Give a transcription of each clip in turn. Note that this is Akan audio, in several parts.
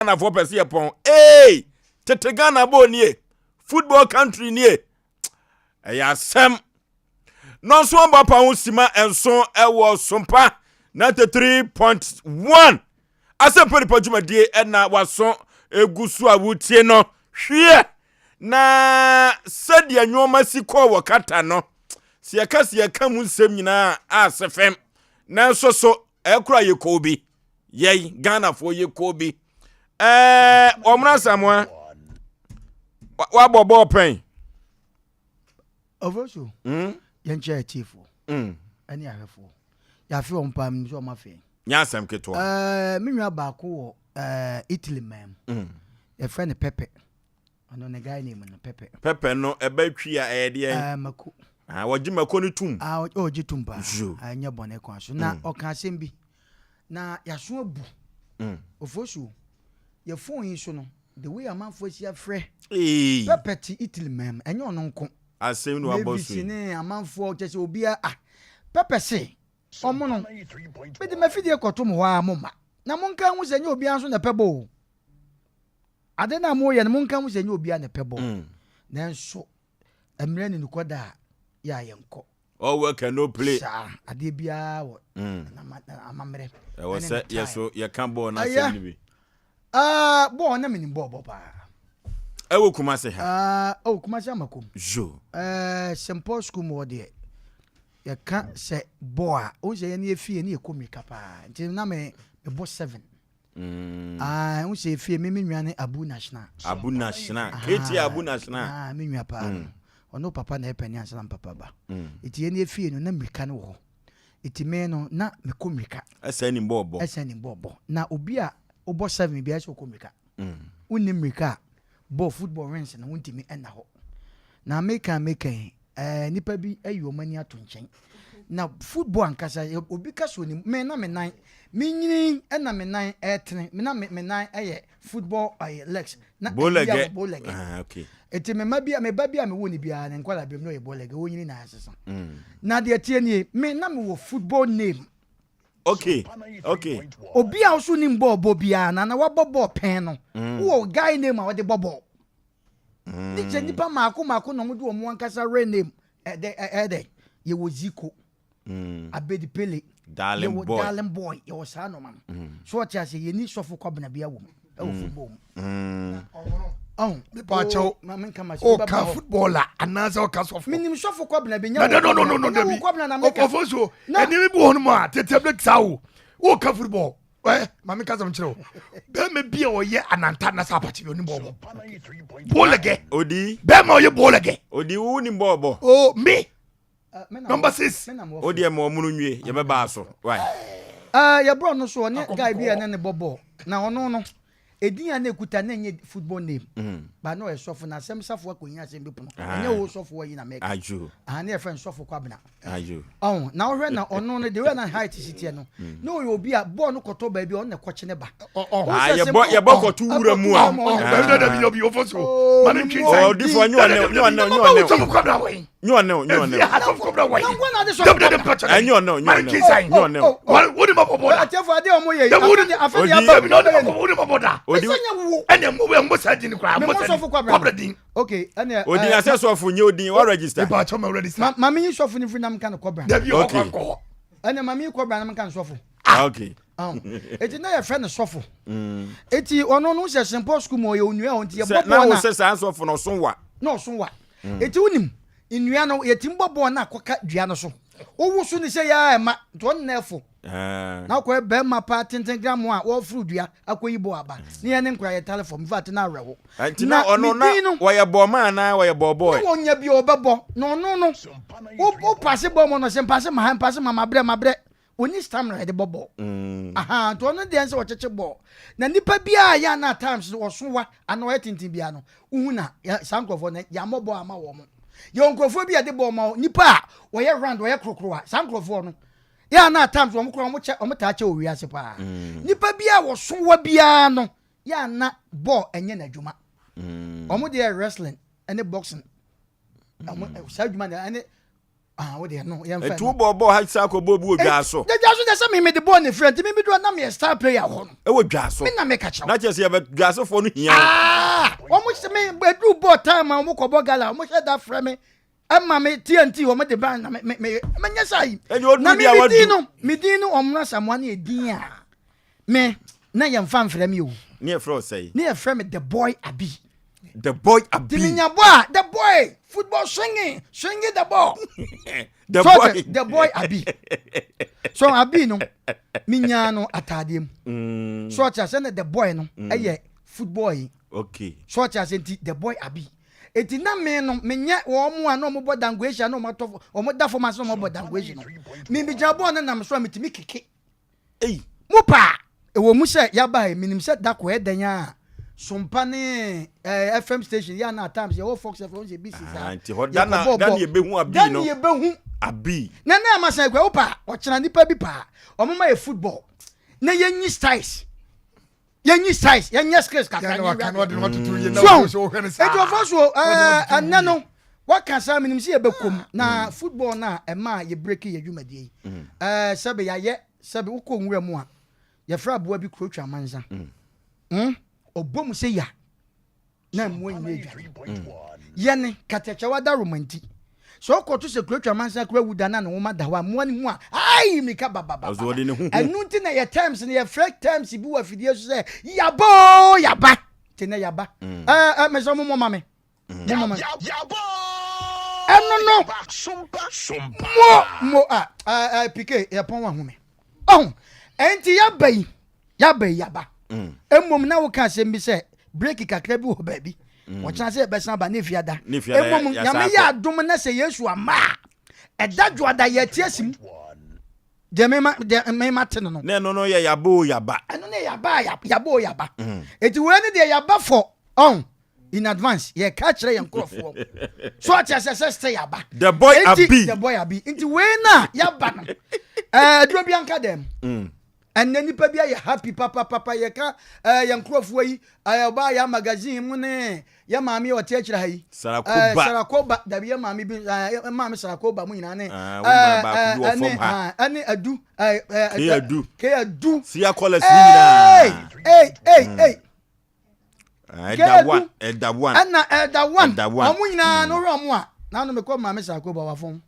Ghanafoɔ pɛ sɛ yɛpɔn. Ee, tete Ghana bɔɔ nie, football country nie. Ɛyɛ asɛm. Nɔnso ɔmbɔ pa ho sima nso ɛwɔ Sompa 93.1 Asɛmpa Nipa dwumadie ɛna waso egu so a wotie no. Hweɛ na sɛdeɛ nneɛma si kɔɔ wɔ kata no, sɛ yɛka sɛ yɛka mu nsɛm nyinaa a asɛ fam, nanso so ɛkora yɛ kɔɔ bi, yɛn Ghanafoɔ yɛ kɔɔ bi. Ɔmono Asamoa, wabɔ bɔɔl pɛn? Ɔfo yɛnkyɛ atiefoɔ ɛne ahwɛfoɔ, yɛafe wɔn paa, menim sɛ ɔma afei. Nyɛ asɛm ketewa. Me nua baako wɔ Italy man mu, yɛfrɛ no Pepe. Ɔno ne guy name no Pepe. Pɛpɛ no ɛbɛ twi a ɛyɛ deɛ? Mako. Ah, wɔgye mako no tum. Ah, ɔgye tom paa. Zo. Ah, ɛnyɛ bɔne kwan so na ɔka asɛm bi na yɛaso abu. Ɔfo so yɛ phone yi so no, the way amanfoɔ asi afrɛ. Ee. Pepe te Italy man mu, ɛnyɛ ɔno nko. Asɛm no wabɔ Mavis so yi. Ne amanfoɔ kyɛ sɛ obiara, ah, Pepe se ɔmo no mede mafidie kɔto mo hɔ a, mo ma na monka ho sɛ nyɛ obiara nso na ɛpɛ bɔ o. Ade no a moyɛ no, monka ho sɛ nyɛ obiara na ɛpɛ bɔ. Nanso mmerɛ ne nukɔda a yɛ a yɛnkɔ. All work and no play. Saa adeɛ biara wɔ amammerɛ ɛwɔ ɛne sɛ ne time. Yɛ so yɛka bɔɔl no Ɛyɛ. asɛm no bi. Ah, bɔɔl na menim bɔɔl bɔ paa. Ɛwɔ Kumase ha? Ah, oh, Kumase Amakom. Zo. St Paul School mu hɔ deɛ, yɛka sɛ bɔɔl a wohu sɛ yɛne yɛfie ne yɛkɔ mmirika paa, nti na me mebɔ seven. Ah, wohu sɛ yɛfie me nua ne Abu National. Abu National kt Abu National. Ah, me nua paa no, ɔno papa na ɛpɛ ne ansa na papa ba. Nti yɛne yɛfie no na mmirika no wɔ hɔ, nti me no na mekɔ mmirika. Ɛsɛ nim bɔɔl bɔ. Ɛsɛ ne bɔɔl bɔ, na obi a wobɔ seven biara sɛ wokɔ mmirika, wonni mmirika a bɔɔl football rings no wontumi ɛna hɔ. Na meka yi, nipa bi ayi wɔn ani ato nkyɛn na football ankasa obi ka so onim me na me nan me nyini, ɛna me nan ɛtene me na me nan ɛyɛ football ɛyɛ legs na Bolɛgɛ. ɛbi a wɔ bolɛgɛ. Ah, okay. Eti me ma bi a me ba bi a me wo ne biara ne nkwala bi mu na ɔyɛ bolɛgɛ, wɔnyini na asesa. Na deɛ tie nie, me na me wɔ football name. Obi a ɔso nim bɔɔl bɔ biara na wabɔ bɔɔl pɛn no, wowɔ guy name a wɔde bɔ bɔɔl ne kyɛ nipa maako maako na wɔde wɔn ankasa real name ɛdɛ ɛdɛ. Yɛwɔ Zico, Abedi Pele. Darling yɛwɔ boy. Darling boy, yɛwɔ saa nɔɔma no so. Ɔte ase, yɛni Sɔfo Kwabena bi awɔ mu ɛwɔ football mu. Ɔn. Mepa kyɛw. Maame nkama sɛ ɔka wobɛba hɔ. Football a anaasɛ ɔka sɔfo? Menim Sɔfo Kwabena bi. No, no, no, no, no, no. Nyɛ wo Dabi. Kwabena na meka. Ɔfo so Na- ɛnneɛma bi wɔ hɔ nom a tete bere saa o, wɔka football ɛ, maame kasa m kyerɛ o, bɛrima bi a ɔyɛ ananta na sɛ apakye bi onim bɔɔbɔ bɔɔlɛgɛ. Odi. Bɛrima a ɔyɛ bɔɔlɛgɛ. Odi, wo nim bɔɔl bɔ? O me. Me na Number wɔ- 6. me na mewɔ. Odi ɛma ɔmo no nwie, yɛbɛbaa so why. Yɛborɔ no so ɔne guy bi a ɛne ne bɔ bɔɔl na ɔno no edin a na ekuta na ɛnyɛ football name ba na ɔyɛ sɔfo na asɛm safo akɔnya asɛm bi pono. Ɛnyɛ wo sɔfo yi na mɛka. Ajo. Aha ne yɛfrɛ no Sɔfo Kwabena. Ajo. Ɔn na wohwɛ na ɔno no de wɛ na height si teɛ no, na ɔyɛ obi a bɔɔl no kɔtɔ baabi a ɔno na ɛkɔkye ne ba. Ah, yɛbɔ kɔto wura mu a. Dabi, dabi, dabi, ɔfo so ma ne ntwi nsan. Ɔdifo, nyɛ ɔne, nyɛ ɔne, nyɛ ɔne. Sɔfo Kwabena wɔ yi. Nyɛ ɔne, nyɛ ɔne. Efie ha Sɔfo Kwabena wɔ yi. Na nkwa na ade Sɔfo Dabi, dabi. Kwabena. Mpɛkyɛ. Ɛnyɛ ɔne, nyɛ Ma ne ɔne. ntwi nsan. Nyɛ ɔne. Wode ma bɔbɔ da. Atiefo, adeɛ a ɔmo yɛ yi Dabi, afei de afei de Odi- aba Dabi na wode ma bɔ da. Odi. Ɛsɛ nyɛ wo. Ɛnɛ mo saa din koraa Me mo mo saa Sɔfo din. Kwabena. Kwabena din. Okay, ɛnɛ Odi na sɛ sɔfo nyɛ odin wa register. Mepa kyɛw, ma register. Maame yi sɔfo no firi nam ka no Kɔbra. Dabi. Okay. Ɔkɔ nkɔ. Ɛnɛ maame yi Kɔbra nam ka no sɔfo. Ah, okay. Ɔn eti na yɛfrɛ no sɔfo, eti ɔno no sɛ St Paul School mu ɔyɛ onua a ɔnti yɛbɔ Sɛ na bɔɔl wo na sɛ saa sɔfo no ɔso wa. Na ɔso wa, eti wonim nnua no yɛtumi bɔ bɔɔl na akɔka dua no so, wowo so ne sɛ yɛa ɛma nti ɔno na ɛfo. Ah. Na akɔyɛ bɛrima paa tenten gram a wɔforo dua akɔyi bɔɔl aba ne yɛn ne nkora yɛ tale fam infact na awerɛho. Nti na ɔno na ne din no wɔyɛ bɔɔma anaa wɔyɛ bɔɔl boy? Na wɔnya bi a ɔbɛbɔ na ɔno no wo pass bɔɔl mu no sɛ mpass ma ha, mpass ma mabrɛ mabrɛ, oni stamina yɛde bɔ bɔɔl. Aha, nti ɔno deɛ sɛ ɔkyekye bɔɔl na nipa biara yɛ ana times no ɔso wa ana ɔyɛ tenten biara no, wohu na saa nkurɔfoɔ no yɛamɔ bɔɔl ama wɔn mo. Yɛwɔ nkurɔfoɔ bi a yɛde bɔɔl ma wɔn, nipa a wɔyɛ round, wɔyɛ korokoro a, saa nkurɔfoɔ no yɛ ana times wɔn kora wɔn kyɛ, wɔn taa kyɛ wɔ wiase paa. Nipa biara wɔso wa biara no yɛ ana bɔɔl ɛnyɛ n'adwuma. Wɔn deɛ wrestling ɛne boxing, wɔn saa adwuma na ɛne. Ah, wo deɛ no yɛmfa Nti wobɔɔ bɔɔl ha saa kɔbɔɔ bi wɔ dwaa so? Dwa so deɛ sɛ me mede bɔɔl ne frɛ nti me bɛduru na meyɛ star player hɔ no. Ɛwɔ dwaa so? Me na meka kyerɛ wo. Na kyerɛ sɛ yɛbɛ dwaasofoɔ no hia wo. Ah, wɔn hyɛ me ɛduru bɔɔl time a wɔn kɔbɔ gala wɔn hyɛ da frɛ me ɛma me TNT wɔn de ban na me me me menyɛ saa yi. Ɛnyɛ oduru Na me bi a me din wadu. no me din no Ɔmena Asamoah ne edin a me na yɛmfa mfrɛ me o. Ne yɛfrɛ wo sɛn? Ne yɛfrɛ me The Boy Abi. The Boy Abi. Ti menya bɔ a The Boy football swinging swinging the ball. The so, Boy. The Boy Abi. So Abi no menya no ataadeɛ mu. So ɔte ase na The Boy no ɛyɛ football yi. Okay. So ɔte ase nti The Boy Abi. Eti na me no menyɛ wɔn mu a na wɔn bɔ dangoehyia na wɔn atɔ wɔn da fam ase na wɔn bɔ dangoehyia no. Me megyina bɔɔl no nam so a metumi keke. Ei! Mo paa! Ɛwɔ mu sɛ yɛaba ha yi, menim sɛ da koro ɛyɛ dɛn ara a, Sompa ne eh, FM station yɛ a na at times yɛwɔ Fox FM, wɔn sɛ ebi si saa. Ah, nti hɔ da na Yɛkɔbɔɔ da bɔɔl. ne yɛbɛhu abi Da no. ne yɛbɛhu. Abi. Na na ama sɛ akura wo paa, ɔkyena nipa bi paa, wɔn ma yɛ football na yɛnyi styles. Yɛnyi styles, yɛnyɛ skills kakra. Yɛn na waka na ɔde no atoto yie na So, wɔn sɛ wɔhwɛ no saa. Eti ɔfa so Wɔde no atoto ɛnɛ yie. no waka saa menim sɛ yɛbɛkɔ mu na football no a ɛma yɛ break yɛ dwumadie yi ɛɛ sɛbe yɛayɛ sɛbe wokɔ nwura mu a yɛfrɛ aboa bi kuro twa amansa mm. Ɔbɔ mu sɛ ya na mmoa nyina adwane yɛne katakyɛw adaroma nti sɛ ɔkɔto sɛ kuro twa amansa kura wu da na ne nwoma da hɔ a mmoa no hu a ai mirika babababa Ɔsɛ ɔde ne ho hu. ɛno nti na yɛ terms no yɛfrɛ terms bi wɔ afidie so sɛ yaba o yaba nti nɛ yaba ɛɛ ɛɛ mesɛ mo mɔ ma me mo mɔ ma me ɛno no mo mo a ɛɛ ɛɛ pike yɛpɔn wa hu me ɔho ɛnti yaba yi yaba yi yaba mmom na woka asɛm bi sɛ break kakra bi wɔ baabi wɔkyena sɛ yɛbɛsan aba ne fiada Ne fiada mmom yɛ- yɛasan nyame yɛ akɔ. adom na sɛ yesu ama a ɛda dwoada yɛte asim deɛ mema deɛ mema te no no Na ɛno no yɛ yaba o yaba. ɛno ne yaba a yab- yaba o yaba eti wei ne deɛ yaba fɔ ɔn in advance yɛka kyerɛ yɛn nkurɔfoɔ so ɔte asɛ sɛ sɛ yaba The boy Enti- Abi. the boy abi nti wei na yaba no ɛɛ aduro bi anka dɛm ɛnɛ nipa bi ayɛ happy papapapa yɛka ɛɛ yɛn nkurɔfoɔ yi ɛɛ ɔbaa yɛ magazine mu ne yɛ maame yɛ ɔte akyire ha yi Sarakoba. ɛɛ sarakoba dabi yɛ maame bi ɛɛ yɛ maame sarakoba mu nyinaa ne Ah, wo maa baako bi wɔ fam ha. ɛne adu ɛɛ ɛɛ K Adu. K Adu Sia colours ne nyinaa. ee ee ee Ah, Ɛda K one Adu. ɛda one. ɛna ɛda one Ɛda one. ɔmo nyinaa no hwɛ ɔmo a n'ano mekɔ maame sarakoba wɔ fam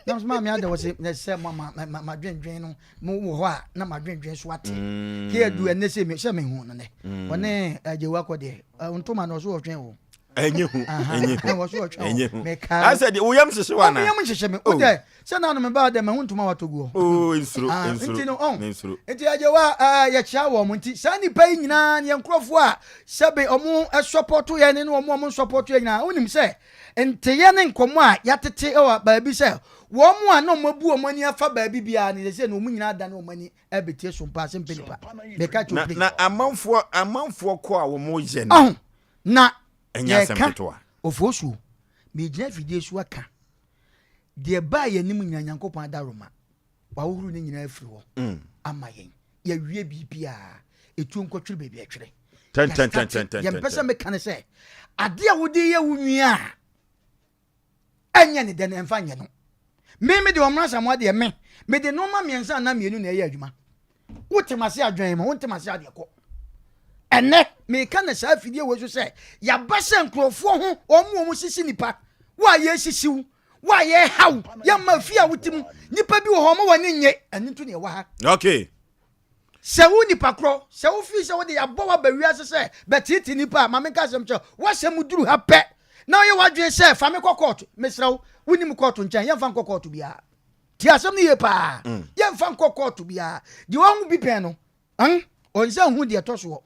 na so maame ada wɔ se na sɛ ma ma ma ma dwendwen no mo wɔ hɔ a na ma dwendwen so ate K Adu ɛnɛ sɛ me sɛ me hu no nɛ ɔne agyewa kɔ deɛ ntoma na ɔso ɔtwɛn o Ɛnyɛ hu ɛnyɛ hu Ɛwɔ so ɔtwɛn o ɛnyɛ hu. meka Asɛ deɛ woyam hyehye wa ɔmo na. yam nhyehyɛ me o dɛ sɛ n'ano me ba dɛ mahu ntoma watɔ gu hɔ Oo nsuro Ah, nsuro nti no ɔn nsuro. nti agyewa ɛɛ yɛkyia wɔn mo nti saa nipa yi nyinaa ne yɛn nkurɔfoɔ a sɛbe ɔmo ɛsɔpɔto yɛn ne wɔn a ɔmo nsɔpɔto yɛn nyinaa wonim sɛ nteyɛ ne nkɔmɔ a yɛatete ɛwɔ baabi sɛ wɔn mo a na ɔmo abu wɔn ani afa baabi biara ne sɛ na wɔn nyinaa da ne wɔn ani ɛbɛtie so mpa ase mpe nipa meka kyerɛ Na obi na amanfoɔ amanfoɔ kɔ a wɔn yɛ no ɔho na ɛnyɛ asɛm yɛka ketewa. ofosuo megyina afidie so aka deɛ baa yɛn anim nyinaa nyankopɔn adaroma wahohoro ne nyinaa afiri hɔ ama yɛn yɛwie biribiaa ɛtuo nkɔtwere baabi atwerɛ Ten ten ten ten ten. yɛmpɛ sɛ ten. meka ne sɛ adeɛ a wode yɛ wo nua a ɛnyɛ ne dɛ no ɛmfa nyɛ no me mede ɔmmra samoa deɛ me mede nnoɔma mmiɛnsa anaa mmienu na ɛyɛ adwuma wote mase adwene ma wonte mase adeɛ kɔ ɛnɛ meka ne saa afidie wei so sɛ yɛaba sɛ nkurɔfoɔ ho ɔmo ɔmo sisi nipa wo a yɛsisi wo wo a yɛhaw yɛma fie a wote mu nipa bi wɔ hɔ ɔmo wɔ ne nye ɛno nto ne ɛwɔ ha Okay. sɛ wo nipa korɔ sɛ wofii sɛ wode yɛabɔ waba wiase sɛ bɛteete nipa a ma menka asɛm kyerɛ wo, woasɛm duru ha pɛ na woyɛ w'adwene sɛ fa me kɔ kɔɔto mesrɛ wo wonim kɔɔto nkyɛn yɛmfa nkɔ kɔɔto biara tie asɛm no yie paa yɛmfa nkɔ kɔɔto biara deɛ wahu bi pɛn no ɛn ɔnsa hu deɛ ɛtɔ soɔ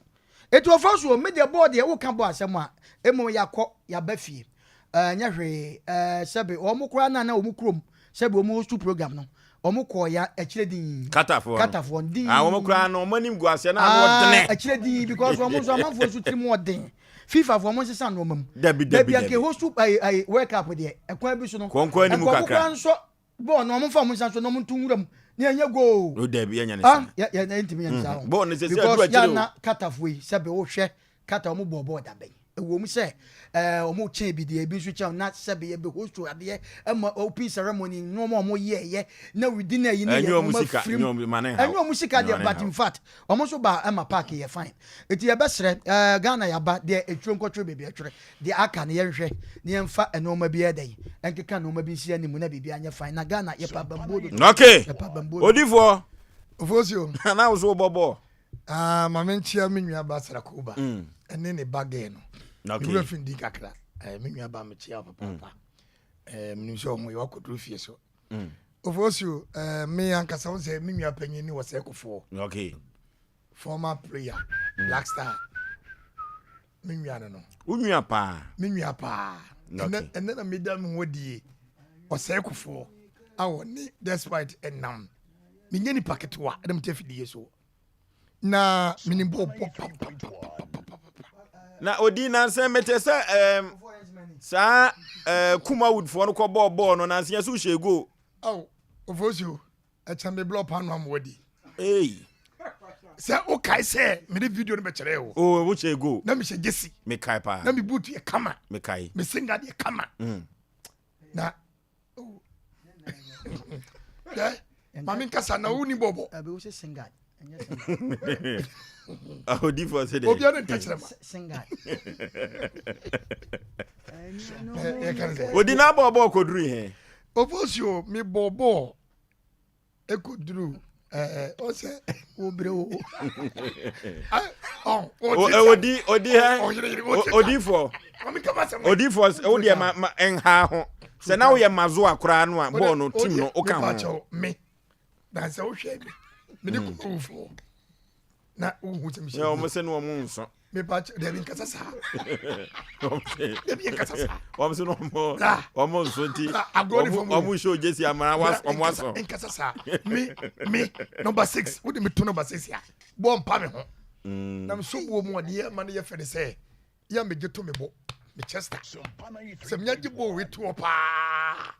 ɛti ɔfa soɔ me deɛ bɔɔ deɛ woka bɔ asɛm a mmom yɛakɔ yɛaba fie ɛɛ nyɛ hwee ɛɛ sɛbe wɔn koraa na na wɔn kurom sɛbe wɔn host program no wɔn kɔɔ ya akyire din Katafoɔ no. katafoɔ no din Ah wɔn koraa no wɔn anim gu aseɛ na ano Ah, ɔdene. akyire din because wɔn nso amanfoɔ nso tiri mu ɔden fifa foɔ wɔn nsesa nneɛma mu Dabi dabi baabi a nke dabi. host ayi ayi world cup deɛ ɛkwan bi so no Kɔnkɔn anim nkɔfo kakra. koraa nsɔ bɔɔl no wɔn mfa wɔn nsa nso na wɔn nto nwura mu ne yɛn nyɛ goal O dabi yɛnyɛ ne ah saa. yɛ yɛ yɛ ntumi yɛn nsa ho Bɔɔl no sɛ sɛ because adu akyire o. yana katafoɔ yi sɛbi wohwɛ kata wɔn bɔ bɔɔl dabɛn. Ɛwɔ mu sɛ ɛɛ wɔn kyɛn bi deɛ, ebi nso kyɛn na sɛbi yɛ bɛ host adeɛ ɛma open ceremony nneɛma a wɔn yɛ yɛ na within ɛyi ne yɛ Ɛnyɛ wɔn wɔn sika, afirim. Ɛnyɛ wɔn ma ne haw. Ɛnyɛ wɔn sika Ɛnyɛ deɛ, wɔn but haw. in fact wɔn nso ba ɛma park yɛ fine. Eti yɛbɛsrɛ Ghana yaba deɛ, eturo nkɔtwerɛ beebi ɛtwerɛ deɛ aka no, yɛnhwɛ ne yɛnfa nneɛma bi ɛdɛn ɛnkeka nneɛma bi nsi anim na biribi anyɛ fine na Ghana yɛpa bambuo dodo. Yɛpa bambuo dodo. Odifoɔ. Ofosio. Na wo so wobɔ bɔɔl. Ah, ma menkyia me nua ba Sarakoba ɛne ne ba gɛɛ no. Mewura fi ndi kakra. Me nua ba, mekyia wo papaapa. Menim sɛ ɔho yɛ wakɔduru fie so. Ofosio, me ankasa wo sɛ me nua panyin ne wɔ sɛkofoɔ. Former player, Black Star. Me nua no. Wo nua paa. Me nua paa. Ɛnɛ na meda me ho adie. Ɔsɛkofoɔ a ɔne Despite ɛnam. Menyɛ nipa ketewa ɛna mete afidie so. Na menim bɔ bɔ papapapapapa. Na odi nansɛn mete sɛ saa Kumawoodfoɔ no kɔbɔɔ bɔɔl no nansɛn yɛ so hyɛ goal. Aw, Ofosio, ɛkyɛn me blɔ paano ama wadi. Ei. Sɛ wokae sɛ mede video no bɛkyerɛ wo. Oh, wohyɛ goal. Na mehyɛ jersey. Mekae paa. Na me boot yɛ kama. Mekae. Me singa deɛ kama. Na oh. Dɛ, maame nkasa na wonni bɔbɔ. Ɛbi wo sɛ singad, ɛnyɛ singad. Odifoɔ sɛ deɛ. Obiara ne ntakyerɛma. Singad. Yɛka ne sɛ. Odi na bɔɔ bɔɔl kɔduru he. Ofosio, mebɔ bɔɔl ekɔduru ɔsɛ wo bere wo. Odi hɛ odifoɔ odifoɔ, wo deɛ ma nha ho sɛ na woyɛ mazoa koraa no a, bɔɔl no team no woka ho. Me na sɛ wohwɛ me mene kumawufoɔ na wohu sɛ mehyɛ. Wɔn sɛ ne wɔn nso. Mepa dabi, nkasa saa, dabi, nkasa saa. Wɔn sɛ ne wɔn nso nti wɔn nhyɛ ogye si amara wɔn aso. Nkasa saa. Me number 6, wode me to number 6 a, bɔ mpa me ho na meso buo mu adeɛ ma no yɛ fɛ ne sɛ yɛ megye to me bo me Chester sɛ menya gye bɔ wei toɔ paa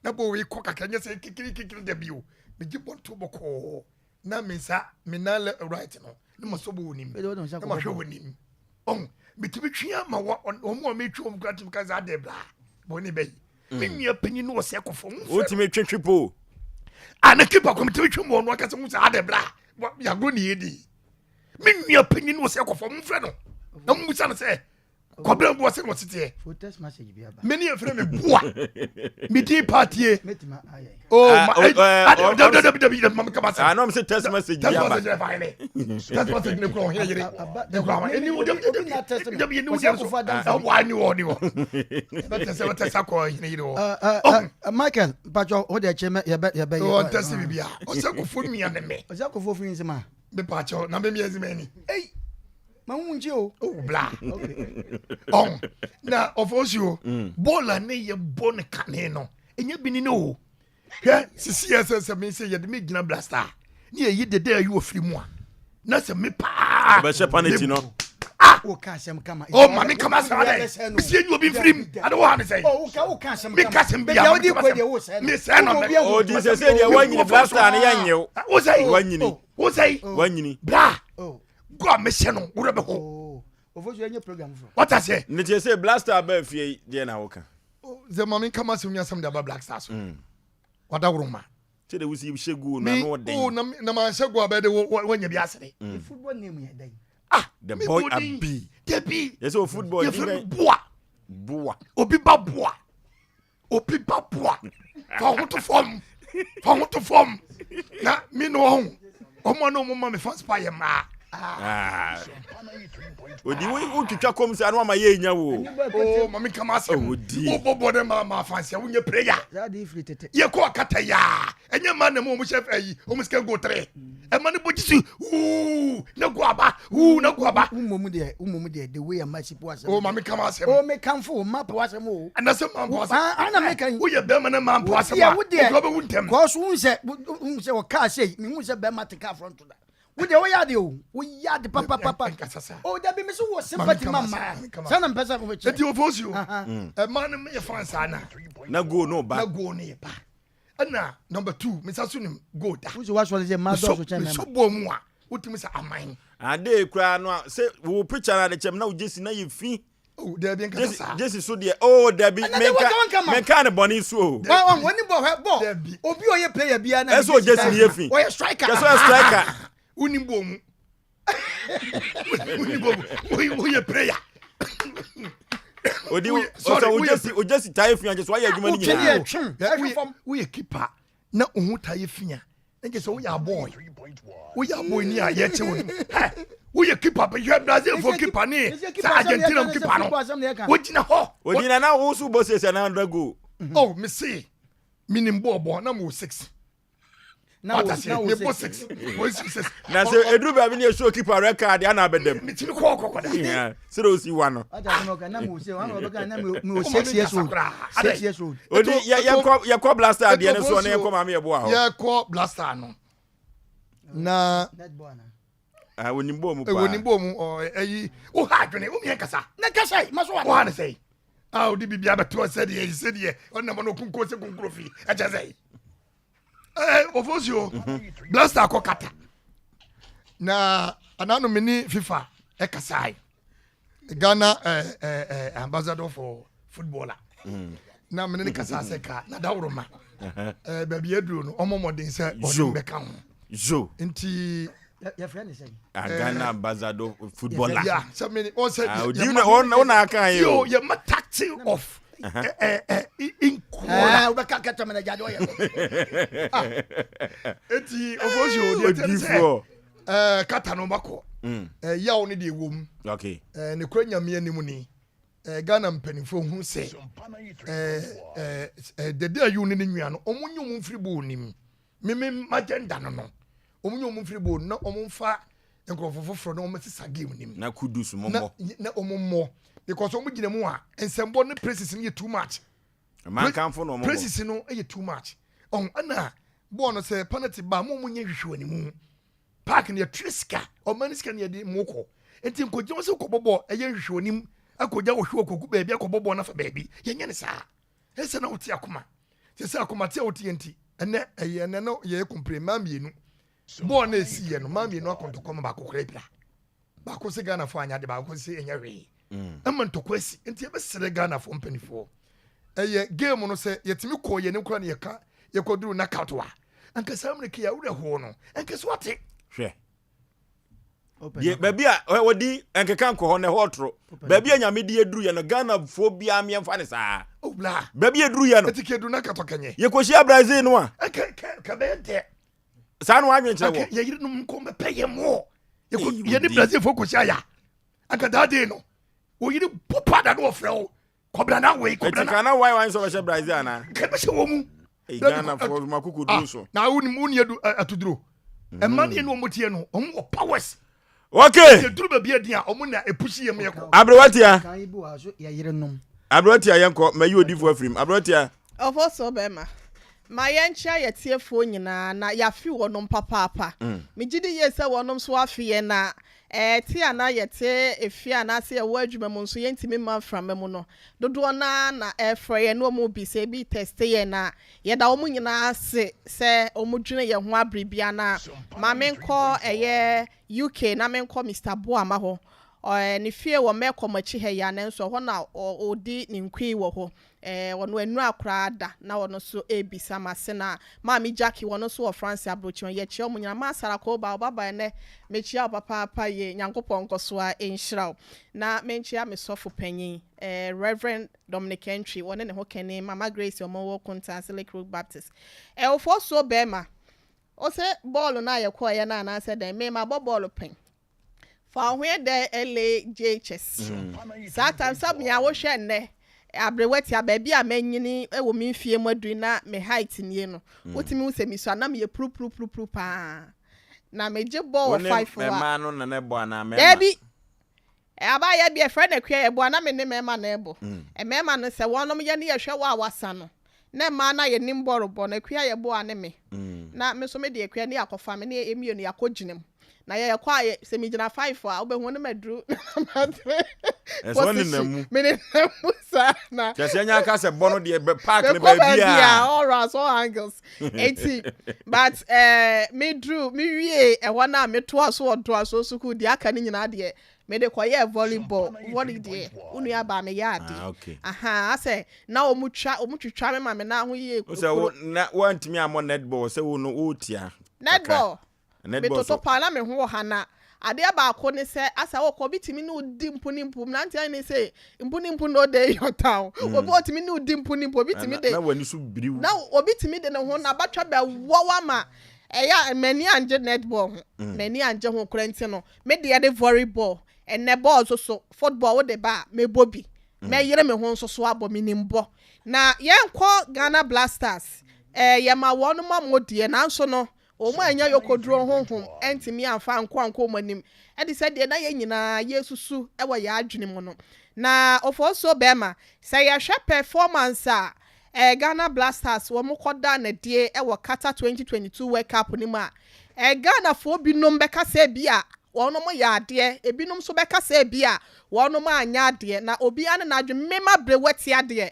na bɔ wei kɔ kakra, nyɛ sɛ kikiri kikiri da bio, megye bɔ to bɔkɔɔ na me nsa me nan right no ne ma sɔ bɔ wɔ nim na ma hwɛ wɔ nim ɔn metumi twe ama wɔn a metwe wɔn kura tumi ka sɛ adɛ bla bɔ ne bɛyi me nua panyin no wɔ sɛ kɔfɔ n fɛ. Wotumi twetwe po. A na keeper kɔ metumi twe mu ɔno akasa ho sɛ adɛ bla yagoro ne yɛ di. Me nua panyin no wɔ sɛ kɔfɔ mo fɛ no na mo musa no sɛ kɔbɛn bu ɔsɛ na ɔteteɛ me ne yɛfrɛ me boa me din paatie oh ma dabi dabi dabi dabi mama kama sɛ anam sɛ text message bi aba, text message fa ne text message ne kura ɔhene yere ne kura ɔhene ɛni wo dabi dabi dabi ɛni wo deɛ so ɛwɔ ani wɔ ni wɔ bɛtɛ sɛ bɛtɛ sɛ akɔ ɔhene yere wɔ. Michael mpatwɔ o de ɛkyɛ mɛ yɛbɛ yɛbɛ yɛ. Ɔ ntɛsi bibi a ɔsɛ kofo nua ne me. Ɔsɛ kofo fi nsɛm a. Mepa kyɛw na me miɛnsi mɛ ni. Eyi ma n wunji o. O bla ɔn na ɔfɔ si o bɔɔl a ne yɛ bɔ ne kane no enye bi ni ne o. Hwɛ sisi yɛ sɛ mi sɛ yɛde mi gyina Blaster ne yɛ yi dede ayi wɔ firi mu a na sɛ mi paa. Ɔbɛhyɛ paneti no. Ah, o ka asɛm kama. O ma mi kama asɛm adɛ bisi enyi obi nfiri mu ade wɔ ha mi sɛ. O ka o ka asɛm kama. Mi ka asɛm bi a mi kama asɛm mi sɛ nɔ mɛ. O di sɛ sɛ deɛ wanyini Blaster ne yɛ nyew. O sɛ wanyini. O sɛ wanyini. Bra go a mehyɛ no wura bɛ hɔ. Wata sɛ. Ne tiɛ sɛ Blaster bɛɛ fie deɛ na woka. Sɛ maame nkama asɛm nyasɛm de aba Black Stars so. Wada woroma. Sɛ de wosi hyɛ goal na no ɔden. O na na ma hyɛ goal abɛɛ de wɔnya bi asere. Football name yɛ dɛn? Ah, the boy abi. Dabi. Yɛ sɛ o football di bɛ. Boa. Boa. Obi ba boa. Obi ba boa. Fa ho to fam. Fa ho to fam. Na mi no ɔho. Ɔmo a na ɔmo ma mi fans pa yɛ mmaa. Odi wo twitwa kɔm sɛ ano ama yɛ nya wo. O mami kama asɛm. Odi. O bɔbɔ ne ma ma fans yɛ wonyɛ prayer. Yɛ kɔ akata yaa. Ɛnyɛ mmaa na mu ɔmo hyɛ ɛyi ɔmo sika go tere. Ɛma ne bɔ jisi wuu na gu aba wuu na gu aba. Wo mom deɛ, the way ama si po asɛm. O mami kama asɛm. O me kanfo o ma po asɛm o. Ɛna sɛ maa mpo asɛm. Ana me kan. Woyɛ bɛrima na maa mpo asɛm a. Wo deɛ okura bɛ wu ntɛm. Kɔɔso n sɛ ɔkaa sɛ mi n sɛ bɛrima te kaa front da. Wo deɛ woyɛ ade o, woyɛ ade papapapa. Nkasa saa. O dabi, mi so wɔ sympathy ma mmaa sɛ na mpɛ sɛ wobɛkyerɛ. Eti o fo si o ɛmaa no yɛ fan saa na. Na goal no ba. Na goal no yɛ ba. Ɛna number 2 mesa so nim goal da. Wosi wasɔre sɛ mmaa dɔɔso kyɛn mmarima. Meso bɔ mu a wotumi sɛ aman. Ade koraa no a sɛ wo picture na ade kyɛm na wo gyesi na yɛ fi. Oh, dabi nkasa saa. Jesi so deɛ oh dabi menka menka ne bɔne so o. Wɔn wɔn ni bɔ hɛ bɔ obi ɔyɛ player biara na. Ɛsɛ o Jesi ni yɛ fi. Ɔyɛ striker. Kɛsɛ ɔyɛ striker. Woni bɔ mu. Woni bɔ mu. Woyɛ player. Odi ɔsɛ o Jesi o Jesi taa yɛ fi akyɛ so wayɛ adwuma ni nyinaa. Woyɛ keeper na ohun taa yɛ fi a. Ne kyɛ sɛ woyɛ abɔɔy woyɛ abɔɔy ni a yɛkyɛ wo hɛ woyɛ keeper bɛhwɛ Brazil fo keeper ne sɛ Argentina keeper no wogyina hɔ. Ogyina na wo so bɔ siesie na andra goal. Oh me se menim bɔɔl bɔ na mo six. Na wo na wo mebɔ six wɔn si six. Na sɛ eduru baabi ne yɛsɔ keeper red card ana abɛdam. Metumi kɔ kɔkɔ da. Sɛ osi wa no. Na mo se wɔn bɛka na mo 6 years old 6 years old. Odi yɛkɔ yɛkɔ blaster adeɛ no so na yɛkɔ maame yɛ boa hɔ. Yɛkɔ blaster no na. Ah, onim bɔɔ mu paa. Onim bɔɔ mu ɛyi o ha adwene o miɛ kasa. Ne kasa yi ma so wa. O ha ne sɛ yi. A odi bibi abɛto sɛdeɛ sɛdeɛ ɔnam no kunko sɛ kunkuro fi ɛkyɛ sɛ yi. Ɛɛ ofosuo blaster kɔ kata na ananu mi ni FIFA ɛkasae Ghana ɛɛ ɛɛ ambassador for footballer na mi ni kasa sɛ ka na dawuro ma ɛɛ baabi aduro no ɔmɔ mɔden sɛ ɔde bɛka ho zo nti. Yɛfrɛ ne sɛn? Ghana ambassador footballer. Ya sɛ mi ni ɔsɛ. Odi na ɔna aka yi o. Yɛ ma tactic of nkola. Wobɛka kɛtɛ mɛ na gya de ɔyɛ. Eti ofosi o deɛ tɛn sɛ ɛɛ kata no bakɔ ɛɛ yaw ne deɛ wɔm. Okay. Ɛɛ ne kura nyame anim ni ɛɛ Ghana mpanimfoɔ hu sɛ ɛɛ ɛɛ dede ayi ne ne nua no wɔn nye wɔn mfiri bɔ onim mimi magenda no no wɔn nye wɔn mfiri bɔ na wɔn mfa nkurɔfo foforɔ na wɔn sisa game nim. Na kudus mo mmɔ. Na wɔn mmɔ because wɔn gyina mu a nsɛmbɔ ne praises no yɛ too much. Mankanfo na wɔn bɔ. Praises no yɛ too much. Ɔn ɛna bɔɔl no sɛ penalty ba mo mo nyɛ hwehwɛ wɔn mu park no yɛtua sika ɔman no sika no yɛde mo kɔ nti nkɔgyina hɔ sɛ kɔbɔ bɔɔl ɛyɛ nhwehwɛ wɔn anim akɔgya wɔhwɛ wɔ kɔgu baabi akɔbɔ bɔɔl no afa baabi yɛnyɛ ne saa ɛsɛ na wote akoma sɛ sɛ akoma te a wote yɛ nti ɛnɛ ɛyɛ ɛnɛ no yɛyɛ kompire mmaa mmienu bɔɔl no ɛsi yɛ no mmaa mmienu akɔntɔkɔ ma baako koraa pira baako sɛ Ghanafoɔ anyɛ ade baako sɛ ɛnyɛ hwee ɛma ntɔkwa asi nti yɛbɛsrɛ Ghanafoɔ mpanimfoɔ ɛyɛ game no sɛ yɛtumi kɔɔ yɛn anim koraa na yɛka yɛkɔduru knockout a anka saa mmerɛ kei a werɛ hoo no ɛnka so ate hwɛ deɛ baabi a wɔdi nkeka nkɔ hɔ na ɛhɔ toro baabi a nyame de aduru yɛ no Ghanafoɔ biara mmiɛmfa ne saa baabi aduru yɛ no yɛkɔhyia Brazil no a kɛbɛyɛ dɛ saa na wadwen kyerɛ wɔ yɛ yerenom nko bɛpɛ yɛ mmoɔ yɛne Brazilfoɔ kɔhyia yɛ a anka daa dei no wo yere bu pada no wɔfrɛ wo kɔbra na wei kɔbra na kana wai wai sɛ ɔbɛhyɛ Brazil anaa kɛbɛhyɛ wɔ mu Ghana fo ma koko duro so na wo ni adu atuduro ɛma ne ne wɔn tie no wɔn wɔ powers. Okay. Yɛ duru baabi adi a wɔn na epusi yɛ mu yɛ kɔ. Aberewatia. Aberewatia yɛn kɔ mɛ yi odifo afirim aberewatia. Ɔfɔ so bɛma. Ma yɛnkyea yɛ tiefoɔ nyinaa na yɛafe wɔnom papaapa. Megye di yie sɛ wɔnom nso afe yɛn na ɛte a na yɛte efie anaasɛ yɛwɔ adwuma mu nso yɛntumi mma mframa mu no dodoɔ no ara na ɛrefrɛ yɛn na wɔn rebisa ebi retɛste yɛn na yɛda wɔn nyinaa ase sɛ wɔdwene yɛn ho abere biara na ma menkɔ ɛyɛ UK na menkɔ Mister Boamah hɔ. Ɔɛ ne fie wɔ Melcom akyi ha yi ara nanso ɛhɔ na ɔdi ne nkui wɔ hɔ. Ɛɛ ɔno ɛnura koraa da na ɔno nso ɛrebisa m'ase na Maame Jackie ɔno nso wɔ France abrokyi hɔ yɛkyia wɔn nyinaa. Maa Sarah Koba wo ba ba ɛnɛ mekyia wo papaapa yie Nyankopɔn nkɔso ara nhyira wo. Na menkyia me sɔfo panyin ɛɛ Rev. Dominic Antwi ɔne ne ho kani Mama Grace wɔn wɔ Kontaase Lake Road Baptist. Ɛwofoɔ soɔ bɛɛma Ose bɔɔlo no a yɛkɔeɛ no anaasɛ dɛn? Me mabɔ bɔɔlo pɛn. Fa wo ho yɛ dɛ LA JHS. Saa time sɛ mea wohwɛ nnɛ aberewa tia baabi a manyini wɔ me mfie mu aduru na me height nie no, wotumi hu sɛ mesua na meyɛ purupurupurupu paa. Na megye bɔɔl 5 a. Wo ne mmaa no na na ɛbɔ anaa mmarima? Daabi. Abaayɛ bi yɛfrɛ no akua yɛbɔ a na me ne mmarima na ɛbɔ. Mmarima no sɛ wɔnom yɛ ne yɛhwɛ wɔ a wasa no na mmaa no a yɛnim bɔɔl bɔ no akua yɛbɔ a ne me. Na me nso me de akua ne yɛakɔfa me ne yɛ mmienu yɛakɔ gyina mu. Na yɛkɔ a yɛ sɛ megyina 5 a wobɛhu no maduru number 3 position. Me nenam mu saa na. Kyerɛ sɛ yɛnya aka sɛ bɔ no deɛ park no Mekɔ baabi baabi a a. all rounds all angles. Enti but eh, meduru mewie ɛhɔ no a metoa so wɔ ntoasoɔ sukuu deɛ aka no nyinaa deɛ. Mede kɔyɛɛ volleyball. Volley deɛ, wo nua baa meyɛ ade. Ah, okay. Aha, asɛ na wɔn twa, wɔn twitwa me ma me nan ho yɛ Wo sɛ wo kurokuro. na woantumi ammɔ netball sɛ wo no wotia kakra. Netball, Netball metoto so. paa na me ho wɔ ha na adeɛ baako ne sɛ asɛ wokɔ obi tumi ne wo di mpu ne mpu mmeranteɛ ne sɛ mpu ne mpu no dey your town. Obi otumi ne wo di mpu ne mpu obi Na, tumi na, de na w'ani so biriw. na obi tumi de ne ho n'abatwa bɛwɔ wo ama ɛyɛ a m'ani angye netball ho m'ani angye ho koraa nti no Me deɛ ne volley ball, ɛnɛ bɔɔl nso so, football wode ba a, mɛbɔ bi. Mɛyere me ho nso so abɔ, menim bɔ. Na yɛnkɔ Ghana Blasters, eh, yɛma wɔn ma mo deɛ, nanso no, wɔn annya yokoduro honhom antumi amfa ankɔ ankɔ wɔn anim de sɛ deɛ na yɛn nyinaa yɛresusu wɔ yɛn adwene mu no. Na Ofosuo Bɛɛma, sɛ yɛhwɛ performance a eh, Ghana Blasters wɔn kɔdaa no adie wɔ Qatar 2022 World Cup no mu a, eh, Ghanafoɔ binom bɛka sɛ ebia wɔnom yɛ adeɛ, ebinom nso bɛka sɛ ebia wɔnom anyɛ adeɛ, na obiara ne n'adwene. Me m'aberewa tia deɛ,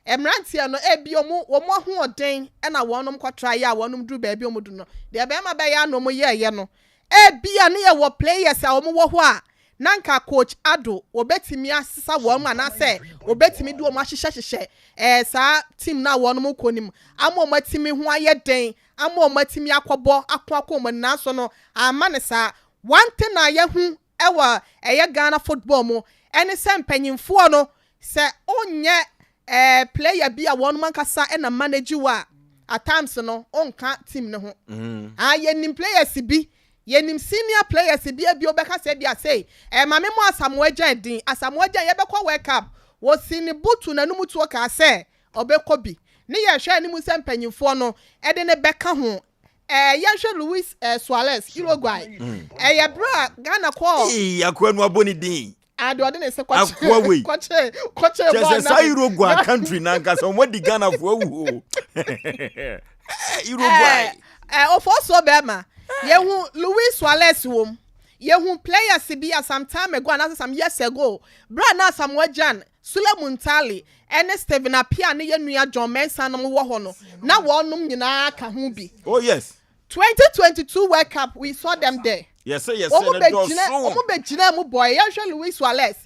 mmeranteɛ no ebia wɔn wɔn ahoɔden na wɔnom kɔtraeɛ a wɔnom duru baabi a wɔn duru no, deɛ bɛrima bɛyɛ a na wɔn yɛɛyɛ no, Ebia ne yɛwɔ players a wɔn wɔ hɔ a na nka coach Addo wɔbɛtumi asesa wɔn anaasɛ wɔbɛtumi de wɔn ahyehyɛ hyehyɛ ɛɛ saa team no a wɔn kɔ no mu ama wɔn atumi ho ayɛ den ama wɔn atumi akɔbɔ ako akɔ wɔn anim nanso no amma no saa. One thing a yɛahu wɔ ɛyɛ Ghana football mu ɛne sɛ mpanyinfoɔ no Sɛ wonyɛ eh, player bi a wɔnom ankasa na manage wo a, at times no, wonka team no ho. Mm. Ah, yɛnim players bi, yɛnim senior players bi ebi wobɛka sɛ bi a sei, eh, ma me mo Asamoah Gyan din. Asamoah Gyan, yɛbɛkɔ World Cup, wɔsi ne bo to n'anum tuo kaa sɛ ɔbɛkɔ bi. Ne yɛhwɛ anim sɛ mpanyinfoɔ no de no bɛka ho. Eh, yɛnhwɛ Luis eh, Suarez, Uruguay. Ɛyɛ berɛ a Ghana kɔɔ. Ee, akoa no abɔ ne din. Ah, deɛ ɔde ne se Akoa wei. kɔkyee kɔkyee Kyerɛ bɔɔl sɛ na saa Uruguay country no ankasa wɔn adi Ghanafoɔ awu o. Uruguay. Eh, Ofosuo bɛrima, yɛhu Luis Suarez wom, yɛhu players bi a some time ago anaasɛ some years ago, berɛ a na Asamoah Gyan, Sule Muntari, ɛne Stephen Appiah ne yɛn nua John Mensah nom wɔ hɔ no, na wɔnom nyinaa ka ho bi. Oh yes. 2022 World Cup, we saw them there. Yɛsɛ yɛsɛ Wɔn no bɛgyina dɔɔso. wɔn bɛgyina mu bɔɔɛ. Yɛnhwɛ Luis Suarez.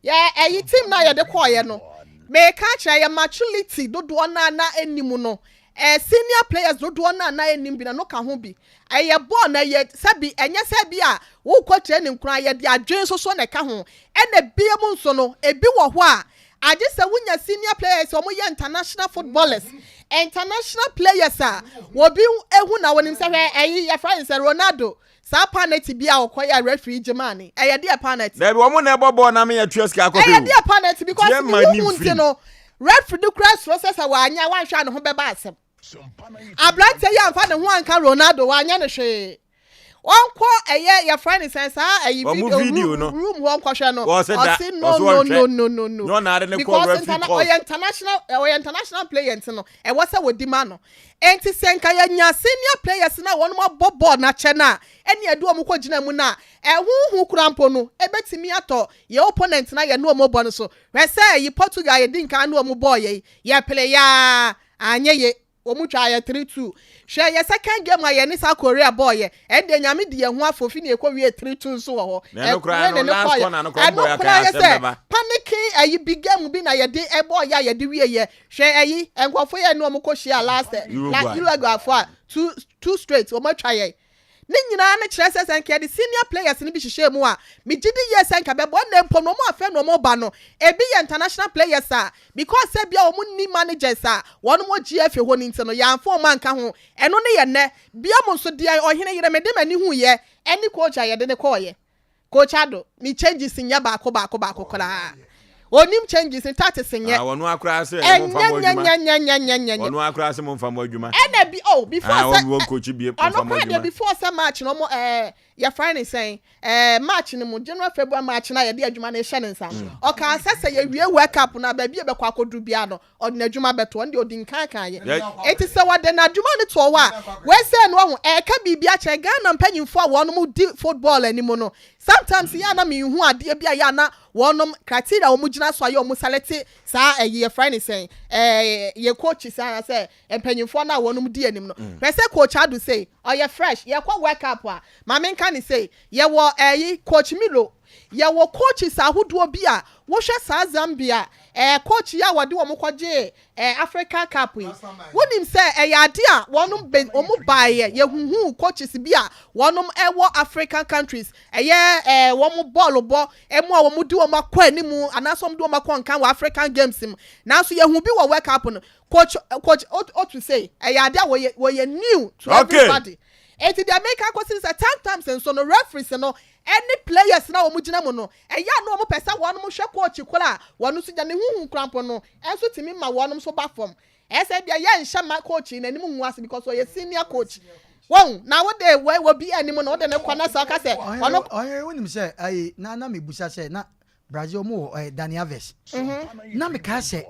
Yɛ ɛyi team no a yɛde kɔɔyɛ no. Meka kyerɛ yɛ maturity dodoɔ no a na ɛnni mu no. Ɛɛ senior players dodoɔ no a na ɛnnim bi na no ka ho bi. Ɛyɛ bɔɔl na ɛyɛ sɛbi ɛnyɛ sɛ bi a wokɔ training koraa yɛde adwene nso so na ɛka ho. Ɛna biom nso no ebi wɔ hɔ a Agye sɛ wonya senior players a wɔyɛ international footballers, international players a obi hu na wɔnim sɛ hwɛ ɛyi yɛfrɛ no sɛ Ronaldo saa penalty bi a ɔkɔyɛ a referee gye maa ne ɛyɛ deɛ penalty. Dabi wɔn na ɛbɔ bɔɔl na me yɛtua sika akɔhwɛ Ɛyɛ o. deɛ penalty because Tiɛ ne ma ho ni hu nti mfiri. no referee no kura suro sɛ sɛ wanyɛ a wanhwɛ a ne ho bɛba asɛm. Aberanteɛ yi amfa ne ho anka Ronaldo wanyɛ no hwee. Ɔnkɔ ɛyɛ yɛfrɛ ne sɛn saa ɛyi Wɔn video no. room hɔ nkɔhwɛ no. Wɔse da, Ɔse no ɔse no ɔnhwɛ. no no no no. Nyɛ ɔna ade ne kɔɔ Because referee interna course. ɔyɛ international ɔyɛ international player nti no ɛwɔ sɛ wɔdi ma no. Enti sɛ nka yɛnya senior players no a wɔn abɔ bɔɔl no akyɛ no a ɛne yɛde wɔn kɔ gyina mu no a ɛho hu koraa mpo no ɛbɛtumi atɔ yɛn opponent no a yɛne wɔn bɔ no so. Hwɛ sɛ ɛyi Portugal a yɛdi nkan ne wɔn bɔɔ yɛ yi yɛpere yaa anyɛ ye. Wɔn twaa yɛ 3-2. Hwɛ yɛ second game a yɛne South Korea bɔɔ yɛ. Ɛno deɛ Nyame di yɛn ho afofi na yɛkɔ wie 3-2 nso wɔ hɔ. Na ɛno koraa Ɛkure no ne ne last kɔɔ yɛ. corner no koraa Ɛno bɔɔ yɛ koraa aka yɛ asɛm sɛ bɛba. panicking ɛyi bi game bi na yɛde ɛbɔɔ yɛ a yɛde wie yɛ. Hwɛ ɛyi nkurɔfo yɛ ne wɔn kɔ hyia last Uruguay. Uruguay fo a two straight wɔn atwa yɛn. Ne nyinaa no kyerɛ sɛ sɛ anka yɛde senior players no bi hyehyɛɛ mu a, megye di yie sɛ anka bɛboa. Ɛnnɛ mpo no, wɔn a afei na wɔreba no, ebi yɛ international players a because sɛ ebia wɔn nni managers a wɔn wɔ GFA hɔ no nti no, yɛamfa wɔn anka ho. Ɛno ne yɛ nnɛ. Biom nso, deɛ Ɔhene yere mede m'ani huiɛ ne coach a yɛde no kɔeɛ. Coach Addo, ne changes nyɛ baako baako baako koraa. Onim changes, ne tactics nyɛ. Ah, wɔn akora ase ɛyɛ mo nfa mo adwuma. Nyɛnyɛnyɛnyɛnyɛnyɛ. Wɔn akora ase mo nfa mo adwuma. Ɛna bi oh before ah, sɛ. Wɔn wɔn coach bi mo Ɔno nfa mo koraa deɛ adwuma. before sɛ match no ɔmo ɛɛ yɛfrɛ ne sɛn ɛɛ match no mu January February match no a yɛde adwuma no rehyɛ ne nsa no. Ɔkaa sɛ sɛ yɛwie World Cup no a baabi a yɛbɛkɔ akɔduru biara no Ɔde n'adwuma bɛto hɔ. Ɛno deɛ ɔdi nkan kan yɛ. Enti sɛ wɔde n'adwuma no to hɔ a, wei sei no wahu, ɛreka biribi akyerɛ Ghana mpanyinfoɔ a wɔnom di football anim no. Sometimes yɛ a na menhu adeɛ bi a yɛ a na wɔnom criteria a wɔn gyina so a yɛ wɔn select saa ɛyi yɛfrɛ ne sɛn ɛɛ yɛ coaches anaasɛ mpanyinfoɔ no a wɔnom di anim no. Hwɛ sɛ coach Adu sei, ɔyɛ fresh, yɛkɔ World Cup a, ma menka ne sei, yɛwɔ ɛyi coach Milo. Yɛwɔ coaches ahodoɔ bi a wohwɛ saa Zambia ɛɛ coach yi a wɔde wɔn kɔgyee ɛɛ Africa Cup yi, wonim sɛ ɛyɛ ade a wɔnom bɛ wɔn baeɛ, yɛhuhuu coaches bi a wɔnom ɛwɔ African countries ɛyɛ ɛɛ wɔn bɔɔlo bɔ ɛmu a wɔn de wɔn akɔ anim anaasɛ wɔn de wɔn akɔ nkan wɔ African Games mu. Nanso yɛhu bi wɔ World Cup no, coach coach Otu sei ɛyɛ ade a wɔyɛ wɔyɛ new to everybody. Enti deɛ meka akɔsi ne sɛ sometimes nso no referees no ɛne players no a wɔn gyina mu no, ɛyɛ a na wɔn pɛ sɛ wɔn hwɛ coach koro a wɔn nso gyina, ne ho hu koraa mpo no nso tumi ma wɔn nso ba fam. Ɛyɛ sɛ ebia yɛnhyɛ ma coach yi n'anim ngu ase because ɔyɛ senior coach. Wahu? Na wo de wɔ wɔ bi anim no wode no kɔ na sɛ ɔka sɛ ɔno. Ɔhene wonim sɛ ayi na na mebusa sɛ na Brazil ɔmo wɔ ɛɛ Dani Alves. Na mekaa sɛ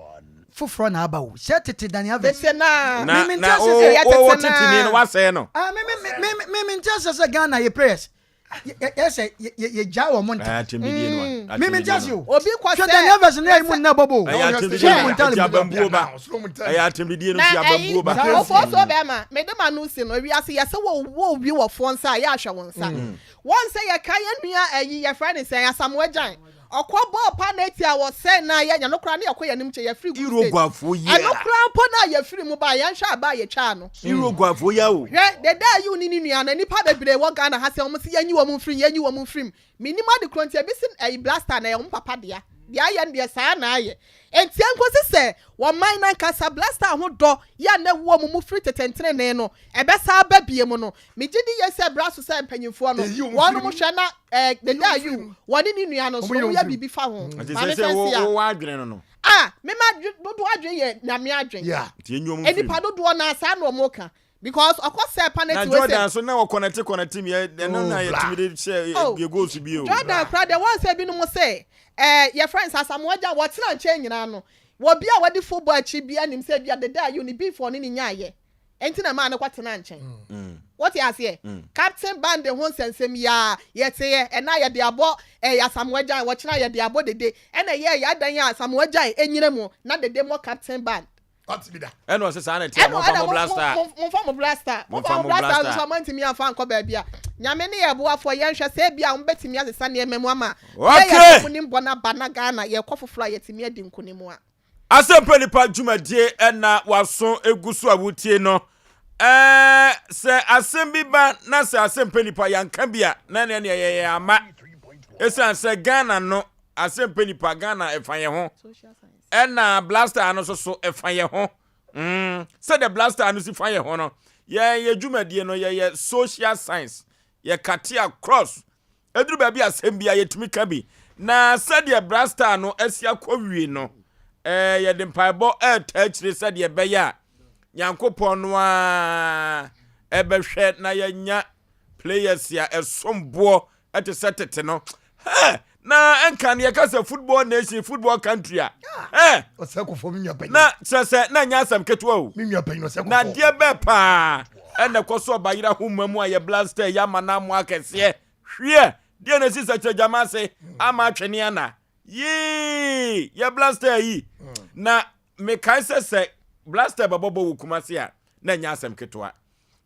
foforɔ na aba o sɛ tete Dani Alves. Tete naa. Na Me mente na aseɛ sɛ. Yɛ wo wo tete teteni no naa. wasɛe no. Ah me me me me me mente aseɛ sɛ Ghana yɛ players yɛ yɛ yɛ sɛ yɛ yɛ yɛgyaa wɔn ntɛm. Ɛyɛ atɛmdidie no a. Me mente Atɛmdidie aseɛ no. o. Obi kɔ Hwɛ sɛ Dani Alves ne ayi mu nnɛ bɔbɔ o. Ɛyɛ atɛmdidie Soro no Muntari nti mu. abambuo ba. Ɛyɛ atɛmdidie no Na nti ɛyi abambuo ba. ofo so bɛrima mede ma no si no wiase yɛsɛ wɔ wɔ obi wɔ foɔ nsa a yɛ ahwɛ wo nsa. Wɔn sɛ yɛka yɛn nua ɛyi yɛfrɛ ne sɛn Asamoah Gyan ɔkɔ bɔɔ pa na eti a wɔsɛn na yɛ nyɛ no koraa ne yɛkɔ yɛn anim kyɛ yɛfiri group stage Uruguayfoɔ yi ɛno a. koraa mpo na yɛfiri mu ba yɛnhwɛ aba a yɛtwaa no. Uruguayfoɔ yi a o. Hwɛ Dede Ayew ne ne nua no nnipa bebree wɔ Ghana ha sɛ wɔn se yɛnyi wɔn mfirim yɛnyi wɔn mfirim Mennim ade korɔ nti ebi se ɛyi blaster no ɛyɛ wɔn papa dea. Deɛ ayɛ no deɛ saa na ayɛ. Enti ɛnkosi sɛ wɔn man no ankasa blaster ho dɔ yɛ a na ɛwɔ wɔn mu firi tete ntenenee no ɛbɛsan aba biom no. Megye di yie sɛ ɛberɛ aso sɛ mpanyinfoɔ no Eyi wɔn wɔnom firi mu. hwɛ na ɛɛ Eyi Dede wɔn firi Ayew mu. wɔne ne nua no nso Wɔn yi wɔn wɔn yɛ firi mu. biribi fa ho. Nti Maame sɛ sɛ wo Fɛnsi a wo w'adwene no no. Ah! Me ma dodoɔ adwene yɛ Nyame adwene. Yeah. Nti enyi wɔn mfiri Nnipa mu. dodoɔ no ara saa na wɔn ka. Because ɔkɔ sɛ Na paneti wei Jordan sɛ. so na ɔkɔnɛte kɔnɛte mi ɛno na Oh, bra. yɛtumi de hyɛ Oh, yɛ goals bi o. Jordan koraa deɛ wɔn sɛ ebinom sɛ ɛɛ yɛfrɛ no sɛ Asamoah Gyan wɔtena nkyɛn nyinaa no wɔ bi a wɔde football akyi bi anim sɛ bi a Dede Ayew ne beef ɔne ne nyaayɛ nti na maa no kɔ tena nkyɛn. Wote aseɛ? Captain Band ho nsɛnsɛm yi ara yɛteɛ ɛna yɛde abɔ ɛɛ Asamoah Gyan wɔkyena yɛde abɔ Dede ɛna ɛyɛ yɛ adan a Asamoah Gyan enyina mu na Dede mmɔ Captain Band. Wate bi da. Ɛna ɔsɛ saa na ɛteɛ momfa mo blaster. Momfa mo blaster. Momfa mo blaster nso moantumi amfa ankɔ baabi a. Nyame ne yɛn boafoɔ yɛnhwɛ sɛ ebia wɔn bɛtumi asesa nneɛma mu ama players a wɔn nim bɔ no aba na Ghana yɛkɔ foforɔ a yɛtumi adi nkunim a. Asɛmpa Nipa dwumadie ɛna waso egu so a wotie no. Ɛɛ sɛ asɛm bi ba na sɛ asɛmpa nipa yɛnka bi a na ɛneɛ neɛ yɛyɛ ama. Ɛsiane sɛ Ghana no asɛmpa nipa Ghana ɛfa yɛn ho. Ɛna blaster no nso so ɛfa yɛn ho. Mm, sɛdeɛ blaster no si fa yɛn ho no, yɛn yɛ dwumadie no yɛyɛ social science, yɛkate across. Ɛduru baabi asɛm bi a yɛtumi ka bi. Na sɛdeɛ blaster no asi akɔ wie no, ɛɛ yɛde mpaebɔ ɛɛtaa akyire sɛdeɛ ɛbɛyɛ a Nyankopɔn no ara ɛbɛhwɛ na yɛanya players a ɛsom boɔ ɛte sɛ tete no hɛ na ɛnka no yɛka sɛ football nation football country a hɛ na kyerɛ sɛ na ɛnyɛ asɛm ketewa o na adeɛ bɛɛ paa ɛna ɛkɔ so ɔbayera homa mu a yɛ blaster yɛ ama no amoa akɛseɛ hweɛ deɛ na ɛsi sɛ kyerɛ gyama ase ama atwene ana yee yɛ blaster yi na mekae sɛ sɛ blaster bɛbɔbɔ wɔ Kumase a na ɛnyɛ asɛm ketewa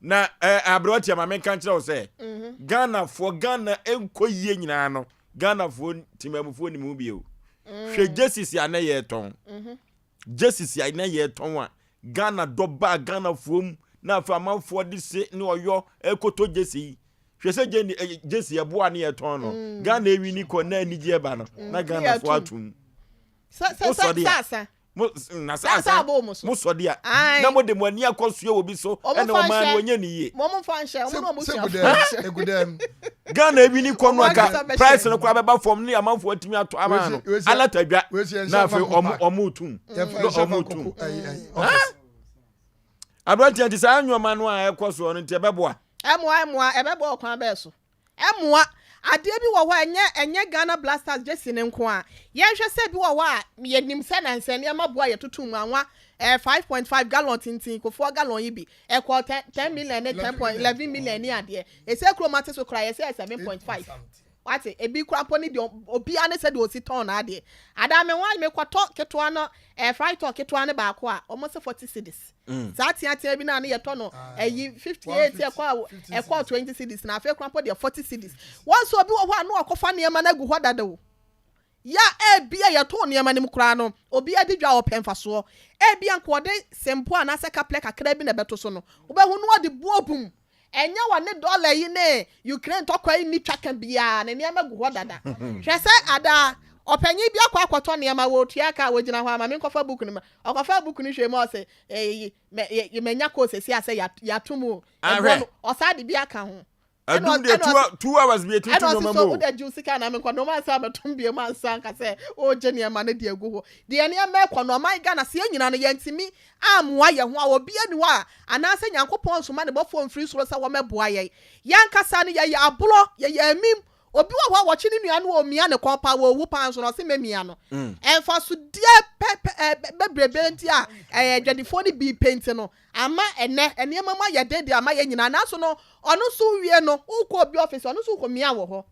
na eh, aberanteɛ ma menka nkyerɛ wo sɛ mhm. ghanafoɔ ghana nkɔ yie nyinaa no ghanafoɔ timamufoɔ nim ho bio mm. hwɛ jesus a na yɛtɔn mhm. jesus a na yɛtɔn a ghana dɔ baa ghanafoɔ mu na afei amanfoɔ de se ne ɔyɔ ɛkoto jesi yi hwɛ sɛ jesi ɛboa ne yɛtɔn no mm. ghana ewi ni kɔ na anigyeɛ ba no mm. na ghanafoɔ atum wosɔre a mo na sɛ asa mo sɔre a na mo de mo ani akɔ soɛ wɔ bi so ɛna ɔman no wɔnyɛ ne yie Ghana ebi ni kɔ no aka price no koraa bɛba fam ne amanfoɔ atumi atɔ ama no alatadwa na afei ɔmo ɔmo tum na ɔmo tum aberanteɛ nti saa nneɛma no a ɛkɔ soɔ no nti ɛbɛboa. Ɛmoa ɛmoa ɛbɛboa ɔkwan bɛɛ so. Ɛmmoa. Adeɛ bi wɔ hɔ a ɛnyɛ ɛnyɛ Ghana Blasters jersey no nko ara. Yɛnhwɛ sɛ bi wɔ hɔ a yɛnim sɛ nansa nneɛma boa yɛtoto mu anwa ɛɛ 5.5 gallon tenten kofoɔ gallon yi bi ɛkɔɔ 10 million ne 10.11 million ne adeɛ. Ɛsɛ kurom ate so koraa yɛsɛ 7.5. Wate? Ebi koraa mpo ne deɛ obiara ne sɛdeɛ ɔsi tɔn n'adeɛ. Adaa me ho a mekɔtɔ ketewa no, ɛɛ frytol ketewa no baako a, wɔn se 40 cedis. Saa teatea bi no a ne yɛtɔ no ɛyi 58 ɛkɔ a ɛkɔɔ 20 cedis na afei koraa mpo deɛ 40 cedis. Wɔn nso obi wɔ hɔ a na wakɔfa nneɛma no agu hɔ dada o. Yɛ a ebia yɛtoo nneɛma no mu koraa no, obi adi dwa a ɔpɛ mfasoɔ. Ebia nka ɔde sempo anaasɛ kaplɛ kakra bi na ɛbɛto so no, wobɛhu no ɔde buo bum. Ɛnyɛ wɔne dɔla yi ne Ukraine ntɔkwa yi nni twaka biara, ne nneɛma gu hɔ dada. Hwɛ sɛ ada ɔpanyin bi akɔ akɔtɔ nneɛma, wɔretua ka a, ɔgyina hɔ a, ma menkɔfa book no mmra. Ɔkɔfaa book no hwɛɛ mu a, ɔse, Eyi, manya koo seesei a sɛ yɛato mu o. Ɛboɔ no, ɔsan de bi aka ho. Adum deɛ 2 hours bi etutu nneɛma mu o. Ɛna ɔsi so wode gye sika na menkɔ nneɛma ansa abɛtom biem ansa nka sɛ ɔregye nneɛma no de agu hɔ. Deɛ nneɛma ɛkɔ no ɔman Ghana sɛ yɛn nyinaa no yɛntumi ammoa yɛn ho a obi ani hɔ a anaasɛ Nyankopɔn nsoma ne bɔfoɔ mfiri soro sɛ wɔmmɛboa yɛn. Yɛn ankasa no yɛyɛ aborɔ, yɛyɛ amim. Obi wɔ hɔ a wɔkye ne nua no ɔmia ne kɔn paa ɔwu paa nso no ɔse mɛmia no. Mfasodeɛ pɛ bebrebe nti a adwadifoɔ no bi pɛ nti no ama ɛnnɛ nneɛma mu ayɛ den de ama yɛn nyinaa. Nanso no, ɔno nso wie no, wokɔ obi ɔfese, ɔno nso kɔmia wɔ hɔ.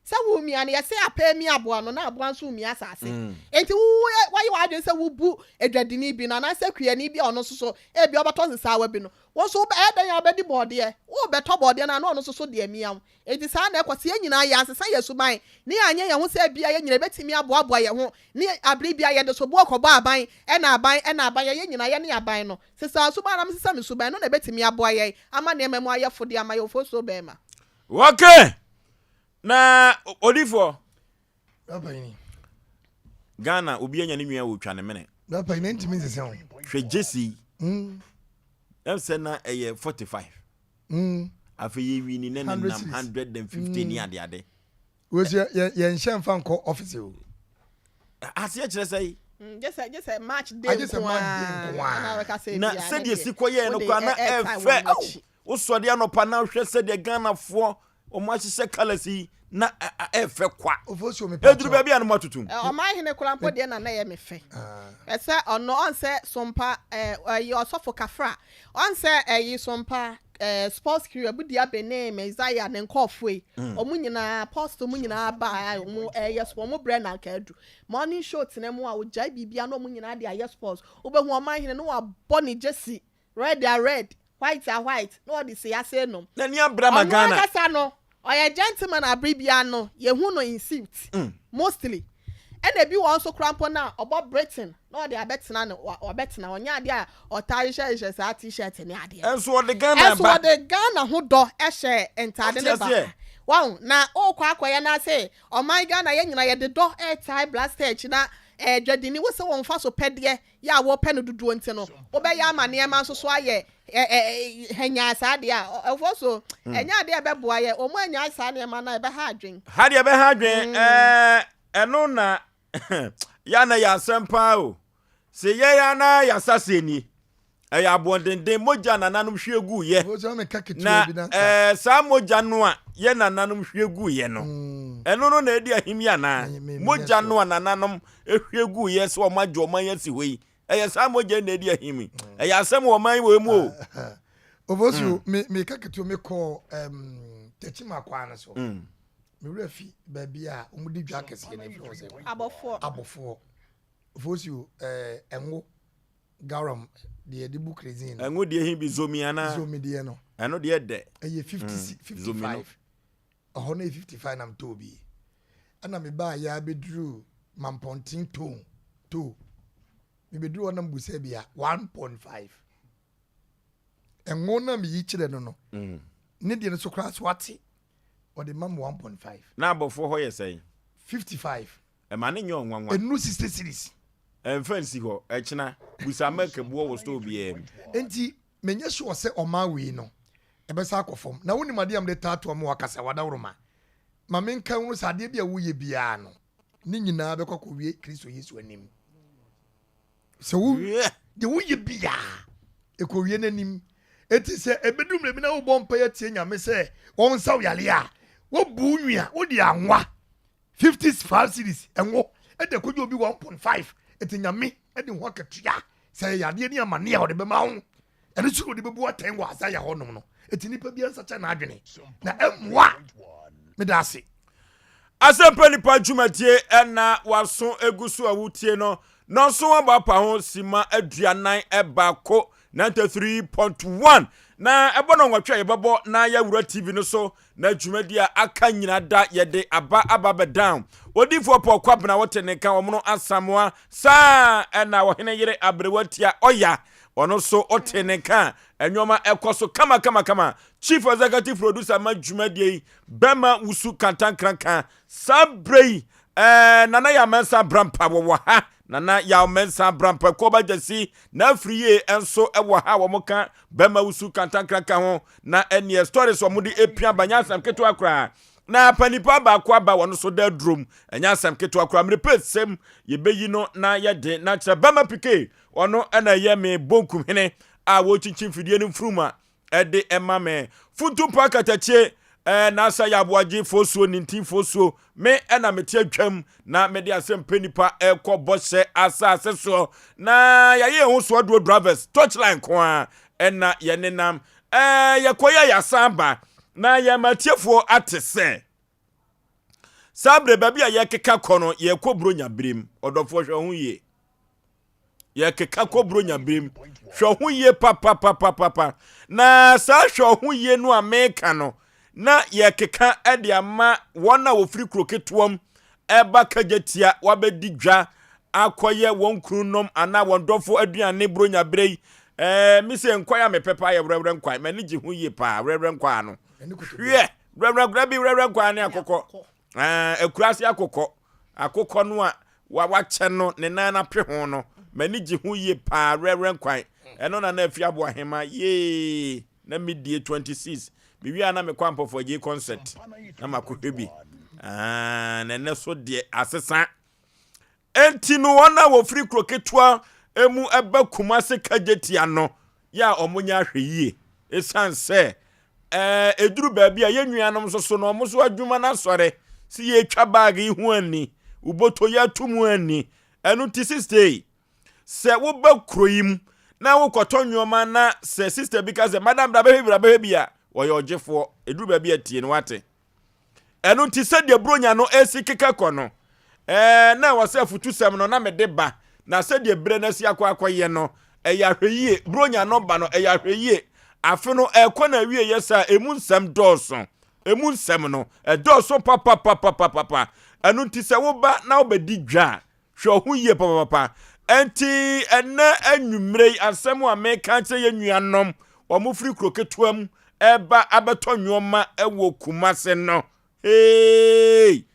Sɛ womia no, yɛse apɛ mia aboa no, na aboa nso mia asase. Enti wo woayɛ w'adwene sɛ wobu adwadini bi no anaasɛ kuani bi a ɔno nso so ebia ɔbɛtɔ nsesaawa bi no, wo nso ɛyɛ dɛn a wobɛdi bɔɔdeɛ? Wobɛtɔ bɔɔdeɛ no a na ɔno nso so de amia wo. Enti saa na ɛkɔ. Sɛ yɛn nyinaa yɛansesa yɛn suban na yɛanyɛ yɛn ho sɛ ebia yɛn nyinaa yɛbɛtumi aboaboa yɛn ho ne bere biara yɛde soboɔ kɔbɔ aban ɛna aban ɛna aban, yɛyɛ nyinaa yɛne aban no. Sesa wo suban na mesesa me suban, ɛno na ɛbɛtumi aboa yɛn ama nneɛma mu ayɛ fo de ama yɛn. Ofosuo Bɛɛma. Okay! Na odifoɔ. Ghana obi anya ne nua ɔtwa ne mene. Hwɛ gyesi. Ɛm sɛ na ɛyɛ 45. Afei yɛ wini ne nenam 150 ni adeade. Wei so yɛ yɛnhyɛ nfa nkɔ ɔfisi o. Aseɛ kyerɛ sɛ yi. Gye sɛ gye sɛ match day nko ara. Na sɛdeɛ si kɔ yɛɛ no koraa na ɛfɛ. Wosɔre anɔpa na wohwɛ sɛdeɛ Ghanafoɔ wɔn ahyehyɛ colours yi na ɛfɛ kwa. Ɛduru baabi a no mo atotom. Ɔman hene koraa mpo deɛ na na ɛyɛ me fɛ. Ɛsɛ ɔno ɔnsɛ sompa ɛyi ɔsɔfo kafra ɔnsɛ ɛyi sompa eh, sports crew abudi abene messiah ne nkɔɔfoɔ yi mm. wɔn nyinaa apostle mu nyinaa ba a wɔn ɛyɛ sport wɔn brɛ na nka adu morning show tena mu a wɔgyae biribia na wɔn nyinaa de ayɛ sports wobɛhu ɔman hene no wabɔ ne gyesi red a red white a white na ɔde si ase nom n'ani abira ma Ghana ɔno ankasa no Ɔyɛ gentleman a bere biara no yɛhu no in suit mostly. Ɛna ebi wɔ hɔ nso koraa mpo no a ɔbɔ Britain na ɔde abɛtena no wabɛtena ɔnyɛ adeɛ a ɔtaa hyehyɛ hyehyɛ saa t-shirt ne adeɛ no. Ɛnso ɔde Ghana ba. Ɛnso ɔde Ghana ho dɔ hyɛ ntaade ne ba. Wahu na ɔrekɔ akɔyɛ no ase ɔman Ghana yɛn nyinaa yɛde dɔ ɛretae Black Star akyi na ɛɛ dwadini wo sɛ wɔn mfa so pɛdeɛ yɛ a wɔpɛ no dodoɔ nti no, wobɛyɛ ama nneɛma nso so ayɛ hanyaa saa deɛ a, ɛfoɔ so hmm. ɛnyɛ adeɛ a ɛbɛboa yɛ. Wɔn anyae saa nneɛma no a ɛbɛha adwen. Ha deɛ ɛbɛha adwen hmm. ɛno na yɛ na yɛ asɛm paa o. Sɛ yɛn ana yɛ asase nie. Ɛyɛ aboɔdenden mogya nananom hwie gu yɛ. Na ɛɛ saa mogya no a yɛ nananom hwie gu yɛ no. Hmm. Ɛno no na ɛdi ahim yɛ anaa? Mogya no a nananom hwie gu yɛ sɛ wɔn agye ɔman asi hɔ yi. Ɛyɛ saa mogya yi na ɛdi ahim yi. Hmm. Ɛyɛ asɛm wɔ ɔman wɔ mu o. Obosu hmm. me me ka ketewa me kɔ um, Techiman kwan no so. Me wura fi baabi a wɔn di dwa kɛseɛ na efi hɔ sɛ. Abɔfoɔ. Abɔfoɔ. Ofosu ɛɛ ɛngo. Garam deɛ yɛde bu kerosene no. Ɛngo deɛ he bi zomi anaa? Zomi deɛ no. Ɛno deɛ dɛ. Ɛyɛ 50 mm, 55. Ɛhɔ no yɛ 55 na metɔɔ bi. Ɛna mebaa yɛ abɛduru Mampɔnten tone to. Mebɛduru hɔ na mbusa bi a 1.5. Ɛngo na meyi kyerɛ no no. Mm. Ne deɛ no so koraa so ate. Ɔde ma me 1.5. Na abɔfoɔ hɔ yɛ sɛn? 55. Ɛma no nyɛ ɔnwanwa. Ɛnuru 60 cedis. Ɛmfa nsi hɔ. Ɛkyena, busa milk boɔ wɔ store biara mu. Enti menyɛ sure sɛ ɔman wei no ɛbɛsan akɔ fam. Na wonim adeɛ a mede taa toa mu akasa, wadaworoma. Ma menka nhunu sɛ adeɛ bi a woyɛ biara no, ne nyinaa bɛkɔ akɔwie Kristo Yesu anim. Sɛ wo deɛ woyɛ biara ɛkɔwie n'anim. Enti sɛ ɛbɛdu mmerɛ bi na wobɔ mpaeɛ atie Nyame sɛ ɔnsa wo yareɛ a, wobu wo nwi a, wode anwa 55 cedis ɛnwo ɛde akɔgye obi 1.5 ɛti nyame ɛde ho akatua sɛ ɛyɛ yadeɛ ne amane a ɔde bɛma wo ɛno so na ɔde bɛbu atɛn wɔ asaya hɔ nom no ɛti nipa bi nsakyɛ n'adwene na ɛmmoa meda ase. Asɛmpa Nipa dwumadie na waso egu so a wotie no. Nɔnso abɔ apa ho sima 41, 93.1 na ɛbɔ no nwɔtwe a yɛbɛbɔ na yɛawura TV no so na dwumadie a aka nyina da yɛde aba aba bɛdan. Odiyifoɔ Paul Kwabena wote ne nka wɔn no Asamoah saa ɛna ɔhene yere aberewa tia ɔya ɔno nso wote ne nka nneɛma ɛkɔ so kama kama kama. Chief Executive Producer ma dwumadie yi Bɛma wusu kantankranka saa berɛ yi eh, Nana Yaw Mensah Brampa wɔwɔ ha. Nana Yaw Mensah Brampa Kuoba Gyasi na afiri yie nso wɔ ha a wɔn ka Bɛma wusu kantankranka ho na ɛneɛ stories wɔn de epia ba nyɛ asɛm ketewa koraa. Na panipa baako aba wɔn nso da adurom ɛnyɛ asɛm ketewa koraa. Mmerɛ sɛm yɛbɛyi no na yɛde na kyerɛ Bɛma Pike ɔno ɛna ɛyɛ me bonkum hene a wɔkyinkyin fidie no mfurum a ɛde ɛma me. Funtumpa akatakyie ɛɛ n'asa yɛ aboagye fosuo nintin fosuo me ɛna mete atwam na mede asɛm pɛ nipa ɛkɔ bɔhyɛ asase soɔ na yɛayɛ yɛn ho soɔ doɔ drivers touchline ko a ɛna yɛnenam ɛɛ yɛkɔyɛ yɛasan ba na yɛma atiefoɔ ate sɛ saa berɛ baabi a yɛkeka kɔ no yɛkɔ buronya berem ɔdɔfoɔ hwɛ ho yie. Yɛkeka kɔ Buronya berem. Hwɛ ho yie papapapapa. Na saa hwɛ ho yie no a meka no, na yɛkeka de ama wɔn a wɔfiri kuro ketewa mu ɛba Kagyatia wabɛdi dwa akɔyɛ wɔn kununom anaa wɔn dɔfo aduane Buronya berɛ yi. Ɛɛ me sɛ nkwan a mepɛ paa yɛ werɛwerɛ nkwan. M'ani gye ho yie paa werɛwerɛ nkwan no. Hwɛ werɛwerɛ bi werɛwerɛ nkwan ne akokɔ. Ɛɛ akuraase akokɔ. Akokɔ no a wa wakyɛ no ne nan no ape ho no, m'ani gye ho yie paa, werɛwerɛ nkwan. Ɛno na na afi aboahema, yee, na medie 26. Mewie a na mekɔ Ampɔfoɔ Agyei concert na makɔhwɛ bi. Ah, na ɛnɛ so deɛ asesa. Enti no wɔn a wɔfiri kuro ketewa mu ɛba Kumase Kagyetia no, yɛ a wɔnyɛ ahwɛyie. Ɛsiane sɛ ɛɛ ɛduru baabi a yɛn nuanom nso so no wɔn nso adwuma no asɔre sɛ yɛretwa baage yi ho ani, wobɔtɔ yi ato mu ani. Ɛno nti sista yi, sɛ woba kuro yi mu na wokɔtɔ nneɛma na sɛ sista bi ka sɛ madam bra bɛhwɛ bi bra bɛhwɛ bi a, wɔyɛ ɔgyefoɔ. Ɛduru baabi a tie no wate. Ɛno nti sɛdeɛ Buronya no resi keka kɔ no, ɛɛ, na ɛwɔ sɛ afutusɛm no na mede ba, na sɛdeɛ berɛ no asi akɔ akɔyɛ no, ɛyɛ ahwɛyie. Buronya no ba no, ɛyɛ ahwɛyie. Afe no ɛrekɔ na awieɛ saa, ɛmu nsɛm dɔɔso. Ɛmu nsɛm no, ɛdɔɔso papapapapapa. Ɛno nti sɛ woba na wobɛdi dwa a, Hwɛ wo ho yie papapapa. Enti ɛnnɛ anwummerɛ yi, asɛm a meka akyerɛ yɛn nuanom, wɔn firi kuro ketewa mu ɛreba abɛtɔ nneɛma wɔ Kumase no, hey!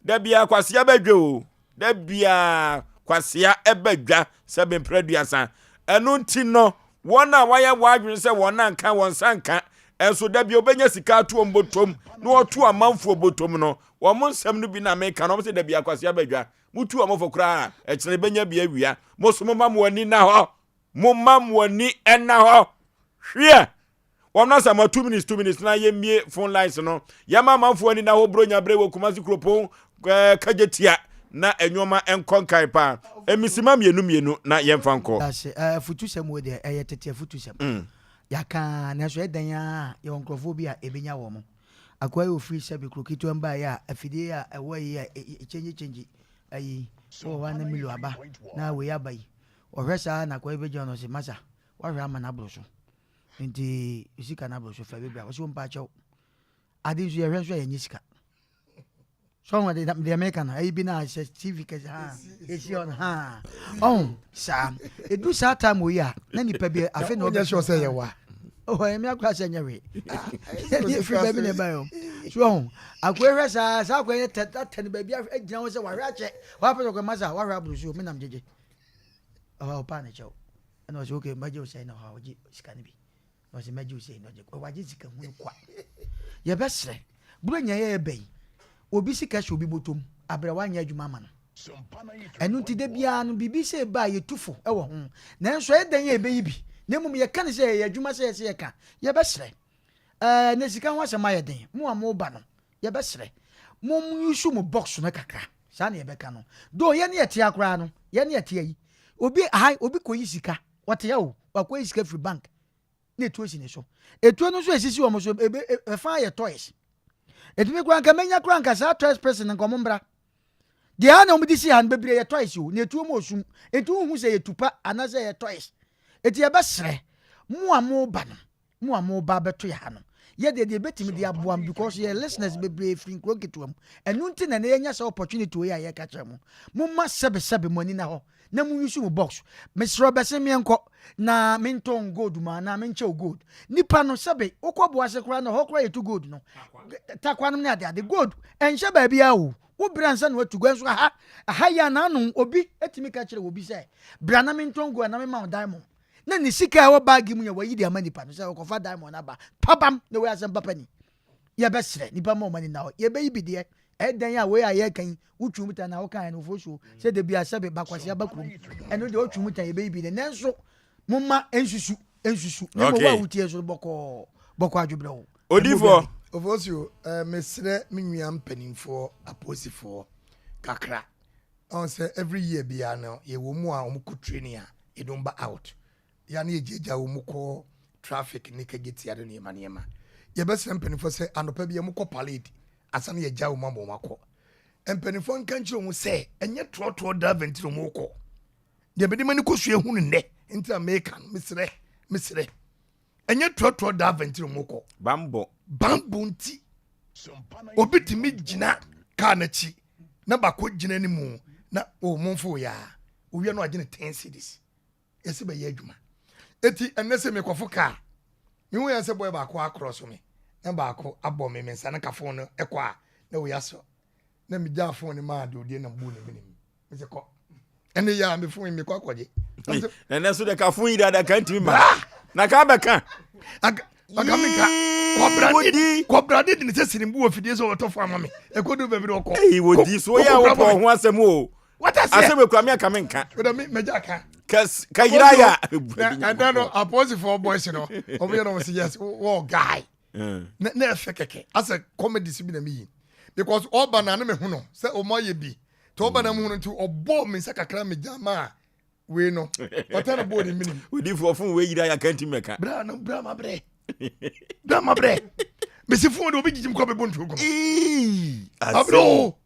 Da biara kwasea bɛdwa o. Da biara kwasea ɛbɛdwa sɛ bempere aduasa. Ɛno nti no, wɔn a wɔayɛ wɔn adwene sɛ wɔn nan nka wɔn nsa nka, ɛnso da biara wɔbɛnya sika ato wɔn bɔtɔm na wɔto amanfoɔ bɔtɔm no, Wɔn nsɛm no bi na meka no, wɔn sɛ dabi akwasi abadwa, mutu wɔn fo koraa a, ɛkyena ebenya bi awia. Mo so momma mo ani nna hɔ, momma mo ani nna hɔ. Hweɛ! Wɔn na sɛ 2 minutes 2 minutes na yɛmmie phone lines no, yɛma amanfoɔ ani nna hɔ Buronya bere wɔ Kumasi kuropɔn ɛɛ Kagyetia na nneɛma nkɔ nkan paa. Emisima mmienu mmienu na yɛmfa nkɔ. Ase afutusɛm wei deɛ ɛyɛ tete afutusɛm. Yɛaka nanso ɛdɛn ara a yɛwɔ nkurɔfoɔ bi a ɛbɛnya wɔn. Akoa yi ofiri sɛbi kuro ketewa mu baeɛ a afidie a ɛwɔ ayi a ɛkyɛngye kyɛngye ayi wɔ hɔ a na Milo aba na wei aba yi ɔhwɛ saa na akoa yi bɛgyina no ɔse masa wahwɛ ama no aboro so nti sika no aboro so fa bi bra ɔse ɔmpa akyɛw ade nso yɛhwɛ nso a yɛnyɛ sika. So ɔho de deɛ meka no ayi bi na sɛ TV kɛse ha esi hɔ no ha ɔho saa edu saa time wɔ yi a na nipa bi afe na ɔbɛ sure sɛ yɛ wa ɔhɔ ɛmi akora sɛ nyɛ hwee ɛni efiri baabi na ɛba yɛ o so ɔho akoe hwɛ saa saa akoe yɛ tɛ tɛ no baabi agyina hɔ sɛ wahwɛ akyɛ wapɛ sɛ ɔkɔ masa wahwɛ aburo so mi nam gyegye ɔhɔ ɔpaa ne kyɛw ɛna ɔsɛ okay mbɛgye ɔsɛ na ɔhɔ ɔgye sika no bi. Na ɔse mɛgye wo sei na ɔgye wagye sika hunu kwa. Yɛbɛsrɛ Buronya yɛ ɛbɛ yi obi sika hyɛ obi bɔtɔm abrɛ wanyɛ adwuma ama no. Ɛno nti da biara no biribi sɛ ɛba a yɛtu fo wɔ ho nanso ɛyɛ dɛn a yɛbɛyi bi na mmom yɛka no sɛ ɛyɛ adwuma sɛ yɛsɛ yɛka yɛbɛsrɛ ɛɛ na sika ho asɛm ayɛ den mo a moba no yɛbɛsrɛ mo use mo box no kakra saa na yɛbɛka no though yɛne yɛtea koraa no yɛne yɛtea yi obi aha obi kɔyi sika Ɔte ha o, wakɔyi sika firi bank na etuo si ne so. Etuo no nso esisi wɔn so, ebe ɛfa yɛ toys. Enti me koraa nka mɛnya koraa nka saa toys person no nka ɔmo mbra. Deɛ a na ɔmo de si ha no bebree yɛ toys o, na etuo mu osum. Enti wonhu sɛ ɛyɛ tupa anaasɛ ɛyɛ toys. Enti yɛbɛsrɛ mo a moba no, mo a moba abɛto yɛ ha no, yɛ deɛ deɛ yɛbɛtumi de aboa mo because yɛ listeners bebree firi nkuro nketewa mu. Ɛno nti na ɛnɛ yɛanya saa opportunity wei a yɛreka kyerɛ mo. Momma sɛbesɛbe mo ani nna hɔ na mo use mo box. Mesrɛ wo bɛsen meɛnkɔ na mentɔn gold ma anaa menkyɛ wo gold. Nipa no sɛbe wokɔ boase koraa na hɔ koraa yɛtu gold no. Takwa nom ne ade ade. Gold ɛnhyɛ baabiara o. Wo brɛ ansa na watu gold nso aha aha yi a n'ano obi etumi ka kyerɛ obi sɛ bra na mentɔn gold anaa mema wo diamond. Na ne sika a ɛwɔ baagi mu yɛ wayi de ama nipa no sɛ ɔkɔfa diamond aba. Pabam na wei asɛm papa ni. Yɛbɛsrɛ nipa ma wɔn ani nna hɔ. Yɛbɛyi bi deɛ. Ɛdɛn a wei a yɛreka yi, wotwi mu tan na wokaeɛ no ofosuo sɛ da bi a sɛbe bakwasi aba kurom. Ɛno deɛ wotwi mu tan yɛbɛyi bi deɛ. Nanso momma ɛnsusu, ɛnsusu. Na mmom wo a wotie nso no bɔkɔɔ, bɔkɔɔ adwobrɛ wo. Odiyifoɔ. Ofosuo, eh, mesrɛ me nua mpanimfoɔ, apolisifoɔ kakra. Ɔn sɛ every year biara no yɛwɔ mu a wɔn kɔ training a yɛde wɔn ba out. Yɛ a na yɛgyaagyaa wɔn mu kɔ traffic ne kagetia ne nneɛma nneɛma. Yɛbɛsrɛ mpanimfoɔ sɛ anɔpa bi wɔkɔ parade ansa na yɛgyaa wɔn ama wɔn akɔ. Mpanimfoɔ nka nkyerɛ wɔn sɛ ɛnyɛ trɔtrɔ driving nti na wɔkɔ. Deɛ mede m'ani kɔsua hu no nnɛ nti na meka no, mesrɛ, mesrɛ. Ɛnyɛ trɔtrɔ driving nti na wɔkɔ. Bambɔ. Bambɔ nti. Obi tumi gyina kaa n'akyi na baako gyina anim na o oh, momfo yaa. Owia no agye ne 10 cedis. Yɛsɛ bɛyɛ adwuma. Eti ɛnɛ sɛ mekɔfo kaa, mehu yɛn sɛ bɔyɛ baako akorɔ so me, na baako abɔ me me nsa na ka fon no ɛkɔ a, na wei asɔ. Na megyaa fon no maa deɛ ɔdeɛ na mbuu ne mene mu. Mese kɔ. Ɛne yɛ a me fon yi mekɔ akɔgye. Ɛnɛ so deɛ ka fon yi dada ka ntumi ma. Na ka bɛka. Aka meka. Kɔbrade kɔbrade de ne sɛ sinimbu wɔ fidie sɛ ɔbɛtɔ fon ama me. Ɛkɔdu baabi na ɔkɔ. Ei wɔdi so yɛ a wopɔ ho asɛm o. Asɛm ekura mi aka mi nka. Wọ́n mi mẹja ka. Ka yira ya. Ɛdá no apolisifoɔ boys no wɔn yɛ no wɔn sɛ yes wɔ guy. Na na ɛfɛ kɛkɛ asɛ comedy si bi na mi yi because ɔba na ne mi hu no sɛ wɔn ayɛ bi tí ɔba na mi hu no nti ɔbɔ mi nsa kakra mi gya maa wei no ɔtɛ no bɔɔ ne minim. Odiifoɔ fon wei yira ya kanti mɛka. Bra no bra ma brɛ bra ma brɛ mesi fon de obi gyigyi mu kɔ bɛ bɔ ntuo kɔnɔ. Abirɛ o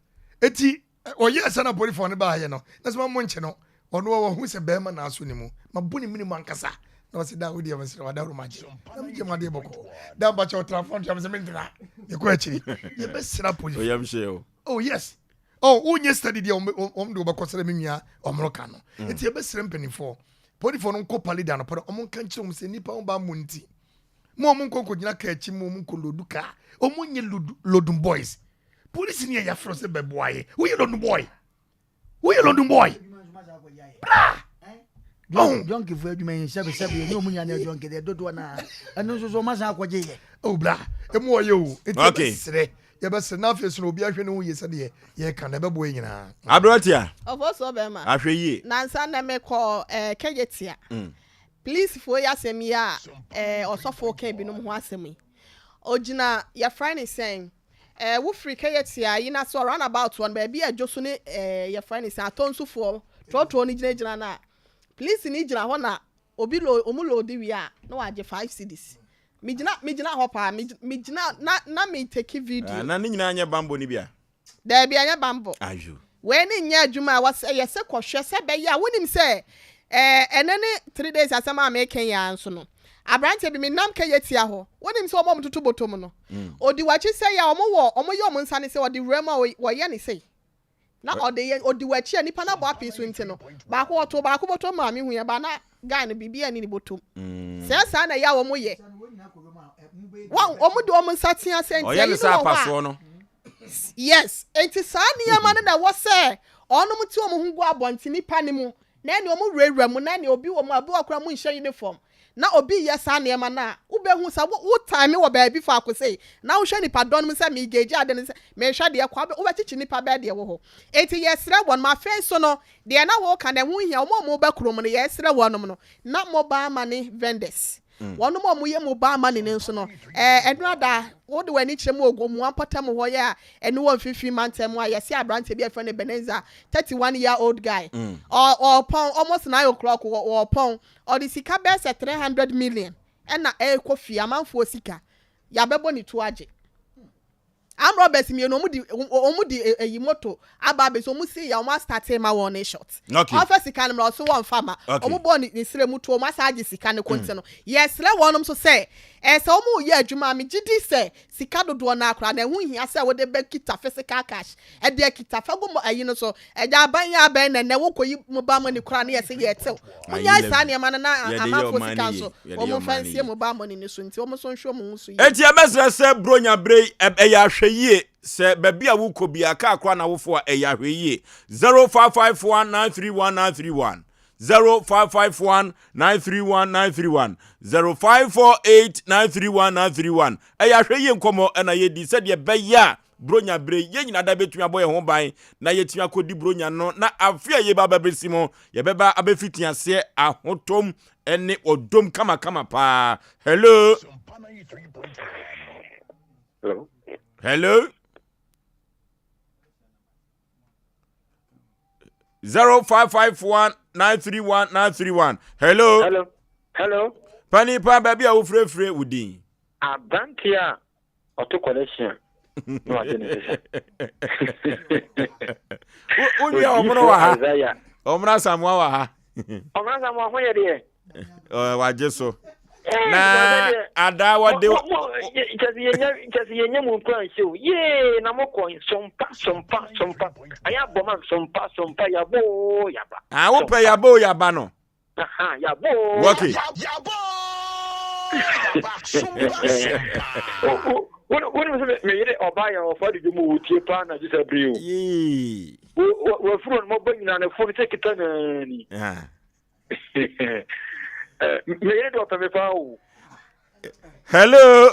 eti. Ɔyɛɛ sɛ na apolifoɔ no baeɛ no, na sɛ mo nkye no, ɔno wahu sɛ bɛrima na aso ne mu. Mabɔ ne mene mu ankasa. Na ɔse da wodeɛ mesrɛ wadaworo magye. Na megye mo adeɛ bɔkɔɔ. Da mpakyɛ ɔtra fɔntra me sɛ mentena. Mekɔ akyiri. Yɛbɛsrɛ apolifoɔ. Ɔyam hyɛ o. Oh yes. Oh, wonyɛ study deɛ wɔn de wɔbɛkɔ srɛ me nua ɔmoro ka no. Mm. Nti yɛbɛsrɛ mpanimfoɔ. Polifoɔ no nkɔ pali da anɔpa no, wɔn nka nkyerɛ wɔn sɛ nnipa ho ba mo nti. Mo a wɔn nkɔ nkɔgyina kaa akyi mo wɔn nkɔ lodu kaa. Wɔn nyɛ lodum boys. Polisi ni ɛyɛ frɛ sɛ bɛboa yɛ. Woyɛ london boy. Woyɛ london boy. Bra. Jɔnkifo adwuma yi sɛbi sɛbi ɛni ɔmu nya ne jɔnki deɛ dodoɔ naa ɛno nso so ɔma san akɔgye yɛ. Oh bra emu ɔyɛ o eti yɛbɛsrɛ yɛbɛsrɛ na afei so na obi ahwɛ ne ho yie sɛdeɛ yɛka na ɛbɛboa yɛ nyinaa. Aberanteɛ. Ɔfɔ so bɛrima. Ahwɛ yie. Nansa na mekɔ ɛɛ eh, Kejetia. Mm. Polisifoɔ yi asɛm yi a ɛɛ eh, ɔsɔfo ka ebinom ho asɛm yi. Ogyina yɛfrɛ ne sɛn. Eh, wo firi Kejetia yi na so round about hɔ no baabi a dwoso ne eh, yɛfrɛ ne sɛ atɔnsufoɔ trɔtrɔ no gyinagyina no a, polisi ni gyina hɔ na obi lo ɔmo loadi wie a na wagye 5 cedis. Megyina megyina hɔ paa, megyina na na me take video. Ah, na ne nyinaa nyɛ bambɔ no bi a? Daabi, ɛnyɛ bambɔ. Ayo. Wei ne nyɛ adwuma a ɛwɔ sɛ yɛ sɛ kɔhwɛ sɛ ɛbɛyɛ a wonim sɛ ɛɛ ɛnɛ ne 3 days asɛm a meka yi ara nso no aberanteɛ bi menam Kejetia hɔ wonim sɛ wɔn a wɔtoto bɔtɔ mu no ɔdi w'akyi sɛ yɛ a wɔn wɔ wɔn yɛ wɔn nsa ne sɛ ɔde wura mu a wɔyɛ ne sei na ɔde yɛ ɔdi w'akyi a nipa no abɔ apee so nti no baako ɔto baako bɔtɔ mu a mehu yɛ ba na guy no biribi ani ne bɔtɔ mu sɛ saa na ɛyɛ a wɔn yɛ wɔn wɔn de wɔn nsa tea sɛ nti Ɔyɛ ɛyi ne no sɛ wɔ hɔ a apasoɔ no. Yes, enti saa nneɛma no na ɛwɔ sɛ wɔnom te wɔn ho gu abɔnten nipa no mu, na ɛne wɔn wurawura mu, na ɛne obi wɔ mu a, obi wɔ koraa monhyɛ uniform, na obi yɛ saa nneɛma no a, wobɛhu sɛ wo wo time wɔ baabi faako sei, na wohwɛ nipa dɔn no mu sɛ me gauge ade no sɛ mehwɛ deɛ kɔ, wobɛkyekye nipa bɛɛ deɛ wɔ hɔ. Enti yɛsrɛ wɔnom, afei nso no, deɛ na woka no ɛho hia, wɔn a wɔba kurom no yɛsrɛ wɔnom no, na mobile money vendors, Wɔnom a wɔyɛ mobile money no nso no, ɛɛ ɛno ada wode w'ani kyerɛ mu wɔ Gomoa mpɔtam hɔ yɛ a ɛno wɔ mfimfini mantam mu a yɛse aberanteɛ bi a yɛfrɛ no Ebenezer, 31 year old guy, ɔ ɔɔpɔn almost 9 o'clock wɔ ɔɔpɔn, ɔde sika bɛyɛ sɛ 300 million ɛna ɛɛkɔ fie, amanfoɔ sika, yɛabɛbɔ ne tuo agye. Armed robbers mienu ɔmo di ɔmo di eyi moto aba abesi ɔmo si ya ɔmo astate ma wɔn ne shot. Okay. Ɔfɛ sika no mra ɔso wɔn fa ma. Okay. Ɔmo bɔ ne ne srɛ mu tuo ɔmo asa agye sika no konti no. Yɛsrɛ wɔnom so sɛ ɛsɛ ɔmo yɛ adwuma a megye di sɛ sika dodoɔ no akora na ɛho hia sɛ wode bɛ kita physical cash ɛde akita fa gu mo ayi no so ɛgya aban yɛ abɛn na ɛnɛ wokɔ yi mobile money koraa ne yɛsɛ yɛtew. Monyae saa nneɛma no na amanfoɔ sika nso wɔn mfa nsie mobile money no so nti wɔn nso nhwɛ wɔn ho so yie. Enti yɛbɛsrɛ sɛ Buronya bere yi ɛyɛ ahwɛyie sɛ baabi a wokɔ biara kaa koraa na wofo a ɛyɛ ahwɛyie 0551 931 931 0551 931 931 0548 931 931 ɛyɛ ahwɛyie nkɔmmɔ ɛna yɛdi sɛdeɛ ɛbɛyɛ a Buronya bere yi, yɛn nyinaa da betumi abɔ yɛn ho ban na yɛatumi akɔdi Buronya no, na afe a yɛba abɛbɛsi mu, yɛbɛba abɛfiti aseɛ ahotɔm ne ɔdom kamakama paa. Hello. Hello. Hello. 0551 931 931. Hello. Hello. Hello. Pani pa baabi a wofirefire wo din. Aberanteɛ a ɔto collection a na wagye ne sesa. Wonwia ɔmono wɔ ha. Ɔmono Asamoah wɔ ha. Ɔmono Asamoah ho yɛ deɛ. Wagye so. Na ada wɔde. Kyɛsɛ yɛnya kyɛsɛ yɛnya mu nkura nhyɛ o. Yee na mo kɔ sompa sompa sompa. Ayɛ abɔ ma sompa sompa yabo yaba. Ah wopɛ yabo yaba no. Aha, yabo. Okay. Wonim sɛ me yere ɔbaa yɛ ɔfa de dwom wɔ tie paa na gye sɛ bere o. Wafuro no mɔbɔ nyina ne fo no sɛ kita naani. Me yere de ɔpɛ me paa o. Hello.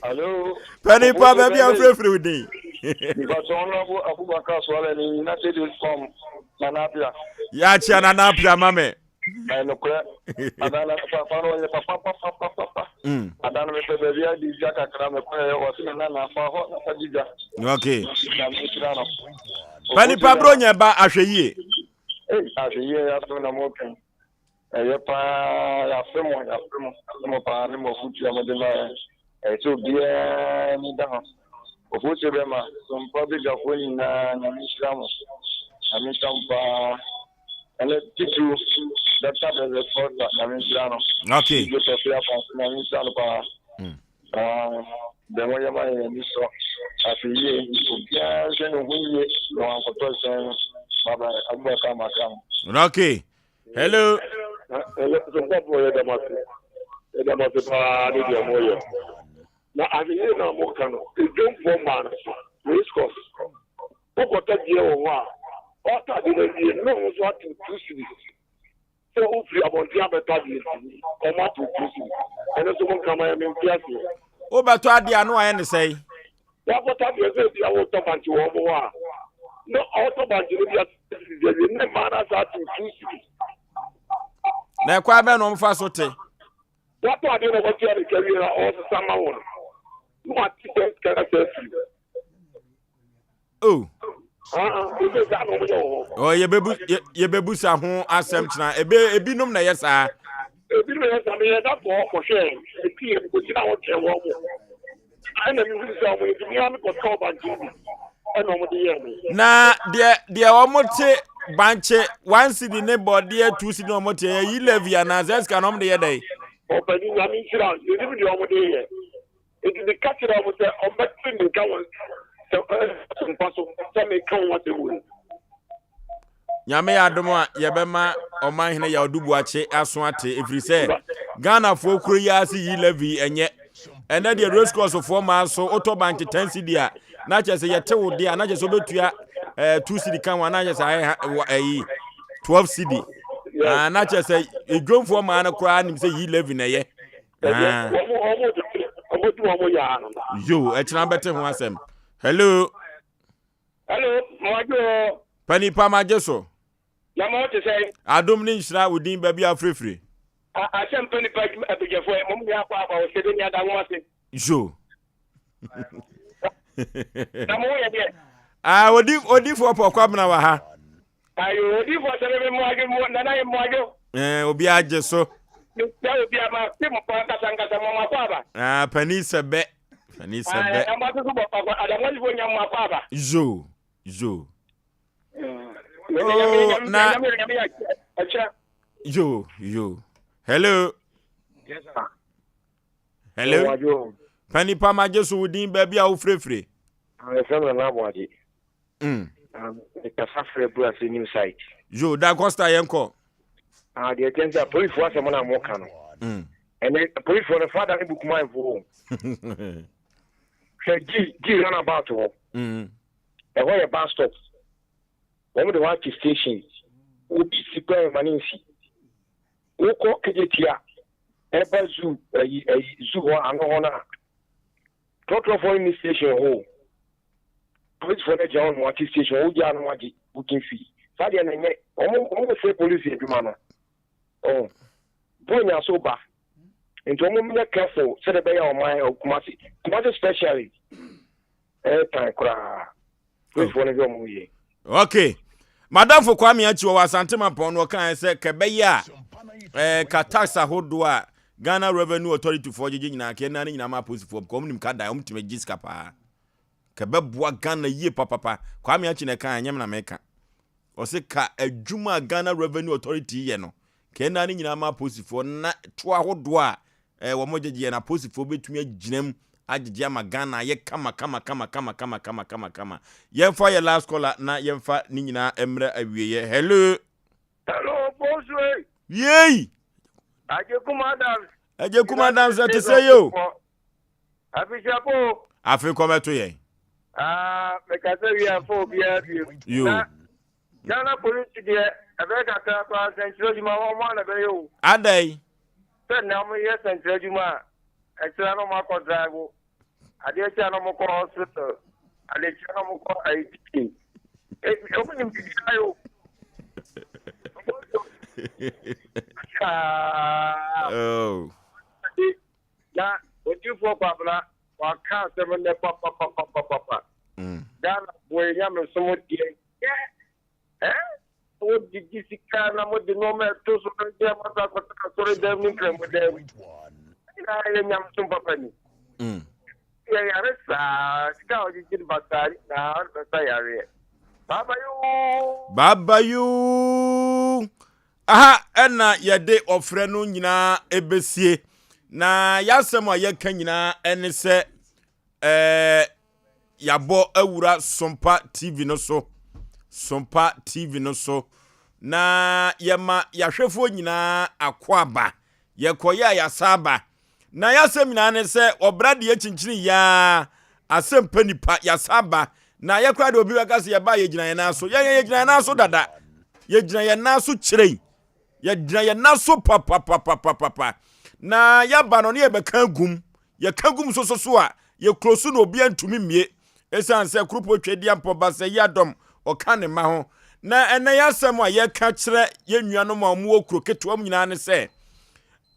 Hello. Pani pa baabi a wofirefiri wo din. Mpatsɔ Honourable Abubakar Suale ne United Youth Form Nana Apia. Yɛakyea Nana Apia ma me. Ɛyɛ nokorɛ. Ada no papa no ɔyɛ papa papa papa. Mm. Ada no mepɛ baabi adi dwa kakra mekɔɛ ɔse me nana fa hɔ na fa di dwa. Okay. Na mehyira no. Pani pa bro nyɛ ba ahwɛ yie. Ei ahwɛ yie asɛm na mo kan. Ɛyɛ paa, yɛafe mo, yɛafe mo, yɛafe mo paa ne mo afotu a mode ma yɛn. Ɛyɛ sɛ obiara ani da hɔ. Ofosuo bɛma, Sompa badwafoɔ nyinaa, Nyame nhyira mo. Nyame nhyira mo paa. Ɛnɛ titiriw, Dɔkta President Foster, Nyame nhyira no. Okay. DJ Tɔfe Afanso, Nyame nhyira no paa. Mm. Ah, deɛ moyɛ ma yɛn ani sɔ. Afe yie, obiara nhwɛ ne ho yie na wankɔtɔ hyɛn no. Bye bye, Abubakar Makam. Okay. Hello. Hello, sɔfo yɛ dɛm ase. Yɛ dɛm ase paa ne deɛ mo yɛ. Na ahwehwɛ na mo ka no, edwomfoɔ mmaa no so, race course. Wokɔtɔ deɛ wɔ hɔ a, ɔtɔ ade no awie no na ɔno nso ato 2 cedis. Sɛ wofiri abɔnten abɛtɔ adeɛ nti, ɔmo ato 2 cedis. Ɛno nso mo nka ma yɛ mente aseɛ. Wobɛtɔ adeɛ a na wayɛ ne sɛe. Wakɔtɔ adeɛ sɛ ebia wotɔ bankye wɔ ɔmo hɔ a, na ɔtɔ bankye no bi a cedis awie ne mmaa no asa ato 2 cedis. Na ɛkwan bɛn na wɔfa so te? Watɔ adeɛ na watua ne ka wie na ɔresesa ma wɔn na wate sɛ sika no sɛ afiri. Oh. Ah, ɛsɛ saa na wɔyɛ wɔ hɔ. Oh, yɛbɛbu yɛbɛbusa ho asɛm kyena. Ebe ebinom na ɛyɛ saa. Ebinom na ɛyɛ saa. Meyɛ da kɔɔ kɔhwɛ epi yɛ mekɔgyina hɔ twɛn wɔn mo. Ɛna mehu sɛ wɔn nti mea mekɔtɔɔ bankye bi ɛna wɔn de yɛɛ me. Na deɛ deɛ wɔn te bankye 1 cedi ne bɔdeɛ 2 cedi na wɔn te yɛ yi levy anaa sɛ sika na wɔn de yɛ dɛ. Ɔpanin Nyame nhyira yɛnim deɛ wɔn de yɛ. Enti meka kyerɛɛ wɔn sɛ wɔmmɛte me nka wɔ sɛ mpa so sɛ meka wɔn asɛm wei. Nyame yɛ adom a yɛbɛma ɔmanhene Yaw Dubuakye aso ate ɛfiri sɛ Ghanafoɔ kuro yi ase yi levy ɛnyɛ ɛnɛ deɛ race course foɔ maa so wotɔ bankye 10 cedi a na kyerɛ sɛ yɛte wo deɛ a na kyerɛ sɛ wobɛtua eh, 2 cedi ka ho a na kyerɛ sɛ ayɛ ɛyi 12 cedi ah, na kyerɛ sɛ edwomfoɔ maa no koraa nim sɛ yi levy na ɛyɛ Ah. Yo, ɛkyena bɛte ho asɛm. Hello. Hello, mwadwo. Panipa magye so. Na mo te sɛ. Adom ne nhyira wo din baabi a frɛfiri. Asɛm panipa abadwafoɔ mo nyinaa akɔ aba wɔ sɛ bɛni ada ho ase. Yo. Na mo yɛ deɛ. Ah, odi odifoɔ pɔ kwabena wɔ ha. Ayo, odifoɔ sɛ bɛbɛ mmoadwo mo nana yɛ mmoadwo. Ɛɛ obi agye so. Mesrɛ obi ama te mo pa nkasa nkasa mo akɔ aba. Ah, panin sɛ bɛ. Ani sɛ bɛ. Ɛmba soso bɔ papa adamɔlifo nya mu akɔ aba. Zo zo. Oh, na. Yo yo. Hello. Yes sir. Hello. Pani pa magye so wo din baabi a wofirefire. Ɛfrɛ me Nana Aboagye. Mekasa frɛ Burase new site. Yo, Da Costa yɛnkɔ. Ah, deɛ ɛkyɛn sɛ apolisifoɔ asɛm na moka no. Ɛnɛ apolisifoɔ no fada ne bukumanfoɔ o. Hwɛ G G runabout hɔ. Ɛhɔ yɛ bus stop. Wɔn de hɔ akye station. Obi si kwan ma ne nsi. Wokɔ Kejetia ɛba zoo ayi ayi zoo hɔ ano hɔ no a. Trɔtrɔfoɔ no nni station hɔ o. Polisifoɔ no agyina hɔ na wɔate station hɔ, wogyaa no wɔagye booking fee. Saa deɛ no ɛnyɛ, wɔn wɔn sɛ polisi adwuma no. Oh, Buronya so ba. Nti wɔn nyɛ careful sɛdeɛ ɛbɛyɛ ɔman Kumasi, Kumasi specially ɛyɛ tan koraa. Polisifoɔ no hwɛ wɔn yie. Okay. Madamfo Kwame Akyi wɔ Asante Mampɔn no ɔkae sɛ kɛbɛyɛ a eh, ka tax ahodoɔ a Ghana Revenue Authority foɔ gyegye nyinaa kɛ na ne nyinaa ma apolisifoɔ because wɔn nim ka dan wɔn tumi gye sika paa. Kɛbɛboa Ghana yie papapa. Kwame Akyi na ɛka ɛnyɛ me na meka. Ɔse ka adwuma a Ghana Revenue Authority yɛ no kɛ na ne nyinaa ma apolisifoɔ na to ahodoɔ a eh, wɔn gyegyeɛ no apolisifoɔ bɛtumi agyina mu agyegye ama Ghana ayɛ kama kama kama kama kama kama kama kama. Yɛmfa yɛ last caller na yɛmfa ne nyinaa mmerɛ awieɛ. Hello. Hello, bonsoir. Yei. Agyekum Adams. Agyekum Adams ɛte sɛ yɛ o. Afisiapo. Afe kɔmɛto yɛn. Ah, mekasa wie afa obiara bio. Yo. Na Ghana polisi deɛ ɛbɛyɛ kakra koraa sɛnkyerɛ adwuma wɔn mo ana bɛyɛ o. Adai. Sɛ nna wɔn yɛ sɛnkyerɛ adwuma a ɛkyerɛ na wɔn akɔ drive adeɛ kyɛ na wɔn kɔ hospital adeɛ kyɛ na wɔn kɔ ayi teaching. Wɔn nim bibi ayɛ o. Oh. Na odiyifoɔ Kwabena waka asɛm nnɛ papapapapapa. Mm. Ghana foɔ yɛ nyamesom deɛ yɛ ɛ mo didi sika na mo de nneɛma ɛto so no deɛ mo asa akɔtena asɔre dɛm ne nkramu dɛm. Nyinaa yɛ nyamesom papa ni. Mm. Yɛ yare saa sika a ɔgyegye no basaa nyinaa ɔde bɛsa yareɛ. Baba yoo. Baba yoo. Aha na yɛde ɔfrɛ no nyinaa ɛbɛsie. Na yɛasɛm a yɛka nyinaa ɛne sɛ ɛɛ yɛabɔ awura Sompa TV no so. Sompa TV no so. Na yɛma yɛahwɛfoɔ nyinaa akɔ aba. Yɛkɔyɛ a yɛasa aba. Na yɛasɛm nyinaa ne sɛ ɔbra deɛ kyinkyini yaa asɛm pɛ nipa yɛasa aba. Na yɛkora deɛ obi bɛka sɛ yɛba yɛgyina yɛn nan so. Yɛn yɛgyina yɛn nan so dada. Yɛgyina yɛn nan so kyerɛi. Yɛgyina yɛn nan so papapapapapa. Na yɛaba no ne yɛbɛka agum. Yɛka gum so so so a yɛkuro so na obi antumi mmie. Ɛsiane sɛ kuropɔ twɛdi ampɔ ba sɛ yi adɔm ɔka ne mma ho. Na ɛnɛ yɛasɛm a yɛka kyerɛ yɛn nuanom a wɔwɔ kuro ketewa mu nyinaa ne sɛ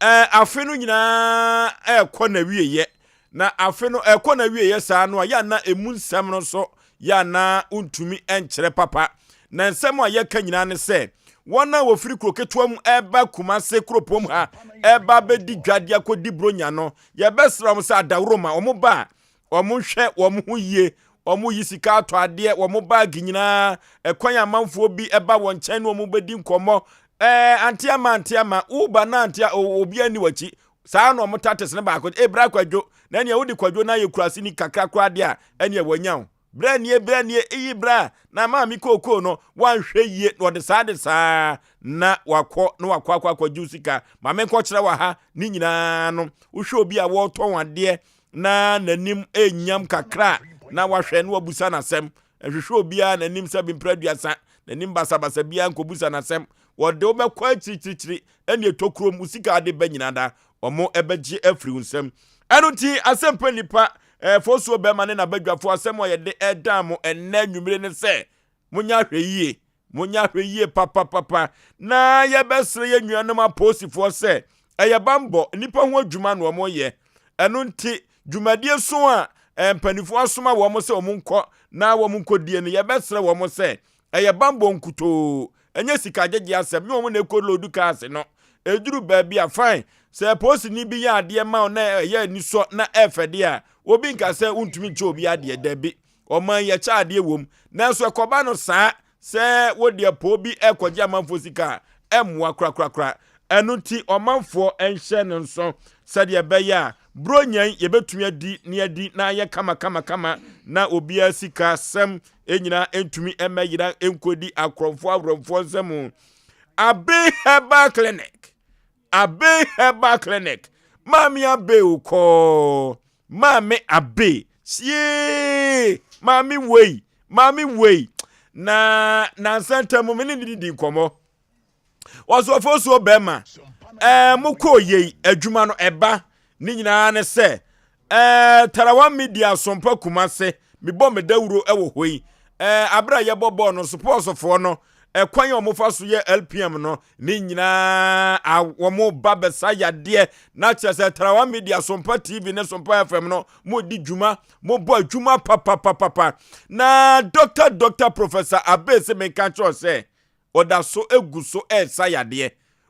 ɛɛ afe no nyinaa ɛrekɔ n'awieeɛ na afe no ɛrekɔ n'awieeɛ saa no a yɛ ana emu nsɛm no nso yɛ ana ntumi nkyerɛ papa na nsɛm a yɛka nyinaa ne sɛ wɔn a wɔfiri kuro ketewa mu ɛreba Kumase kuropɔn ha ɛreba abɛdi dwa de akɔdi Buronya no yɛbɛsrɛ wɔn sɛ adaworoma wɔn ba a wɔn hwɛ wɔn ho yie wɔn yi sika atɔ adeɛ wɔn baagi nyinaa ɛkwan amanfoɔ bi ɛba wɔn nkyɛn ne wɔn bɛdi nkɔmmɔ ɛɛ ante ama ante ama woba na ante obi ani w'akyi saa na wɔn tates ne baako e bra kwadwo na ɛnea wode kwadwo na ayɛ kurase ni kakra koraa deɛ a ɛnea wanya o bra nie bra nie iyi bra na maame kookoo no wanhwɛ yie na ɔde saa de saa na wakɔ na wakɔ akɔ akɔgye sika maame nkɔkyerɛ wɔ ha ne nyinaa no wohwɛ obi a wɔretɔn adeɛ na n'anim ɛnyam kakra na wahwɛ na wabusa n'asɛm ɛhwehwɛ obiara n'anim sɛ bimpere aduasa n'anim basabasa biara nkɔbusa n'asɛm wɔde wobɛkɔ akyirikyirikyiri ɛne ɛtɔ kurom wo sika ade bɛ nyinaa da ɔmo ɛbɛgye afiri wo nsam ɛno nti asɛmpa nipa ɛfosuo bɛrima ne n'abadwafoɔ asɛm a yɛde ɛdan mo ɛnnɛ nwummere ne sɛ monyɛ ahwɛ yie monyɛ ahwɛ yie papapapa na yɛbɛsrɛ yɛn nuanom apolisifoɔ sɛ ɛyɛ bambɔ nnipa ho adwuma na wɔn yɛ ɛno nti dwumadie so a mpanimfoɔ asoma wɔn sɛ wɔn nkɔ na wɔn nkɔdie no yɛbɛsrɛ wɔn sɛ ɛyɛ bambɔ nkutoo ɛnyɛ sika gyegye asɛm nyɛ wɔn na ɛkɔ load cars no. Ɛduru baabi a, fine, sɛ polisini bi yɛ adeɛ ma wo na ɛyɛ anisɔ na ɛfɛ deɛ a, obi nka sɛ wontumi nkyɛ obi adeɛ, dabi. Ɔman yi yɛkyɛ adeɛ wom. Nanso ɛkɔba no saa sɛ wode apoo bi rekɔgye amanfoɔ sika a, ɛmmoa korakorakora. Ɛno nti ɔmanfoɔ nhyɛ no nso sɛdeɛ ɛbɛyɛ a Buronya yi yɛbɛtumi adi na yɛadi na ayɛ kamakamakama na obiara sika sɛm nyinaa ntumi mmɛyera nkɔdi akorɔmfoɔ aworɔmfoɔ nsam. Abe Herbal Clinic, Abe Herbal Clinic, Maame Abe okɔɔ, Maame Abe, siee, Maame wei, Maame wei. Na nansa ntam me ne ne didi nkɔmmɔ. Wɔso ɔfosuo bɛrima, ɛɛ mo kɔɔ yei adwuma no ɛba ne nyinaa ne sɛ ɛɛ Tarawa Media Sompa Kumase mebɔ me dawuro wɔ hɔ yi ɛɛ abere a yɛbɔ bɔɔl no sopɔɔsofoɔ no ɛkwan a wɔfa so yɛ LPM no ne nyinaa wɔn ba bɛsa yadeɛ na kyerɛ sɛ Tarawa Media Sompa TV ne Sompa FM no mo di dwuma mo bɔ adwuma papapapapa na Dr. Dr. Professor Abese menka kyerɛ sɛ Wɔda so gu so resa yadeɛ.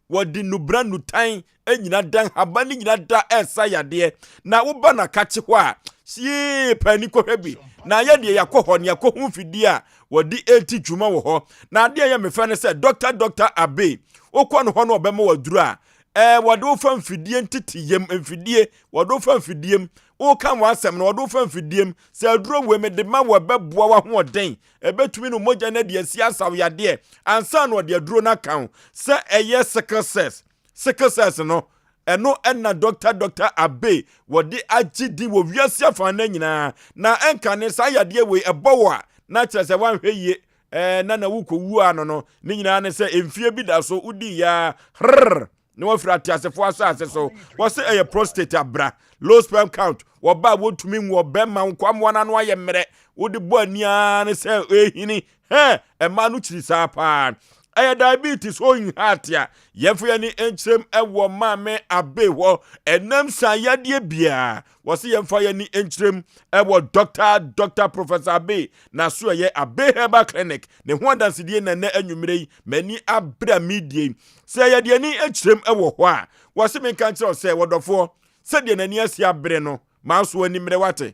Wɔde nnubra nnutan nyina da nhaba no nyina da resa yadeɛ. Na woba n'akakye hɔ a, siee paani kɔhwɛ bi. Na yɛ deɛ yɛakɔ hɔ na yɛakɔhu mfidie a wɔde redi dwuma wɔ hɔ. Na adeɛ a ɛyɛ me fɛ ne sɛ Dɔkta Dɔkta Abbey, wokɔ ne hɔ na ɔbɛma wo aduro a, ɛɛ wɔde wo fa mfidie nteteyam, mfidie, wɔde wo fa mfidie mu. Woka w'asɛm no, wɔde wo fa mfidie mu. Sɛ aduro wei mede ma wo ɛbɛboa w'ahoɔden. Ɛbɛtumi no mogya no adi asi asaw yadeɛ ansa na ɔde aduro no aka ho. Sɛ ɛyɛ sickle cells, sickle cells no, ɛno ɛna Dɔkta Dɔkta Abbey wɔde agye din wɔ wiase afanan nyinaa. Na ɛnka ne saa yadeɛ wei ɛbɔ wɔ a, na kyerɛ sɛ woanhwɛ yie ɛɛ na na wokɔwu ano no, ne nyinaa ne sɛ mfie bi da so wodii yaa hrrr. na wafiri ateasefoɔ asase so. Wɔse ɛyɛ prostate abra, low sperm count, wɔba a wɔntumi nwo, ɔbɛrima nkwammoa no ano ayɛ mmerɛ, wode bɔ ani ara ne sɛ ɛhini, hɛ, ɛmaa no kyiri saa paa. Ɛyɛ diabetes hɔ nhaate a yɛmfa yɛn ani nkyerɛm ɛwɔ maame abe hɔ, ɛnam saa yadeɛ biara wɔse yɛmfa yɛn ani nkyerɛm ɛwɔ Dr. Dr. Professor Abe na so ɛyɛ Abe Herbal Clinic ne ho adansedie na ɛnɛ anwummerɛ yi m'ani abere a medie Sɛ yɛde ani kyerɛm wɔ hɔ a, wɔse menka nkyerɛ wo sɛ, wɔdɔfoɔ, sɛdeɛ n'ani asi abere no, m'aso ani mmere wate.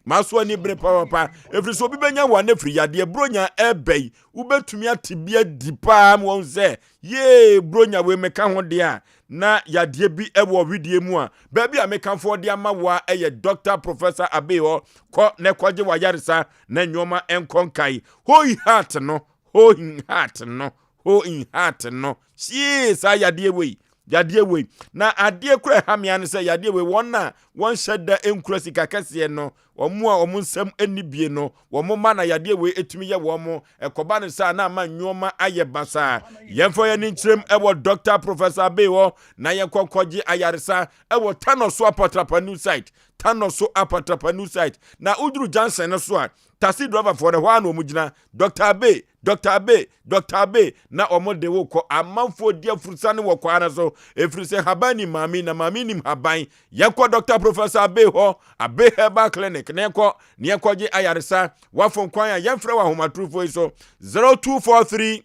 M'aso ani bere papapa, ɛfiri sɛ obi bɛnya wɔn afiri yadeɛ buronya ɛbɛ yi, wobɛtumi ate bi adi paa ma wɔn sɛ, yee, buronya wei meka ho deɛ a, na yadeɛ bi wɔ wedeɛ mu a, baabi a mekamfoɔ de ama wo a ɛyɛ Dr. Professor Abbey hɔ, kɔ na kɔgye w'ayaresa na nneɛma nkɔ nkae. Hoi heart no, hoi heart no, Ho in heart no hyee saa yadeɛ wei yadeɛ wei na adeɛ kura ɛha mea no sɛ yadeɛ wei wɔn a wɔnhyɛ da nkura sika kɛseɛ no wɔn a wɔn nsam nni bie no wɔn mma na yadeɛ wei etumi yɛ wɔn ɛkɔba no saa na ama nneɛma ayɛ basaa yɛmfa yɛn ani nkyerɛm ɛwɔ Dr. Professor Abbey hɔ na yɛnkɔ nkɔgye ayaresa ɛwɔ Tanɔ so Apatrapa new site Tanɔ so Apatrapa new site na woduru junction no so a taxi driver foɔ no ɛhɔ ara na wɔn gyina Dr. Abbey Dɔkta Abe, Dɔkta Abe, na wɔn de wo kɔ. Amanfoɔ di afurusane wɔ kwan no so, ɛfiri sɛ haban nim maame na maame nim haban. Yɛnkɔ Dɔkta Professor Abe hɔ, Abe Herbal Clinic, na yɛnkɔ na yɛnkɔgye ayaresa. Wafom kwan a, yɛmfrɛ wɔ ahomatorofo yi so, 0243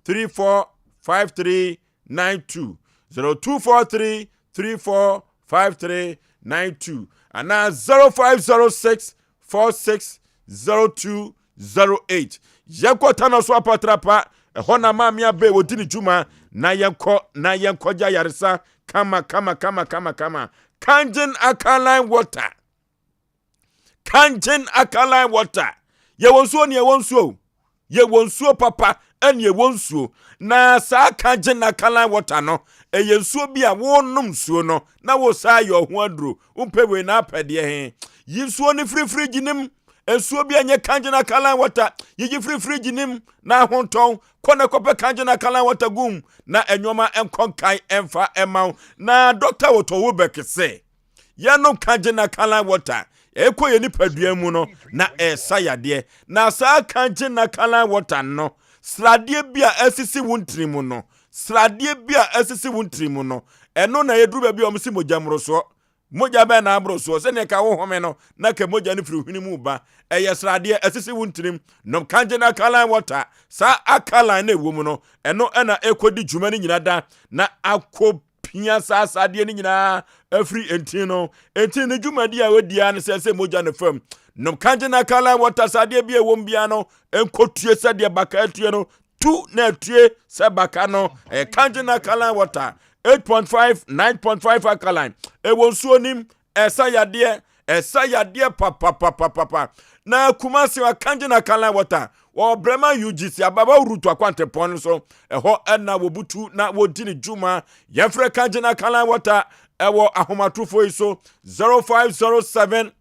3453 92 0243 34 53 92 anaa 0506 46 02 08 Yɛnkɔ Tano so apatrapa, ɛhɔ na Maame Abe wɔdi ne dwuma, na yɛnkɔ na yɛnkɔgye ayaresa kama kama kama kama kama. Kangen alkaline water. Kangen alkaline water. Yɛwɔ nsuo ne yɛwɔ nsuo. Yɛwɔ nsuo papa ɛne ɛwɔ nsuo. Na saa Kangen alkaline water no, ɛyɛ nsuo bi a wonom nsuo no na wosaa yɛ ɔho aduro. Wompɛ wei na apɛ deɛ he. Yi nsuo no firi fridge no mu. Nsuo bi a ɛnyɛ Kangen alkaline water, yiyi firi fridge no mu na ahontɔn. Kɔ na kɔpɛ Kangen alkaline water gum na nneɛma nkɔ nkan ɛmfa ɛma wo. Na Dr. Otto Wobek se, yɛnom Kangen alkaline water, ɛkɔ yɛn nipadua mu no na ɛsa yadeɛ. Na saa Kangen alkaline water no, sradeɛ bi a asisi wo ntini mu no, sradeɛ bi a asisi wo ntini mu no, ɛno na ɛduru baabi a wɔn si mogya mmorosoɔ. Mogya bɛn na aboro soɔ? Sɛdeɛ ka wo home no, na ka mogya no firi hwene mu ba. Ɛyɛ sradeɛ, ɛsisi wo ntirim. Nom Kangen alkaline water. Saa alkaline no ɛwɔ mu no, ɛno na ɛkɔdi dwuma no nyina da na akɔ. Apia saa asadeɛ no nyinaa afiri ntin no. Ntin no dwumadi a wɔdi ara ne sɛ sɛ mogya no fam. Nom kangen alkaline water sadeɛ bi a ɛwɔ mu biara no nkɔtue sɛdeɛ baka atue no tu na atue sɛ baka no. Ɛyɛ kangen alkaline water 8.5 9.5 alkaline. Ɛwɔ nsuo nim ɛsa yadeɛ ɛsa yadeɛ papapapapa na Kumasi wa kangen alkaline water wɔ Brɛma UGC ababa rutu akwantempɔn no so ɛhɔ ɛna wɔbutu na wɔdi ne dwuma yɛmfrɛ kangen alkaline water ɛwɔ ahomatorofoɔ yi so 0507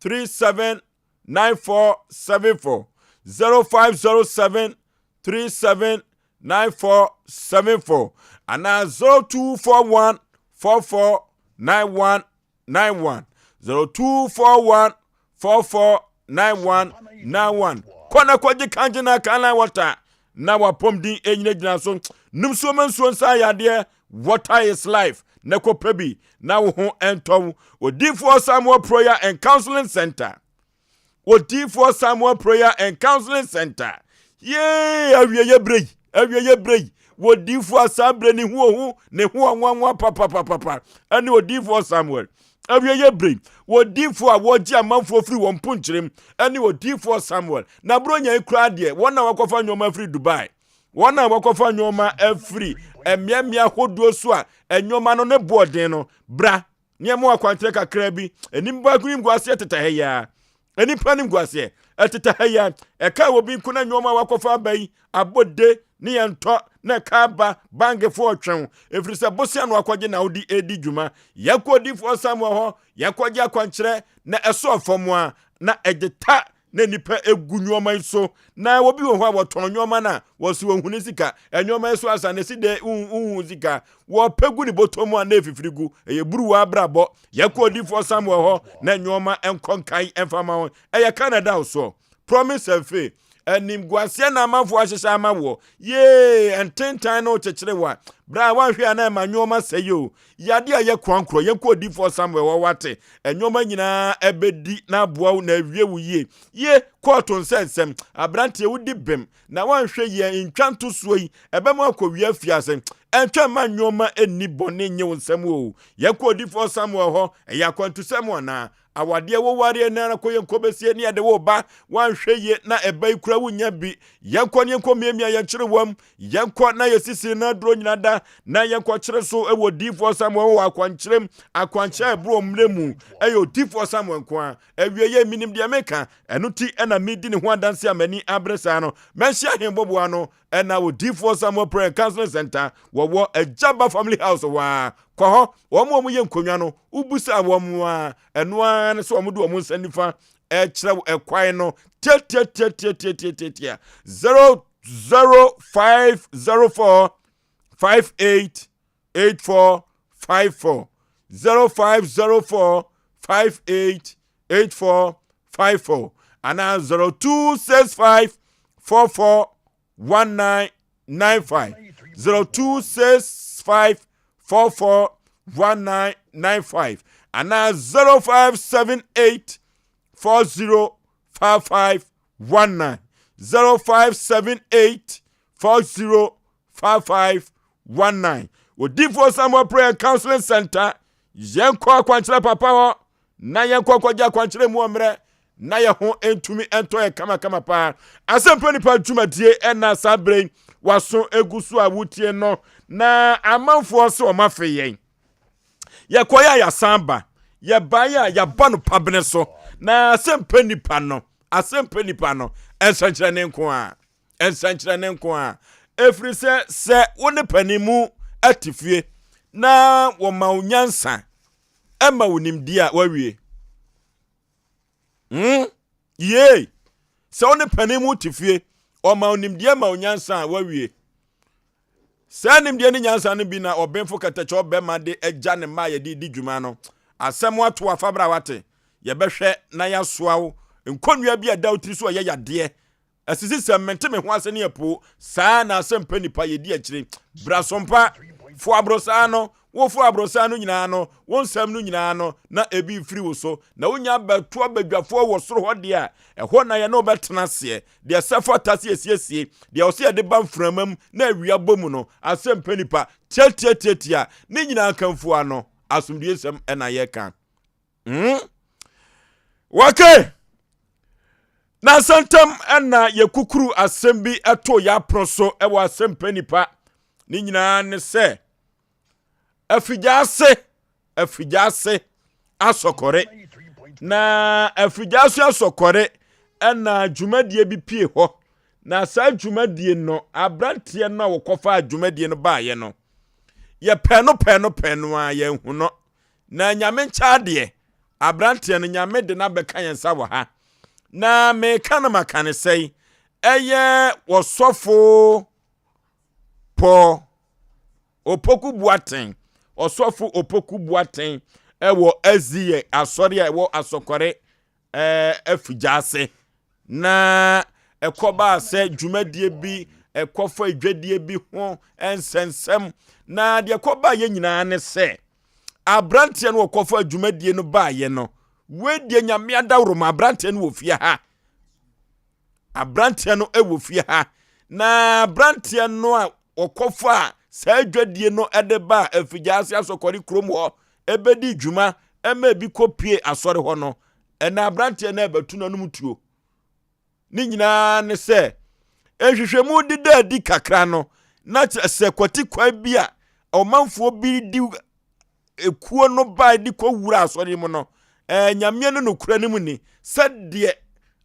37 9474 0507 37 9474 anaa 0241 44 9191 0241 44 9191 kɔ na kɔgye kangye na alkaline water na wapɔmden ɛnyinagyina so nom nsuo ma nsuo nsa yadeɛ water is life na kɔpɛ bi na wo ho ɛntɔ wo odiifoɔ Samuel Prayer and Counseling Center odiifoɔ Samuel Prayer and Counseling Center yee awieyɛ berɛ yi awieyɛ berɛ yi wɔdiifoɔ a saa berɛ ne ho ohu ne ho ɔnwanwa papapapapa ɛne odiifoɔ Samuel awieyɛ berɛ yi wɔdiifoɔ a wɔgye amanfoɔ firi wɔn mponkyerem ɛne odiifoɔ Samuel na buronya yi koraa deɛ wɔn a wɔkɔfa nneɛma firi Dubai wɔn a wɔkɔfa nneɛma afiri mmeammea ahodoɔ so a nneɛma no ne boɔden no bra nneɛma wɔ akwankyerɛ kakra bi anim baako yi nguaseɛ teta ha yi ara nnipa no nguaseɛ ɛteta ha yi ara ɛka wɔ bi nko na nneɛma a wakɔfa aba yi abɔ de ne yɛn ntɔ na ɛka aba bankefoɔ twɛn ɛfiri sɛ bosea no akɔgye na wode ɛdi dwuma yɛkɔ odifoɔ Samuel hɔ yɛkɔgye akwankyerɛ na ɛsɔɔ fam a na ɛgye ta na nnipa egu nneɛma yi so na obi wɔ hɔ a wɔtɔn nneɛma no a wɔsi wɔn huni sika nneɛma yi so asa na esi dɛ nhu sika wɔpɛ gu ne bɔtɔ mu a na efifiri gu ɛyɛ buruwa abrabɔ yɛkɔ odifoɔ Samuel hɔ na nneɛma nkɔ nkan mfa ma wɔn ɛyɛ Canada soɔ promise and faith animguaseɛ na amanfoɔ ahyehyɛ ama woɔ yee ntentan no kyekyere wo a berɛ a woanhwɛ a na ɛma nneɛma sɛe o Yade a ɛyɛ koankorɔ, yɛnkɔ odiyifoɔ Samuel hɔ wate, nneɛma nyinaa ɛbɛdi na aboa wo na awie wo yie. Ye, kɔɔto nsɛnsɛm, aberanteɛ wodi bem, na woanhwɛ yie a ntwa ntosoɔ yi ɛbɛma akɔwie afiase. Ɛntwɛn mma nneɛma nni bɔne nnye wo nsam o. Yɛnkɔ odiyifoɔ Samuel hɔ, ɛyɛ akwantusɛm anaa? Awadeɛ wo wareɛ no ara kɔ yɛnkɔ bɛsie ne yɛde wo ba woanhwɛ yie na ɛba yi kura wonya bi yɛnkɔ ne yɛnkɔ miamia yɛn kyerewam yɛnkɔ na yɛsisi no aduro nyina da na yɛnkɔ kyerɛ so wɔ odiyifoɔ Samuel wɔ akwankyerɛm akwankyerɛ ɛborɔ mmerɛ mu ɛyɛ odiyifoɔ Samuel nko a awie yɛ menim deɛ meka ɛno ti ɛna medi ne ho adanse a m'ani abere saa no mɛnhyia ahemboboa no ɛna odiyifoɔ Samuel Prayer and Counseling Center wɔwɔ Agyaba Family House hɔ a kɔ hɔ wɔn a wɔyɛ nkonnwa no wobusa wɔn a ɛno ara ne sɛ wɔn de wɔn nsa nifa ɛkyerɛ ɛkwan no tiatiatiatiatiatiatia 00504 58 8454 0504 58 8454 anaa 0265 44 1995 0265 44 1995 anaa 0578 40 5519 0578 40 5519 Odiyifoɔ Samuel Prayer and Counseling Center yɛnkɔ akwankyerɛ papa hɔ na yɛnkɔ kɔgye akwankyerɛ mu ɔmmerɛ na yɛ ho ntumi ntɔ yɛ kamakama paa asɛmpa nipa dwumadie ɛna saa berɛ yi waso egu so a wotie no na amanfoɔ sɛ wɔn afe yɛn yɛkɔyɛ a yɛasan ba yɛbaeɛ a yɛaba no pabene so na asɛmpa nipa no asɛmpa nipa no nsɛnkyerɛnne nko a nsɛnkyerɛnne nko a ɛfiri sɛ sɛ wo ne panin mu ate fie na wɔma wo nyansa ɛma wo nimdeɛ a wawie hmm yee sɛ wo ne panin mu te fie ɔma wo nimdeɛ ma wo nyansa a wawie saa nimdeɛ ne nyansa no bi na ɔbenfo kɛtɛkyɛ ɔbɛma de agya ne mma a yɛde di dwuma no asɛm ato afa bra wate yɛbɛhwɛ na yɛasoa wo nkonnua bi a ɛda wo tiri so a ɛyɛ yadeɛ Asisi sɛ mente me ho ase ne ɛpo saa na asɛm pɛ nipa yɛdi akyire bra sompa fo aboro saa no. Woforo aborosan no nyinaa no, wo nsɛm no nyinaa no, na ebi refiri wo so. Na wonya bɛto abadwafoɔ wɔ soro hɔ deɛ a, ɛhɔ na yɛne wo bɛtena aseɛ. Deɛ ɛsɛ fata sɛ yɛsiesie, deɛ ɛwɔ sɛ yɛde ba mframa mu na awia bɔ mu no, asɛm nipa, tiatiatiatia, ne nyinaa nkamfua no, asomdwoesɛm na yɛka. Hmm? Wake! Na nsɛntɛm na yɛkukuru asɛm bi to yɛ apono so wɔ asɛmpa nipa. Ne nyinaa ne sɛ, afigya ase, afigya ase asɔkɔre. Na afigya ase asɔkɔre ɛna dwumadie bi pie hɔ. Na saa dwumadie no, aberanteɛ no a wɔkɔfaa dwumadie no baeɛ no, yɛpɛ no pɛ no pɛ no a yɛnhu no. Na Nyame nkyɛ adeɛ, aberanteɛ no Nyame de no abɛka yɛn nsa wɔ ha. Na meka no maka no sɛi, ɛyɛ ɔsɔfo Paul Opoku Boateng, ɔsɔfo Opoku Boateng ɛwɔ Aziyɛ asɔre a ɛwɔ Asɔkɔre ɛɛ afigya ase. Na ɛkɔbaa sɛ dwumadie bi ɛkɔfa dwadie bi ho nsɛnsɛm. Na deɛ ɛkɔbaa yɛ nyinaa ne sɛ aberanteɛ no ɔkɔfa dwumadie no baayɛ no, wei deɛ Nyame adaworo ma aberanteɛ no wɔ fie ha. Aberanteɛ no wɔ fie ha. Na aberanteɛ no a ɔkɔfa saa dwadie no de ba afigya ase asɔkɔre kurom hɔ ɛbɛdi dwuma ɛma ebi kɔpie asɔre hɔ no, ɛna aberanteɛ no ɛbɛto n'anom tuo. Ne nyinaa ne sɛ nhwehwɛmu deda adi kakra no, na kyerɛ sɛ kwati kwan bi a ɔmanfoɔ bi di ekuo no bae de kɔwura asɔre mu no, ɛɛ nyameɛ no nokorɛ no mu ni sɛdeɛ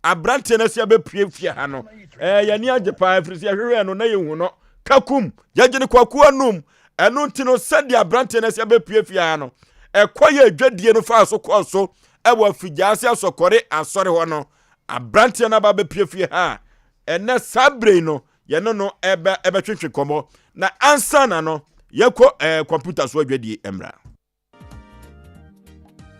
aberanteɛ no asi abɛpue fie ha no, ɛɛ yɛn ani agye paa ɛfiri sɛ yɛhwehwɛɛ no na yɛhu no kakum yɛgye no kwaku anum. Ɛno nti no sɛdeɛ aberanteɛ no asi abɛpue fie ha no, ɛkɔ yɛ adwadie no faa so kɔɔ so ɛwɔ afigyaase asɔkɔre asɔre hɔ no, aberanteɛ no aba abɛpue fie ha a ɛnɛ saa bere yi no yɛne no ɛbɛ ɛbɛtwetwe nkɔmmɔ na ansa na no yɛkɔ ɛɛ kɔmputa so adwadie mmra.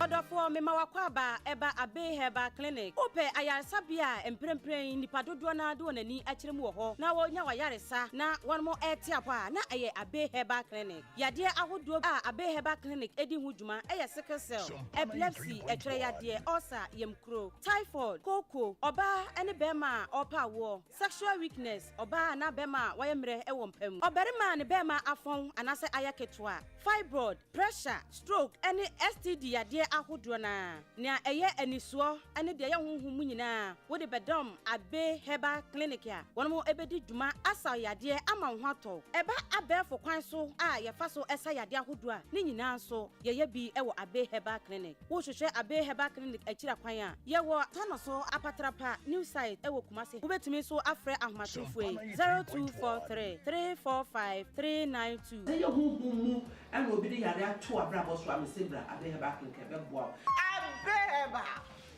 Ɔdɔfoɔ, mema w'akwaaba ɛba Abbey Herbal Clinic. Wopɛ ayaresabea a mprempren nnipa dodoɔ no ara de wɔn ani akyerɛ mu wɔ hɔ na wɔnya w'ayaresa na wɔnom rete apɔ a, na ɛyɛ Abbey Herbal Clinic. Yadeɛ ahodoɔ a Abbey Herbal Clinic di ho dwuma yɛ sickle cell, epilepsy, ɛtwerɛ yadeɛ, ulcer, yamkuro, typhoid, kooko, ɔbaa ne barima a ɔrepɛ awoɔ, Sexual weakness, ɔbaa anaa bɛrima a wayɛ mmerɛ wɔ mpa mu, ɔbarima a ne bɛrima afɔn anaasɛ ayɛ ketewa, fibroid, pressure, stroke ne STD yadeɛ ahodoɔ no ara. Nea ɛyɛ anisoɔ ne deɛ ɛyɛ honhom mu nyinaa wode bɛdɔm Abbey Herbal Clinic a wɔn bɛdi dwuma asa wo yadeɛ ama wo ho atɔ wo. Ɛba abɛɛfo kwan so a yɛfa so sa yadeɛ ahodoɔ a, ne nyinaa nso yɛyɛ bi wɔ Abbey Herbal Clinic. Wohwehwɛ Abbey Herbal Clinic akyiri akwan a, yɛwɔ Tanoso Apatrapa New Site wɔ Kumasi. Wobɛtumi nso afrɛ ahomatrofoɔ yi, 0243 345 392. Sɛ ɛyɛ honhom mu na obi de yare ato w'abrabɔ so a, mese bra Abbey Herbal Clinic ɛbɛboa wo. Abbey Herbal,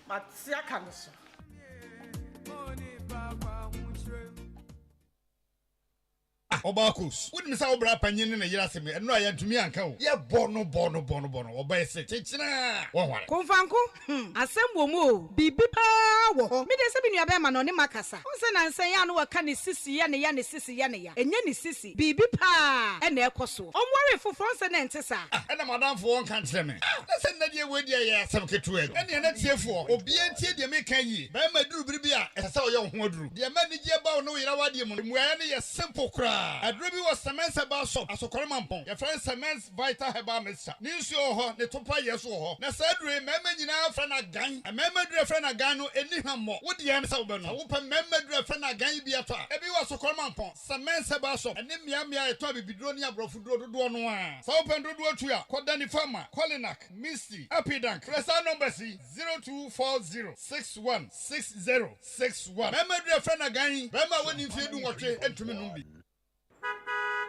mate aka no so. Ah Ɔbaa Kos, wonim sɛ wo bra panyin ne ne yere asɛm yi, ɛno a yɛantumi anka o. Yɛbɔ no bɔ no bɔ no bɔ no, ɔbaa yi se kyekyena a, wɔnware. Komfanko, hmm, asɛm wɔ mu o, biribi paa wɔ hɔ. Me deɛ sɛ me nuabɛrima no, ɔne makasa. Wohu sɛ nansa yi a na waka ne sisi yɛ ne ya, ne sisi yɛ ne ya. Ɛnyɛ ne sisi, biribi paa na ɛrekɔ soɔ. Ɔnwaree foforɔ, wohu sɛ na ɛnte saa. Ah, ɛna m'adamfo ɔnka nkyerɛ me. Ah, na sɛ nnɛ deɛ wei deɛ ɛyɛ asɛm ketewa bi. Ɛnneɛ na tiefoɔ, obiara ntie deɛ mereka yie. Barima duru bere bi a, ɛsɛ sɛ ɔyɛ wo ho aduru. Deɛ ɛma anigyeɛ ba wo ne wo yere awadeɛ mu no, mmuaeɛ no yɛ simple koraa. Aduro bi wɔ Semens Herbal Shop, Asokore Mampong. Yɛfrɛ no Semens Vital Herbal Mixture. Ne nsuo wɔ hɔ, ne topa yɛ nso wɔ hɔ. Na saa aduro yi, mmarima nyinaa frɛ no agan. Mmarima aduro a yɛfrɛ no agan no, ɛnni hwammɔ. Wo deɛ ne sɛ wobɛnom. Sɛ wopɛ mmarima aduro a yɛfrɛ no agan yi bi atɔ a, ebi wɔ Asokore Mampong, Semens Herbal Shop, ɛne mmeammea a yɛtɔn abibiduro ne aborɔfoduro dodoɔ no ara. Sɛ wopɛ no dodoɔ tu a, kɔ Danny Pharma, Kolinak, Misty, Apidank. Frɛ saa numbers yi, 0240 61 60 61. Barima aduru a yɛfrɛ no agan yi, barima a wadi mfeɛ dunwɔtwe ntumi nnom bi.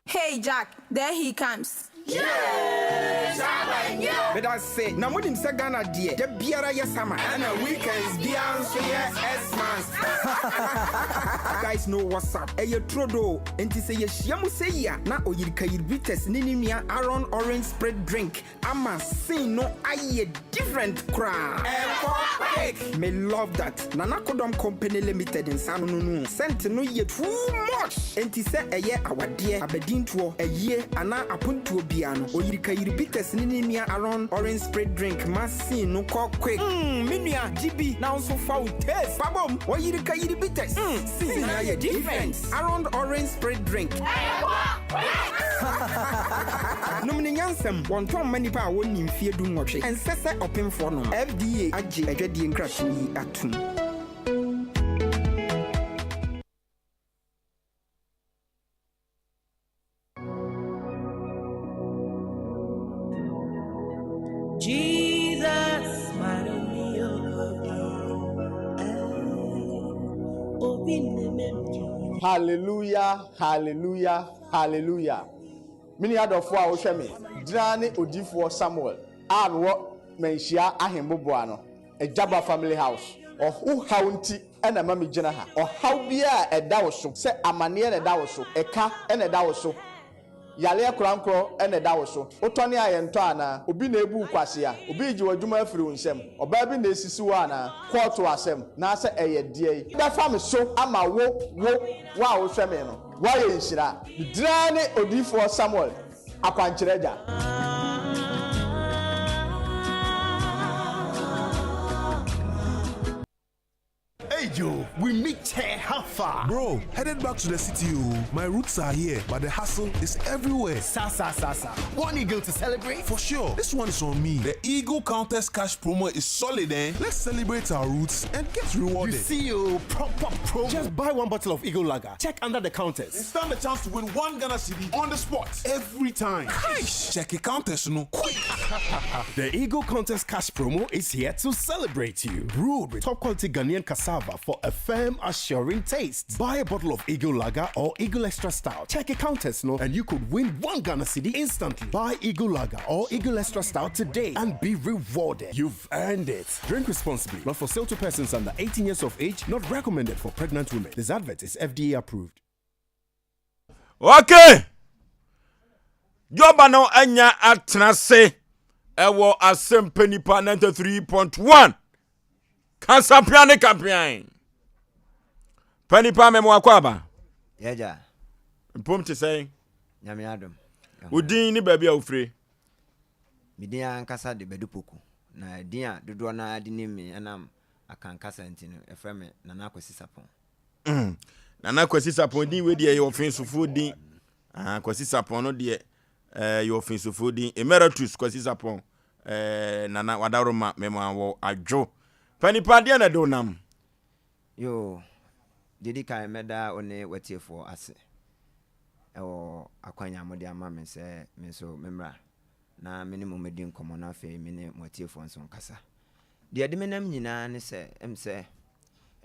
Hey Jack, there he comes. Yeah! Medase, na monim sɛ Ghana deɛ da biara yɛ summer ɛna weekends biara nso yɛ Xmas. Guys know what's up, ɛyɛ turodoo, enti sɛ yɛhyia mu sɛyi a na Oyirikayir Bitters ne ne nua Aaron Orange Spirit Drink ama scene no ayɛ different koraa. Ɛkɔ quick! Me love that Nana Kodɔm Company Limited nsa ano no no scent no yɛ too much! Enti sɛ ɛyɛ awadeɛ, abadintoɔ, ayie anaa apontoɔ biara no, Oyirikayiri Bitters ne ne nua Aaron Orange Spirit Drink ma scene no kɔ quick. Mm me nua gye bi na wo nso fa wo taste fa bom! Oyirikayiri Bitters, mm scene no ayɛ different! Aaron Orange Spirit Drink. Nom no nyansam, wɔntɔn mma nnipa a wɔnnii mfeɛ dunwɔtwe. Ɛnsɛ sɛ ɔpemfoɔ nom. FDA agye adwadie nkratoɔ yi atom. Jesus, Hallelujah, hallelujah, hallelujah. Me nua dɔfoɔ a wohwɛ me, gyina ne odiyifoɔ Samuel a mewɔ Manhyia Ahemboboa no, Agyaba Family House. Wo haw nti na ɛma megyina ha. Ɔhaw biara a ɛda wo so, sɛ amaneɛ na ɛda wo so, ɛka na ɛda wo so, Yareɛ korankorɔ na ɛda wo so. Wotɔne a yɛntɔ anaa? Obi na ebu wo kwasea? Obi regye w'adwuma afiri wo nsam? Ɔbaa bi na esisi wo anaa? Kɔɔto asɛm, naasɛ ɛyɛ deɛn? Bɛfa me so ama wo, wo, wo a wohwɛ me no, woayɛ nhyira. Me din ara ne Odiyifoɔ Samuel, Akwankyerɛ Agya. Hey Joe, we meet here, how far? Bro, headed back to the city, oh. My roots are here, but the hustle is everywhere. Sa sa sa sa. One eagle to celebrate? For sure. This one is on me. The Eagle Countess Cash promo is solid, eh? Let's celebrate our roots and get rewarded. You see, oh, proper promo. Just buy one bottle of Eagle Lager. Check under the counters. And stand a chance to win one Ghana cedi on the spot every time. Cash! Check the counters, no. Quick! the Eagle Contest Cash promo is here to celebrate you. Brewed with top quality Ghanaian cassava for a firm, assuring taste. Buy a bottle of Eagle Lager or Eagle Extra Stout. Check a counters, no, and you could win one Ghana cedi instantly. Buy Eagle Lager or Eagle Extra Stout today and be rewarded. You've earned it. Drink responsibly. Not for sale to persons under 18 years of age. Not recommended for pregnant women. This advert is FDA approved. Okay. Dwɔba no anya atena ase ɛwɔ asɛmpa nipa 93.1 kasapea ne kapean. Pa nipa mɛmo akɔ aba. Yɛgya. Mpom te sɛn? Nyame adom. Wo din ne baabi a wofire? Me din ankasa de Badu Poku. Na din a dodoɔ no ara de nim me ɛnam Akan kasa nti no, yɛfrɛ me Nana Kwasi Sapon. Mm. Nana Kwasi Sapon din wei deɛ yɛ ɔfensofoɔ din. Ah, Kwasi Sapon no deɛ eh, yɛ ɔfensofoɔ din. Emeritus Kwasi Sapon eh, Nana Wadaroma mema wɔ adwo. Pa nipa deɛ na ɛde wo nam. Yoo, deɛ di kan mɛda wo ne w'atiefoɔ ase ɛwɔ akwanya a mode ama me sɛ me nso memmra na me ne mo mmɛdi nkɔmmɔ na afei me ne mo atiefoɔ nso nkasa. Deɛ ɛde me nam nyinaa ne sɛ, ɛm sɛ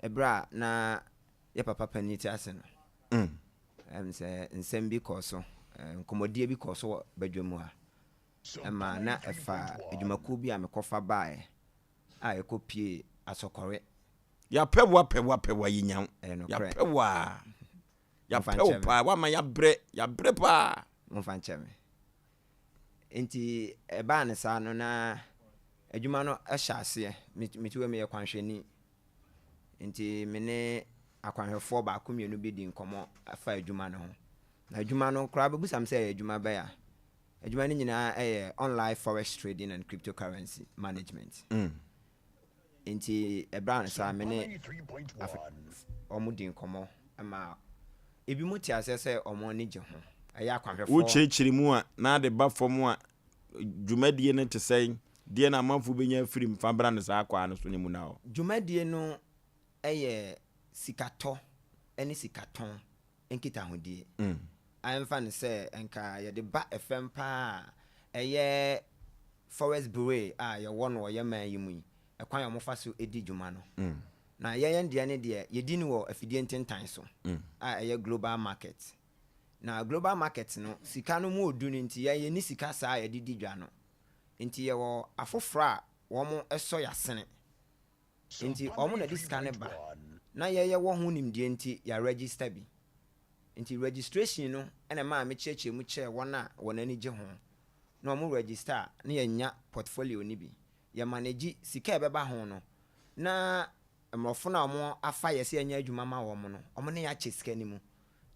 ɛberɛ a na yɛ papa panin te ase no, ɛm sɛ nsɛm bi kɔɔ so, nkɔmmɔdie bi kɔɔ so wɔ badwa mu ha, ɛma na ɛfa adwumakuo bi a mekɔfa baeɛ a ɛkɔpie Asɔkɔre. Yɛapɛ wo apɛ wo apɛ wo a yɛnya wo. Yɛapɛ wo a yɛapɛ wo paa woama yɛabrɛ yɛabrɛ paa. Momfa nkyɛ me. Enti ɛbaa no saa no, na adwuma no hyɛ aseɛ. Me ti wei meyɛ kwanhwɛni. Nti me ne akwanhwɛfoɔ baako mmienu bi di nkɔmmɔ fa adwuma no ho. Na adwuma no koraa bɛbusa me sɛ ɛyɛ adwuma bɛn a. Adwuma no nyinaa yɛ online forex trading and cryptocurrency management. Mm. Nti ɛbaa no saa me ne wɔn di nkɔmmɔ ma ebinom te aseɛ sɛ wɔn ani gye ho. Ɛyɛ akwanhwɛfoɔ. Wokyerɛkyerɛ mu a na ade ba fam a, dwumadie no te sɛn? Deɛ na amanfoɔ bɛnya afiri mu? Fa bra no saa kwaa no so ne mu na hɔ. Dwumadie no yɛ sikatɔ ne sikatɔn nkitahodie. Ɛmfa no sɛ nka yɛde ba fam pa ara a, ɛyɛ Forest Bureau a yɛwɔ no wɔ yɛn man yi mu yi, ɛkwan a wɔfa so di dwuma no. Na yɛn yɛn deɛ no deɛ, yɛdi no wɔ afidie ntentan so a ɛyɛ global market. Na global market no, sika no mu ɔdu no nti, yɛn yɛnni sika saa a yɛde di dwa no. Nti yɛwɔ afoforɔ a wɔsɔ yɛn asene. Nti wɔn na ɛde sika no ba. Na yɛ yɛwɔ ho nimdeɛ nti yɛ register bi. Nti registration no na ɛmaa me kyerɛkyerɛ mu kyerɛɛ wɔn a wɔn ani gye ho. Na wɔn register a na yɛnya portfolio no bi. Yɛ manage sika a ɛbɛba ho no na mmorɔfo no a wɔn afa yɛ sɛ yɛnyɛ adwuma ma wɔn no wɔn ne yɛ akyɛ sika no mu.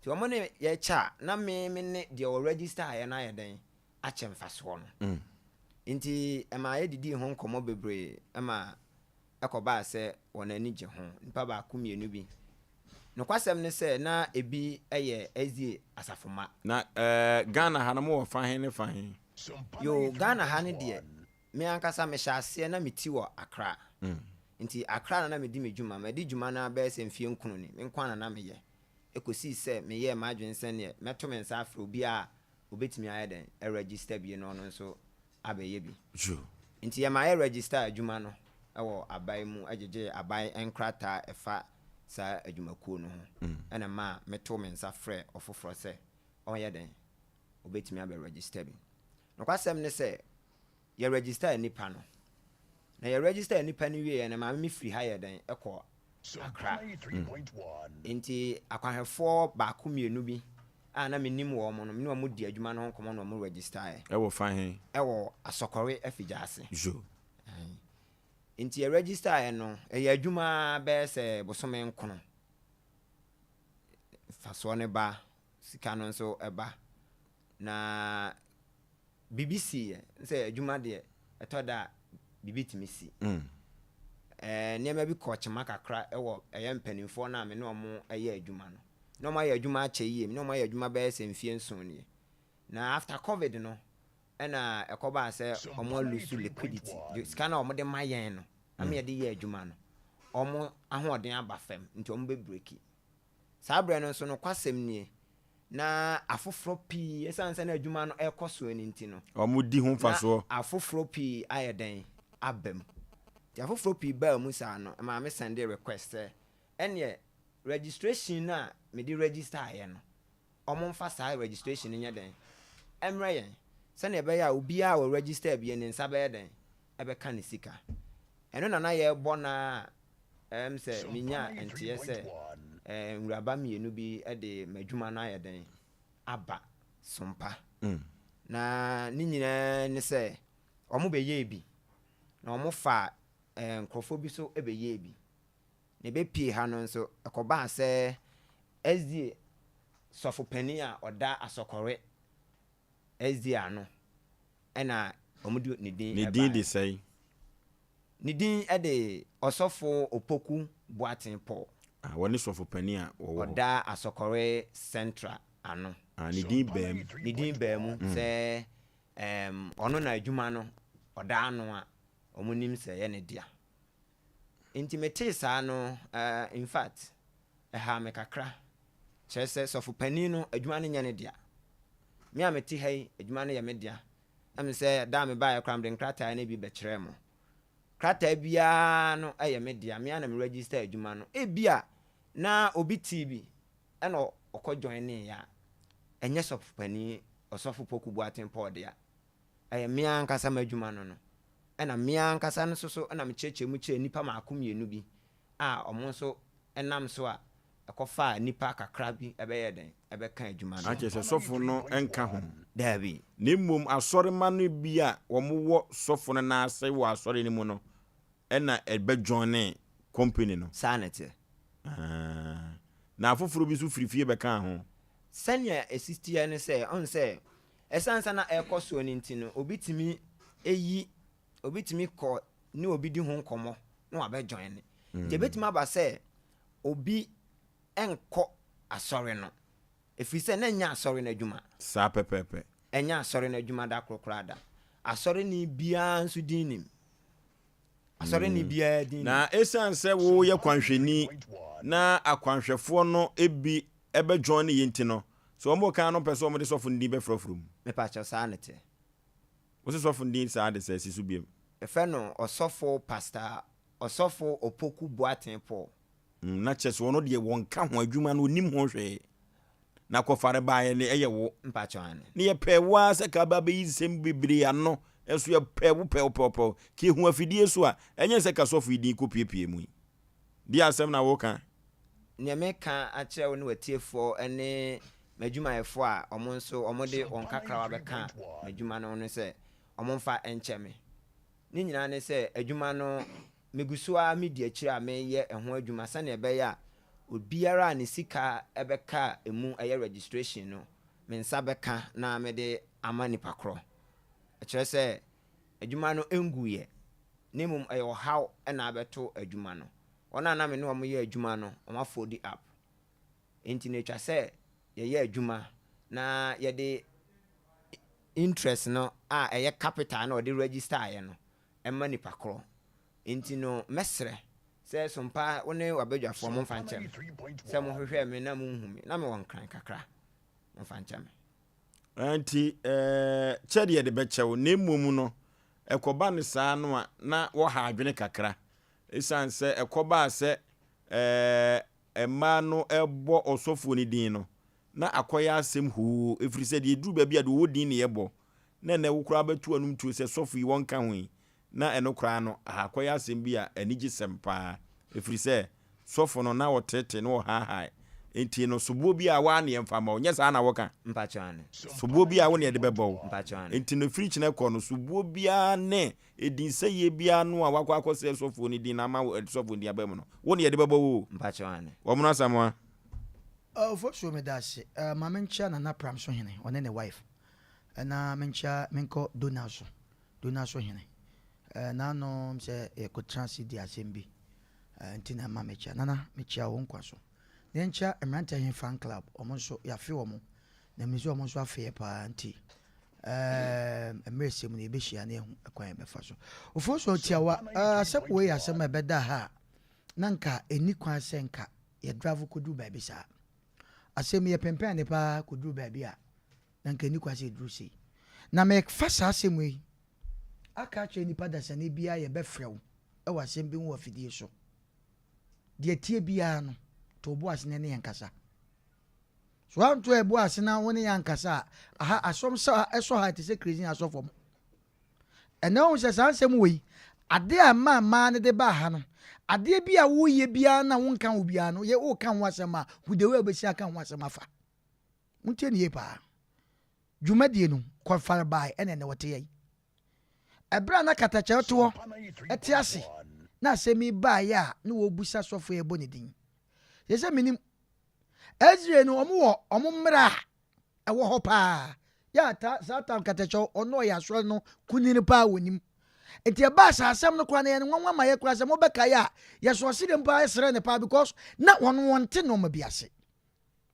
Nti wɔn ne yɛ kyɛ a na me me ne deɛ wɔ register yɛ no ayɛ dɛn akyɛ mfasoɔ no. Nti ɛmaa yɛdidii ho nkɔmmɔ bebree ma ɛkɔbaa sɛ wɔn ani gye ho. Nnipa baako mmienu bi. Nokwasɛm ne sɛ na ebi yɛ SDA asafo mma. Na eh, Ghana ha no mowɔ fa he ne fa he? Yoo, Ghana ha no deɛ, me ankasa mehyɛ aseɛ na me ti wɔ Accra. Nti Accra na na medi me dwuma. Madi dwuma no ara bɛyɛ sɛ mfeɛ nkron ni. Me nko ara na na meyɛ. Ɛkɔsii sɛ meyɛɛ m'adwene sɛ neɛ mɛto me nsa afrɛ obiara a obetumi ayɛ dɛn aregister bi na ɔno nso abɛyɛ bi. Nti yɛma yɛ register adwuma no wɔ aban mu gyegyee aban nkrataa a ɛfa saa adwumakuo no ho ɛna ɛmaa metoo me nsa frɛɛ ɔfoforɔ sɛ ɔnyɛ dɛn obetumi abɛ register bi. Nokwasɛm ne sɛ yɛ register nnipa no na yɛ register nnipa no wieɛ no maame me firi ha yɛ dɛn kɔɔ Accra. Nti akwanhwɛfoɔ baako mmienu bi a na menim wɔn no, me ne wɔn di adwuma no ho nkɔmmɔ na wɔn registaeɛ. Ɛwɔ fa he? Ɛwɔ Asɔkɔre Afigyaase. Zo. Ae. Nti yɛ registaeɛ no, ɛyɛ adwuma ara bɛyɛ sɛ bosome nkono. Mfasoɔ no ba, sika no nso ba. Na biribi siiɛ. N sɛ adwuma deɛ, ɛtɔ da a biribi tumi si. Ɛɛ nneɛma bi kɔɔ kyema kakra wɔ ɛyɛ mpanimfoɔ no a me ne wɔn yɛ adwuma no. Na wɔayɛ adwuma akyɛ yie. Me ne wɔn ayɛ adwuma bɛyɛ sɛ mfeɛ nson nie. Na after covid no, ɛna ɛkɔbaa sɛ wɔn alusu liquidity. Sika no a wɔde ma yɛn no, na me yɛde yɛ adwuma no, wɔn ahoɔden aba fam nti wɔn bɛ breaki. Saa berɛ no nso, nokwasɛm nie, na afoforɔ pii, ɛsiane sɛ na adwuma no rekɔ soɔ no nti no, Wɔdi ho na mfasoɔ. afoforɔ pii ayɛ dɛn? Aba mu. Nti afoforɔ pii baa mu saa no, ɛmaa me sɛndee request sɛ, ɛnneɛ registration no a mede registaeɛ no, wɔmfa saa registration no nyɛ dɛn? Ɛmmrɛ yɛn, sɛdeɛ ɛbɛyɛ a obiara a ɔregister bie ne nsa bɛyɛ dɛn? Ɛbɛka ne sika. Ɛno na na yɛrebɔ no ara a, ɛm sɛ menyaa nteɛ sɛ nwuraba mmienu bi de m'adwuma no ayɛ dɛn? Aba Sompa. Na ne nyinaa ne sɛ wɔbɛyɛɛ bi, na wɔfaa nkurɔfoɔ bi nso bɛyɛɛ bi. Na ɛbɛpuee ha no nso, ɛkɔbaa sɛ SDA sɔfopanin a ɔda Asɔkɔre SDA ano na wɔde ne din Ne din de baeɛ. sɛn? Ne din de Ɔsɔfo Opoku Boateng Paul. Ah, wɔne sɔfopanin a wɔwɔ hɔ. Ɔda Asɔkɔre Central ano. Ah, ne din baa mu. Ne din baa mu sɛ ɛɛm, ɔno na adwuma no ɔda ano a wɔnim sɛ ɛyɛ ne dea. Enti metee saa no, eh, in fact, ɛhaa me kakra. Kyerɛ sɛ, sɔfo panin no, adwuma no nyɛ ne dea. Me a mete ha yi, adwuma no yɛ me dea. Ɛm sɛ da a mebaeɛ koraa, mede nkrataa no bi bɛkyerɛɛ mo. Krataa biara no yɛ me dea, me ara na me register adwuma no. Ebia na obi tee bi ɛna ɔkɔ joineeɛ a, ɛnyɛ sɔfo panin, Ɔsɔfo Poku Boateng Paul dea. Ɛyɛ me ara ankasa m'adwuma no no. Ɛna me ara ankasa nso so na mekyerɛkyerɛ mu kyerɛɛ nnipa mmaako mmienu bi a wɔn nso nam so a ɛkɔfaa nnipa kakra bi bɛyɛɛ dɛn? Ɛbɛkaa adwuma no Na ho. kyerɛ sɛ sɔfo no nka ho. Daabi. Na mmom asɔremma no bi a wɔwɔ sɔfo no nan ase wɔ asɔre no mu no na ɛbɛjoinee company no. Saa na ɛteɛ. Ah. Na afoforo bi nso firi fie bɛkaa ho. Sɛnea ɛsi teɛ ne sɛ, ɔhu sɛ Ɛsiane sɛ na ɛrekɔ soɔ no nti no, obi tumi yi, obi tumi kɔ ne obi di ho nkɔmmɔ na wabɛ join. Nti ɛbɛtumi aba sɛ obi nkɔ asɔre no, ɛfiri sɛ na ɛnyɛ asɔre no adwuma. Saa pɛpɛɛpɛ. Ɛnyɛ asɔre no adwuma da koro koraa da. Asɔreni biara nso din nim. Asɔreni biara din nim. Na ɛsiane sɛ woyɛ kwanhwɛni na akwanhwɛfoɔ no bi bɛ join yɛ nti no, sɛ wɔn kan no pɛ sɛ wɔn de sɔfo no din bɛfrafra mu. Mepakyɛw, saa na ɛteɛ. Wose sɔfo no din saa de sɛ si so biom. Yɛfrɛ no Ɔsɔfo Pastor Ɔsɔfo Opoku Boateng Paul. Mm, na kyerɛ sɛ ɔno deɛ wɔnka ho adwuma no ɔnim ho hwee. Na kɔfare baeɛ no ɛyɛ wo. Mpakyɛw aane. Ne yɛpɛɛ wo ara sɛ ka ba bɛyi nsɛm bebree ano. Nso yɛpɛ wo pɛw pɛw pɛw. Ka ehu afidie so a, ɛnyɛ sɛ ka sɔfo yi din kɔpuepue mu yi. Deɛ asɛm na woka? Nea meka akyerɛ wo ne w'atiefoɔ ne m'adwumayɛfoɔ a wɔn nso wɔde wɔn kakrawa bɛka m'adwuma no ho ne sɛ, wɔmfa nkyɛ me. Ne nyinaa ne sɛ, adwuma no, megu so ara medi akyire a mereyɛ ɛho adwuma sɛdeɛ ɛbɛyɛ a obiara a ne sika bɛka ɛmu ɛyɛ registration no, me nsa bɛka na mede ama nipa korɔ. Ɛkyerɛ sɛ adwuma no nguiɛ, na mmom ɛyɛ ɔhaw na abɛto adwuma no. Wɔn a na me ne wɔn yɛ adwuma no, wɔafɔdi up. Enti no ɛtwa sɛ yɛyɛ adwuma na yɛde interest no a ɛyɛ capital no a wɔde register-eɛ no ma nipa korɔ. Enti no mɛsrɛ sɛ Sompa wo ne w'abadwafoɔ momfa nkyɛ me sɛ mohwehwɛɛ me na monhu me. Na mewɔ nkran kakra. Momfa nkyɛ me. Enti kyɛ deɛ yɛde bɛkyɛ wo, na mmom no ɛkɔba no saa no a na wɔha adwene kakra. Esiane sɛ ɛkɔbaa sɛ mmaa no bɔ ɔsɔfoɔ no din no, na akɔyɛ asɛm hoo, ɛfiri sɛ deɛ ɛduru baabi a deɛ ɔwɔ din na yɛbɔ, na ɛnnɛ wo koraa bɛto anom tuo sɛ sɔfo yi wɔnka ho yi, na ɛno koraa no aha akɔyɛ asɛm bi a anigyesɛm paa, ɛfiri sɛ sɔfo no na ɔteetee na ɔhaahae, enti no soboɔ bi a woa ne yɛmfa mma wo, nyɛ saa na wɔka? Mpakyɛw aane. Soboɔ bi a wo ne yɛde bɛbɔ wo, Mpakyɛw aane. enti no ɛfiri kyena kɔ no soboɔ biara ne edinsɛeɛ biara no a wakɔ akɔsɛe sɔfoɔ no din na ama sɔfoɔ no din aba mu no, wo ne yɛde bɛbɔ wo o. Mpakyɛw aane. Wɔmono Asamoah. Ofosuo medase ma menkyea Nana Pramso hene ɔne ne wife na menkyea menkɔ Donaso Donaso hene nanom sɛ yɛkɔtena ase di asɛm bi nti na ɛma mekyea Nana mekyea wo nkwa so na yɛnkyea Mmeranteɛ He Fan Club wɔn nso yɛafe wɔn na menim sɛ wɔn nso afeɛ paa nti mmerɛ sɛ mu no yɛbɛhyia na yɛahu ɛkwan yɛbɛfa so. Ofosuo tiawa asɛm wei yɛ asɛm a ɛbɛda ha a na nka ɛnni kwan sɛ nka yɛ drive kɔduru baabi saa. Asɛm yi yɛpempɛn ade paa kɔduru baabi a na nka ɛnni kwan sɛ ɛduru sei. Na mefa saa asɛm yi aka akyerɛ nnipa dasani biara yɛbɛfrɛ wo wɔ asɛm bi ho wɔ afidie so. Deɛ ɛteɛ biara no, to wo bo ase na ɛne yɛn kasa. So woanto ɛbo ase na wo ne yɛn ankasa a, aha asɔm sɛ ɛsɔ ha ɛte sɛ Krezin asɔfo mo. Ɛnnɛ wohu sɛ saa nsɛm wei, adeɛ a ɛmaa mmaa no de baa ha no, adeɛ bi a woyɛ biara na wonka ho biara no, yɛ woka ho asɛm a, hu the way a wobɛsi aka ho asɛm afa. Montie no yie paa. Dwumadie no, kɔfare bae ɛna ɛnɛ wɔte yɛn. Ɛberɛ a na katakyɛw toɔ ɛte ase na asɛm yi baeɛ a na wɔbusa sɔfo a ɛbɔ ne din. Sɛ sɛ menim, Israel no wɔn wɔ wɔn mmara a Ɛwɔ hɔ paa. Yɛ a ta saa tam katakyɛw ɔno ɔyɛ asɔre no kunini paa wɔnim. Nti ɛbaa saa asɛm no koraa no ɛyɛ no nwanwa ma yɛ koraa sɛ mobɛkae a yɛsɔ ɔsere mu paa yɛsrɛ no paa because na wɔn wɔnte nnoɔma bi ase.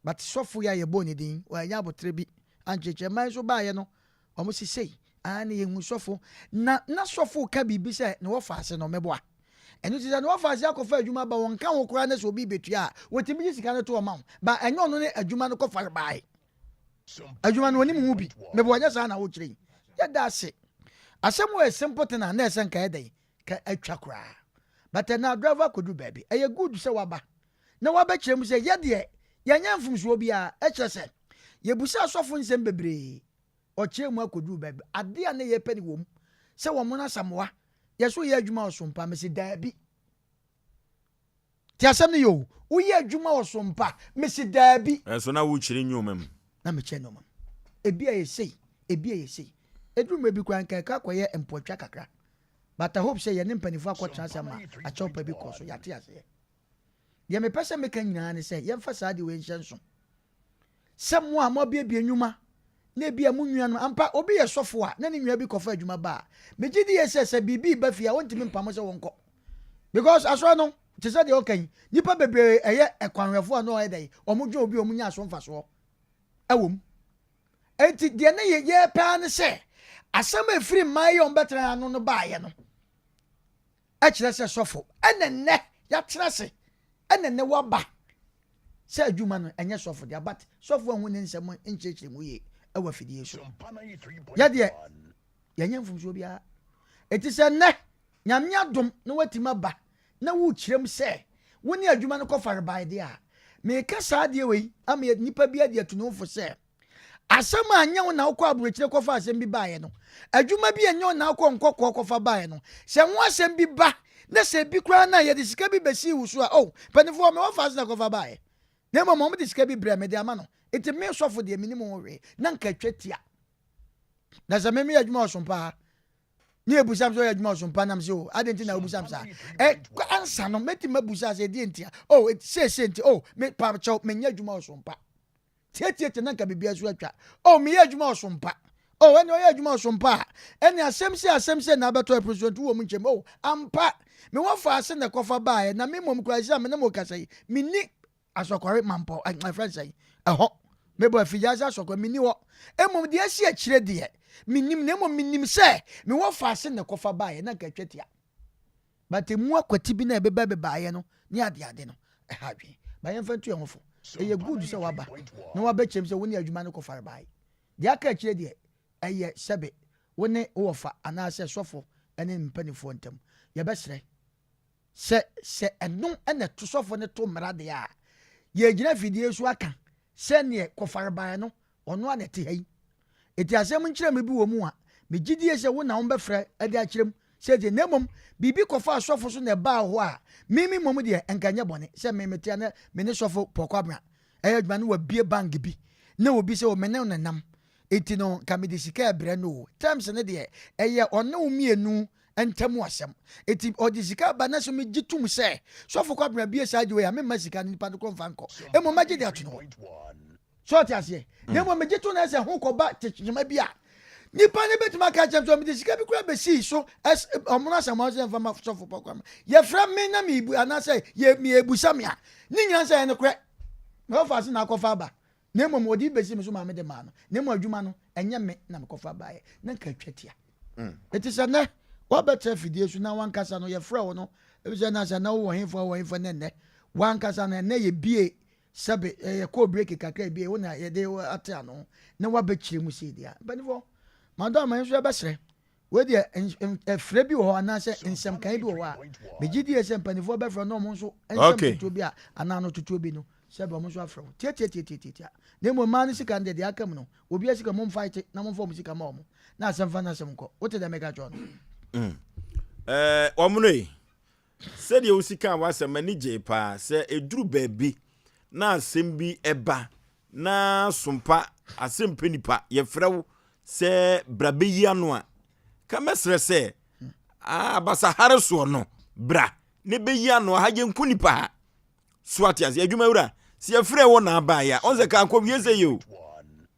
But sɔfo yi a yɛbɔɔ ne din wanya aboterɛ bi ankyerɛkyerɛ mmaa yi nso baeɛ no wɔn se sei aane yɛhu sɔfo na na sɔfo ka biribi sɛ ne wɔfa ase no mɛboa. Ɛno nti sɛ ne wɔfa ase akɔfa adwuma ba wɔnka ho koraa na sɛ obi bɛtua a wɔtumi gye sika no to ɔma wo ba ɛnyɛ ɔno ne adwuma no kɔfare bae. Adwuma no onim ho bi. Meboa nyɛ saa na wokyerɛ yi. Yɛda ase. Asɛm wɔ yɛ simple thing a na ɛsɛ nka ɛdɛn ka atwa koraa. But ɛna driver akɔduru baabi. Ɛyɛ good sɛ waba na wabɛkyerɛ mu sɛ yɛ deɛ yɛnyɛ mfomsoɔ biara. Ɛkyerɛ sɛ yɛbusa asɔfo nsɛm bebree. Ɔkyerɛ mu akɔduru baabi. Adeɛ a na yɛpɛ ne wɔ mu sɛ wɔn asamoa yɛ so yɛ adwuma wɔ so mpa. Mese daabi. Te asɛm no yie o. Woyɛ adwuma wɔ so mpa? Mese daabi. Ɛnso na wokyerɛ nneɛma mu. Na mekyerɛ nneɛma mu. Ebi a ɛyɛ sei, ebi a ɛyɛ sei. Ɛduru mmerɛ bi koraa nka ɛka kɔyɛ mpoatwa kakra. But I hope sɛ yɛne mpanimfoɔ akɔtena ase ama akyɛwpa bi kɔ so. Yɛate aseɛ. Deɛ mepɛ sɛ meka nyinaa ne sɛ yɛmfa saa adeɛ wei nhyɛ nso. Sɛ mo a moabuebue nnwuma na ebia mo nuanom, ampa, obi yɛ sɔfo a na ne nua bi kɔfa adwuma ba a, megye die sɛ sɛ biribi reba fie a ontumi mpamo sɛ wɔnkɔ. Because asɔre no, te sɛ deɛ ɔka yi, nnipa bebree ɛyɛ ɛkwanhwɛfoɔ a na ɔyɛ dɛn, wɔn dwen obi a wɔn nya so mfasoɔ ɛwɔ mu. Enti deɛ ne yɛ yɛ paa ne sɛ, asɛm a ɛfiri mmaa yi a wɔbɛtena ano no baeɛ no, ɛkyerɛ sɛ sɔfo ɛna nnɛ yɛatena ase ɛna nnɛ waba sɛ adwuma no ɛnyɛ sɔfo dea but sɔfo ahu ne nsɛm nkyerɛkyerɛ mu yie ɛwɔ afidie so yɛdeɛ yɛnyɛ mfomsoɔ biara ɛti sɛ nnɛ nyame adom na watumi aba na wokyerɛ mu sɛ wo ne adwuma no kɔfare bae deɛ a meka saa adeɛ wei ama nnipa bi adi atu ne ho fo sɛ. Asɛm a ɛnyɛ wo na wokɔ aburokyire kɔfa asɛm bi baeɛ no, adwuma bi a ɛnyɛ wo na wokɔ nkɔkɔɔ kɔfa baeɛ no, sɛ ho asɛm bi ba na sɛ ebi koraa na yɛde sika bi bɛsii wo so a, oh, mpanimfoɔ, me wɔfa ase na kɔfa baeɛ. Na mmom wɔde sika bi brɛ me de ama no. Nti me sɔfo deɛ menim ho hwee, na nka atwa tia. Na sɛ me meyɛ adwuma wɔ Sompa ha, ne yɛbusa me sɛ ɔyɛ adwuma wɔ Sompa nam sɛ o, adɛn nti na wobusa me saa? Ɛ, ansa no, mɛtumi mabusa sɛ ɛdeɛ ntia? Oh, seesei nti, oh, me pa kyɛw, menyɛ adwuma wɔ Sompa. Tiatiatia na nka biribiara so atwa. Oh, meyɛ adwuma wɔ Sompa. Oh, ɛne ɔyɛ adwuma wɔ Sompa a, ɛne asɛm sei asɛm sei na abɛtɔ ɛpono so nti wɔ mu nkyɛm. Oh, ampa, me wɔfa ase na ɛkɔfa baeɛ, na me mmom koraa sɛ me ne mo kasa yi, menni Asɔkɔre mampɔ, ɛfrɛ sɛn, ɛhɔ. Mebɔ afigya ase asɔkɔre, menni hɔ. Mmom deɛ asi akyire deɛ, mennim, na mmom menim sɛ me wɔfa ase na ɛkɔfa baeɛ, na nka atwa tia. But emu akwati bi na ɛbeba bebaeɛ no ne adeade no, ɛha adwene. But yɛmfa ntu yɛn ho fo. Ɛyɛ good sɛ waba na wabɛkyerɛ mu sɛ wo ne adwuma no kɔfare bae. Deɛ aka akyire deɛ, ɛyɛ sɛbe wo ne wo wɔfa anaasɛ sɔfo ne mpaninfoɔ ntam. Yɛbɛsrɛ sɛ sɛ ɛno na ɛto sɔfo no to mmara deɛ a, yɛgyina afidie so aka sɛ neɛ kɔfare baeɛ no Ɔno ara na ɛte ha yi. Enti asɛm nkyerɛmu bi wɔ mu a, megye die sɛ wo na wɔbɛfrɛ de akyerɛ mu seesei, na mmom biribi kɔfaa sɔfo so na ɛbaa hɔ a, me me mmom deɛ, nka ɛnyɛ bɔne sɛ me mete ha na me ne sɔfo Paul Kwabena ɛyɛ adwuma na wabue bank bi na obi sɛ o me ne wo na nam, enti no nka mede sika rebrɛ no o. Terms no deɛ, ɛyɛ ɔne wo mmienu ntam asɛm. Enti ɔde sika ba na sɛ megye tom sɛ sɔfo Kwabena bue saa ade wei a, memma sika no nipa no korɔ mfa nkɔ, mmom mɛgye de ato no hɔ. So ɔte aseɛ? Na mmom megye to no sɛ ho kɔba kyekyema bi a, nipa no bɛtumi aka akyerɛ me sɛ mede sika bi koraa bɛsii so ɔmono asamoah sɛ mfa ma sɔfo pɔkwa yɛfrɛ me na mebu anaasɛ yɛ mebusa me a ne nyinaa sɛ ɛyɛ nokorɛ mɛfa ase na akɔfa aba na mmom wɔde bɛsi me so maa mede maa no na mmom adwuma no ɛnyɛ me na mekɔfa baeɛ na nka atwa tia ɛti sɛ nɛ woabɛtra afidie so na wankasa no yɛfrɛ wo no ɛfisɛ na sɛ na wowɔ hefa wɔ hefa ne nnɛ wankasa no ɛnɛ yɛbie Sɛbe yɛkɔɔ break kakra bi, wo na yɛde wo ate ano na woabɛkyerɛ mu sei deɛ a, mpanimfoɔ, madɔ ama yɛn nso yɛbɛsrɛ. Wei deɛ ɛfrɛ bi wɔ hɔ anaasɛ nsɛmkan bi wɔ hɔ a, megye die sɛ mpanimfoɔ bɛfrɛ na wɔn nso nsɛm tutuo bi a anaa ano tutuo bi no, sɛbe wɔn nso afrɛ wo. Tiatiatiatiatia. Na mmom mmaa no sika no deɛ deɛ aka mu no, obiara sika momfa na momfa wɔn sika ma wɔn na asɛm fa n'asɛm nkɔ. Wote deɛ meka kyerɛ no? Mm. Eh, wɔn no yi. Sɛdeɛ wosi kaa w'asɛm, m'ani gyee paa. Sɛ ɛduru baabi na asɛm bi ba na sompa asɛm pɛ nipa, yɛfrɛ wo sɛ bra bɛyi ano a, ka mɛsrɛ sɛ abasahare soɔ no bra ne bɛyi ano ha yɛnku nipa ha. So ate aseɛ adwuma wura, sɛ yɛfrɛ wo na abaeɛ a, ɔn sɛ ka ankɔwie sɛ yɛ o.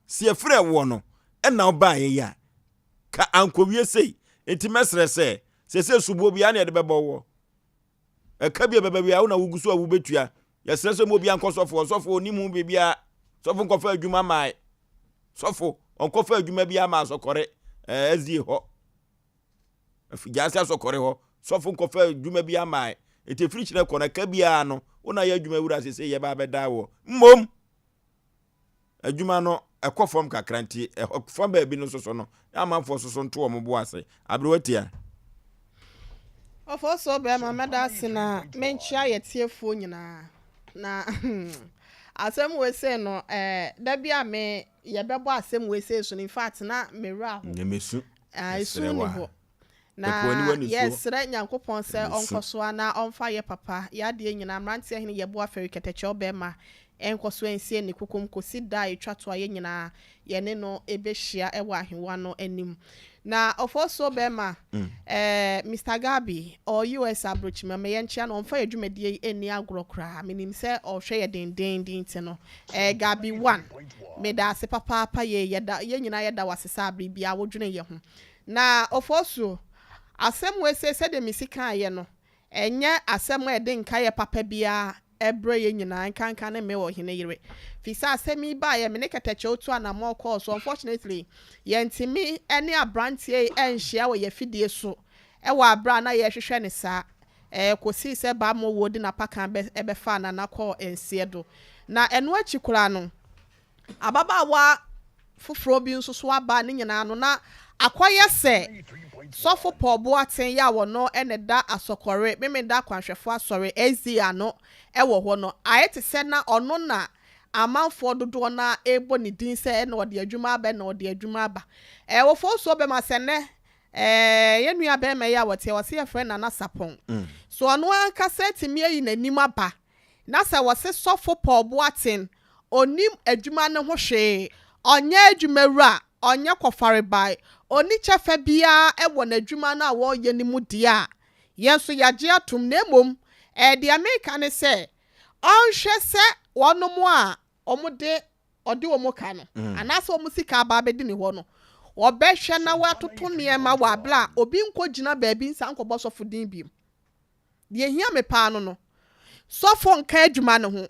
Sɛ yɛfrɛ woɔ no ɛna wobaeɛ yi a, ka ankɔwie sei. Enti mɛsrɛ sɛ Seesei soboɔ biara na yɛde bɛbɔ woɔ. Ɛka bi a ɛbɛba biara wo na wogu so a wobɛtua. Yɛsrɛ sɛ mo obiara nkɔ sɔfo hɔ. Sɔfo ɔnim ho biribiara. Sɔfo nkɔfa adwuma mae. Sɔfo ɔnkɔfa adwuma biara ma asɔkɔre ɛɛ SDA hɔ. Gyaase asɔkɔre hɔ. Sɔfo nkɔfa adwuma biara mae. Eti efiri kyerɛ kɔ no ɛka biara no wo na yɛ adwuma wura seesei yɛba abɛdaa woɔ. Mmom adwuma no ɛkɔ fam kakra nti ɛhɔ fam baabi no soso no na amanfoɔ soso nto wɔn bo ase aberewa tia. Ɔfɔsɔ bɛrima mɛda ase na menkyea yɛ tiefoɔ nyinaa na asɛm wei sei no eh, da bi a me yɛbɛbɔ asɛm wei sei so no in fact na me werɛ aho. Nyamesu. Ah, esu ni hɔ. Na yɛsrɛ Nyankopɔn sɛ ɔnkɔ so ara na ɔmfa yɛ papa, yɛ adeɛ nyinaa, mmeranteɛ hene Yɛboa Fɛri Kɛtɛkyɛw bɛɛma nkɔ so nsie ne kokom kɔsi da a ɛtwa to a yɛn nyinaa yɛne no bɛhyia wɔ ahenwa no anim. Na Ɔfɔɔsuo bɛɛma eh, Mister Gabi, ɔwɔ US abrokyima, ma yɛnkyea no, ɔmfa yɛ dwumadie yi nni agorɔ koraa, menim sɛ ɔhwɛ yɛ dendeenden nti no, eh, Gabi one, medaase papaapa yei, yɛda, yɛn nyinaa yɛda wo ase sɛ abere biara wodwene yɛ ho. Na Ofosuo, asɛm wei sei sɛdeɛ mesi kaeɛ no, ɛnyɛ asɛm a ɛde nkaeɛ papa biara brɛ yɛn nyinaa, nkanka ne me ɔhene yere. Firi sɛ asɛm yi baeɛ, me ne Kɛtɛkyɛw tu anammɔn kɔɔ so, unfortunately, yɛntumi ne aberanteɛ yi anhyia wɔ yɛn afidie so wɔ aberɛ a na yɛrehwehwɛ no saa, kɔsii sɛ Bammɔ wuo de n'apakan bɛfaa Nana kɔɔ nseɛ do. Na ɛno akyi koraa no, Ababaawa foforɔ bi nso so aba ne nyinaa no na akɔyɛ sɛ Sɔfo Paul Boateng yi a ɔno na ɛda Asɔkɔre Memenda Akwanhwɛfoɔ Asɔre, SDA, ano wɔ hɔ no, ayɛ te sɛ na ɔno na amanfoɔ dodoɔ no ara rebɔ ne din sɛ ɛna ɔde adwuma aba, ɛna ɔde adwuma aba. Ɛɛ Ofosuo bɛma sɛ nnɛ ɛɛ yɛn nua barima yi a ɔte hɔ, ɔse yɛfrɛ no Nana Sarpong. So ɔno ankasa atumi ayi n'anim aba na sɛ wɔse Sɔfo Paul Boateng ɔnnim adwuma no ho hwee, ɔnyɛ adwumawura, ɔnyɛ kɔfarebae, ɔnni kyɛfa biara wɔ n'adwuma no a ɔreyɛ no mu deɛ a, yɛn nso yɛagye atom. Na mmom ɛɛ deɛ meka ne sɛ, ɔnhwɛ sɛ wɔnom a wɔde ɔde wɔn ka no anaasɛ wɔn sika aba abɛdi ne hɔ no, wɔbɛhwɛ na wɔatoto nneɛma wɔ abere a obi nkɔgyina baabi nsan nkɔbɔ sɔfo din bio. Deɛ ɛhia me paa no no, sɔfo nka adwuma no ho,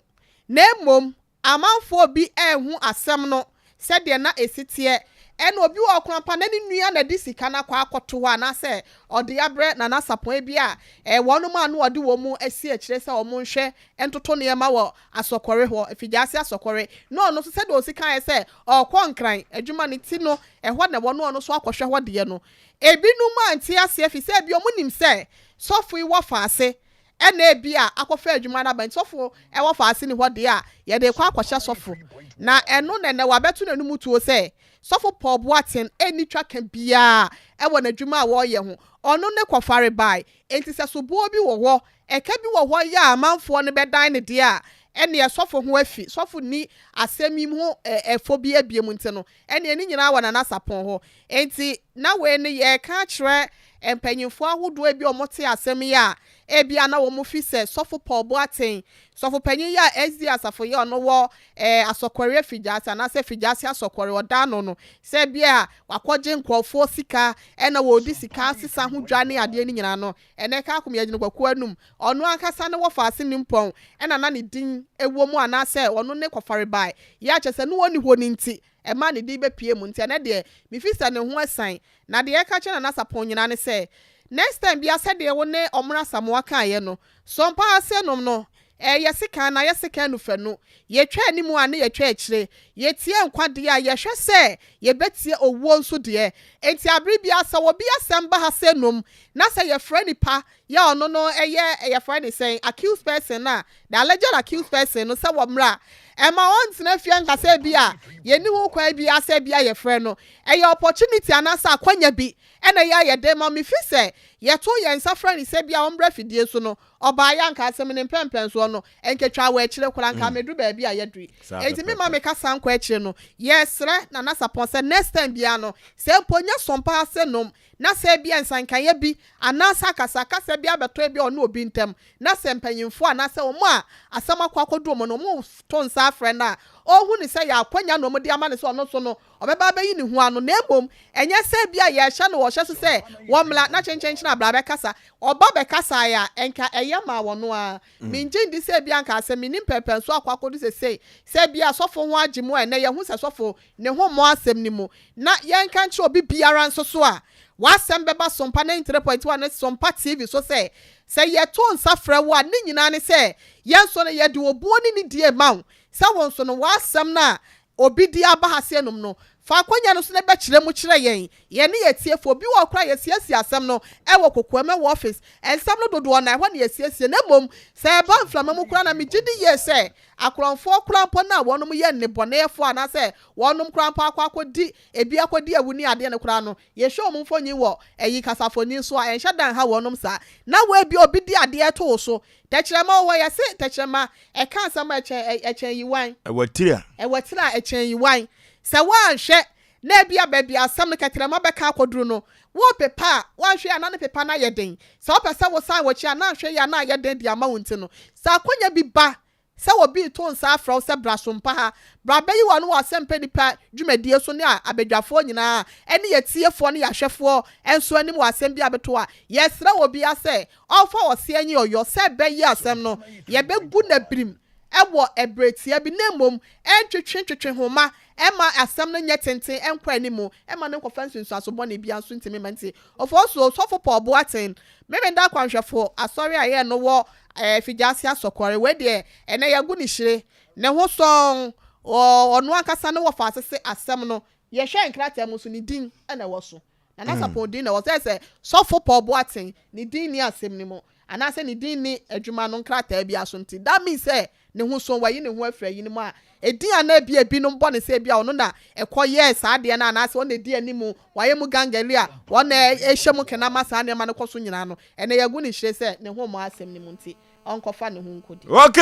na mmom amanfoɔ bi rehu asɛm no sɛdeɛ na ɛsi teɛ, ɛna obi wɔ hɔ koraa mpo a na ne nua na ɛde sika no akɔ akɔto hɔ anaasɛ ɔde abrɛ Nana Sapɔn ebia wɔnom a na ɔde wɔn asi akyire sɛ wɔn nhwɛ ntoto nneɛma wɔ Asɔkɔre hɔ, Afigyaase Asɔkɔre, na ɔno nso sɛdeɛ ɔsi kaeɛ sɛ ɔrekɔ Nkran adwuma no ti no ɛhɔ na ɛwɔ na ɔno nso akɔhwɛ hɔ deɛ no, ebinom ante aseɛ ɛfiri sɛ ebia wɔnim sɛ sɔfo yi wɔ faase ɛna ebia akɔfa adwuma no aba nti sɔfo wɔ faase ni hɔ deɛ a, yɛde rekɔ akɔhyɛ sɔfo. Na ɛno na ɛnɛ wabɛto n'anum tuo sɛ Sɔfo Paul Boateng nni twaka biara wɔ n'adwuma a wɔreyɛ ho, ɔno ne kɔfare bae, enti sɛ soboɔ bi wɔ hɔ, ɛka bi wɔ hɔ yɛ a amanfoɔ no bɛdan no deɛ a, ɛneɛ sɔfo ho afi, sɔfo nni asɛm yi ho ɛfɔ biara biom nti no, ɛneɛ ne nyinaa wɔ Nana Sarpong hɔ. Enti na wei no yɛreka akyerɛ mpanyimfoɔ ahodoɔ a ebia wɔte asɛm yi a ebia na wɔfi sɛ Sɔfo Paul Boateng, sɔfopanyin yi a SDA asafo yi a ɔno wɔ eh, Asɔkɔre Afigyaase anaasɛ Afigyaase Asɔkɔre ɔda ano no, sɛ ebia wakɔgye nkurɔfoɔ sika ɛna wɔredi sika asesa ho dwa ne adeɛ no nyinaa no, ɛnɛ Kakum Yɛgyina Kwaku anum, ɔno ankasa ne wɔfaase nimpɔn ɛna na ne din wɔ mu anaasɛ ɔno ne kɔfarebae yɛ a kyerɛ sɛ ne ɔnni hɔ no nti ɛma ne din bɛpue mu nti ɛnɛ deɛ mefi sɛ ne ho asiane na deɛ ɛka kyerɛ Nana Sarpong nyinaa ne sɛ next time biara sɛdeɛ wo ne Ɔmena Asamoah kaeɛ no sɔ mpa ase nom no ɛyɛ sekan na ayɛ sekan anufanu yɛtwa anim a ne yɛtwa akyire yɛtie nkwa deɛ a yɛhwɛ sɛ yɛbɛtie owuo nso deɛ nti abere biara sɛ obi asɛm ba ha sɛ nom na sɛ yɛfrɛ nipa yɛ ɔno no yɛ yɛfrɛ no sɛn accused person no a the alleged accused person no sɛ wɔmmra ɛma ɔntena fie nka sɛ bi a yɛnni ho kwan biara sɛ bi a yɛfrɛ no ɛyɛ opportunity anaasɛ akwanya bi ɛna ɛyɛ a yɛde ma mefi sɛ yɛto yɛn nsa frɛ no sɛ bi a ɔmmra fidie so no ɔbaeɛ anka asɛm no mpɛmpɛnsoɔ no nketwa wɔ akyire koraa nka mɛduru baabi a yɛduru enti me ma meka san kɔ akyire no yɛsrɛ Nana Sarpong sɛ next time biara no sɛ mpo nyɛ sɔmpa ase nom na sɛ ebia nsankaeɛ bi anaasɛ akasakasa bi abɛtɔ ebia ɔne obi ntam, na sɛ mpanyimfoɔ anaasɛ wɔn a asɛm akɔ akɔdu wɔn no wɔto nsa afrɛ no a, ɔhu no sɛ ɛyɛ akwanya na wɔde ama no sɛ ɔno nso no ɔbɛba abɛyi ne ho ano, na mmom ɛnyɛ sɛ ebia yɛrehyɛ no ɔhyɛ so sɛ wɔmmra na kyenkyenkyen abra abɛkasa. Ɔba bɛkasaeɛ a, ɛnka ɛyɛ maa wɔn ara. Mennye nndi sɛ ebia anka asɛm mennim pɛpɛnso akɔ akɔdu sesei, sɛ ebia sɔfo ho agye mu a ɛnnɛ yɛahu sɛ sɔfo ne ho mmɔ asɛm no mu, na yɛnka nkyerɛ obi biara nso so a, w'asɛm bɛba Sompa 93.1 ne Sompa TV so sɛ, sɛ yɛto nsa frɛ wo a, ne nyinaa ne sɛ, yɛn nso no, yɛde obuo ne nidie rema wo, sɛ wo nso no, w'asɛm no a obi de aba ha sɛ yɛnom no, fa akwanya no so na bɛkyerɛ mu kyerɛ yɛn, yɛne yɛn atiefoɔ. Obi wɔ hɔ koraa a, yɛsiesie asɛm no wɔ kokoam, wɔ office, nsɛm no dodoɔ no ara, ɛhɔ na yɛsiesie, na mmom, sɛ ɛba mframa mu koraa no a, megye di yie sɛ, Akorɔmfoɔ koraa mpo no a wɔnom yɛ nnebɔneyɛfoɔ anaasɛ wɔnom koraa mpo akɔ akɔdi ebi akɔdi awu ne adeɛ no koraa no, yɛhwɛ wɔn mfonyin wɔ ɛyi kasafonyin so a, ɛnhyɛ da nha wɔnom saa. Na wo ebia obi di adeɛ to wo so, tɛkyerɛma wɔ hɔ, yɛse tɛkyerɛma ɛka asɛm a ɛkyɛn ɛkyɛn yiwan. Ɛwɔ tiri a. Ɛwɔ tiri a ɛkyɛn yiwan. Sɛ woanhwɛ na ebia baabi a asɛm no kɛtrɛma bɛka akɔduru no, worepepa a, woanhwɛ yie a na ne pepa no ayɛ den. Sɛ wopɛ sɛ wosan w'akyi a, na anhwɛ yie a na ayɛ den de ama wo nti no, sɛ akwanya bi ba Sɛ obi reto nsa afrɛ wo sɛ bra sompa ha, bra bɛyi w'ano wɔ asɛmpa nnipa dwumadie so ne abadwafoɔ nyinaa ne yɛn atiefoɔ ne yɛn ahwɛfoɔ nso anim wɔ asɛm bi a bɛto a, yɛsrɛ obiara sɛ ɔmfa ɔseɛ nye ɔyɔ sɛ ɛbɛyɛ asɛm no yɛbɛgu no abirim wɔ ɛberɛ tia bi na mmom ɛntwetwe ntwetwe nhoma mma asɛm no nyɛ tenten nkɔ anim mma no nkɔfa nsunsuanso bɔne biara nso ntumi mma nti Ofosuo Sɔfo Paul Boateng Memenda akwanhwɛfo asɔre a yɛn no wɔ Figyase Asɔkɔre. Wei deɛ ɛnɛ yɛagu no hyire. Ne ho sɔnn. Ɔno ankasa ne wɔfa asese asɛm no. Yɛhwɛ nkrataa mu nso ne din na ɛwɔ so. Nana Sarpong din na ɛwɔ so. Ɛyɛ sɛ Sɔfo Paul Boateng ne din nni asɛm no mu. anaasɛ ne din nni adwuma no nkrataa biara so nti, that means sɛ ne ho so, wayi ne ho afiri ayi no mu a, edin a na ebia ebinom bɔ no sɛ ebia ɔno na ɛkɔyɛɛ saa adeɛ no anaasɛ ɔno na edi anim, wayɛ mu gangali a ɔno na ɛhyɛ mu kena ma saa nneɛma no kɔ so nyinaa no, ɛnnɛ yɛagu no hyire sɛ ne ho mmɔ asɛm no mu nti, ɔnkɔfa ne ho nkɔdi. Ok!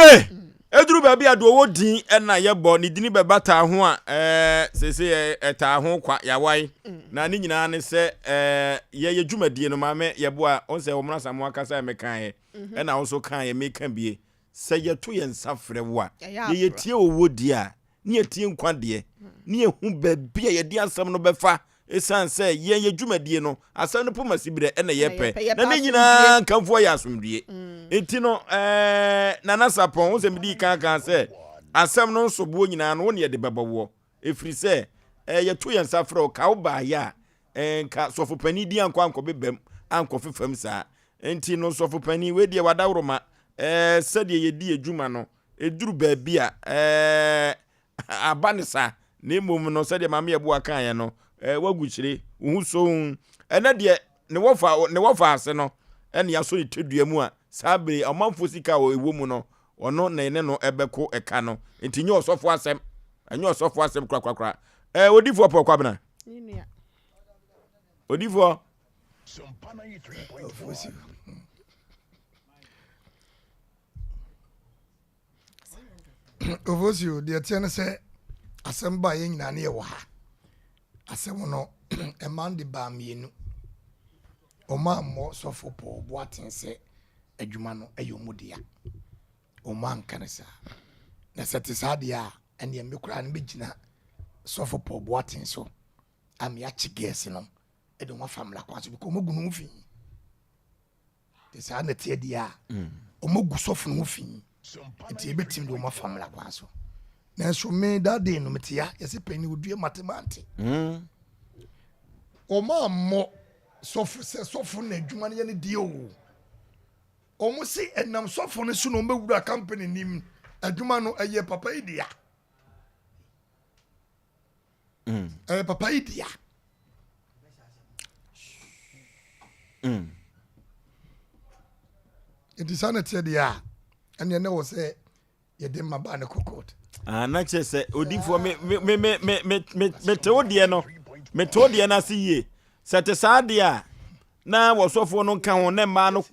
Ɛduru baabi a deɛ ɔwɔ din na yɛbɔ, ne dini bɛbataa ho a, ɛɛ, seesei ɛtaa ho kwa, yɛawae. Na ne nyinaa ne sɛ, ɛɛ, yɛyɛ dwumadie no, maame yɛboa, ɔn sɛ wɔn Asamoah kasa a mekaeɛ, ɛna wo nso kaeɛ, meka bie. Sɛ yɛto yɛn nsa frɛ wo a, yɛ yɛtie owuo deɛ a, ne yɛtie nkwa deɛ, ne yɛhu baabi a yɛde asɛm no bɛfa, ɛsiane sɛ yɛn yɛ dwumadie no, asɛm no poma siberɛ ɛna yɛpɛ, na ne nyinaa nkamfoɔ yɛ asomdwie. Nti no, ɛɛ, Nana Sapɔn, wo sɛ medii kan kaa sɛ, asɛm no nsoboɔ nyinaa no, wo ne yɛde bɛbɔ woɔ, ɛfiri sɛ, ɛɛ, yɛto yɛn nsa frɛ wo, ka wo baayɛ a, ɛɛ, nka sɔfopanin din ankɔ ankɔbebam, ankɔfefam saa. Nti no, sɔfopanin, wei deɛ wadaworoma, ɛɛ, sɛdeɛ yɛdi yɛ dwuma no, ɛduru baabi a, ɛɛ, aba ne saa, na mmom no, sɛdeɛ Maame Yeboah kaeɛ no, ɛɛ, wagu kyire, wo ho soo. Ɛnɛ deɛ, ne wɔfa, ne wɔfa ase no, ɛne asɔ ne tadua mu a, saa bere ɔmanfoɔ sika a ɛwɔ mu no, ɔno na ɛne no ɛbɛko ɛka no. Nti nyɛ ɔsɔfo asɛm, ɛnyɛ ɔsɔfo asɛm korakorakora. Ɛɛ, odifoɔ Paul Kwabena. Odifoɔ. Ofosio, deɛ ɛteɛ ne sɛ asɛm baa yɛn nyinaa ne yɛwɔ ha. Asɛm no ɛma no de baa mmienu. Wɔn ammɔ sɔfo Paul Boateng sɛ adwuma no ɛyɛ wɔn dea. Wɔn anka no saa. Na sɛ te saa deɛ a, ɛnneɛ me koraa no mɛgyina sɔfo Paul Boateng so ama yɛakye gɛɛse no de wɔn afa mmara kwan so because wɔn agu no ho fi. Te saa na ɛteɛ deɛ a, wɔn agu sɔfo no ho fi nti yɛbɛtumi de wɔn afa mmara kwan so. Nanso me that day no mete ya yɛsɛ panyin odue mate mante. Wɔn ammɔ sɔfo sɛ sɔfo na adwuma no yɛ ne deɛ o. Wɔn se ɛnam sɔfo no so na wɔn bɛwura company nim adwuma no ɛyɛ papa yi dea. Mm. Ɛyɛ papa yi dea. Mm. Nti saa na ɛteɛ deɛ a ɛneɛ na wɔ sɛ yɛde mmabaa no kɔ court. Ah, na kyerɛ sɛ odifoɔ me me me me me me mete wo deɛ no mete wo deɛ no ase yie sɛ te saa deɛ a na wɔsɔfoɔ no nka ho na mmaa no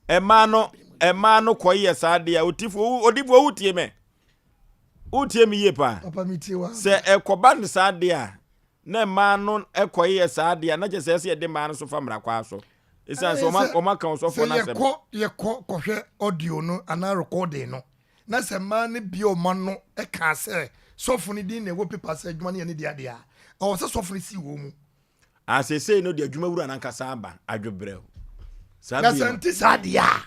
mmaa no mmaa no kɔyɛ saa deɛ a odifoɔ odifoɔ wotie me Wotie me yie paa? Sɛ ɛkɔba no saa deɛ a, na mmaa no kɔyɛ saa deɛ a, na kyerɛ sɛ ɛsɛ yɛde mmaa no so fa mmara kwaa so. Ɛsiane sɛ wɔn aka ɔsɔfoɔ no asɛm. Sɛ yɛkɔ yɛkɔ kɔhwɛ audio no anaa recording no, na sɛ mmaa no bie wɔn ano kaa sɛ sɔfo no din na ɛwɔ paper sɛ adwuma no yɛ ne dea deɛ a, ɛwɔ sɛ sɔfo no si wɔn mu. Ah, seesei no deɛ adwuma wura no ankasa aba adwobrɛw. Saa na sɛ nte saa deɛ a,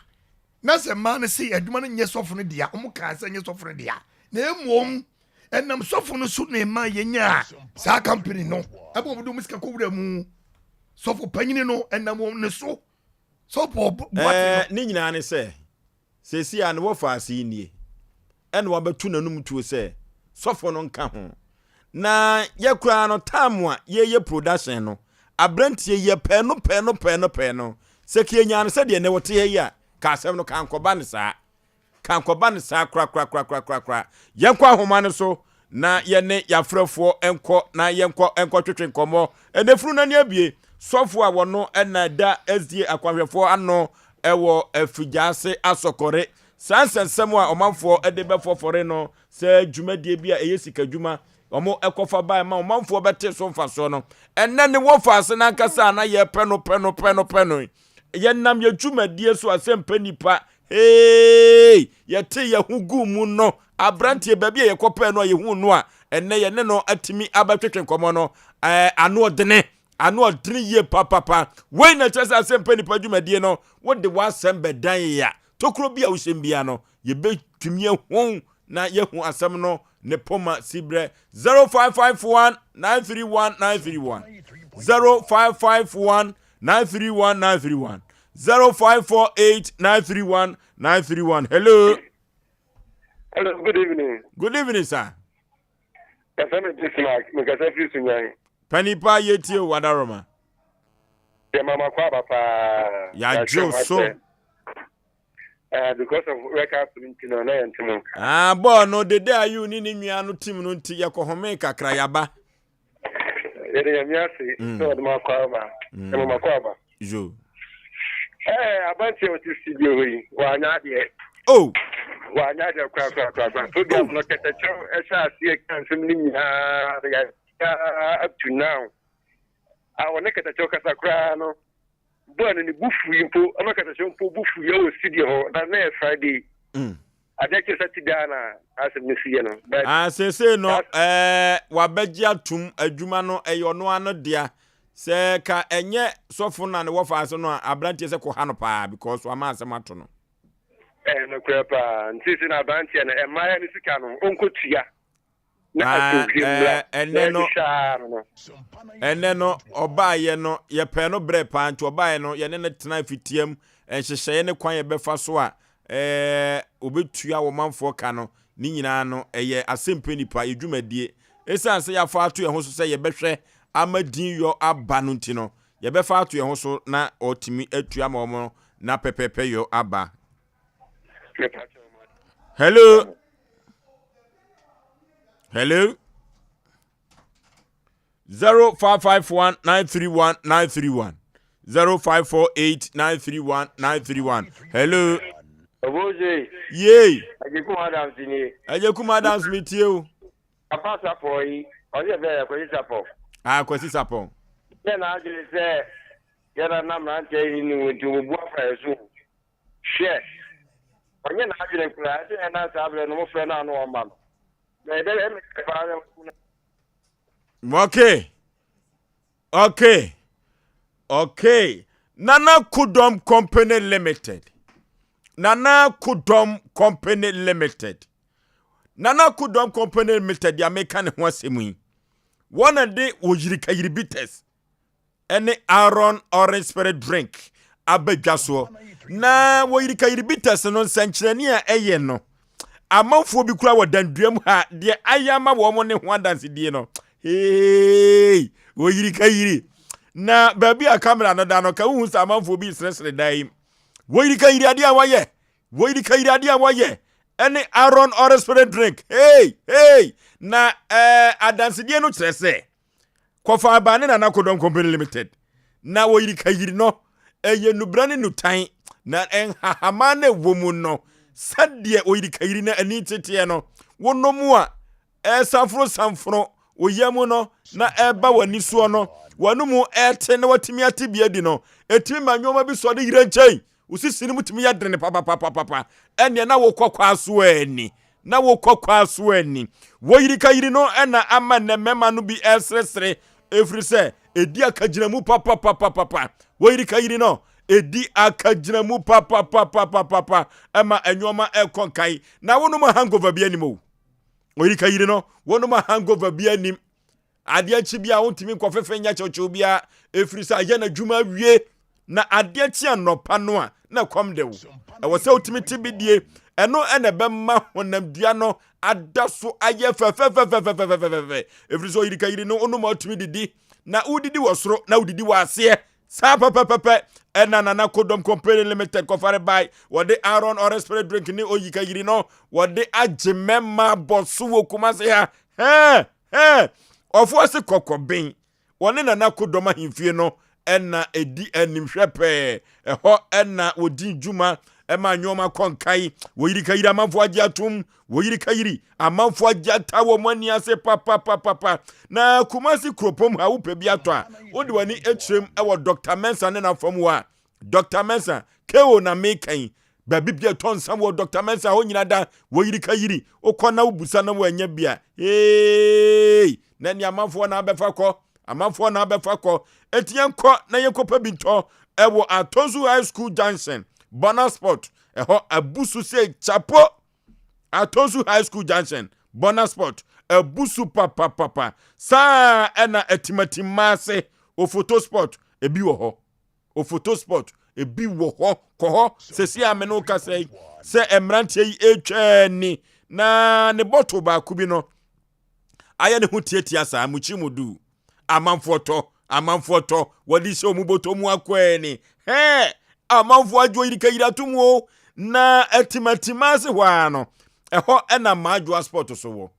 Na sɛ mmaa no se adwuma no nyɛ sɔfo no dea, wɔn kaa sɛ nyɛ sɔfo no dea, na mmom ɛnam sɔfo no so na ɛma yɛnyaa saa company no, ɛma wɔn de wɔn sika kɔwura mu. Sɔfo panyini no ɛnam wɔn ne so. Sɔfo Boate no. Ɛɛ, ne nyinaa ne sɛ, seesei a ne wɔfa ase yi nie, ɛna wabɛto n'anum tuo sɛ sɔfo no nka ho. Na yɛ koraa no, time a yɛyɛ production no, aberanteɛ yi yɛpɛɛ no pɛɛ no pɛɛ no pɛɛ no, sɛ ka yɛnyaa no sɛdeɛ nnɛ wɔte ha yi a, ka asɛm no ka ankɔba no saa. Ka ankɔba no saa korakorakorakorakora. Yɛnkɔ ahoma no so na yɛne yɛafrɛfoɔ nkɔ na yɛnkɔ nkɔtwetwe nkɔmmɔ. Ɛnɛ funu no ani abie. Sɔfo a wɔno na ɛda SDA akwanhwɛfoɔ ano wɔ Afigyaase Asɔkɔre. Saa nsɛnsɛm a ɔmanfoɔ de bɛfɔfɔre no sɛ dwumadie bi a ɛyɛ sikadwuma wɔkɔfa bae ma ɔmanfoɔ bɛte so mfasoɔ no, ɛnnɛ ne wɔfaase no ankasa a na yɛpɛ no pɛ no pɛ no pɛ no yi, yɛnam yɛ dwumadie so a sɛ mpɛ nipa hey yɛte yɛ ho gu mu no aberanteɛ baabi a yɛkɔpɛɛ no a yɛhu no a ɛnnɛ yɛne no atumi abɛtwetwe nkɔmmɔ no ɛɛ ano ɔdene ano ɔdene yie papapa wei na ɛkyerɛ sɛ asɛmpa nipa dwumadie no wode w'asɛm bɛdan yɛ a tokuro bi a wohyɛm biara no yɛbɛtumi ahu na yɛahu asɛm no ne poma siberɛ 0551 931 931 0551 931 931 0548 931 931 hello Hello, good evening. Good evening, sir. Yɛfrɛ me Bismarck, mekasa firi Sunyani. Panipa yɛtie o Adaroma. Yɛ mama kɔ aba paa. Yɛagye wo so. Eh, because of World Cup no nti no, na yɛnte mo nka. Ah, bɔɔl no, Dede Ayew ne ne nua no team no nti, yɛkɔhomee kakra, yɛaba. Yɛde Nyame ase sɛ ɔde mo akɔ aba. Ɛma mo akɔ aba. Yo. Eh, abanteɛ a ɔte studio hɔ yi, wanyɛ adeɛ. Oh! Wanyɛ adeɛ koraa koraa koraa koraa. Program no kɛtɛkyɛw ɛhyɛ aseɛ ka nsɛm no nyinaa, yɛ up to now. A ɔne kɛtɛkyɛw kasa koraa no, Boy no ne bo fui mpo, ɔma kasa mpo bo fui ɛwɔ studio hɔ na na yɛ Friday. Mm. Adeɛ kye Saturday a na asɛm no si yɛ no. But ah, seesei no ɛɛ wabɛgye atum adwuma no ɛyɛ ɔno ano dea. Sɛ ka ɛnyɛ sɔfo na ne wɔfa ase no a aberanteɛ sɛ kɔha no paa because wama asɛm ato no. Ɛyɛ nokorɛ paa nti sɛ na aberanteɛ no ɛmmaeɛ no sika no ɔnkɔtua. na Ah, asomdwie mmra eh, ɛnɛ na no ɛhwehwɛ ara no no. ɛnɛ no ɔbaayɛ no yɛpɛɛ no brɛ paa nti ɔbaayɛ no yɛne no tena fitiam nhyehyɛeɛ ne kwan yɛbɛfa so a eh, ɔbɛtua wɔ manfoɔ ka no ne nyinaa no ɛyɛ asɛmpɛ nipa yɛ dwumadie ɛsiane sɛ yɛafa ato yɛn ho so sɛ yɛbɛhwɛ ama din yɔ aba no nti no yɛbɛfa ato yɛn ho so na ɔtumi atua ma wɔn na pɛpɛpɛ yɔ aba. Hello. Hello. 0551 931 931 0548 931 931. Hello. Oboje. Yay. Ajekum Adams ni. Ajekum Adams mi tie o. Papa Sapɔ yi, ɔsɛ fɛ Kwasi Sapɔ. Ah, Kwasi Sapɔ. Yɛ na adwene sɛ yɛ na na mmeranteɛ yi ni wɔn nti wɔn bu afa yɛ so. Hwɛ! Ɔnyɛ n'adwene koraa sɛ ɛna saa berɛ no mofrɛ no a na ɔmma no. Na ɛbɛyɛ me dɛ paa sɛ moahu no. Okay. Okay. Okay. Nana Kudom Company Limited. Nana Kudom Company Limited. Nana Kudom Company Limited deɛ meka ne ho asɛm yi. Wɔn na de wɔyirikayiri bitters ne Aaron Orange Spirit Drink aba dwa soɔ. Na wɔ yirikayiri bitters no nsɛnkyerɛnne a ɛyɛ no, amanfoɔ bi kura wɔ danduam ha deɛ ayɛ ama wɔn ne ho adansedie no. Hey, wɔ yirikayiri. Na baabi a kamera no da no, ka wohu sɛ amanfoɔ bi seresere dan yi. Wɔ yirikayiri adeɛ a wɔayɛ, wɔ yirikayiri adeɛ a wɔayɛ ɛne Aaron Orange Spirit Drink. Hey, hey. Na ɛɛ eh, adansedie no kyerɛ sɛ Kɔfa aba ne Nana Kodɔm Company Limited na wɔyiri kayiri no ɛyɛ nubra ne nutan na nhahama na ɛwɔ mu no sɛdeɛ wɔyiri kayiri no ani teteɛ no wonom a ɛsanforo sanforo wo yam no na ɛba w'ani soɔ no w'anomu ɛte na watumi ate bi adi no ɛtumi ma nneɛma bi sɔ de yerɛ nkyɛn Wo sisi no mu tumi yɛ dene papapapapa. Ɛnneɛ na wokɔ kwa so ani. Na wokɔ kwa so ani. Woyirikayiri no na ama nnɛ mmarima no bi reseresere ɛfiri sɛ ɛdi akagyinamu papapapapa. Woyirikayiri no ɛdi akagyinamu papapapapapa ɛma nneɛma ɛkɔ nkan. Na wonom hangover bi anim o. Woyirikayiri no wonom hangover bi anim. Adeɛ kye bi a wontumi nkɔfefe nyɛ kyewkyew biara ɛfiri sɛ ayɛ n'adwuma awie na adeɛ kye anɔpa no a na kɔm de wo. Ɛwɔ sɛ wotumi te bi die. Ɛno ɛna ɛbɛma honamdua no ada so ayɛ fɛfɛfɛfɛfɛfɛfɛ ɛfiri sɛ ɔyirikayiri no wonom a wotumi didi na wodidi wɔ soro na wodidi wɔ aseɛ saa pɛpɛpɛpɛ ɛna Nana Kodom Company Limited kɔfare bae wɔde Aaron Orange Spirit Drink ne oyikayiri no wɔde agye mɛma bɔ so wɔ Kumase ha hɛn Ɛɛ, ɔfoɔ se kɔkɔben. Wɔne Nana Kodɔm ahemfie no na ɛdi animhwɛ pɛɛ. Ɛhɔ na wɔdi dwuma ma nneɛma kɔ nkae. Wɔyirikayiri amanfoɔ agye atom. Wɔyirikayiri amanfoɔ agye ata wɔn ani ase papapapapa. Na Kumasi kuropɔn ha wopɛ bi atɔ a, wode w'ani kyerɛm wɔ Dr. Mensah ne n'afam hɔ a, Dr. Mensah, KO na meka yi, baabi bia ɛtɔ nsa wɔ Dr. Mensah hɔ nyina da, wɔyiri ka yiri, wokɔ na wobusa na woanya bi a, hey, na ne amanfoɔ na abɛfa kɔ, amanfoɔ na abɛfa kɔ, enti yɛnkɔ na yɛnkɔpɛ bi ntɔ ɛwɔ Atonsu High School Junction, Bona Sport, ɛhɔ abusu sɛ chapo, Atonsu High School Junction, Bona Sport, abusu papapapa, saa ɛna atimatimma ase, Ofoto Sport, ebi wɔ hɔ. Ofoto spot ebi wɔ hɔ kɔ hɔ sɛsi a me ne wo kasa yi sɛ mmeranteɛ yi retwa ani na ne bɔtol baako bi no ayɛ ne ho tiatia saa mukyi mu du amanfoɔ tɔ amanfoɔ tɔ wɔde hyɛ wɔn bɔtɔ mu akɔ ani hɛɛ amanfoɔ adwo yirika yiri ato mu o. Na Atimatima ase hɔ ara no, ɛhɔ na Madwoa Sport so wɔ.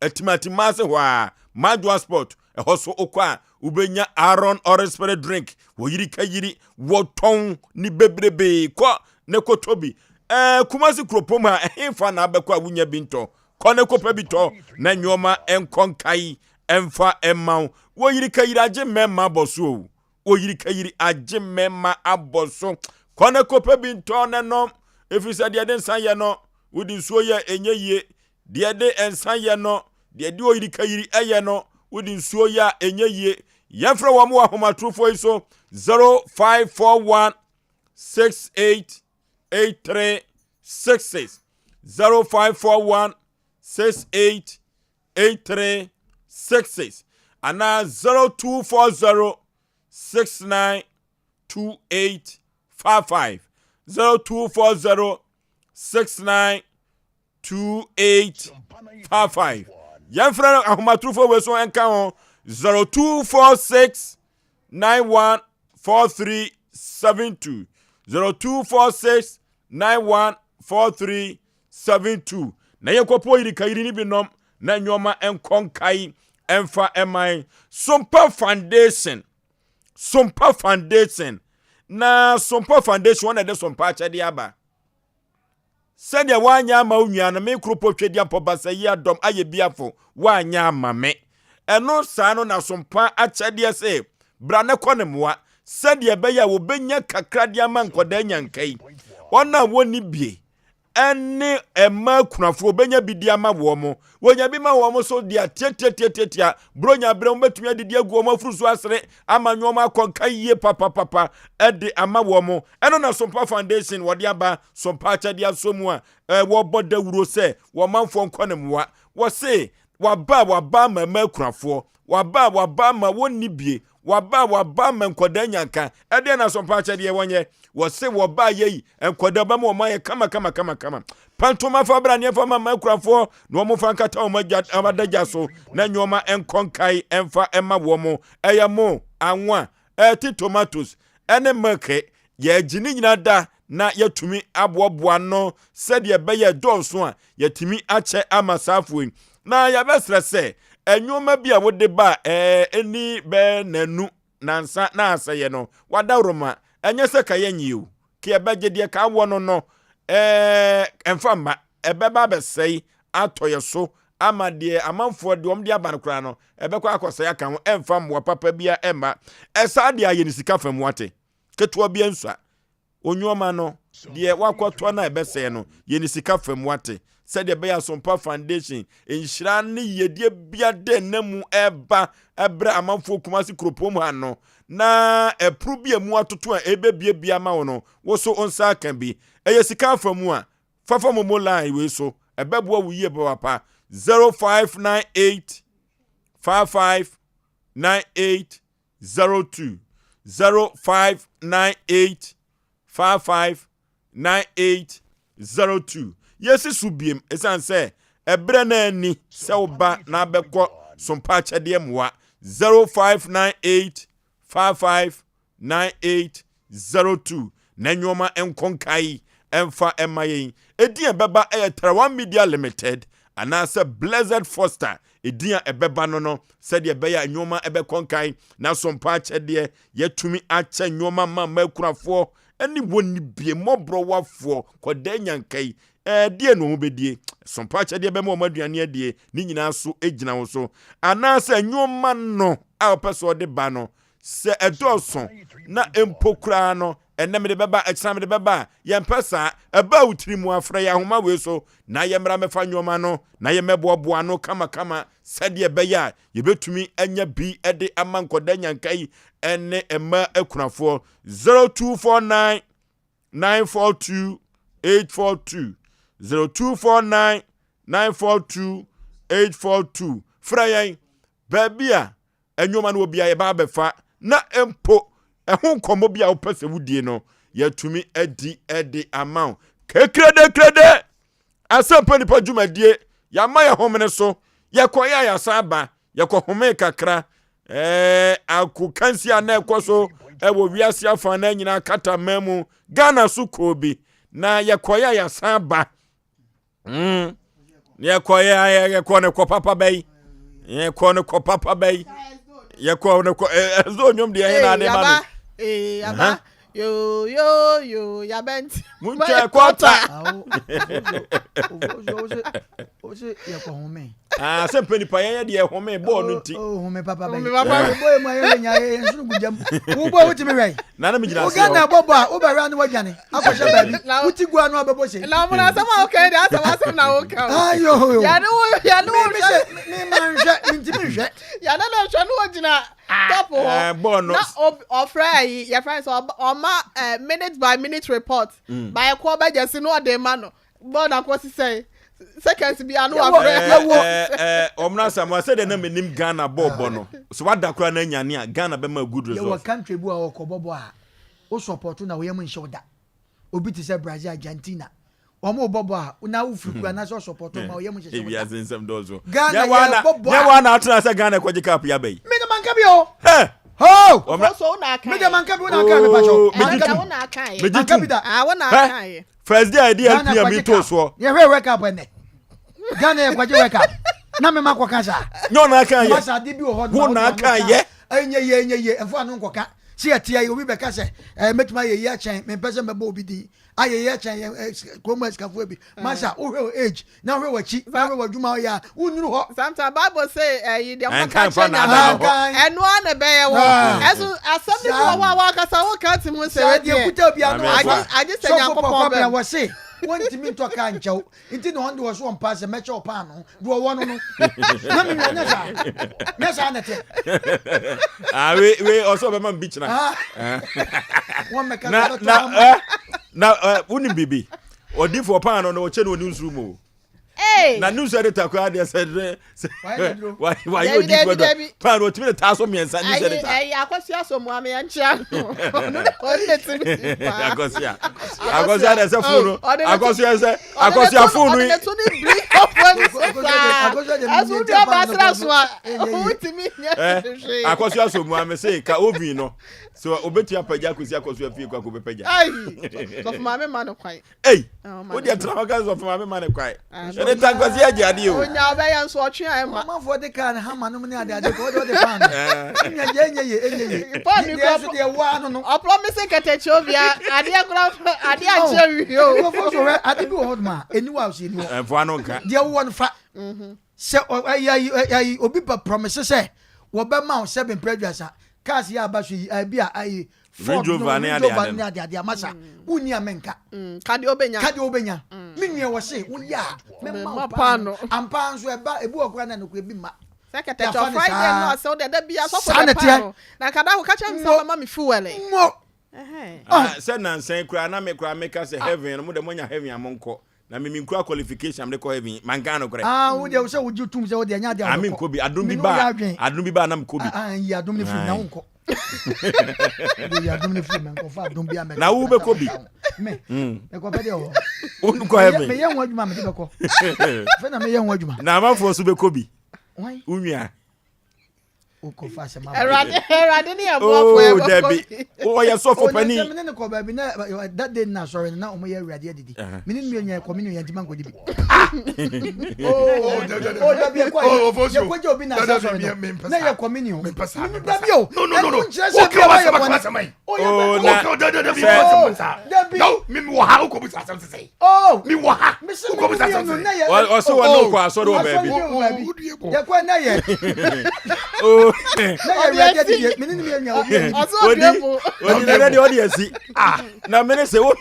Atimatima ase hɔ ara, Madwoa Sport, ɛhɔ so wokɔ a, wobɛnya Aaron Orange Spirit drink, wɔyiri ka yiri, wɔtɔn ne bebrebe. Kɔ ne kɔtɔ bi. Ɛɛ Kumasi kuropɔn ha, ɛhefa na abɛkɔ a wonya bi ntɔ? Kɔ ne kɔpɛ bi tɔ na nneɛma nkɔ nkae ɛmfa mma wo. Wɔyiri ka yiri agye mmarima abɔ so o. Oyirikayiri agye mmarima abɔ so. Kɔ na kɔpɛ bi ntɔ na nom, ɛfiri sɛ deɛ ɛde nsa yɛ no, wode nsuo yɛ ɛnyɛ yie. Deɛ ɛde nsa yɛ no, deɛ ɛde oyirikayiri yɛ no, wode nsuo yɛ a ɛnyɛ yie. Yɛmfrɛ wɔn wɔ ahomatorofoɔ yi so 0541 68 83 66 0541 68 83 66 anaa 0240 69 28 55 0240 69 28 55 yɛmfrɛ ahomatorofo wei so nka ho 0246 91 43 72 0246 91 43 72 na yɛnkɔpɔ yirikayiri no bi nom na nneɛma nkɔ nkae ɛmfa ɛman Sompa Foundation Sompa Foundation na Sompa Foundation wɔn na ɛde Sompa akyɛdeɛ aba sɛdeɛ woanyɛ ama wo nua no me koropɔ twɛdi basa yi adɔm ayɛ biafo woanyɛ ama me ɛno saa no na Sompa akyɛdeɛ sɛ bra ne kɔ ne mmoa sɛdeɛ ɛbɛyɛ a wɔbɛnya kakra de ama nkɔdaa nyanka yi wɔn a wɔnni bie ɛne mmaa akunafoɔ bɛnya bi di ama wɔn mo wɔnya bi ma wɔn so deɛ tiatiatiatiatia buronya berɛ wɔbɛtumi adidi agu wɔn afuru so asere ama nneɛma akɔ nka yie papapapa ɛde ama wɔn mo ɛno na Sompa Foundation wɔde aba Sompa akyɛdeɛ aso mu a wɔbɔ dawuro sɛ wɔn manfoɔ nkɔ ne mmoa wɔse waba waba ama mmaa akunafoɔ waba waba ama wɔnni bie Waba a waba ama nkwadaa nyanka. Ɛdeɛn na asɔmpa akyɛdeɛ wɔnyɛ? Wɔse wɔba yɛ yi nkwadaa bɛma wɔn ayɛ kama kama kama kama. Pantoma fa bra neɛ fa ma mma akurafoɔ na wɔn fa nkata wɔn agya adagya so na nneɛma nkɔ nkae ɛmfa ɛma wɔn. Ɛyɛ mo, anwa, ɛte tomatoes ɛne milk. Yɛgye ne nyinaa da na yɛatumi aboaboa ano sɛdeɛ ɛbɛyɛ ɛdɔɔso a yɛatumi akyɛ ama saafoɔ yi. Na yɛbɛsrɛ sɛ nneɛma bi a wode ba a ɛni bɛɛ nanu nansa na asɛeɛ no wadaworoma ɛnyɛ sɛ ka yɛnyie o ka yɛbɛgye deɛ ka wɔ no no ɛmfa mma ɛbɛba abɛsɛe atɔ yɛ so ama deɛ amanfoɔ deɛ wɔn de aba no koraa no ɛbɛkɔ akɔsɛe aka ho ɛmfa mmoa papa bia ɛmma ɛsaa deɛ ayɛ ne sika fam wate ketewa bi ansua Onwuama no, deɛ wakɔtɔ no a ɛbɛsɛe no, yɛ ne sika fam wate, sɛdeɛ ɛbɛyɛ Asompa Foundation nhyira ne yiedie bia dɛ nna mu ɛreba ɛbrɛ amanfoɔ Kumasi kuropɔn mu ha no, na ɛpono bi a emu atoto a ɛbɛbiebie ama wo no, wo so wo nsa aka bi. Ɛyɛ sika afa mu a, fafa momo line wei so, ɛbɛboa wo yie papapa, 0598 55 98 02 0598 55 98 02. Yɛsi so biem ɛsiane sɛ ɛberɛ no ani sɛ woba na abɛkɔ sompa akyɛdeɛ mmoa 0598 55 98 02 na nneɛma nkɔ nkae ɛmfa ɛma yɛn. Edin a ɛbɛba ɛyɛ Tarawan Media Limited anaasɛ Blessed Foster. Edin a ɛbɛba no no sɛdeɛ ɛbɛyɛ a nneɛma ɛbɛkɔ nkae na sompa akyɛdeɛ yɛatumi akyɛ nneɛma ma mmakunafoɔ ɛne wɔn ni bie mmɔborɔwafoɔ kɔdaa nyanka yi ɛdeɛ na wɔn bɛdie sompa akyɛdeɛ bɛma wɔn aduane adie ne nyinaa so gyina wo so anaasɛ nneɛma no a wɔpɛ sɛ ɔde ba no sɛ ɛdɔɔso na mpo koraa no ɛnɛ mede bɛba ɛkyena mede bɛba a yɛmpɛ saa ɛbaa wo tiri mu afrɛ yɛ ahoma wei so na yɛmmra mɛfa nneɛma no na yɛmmɛboaboa ano kamakama sɛdeɛ ɛbɛyɛ a yɛbɛtumi anya bi de ama nkɔda nyanka yi ne mmaa akunafoɔ 0249 942 842 0249 942 842 frɛ yɛn baabi a nneɛma no wɔ bia yɛba abɛfa na mpo ɛho nkɔmmɔ bi a wopɛ sɛ wodie no yɛatumi adi de ama wo kekrede asɛmpa nipa dwumadie yɛama yɛ homene so yɛkɔyɛ a yɛasan aba yɛkɔ home kakra ɛɛ akokansi a na ɛkɔ so ɛwɔ wiase afa na nyinaa kata man mu Ghana so kɔɔ bi. Na yɛkɔeɛ a yɛasan ba. Mm. Yɛkɔeɛ a yɛkɔ no kɔ papa bɛyi. Yɛkɔ no kɔ papa bɛyi. Yɛkɔ no kɔ ɛsɛ onyom deɛ ɛhe na ade ma me. Ee yaba yo yo yo yaba nti. Muntwa kɔta. Ose yɛkɔ home. Ah, sɛ mpɛ nipa yɛyɛ deɛ home bɔɔl no nti. Oh, home papa bɛyi. Home papa. Bɔ emu ayɛ nya yɛ nsoro gu gyam. Wo bɔ wotumi wɛn. Na na megyina ase. Wo Ghana bɔ bɔ a wobɛwɛ ano wadwane akɔhyɛ baabi. Wote gu ano abɛbɔ se. Na ɔmo na asɛm a woka yi deɛ asɛm asɛm na woka o. Ayo. Yɛne wo yɛne wo hwɛ. Me me ma nhwɛ me ntumi nhwɛ. Yɛne no hwɛ no ogyina top hɔ. Eh, bɔɔl no. Na ɔfrɛ ayi yɛfrɛ sɛ ɔma minute by minute report. Ba ɛkɔ bɛgye si no ɔde ma no. Bɔɔl na kɔ sisɛn seconds bi ano wafrɛ. Yɛwɔ ɔmuna samoa sɛ deɛ na menim Ghana bɔɔl bɔ no so wada koraa na anyane a Ghana bɛma good result. Yɛwɔ country bi a ɔkɔ bɔ bɔ a wo support na wo yam nhyɛ wo da obi te sɛ Brazil Argentina wɔn bɔ bɔ a na wo firi kura na sɛ ɔsupport ma wo yam nhyɛ wo da. Ewiase nsɛm dɔɔso. Ghana yɛ bɔ bɔ a. Nyɛ wa na atena sɛ Ghana kɔgye cup yaba yi. Me de manka bi o. Hɛ. Ho! Ɔmra. So wo na aka. Me de manka bi wo na aka me pacho. Megye tum. Wo na aka. Megye tum. Ah wo na aka. First day a yɛde LPM yi too soɔ. Yɛhwɛ World Cup ɛnɛ. Ghana yɛ kɔgye World Cup. Na mema kɔka saa. Nyɛ ɔna aka yɛ. Masa ade bi wɔ hɔ. Wo na aka yɛ. Ɛnyɛ yie ɛnyɛ yie ɛnfo ano nkɔka. Si ɛte ayi obi bɛka sɛ ɛɛ mɛtumi ayɛ yie akyɛn mempɛ sɛ mɛbɔ obi din ayɛ yie akyɛn yɛ ɛ kurom asikafoɔ bi. Masa wohwɛ wɔ age na wohwɛ w'akyi na wohwɛ w'adwuma ɔyɛ a wonnuru hɔ. Sometimes Bible say ɛyi deɛ Ɛnka wɔka mfa kyerɛ naadaa nyame hɔ. ɛno ara na ɛbɛyɛ wɔ ɛso asɛm no bi wɔ hɔ a wakasa woka te mu sɛ Saa deɛ wedeɛ kuta obi ano Maame agye Afua. agye sɛ sɔfo Nyankopɔn pɔkɔ bena bɛm wɔ se wɔntumi ntɔ kaa nkyɛw nti na ɔno de wɔ so ɔmpa sɛ mɛkyɛ wo paano deɛ ɔwɔ no no na menua nyɛ saa nyɛ saa na ɛteɛ Ah, wei wei ɔsɛ ɔbɛma me bi kyena. Ah. wɔn mɛka Na sɛ ɔbɛtɔ na ama eh, na eh, wonim biribi. Ɔdifoɔ paano no ɔkyɛ no wɔ newsroom o. Hey! Na news editor koraa deɛ sɛ dɛ sɛ wayɛ Dabi, odifoɔ dabi, dɔ dabi. paano ɔtumi de taa so mmiɛnsa news Ayi, editor. ayi, akɔsua so mu ame yɛnkyea no. Ɔno na ɔno na tumi paa. Akɔsua akɔsua deɛ sɛ fon no Oh, ɔde ne to- akɔsua sɛ ɔde ne akɔsua to- fon no ɔde yi. ne to ne biri ɔfɔ ne so saa. Akɔsua deɛ Ɛso ne wodi ɔba paano asra so a, ɛnyɛ yie. wotumi nyɛ Eh, hwee. akɔsua so mu ame se ka oven no so obetua apagya akɔsi akɔsua fie kɔ akɔ bɛpagya. Ayi, sɔfo maame ma no kwan. Ei, Ah, wo deɛ tena hɔ ka sɔfo maame ma ne kwan. Ah, Ɛne tankwasi agye adeɛ o. Onya ɔbɛyɛ nso ɔtwe a ɛma. Ɔmanfoɔ de kaa ne hama nom ne ade ade kɔ ɔde ɔde paano. Nya deɛ ɛnyɛ yie ɛnyɛ yie. Paul ni Deɛ kura nso deɛ waa no no. Ɔpromise kɛtɛkye obia adeɛ kura adeɛ akyɛ wie o. Nkurɔfoɔ so hwɛ ade bi wɔ hɔ nom a ɛni wɔ a ɔsi ɛni hɔ. Ɛmfoa no nka. Deɛ wowɔ no fa. Sɛ ayi ayi ayi obi ba promise sɛ wɔbɛma wo sɛ bempere aduasa cars yɛ aba so yi ayi a ayi Ford Range Rover ne no ade Range Rover ade ne no. ade ade amasa wonni a menka. Ka deɛ wobɛnya. Ka deɛ wobɛnya. Me nua wɔ se woyɛ a mɛma wo Mɛma paano. paano. Ampa ara nso ɛba ebi wɔ koraa na nokorɛ bi mma. Sɛ kɛtɛkyɛ Yɛafa no Friday no saa. asɛ wo deɛ da bia sɔfo Saa de na ɛteɛ. paano. Na nka da ko ka kyerɛ me sɛ Mo. wobɛma me fuel. Mo. Ɛhɛn. Ah, sɛ nansa yi koraa na me koraa meka sɛ heaven no mo deɛ moanya heaven a monkɔ na me menkura qualification a mede kɔ heaven manka nokorɛ. Ah, wo deɛ sɛ wogye tom sɛ wo deɛ ɛnyɛ adeɛ a Ah, wobɛkɔ. menkɔ bi adom bi Me ne ba wo yɛ a adwene. adom bi ba a na mekɔ bi. Ah, ah, yi adom no firi mu na Aye. wonkɔ. Yi adom no firi mu nkɔfa adom bi a mɛka. Na wo bɛkɔ bi. Me. Mm. Mekɔpɛ deɛ wɔ. Wonkɔ heaven. Meyɛ ho adwuma mede bɛkɔ. Fɛ na meyɛ ho adwuma. Na amanfoɔ nso bɛkɔ bi. Wan? Wo nua. Wokɔfa asɛm aba. Awurade Awurade ne yɛ boafoɔ Oh, yɛ bɛkɔ dabi. bi. Wɔyɛ sɔfo panin. Onyɛ sɛ mene ne kɔ baabi na that day na asɔre no na wɔn yɛ awurade adidi. Mene ne nua kɔ me nua yɛn ti ma nkɔdi bi. Oh, Oh, dabi yɛ kɔ Oh, Ofosu. yɛ kɔ gye obi na Dabi, asɔre me- no me mpɛ na saa. yɛ kɔ me nua. Me mpɛ saa, me mpɛ Dabi saa. o. No, no, no, no. Ɛnu nkyerɛ sɛ Woka bi a w'asɛm wayɛ aka bɔne. w'asɛm ayi. Oh, yɛ Oh, bɛ- na Woka da- da- da- bi sɛ- w'asɛm saa. Dabi. No, me wɔ ha, wokɔ bisa asɛm sesei. Oh. Me wɔ ha, Mese me wokɔ bisa ne asɛm mmienu sesei. na yɛ. Ɔ- ɔse wɔne Oh. wokɔ asɔre wɔ Asɔre baabi. bi wɔ baabi. Wo- wo- wo- Yɛkɔ na yɛ. Oh. Na yɛ awurade adidi. Mene ne mmienu a obi adidi. Ɔsɛ Odi ɔdua mu. odi na deɛ ɔde asi. Na mene sɛ wo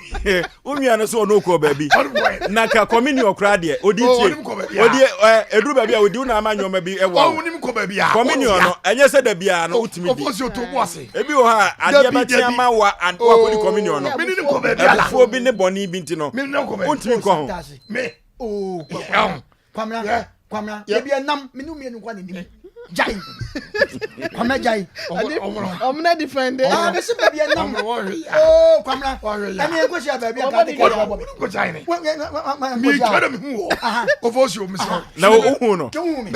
wo nua no so ɔno kɔ baabi. Ɔno Na ka communion koraa deɛ odi Oh, tie. ɔnim kɔ baabi a. Odi ɛ eduru baabi a odi wo na ama nneɛma bi ɛwɔ wo. Ɔnim kɔ baabi a. Communion no ɛnyɛ sɛ da biara no wotumi di. Ofosu to bo ase. Ebi wɔ hɔ a adeɛ Dabi, bɛkye dabi. ama wa an- wakɔdi communion no. Me ne no kɔ baabi a la. Abufuo bi ne bɔne bi nti no Me ne no kɔ baabi. wontumi nkɔ ho. Santase. Me. Oh, Yeah. Kwamina, Yeah. Kwamina, Yeah. ebi ɛnam, me ne mmienu nkwa ne nim. Gyae. Kwamina gyae. Ɔmo defend. Ah, bɛsi baabi ɛnam. Oo, Kwamina. Ɛni yɛn kɔsi baabi a k'ade kɛ ɛbɔ mi. Mi twa na mi hu wɔ. Ɔfɔ si o mi sɔn. Na o hu no. Kí hu mi.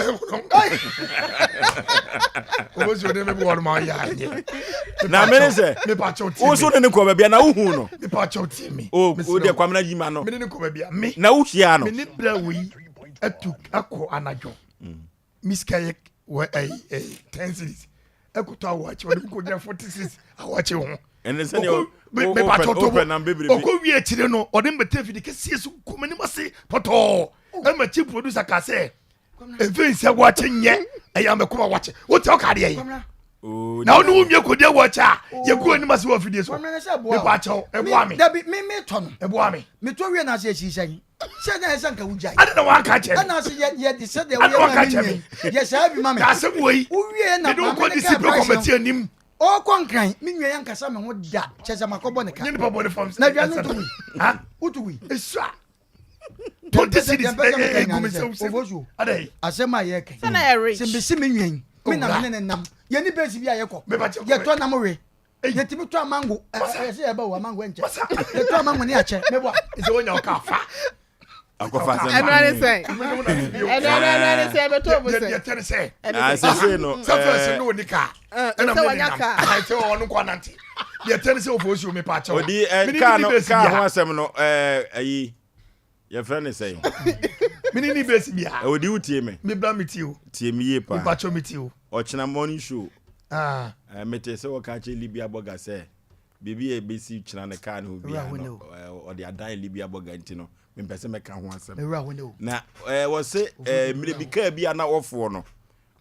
Ɔfɔ si o ne mi bɔ ɔno ma ɔyɛ anyɛ. Na mi ni sɛ. O so ne ne kɔ baabi a na o hu no. Mi pa kyɛw tie mi. O o de Kwamina yi ma no. Mi ne ne kɔ baabi a mi. Na o hyia no. Mi ne bra wo yi atu akɔ anadwo. Me sika yɛ wɔ ɛyi ɛyi ten series ɛkɔtɔ awɔakye ɔde mi kɔ gyina forty six awɔakye ho. Ɛnɛ sɛ deɛ wopɛ nam bebrebe. Ɔkɔ wie akyire no ɔde mi bɛtɛ fidi kɛseɛ so kɔ m'anim ase pɔtɔɔ ɛma chief producer ka sɛ mfe nsɛ wɔakye nyɛ ɛyɛ amɛkɔm awɔakye wote ɔka adeɛ yi na wo ne wo nua kɔdi awɔakye a yɛgu anim ase wɔ afidie so mepa akyɛw ɛboa me dabi me metɔ no ɛboa me metɔ wie na ase akyi sɛn sɛ na ɛsɛ nka wogyae ade na wanka kyɛ me ɛna ase yɛ yɛ de sɛ deɛ woyɛ ma me nua yɛ saa bi ma me asɛm wɔ yi wowie na mede wokɔ discipline committee anim ɔkɔ nkran me nua yɛ nkasa me ho da kyɛ sɛ makɔbɔ ne ka nyɛ nipa bɔ ne fam na dwa no to wi woto wi esua 20 cities egu me sɛ ofosuo adai asɛm a yɛka sɛ mesi me nua yi me na me ne ne nam yɛne bɛsi bi a yɛkɔ yɛtɔ nam we yɛtumi tɔ amango ɛsɛ yɛba o amango ɛnkyɛ yɛtɔ amango ne akyɛ mɛboa ɛsɛ wonya ɔka fa akɔfa asɛm ɛnura ne sɛn ɛnura ne sɛn ɛbɛtɔ ɔmo sɛn yɛtɛ ne sɛ sese no sɛ fɛs no oni kaa ɛna mi ne nam sɛ ɔno nkɔ anante yɛtɛ ne sɛ ofo osi omi pa akyɛw odi ɛ kaa no kaa ho asɛm no ɛɛ ayi yɛfrɛ ne sɛn mene ni bɛsi bia odi wo tie me me bra me tie o tie me yie paa me pakyɛ me tie o ɔkyena morning show ah mete sɛ wɔka kyerɛ Libya bɔga sɛ biribi a ɛbɛsi kyena ne kaa ne ho biara no ɔde adan Libya bɔga nti no mempɛ sɛ mɛka ho asɛm na wɔse mmerɛ bi kaa bi a na wɔfoɔ no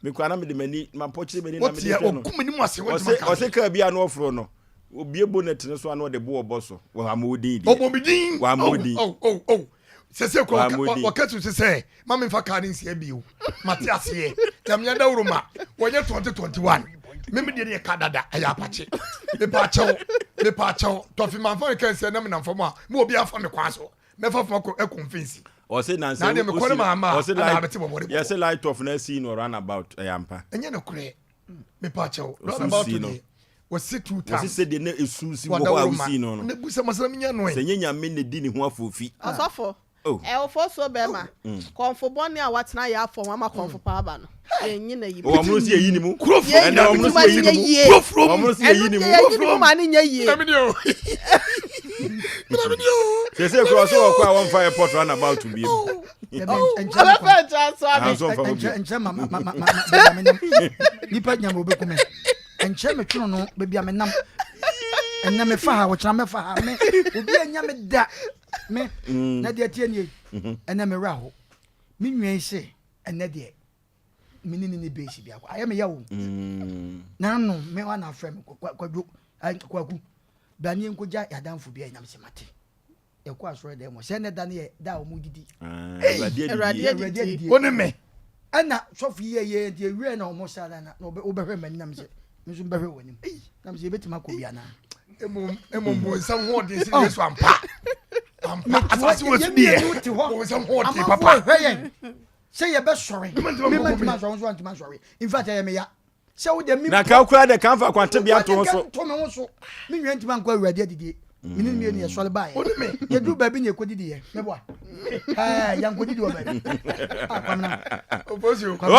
mekura na mede m'ani mapɔkyere m'ani na mede hwɛ no ɔse ɔse kaa bi a na ɔforo no obie bonnet no so a na ɔde bo ɔbɔ so wɔ ama odin deɛ ɔbɔ mi din wɔ ama odin oh oh oh sese kɔ wɔka tu sɛ ma mi nfa kaa ne nsia bio ma te aseɛ nyamea dawuro ma wɔnyɛ 2021 mímí deɛ ne yɛ ka dada ɛyɛ apakye mepa akyɛw mepa akyɛw tɔfi ma nfa mi ka nsia na mi nam fam a mo obi afa mi kwan so mɛfa fam akɔ ɛkɔ mfensi. Ɔse na sɛ wosi ɔse light yɛse light off na asi no run about ɛyɛ ampa. Ɛnyɛ no korɛ mepa kyɛw run about deɛ wɔsi two times. Wɔsi sɛ deɛ na esu si wɔ hɔ a wosi no no. Ne bu sɛ masana mi nya no ɛ. Sɛ nye nyame na di ne ho afofi. Ɔsɔfo ɛwofo so bɛma kɔnfo bɔne a watena yɛ afɔ ho ama kɔnfo pa aba no yɛnyi na yi mu. Wɔn si eyi ni mu. Kurofo ɛnna wɔn si eyi ni mu. Kurofo wɔn si eyi ni mu. Ɛnu yɛ yi ni mu ma ne nyɛ yie. Sese kura ɔsɛ ɔkɔ a wɔnfa airport run about bi mu. Ɔbɛfɛ nkyɛn so abi. Nkyɛn ma ma ma ma ma me nam nipa nyam obi kume nkyɛn me twono no beebi a me nam ɛnna me fa ha wɔkyerɛ me fa ha me obi anya me da me na deɛ tie nie ɛnna me wura hɔ me nua yi se ɛnɛ deɛ me ne ne ne base biako ayɛ me yɛ o mm. na no me wa na afrɛ me kwadwo kwaku bra ne yɛnkɔgya yɛadamfo bi a ɛnam sɛ mate yɛkɔ asɔre dɛm hɔ sɛ ɛnɛ da no yɛ da a wɔn didi ah, awurade adidie wo ne me ɛna sɔfo yi yɛ yɛ nti ewie na wɔn sa na na wobɛhwɛ m'anim nam sɛ me nso mbɛhwɛ wɔ anim nam sɛ yɛbɛtumi akɔ bi anaa emom emom bonsam ho ɔden sɛ yesu ampa ampa asase wɔ so deɛ bonsam ho ɔden papa amanfoɔ hwɛ yɛn sɛ yɛbɛsɔre mema ntumi ansɔre wo nso antumi ansɔre in fact ɛyɛ me ya sɛ wo deɛ me na ka wokura de ka mfa kwantebea nto ho so to me ho so me nua ntumi ankɔ awurade adidie me ne mmienu yɛsɔre baeɛ yɛduru baabi ne yɛkɔdidi yɛ meboa ɛɛ yɛnkɔdidi wɔ baabi ah, kwamina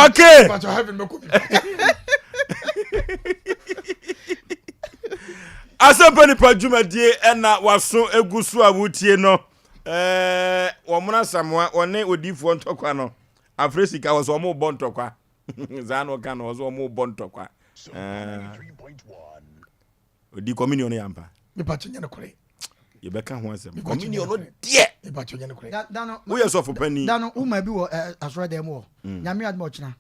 okay asɛmpa nipa dwumadie ɛna waso egu so a wotie no Ɛɛ wɔn asamoa wɔne odiifoɔ ntɔkwa no afrɛ sika wɔ sɛ wɔn bɔ ntɔkwa saa na ɔka no wɔ sɛ wɔn bɔ ntɔkwa ɛɛ odi communion no yɛ ampa. Nipa kyɛ nyɛ no korɛ. Yɛbɛka ho asɛm communion no deɛ. Nipa kyɛ nyɛ no korɛ. Woyɛ sɔfo panyin. Dano woma bi wɔ asɔrɔ dɛm wɔ mm. nyame adum ɔkyena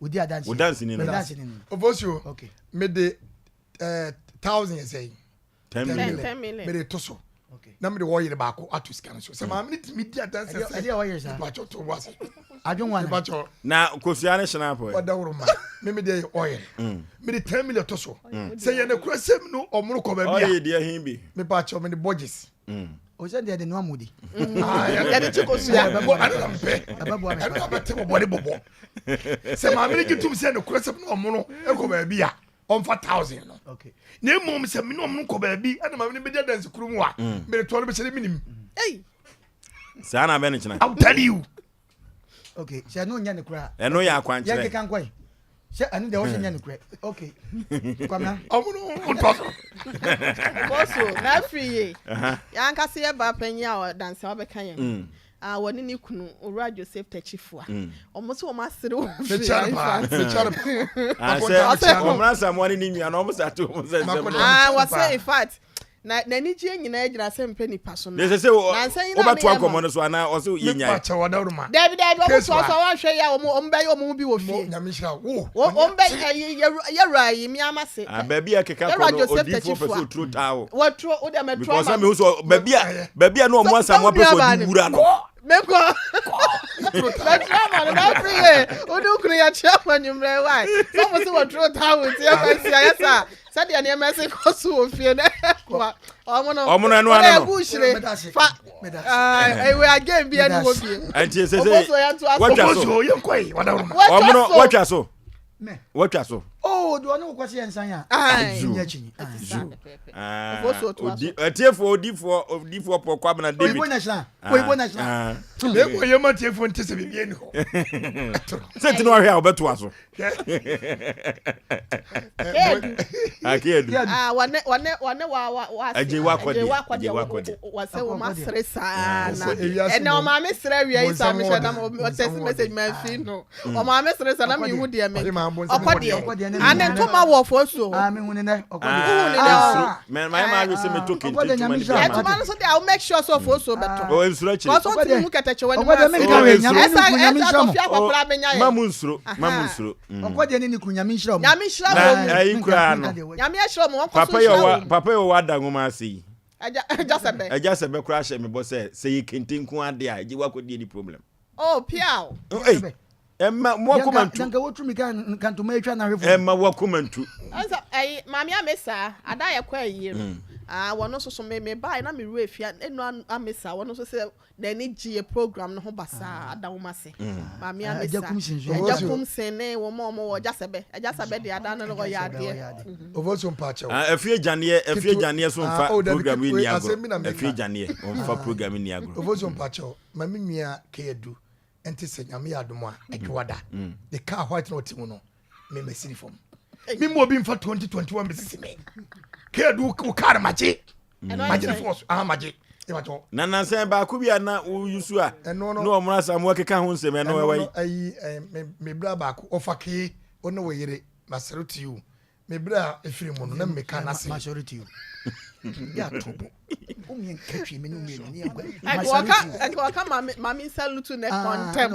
odi adansi. O dansini no. Dansini no. Ofosuo. Okay. Mede ɛɛ thousand yɛ sɛn. ten million mede to so na mede wɔyere baako ato sika no so sɛ maame no tumi di adanse sɛ mepakyɛ to wɔ ase mepakyɛ na kosua ne hyena apɔ ɔdaworo ma me mede yɛ ɔyere mm. mede ten million to so mm. sɛ yɛ ne kura sɛm no ɔmono kɔ baabi a ɔyɛ deɛ hin bi mepakyɛ mede budgets mm. O sɛ deɛ de noa mu di. Yɛde kye kosua. Ɛbɛboa ɛno na mpɛ. Ɛbɛboa me. Ɛno na bɛte bɔbɔ ne bɔbɔ. Sɛ maame no gye tom sɛ nokorɛ sɛm na ɔmo no kɔ baabi a ɔmfa thousand no. Na mmom sɛ me ne ɔmo no kɔ baabi ɛna maame no bɛdi adanse kuro mu a mede toɔ no bɛhyɛ ne menim. Saa na bɛ ne kyena. I will tell you. Okay, sɛ ɛno nyɛ nokorɛ a. Ɛno yɛ akwankyerɛ. Yɛnkeka nkɔ yi. Sɛ ɛno deɛ wɔhyɛ nyɛ nokorɛ. Okay. Kwamina. Ɔmo no ntɔ so. Boso na afiri yie. Yɛankasa yɛ ba panyin a ɔdansi a wabɛka yɛn. Mm. A wɔne ne kunu Owura Joseph Tachifua. Mm. Ɔmo nso wɔn asere wɔn firi. Mekyia no paa. Mekyia no paa. Sɛ ɔmo asamoa ne ne nua na ɔmo sa to ɔmo sɛ nsɛm. Ah, wɔsɛ in fact Na n'anigyeɛ nyinaa gyina sɛ mpɛ nipa so no. Deɛ sɛ sɛ wobɛtoa nkɔmmɔ no so anaa ɔsɛ yɛnyae. Dabi dabi ɔmo toa so a wɔnhwɛ yɛ a ɔmo bɛyɛ ɔmo ho bi wɔ fie. Ɔmo bɛ yɛwura yi mi ama se. Ah, baabi a keka kɔ no odiifoɔ pɛ sɛ oturo taa o. Wɔturo o deɛ mɛturo ama. Because sɛ mehu sɛ baabi a baabi a na ɔmo asamoa pɛ sɛ ɔde wura no. Mekɔ. Mɛturo ama no n'afiri yɛ wode okunu yɛkyerɛ mo anwummerɛ wae. Sɛ ɔmo sɛ wɔturo taa wo nti yɛfa nsia yɛ saa. Sɛdeɛ nneɛma si kɔ so wɔ fie no ɛboa ɔmo no. Ɔmo no ɛno ano no. Ɔmo hyire fa ɛwɛ again bi ɛni wɔ fie. Ɛnti sɛ sɛ watwa so. Ɔmo no watwa so. Watwa so. Oh, do ɔne wokɔ se yɛ nsan a. Zu. Zu. Atiefoɔ odifoɔ odifoɔ pɔ Kwabena David. Oyibo national. Oyibo national. Ebo yɛ ma atiefoɔ nte sɛ biribi ɛni hɔ. Sɛ ti na wahwɛ a wɔbɛtoa so. Akedu. Ah, wɔne wɔne wɔne wa wa wa. Agye wakɔ deɛ. Agye wakɔ deɛ. Wɔsɛ wɔn asere saa na. Ɛnna ɔmaame sere awia yi saa mi hwɛ na ɔtɛsi message ma fi no. Ɔmaame sere saa na mi hu deɛ mi. Ɔkɔ deɛ. Ane ntoma wɔ fo so. Ah, mi hu ne nɛ. Ɔkɔ deɛ. Hu ne nɛ. Mɛ maa maa yɛ sɛ mi to kente ntoma ni bi ama. Ntoma no so deɛ awo make sure sɛ ɔfo so bɛtɔ. O nsuro akyire. Kɔsɔ ɔtí mu kɛtɛkyɛ wɔ ne mu ase. Ɛsa ɛsa kɔfi akɔkora abɛnya yɛ. Ma mu nsuro ma mu nsuro. Ɔkɔ deɛ ne ne kunu nyame nhyira ɔmo. Nyame nhyira wɔn. Na ayi koraa no. Nyame ahyira wɔn wɔn kɔ so nhyira wɔn. Papa yi ɔwɔ ada nwoma ase yi. Agya agya sɛbɛ. Agya sɛbɛ koraa hyɛ me bɔ sɛ sɛ yɛ kente nko ade a egye wakɔ die ni problem. Oh piaw. Ei ɛma mo akoma ntu. Yanka wotu mi ka ntoma etwa na ahwefo. Ɛma wakoma ntu. Ɛnsa ɛyi maame amesa ada yɛ kɔ ayie no. Ah wɔn nso so me me baa na me wura efia enu amesa wɔn nso sɛ N'ani gye yɛ program no ho basaa ada wɔn ase. Maame Amisa, Agya Kumsin ne wɔn a wɔwɔ Agya Sɛbɛ. Agya Sɛbɛ deɛ ada no ɔyɛ adeɛ. Ofosu mpakyɛw. Afie gyaneɛ afie gyaneɛ so nfa oh, program yi ni agorɔ. Afie gyaneɛ ɔnfa program yi ni agorɔ. Ofosu mpakyɛw ma me nua Keyadu nte sɛ nyame yɛ adom a adwoada ne car white na ɔte mu no me masiri fam. Me mu obi nfa 2021 besisi me. Keyadu wo car magye. Magye ne force ah magye. Na nansa baako bi a na woyusu a na wɔn asamoah keka ho nsɛm ɛno ɛwɔ yi. Ayi me bra baako ɔfa kee ɔne wɔ yere masɔre to you me bra efiri mu no na meka n'ase. Masɔre to you. Yɛ ato bo. Womie nkatwi me ne womie ne yɛ nkwa. Wɔka maame maame nsalutu ne kɔntɛm.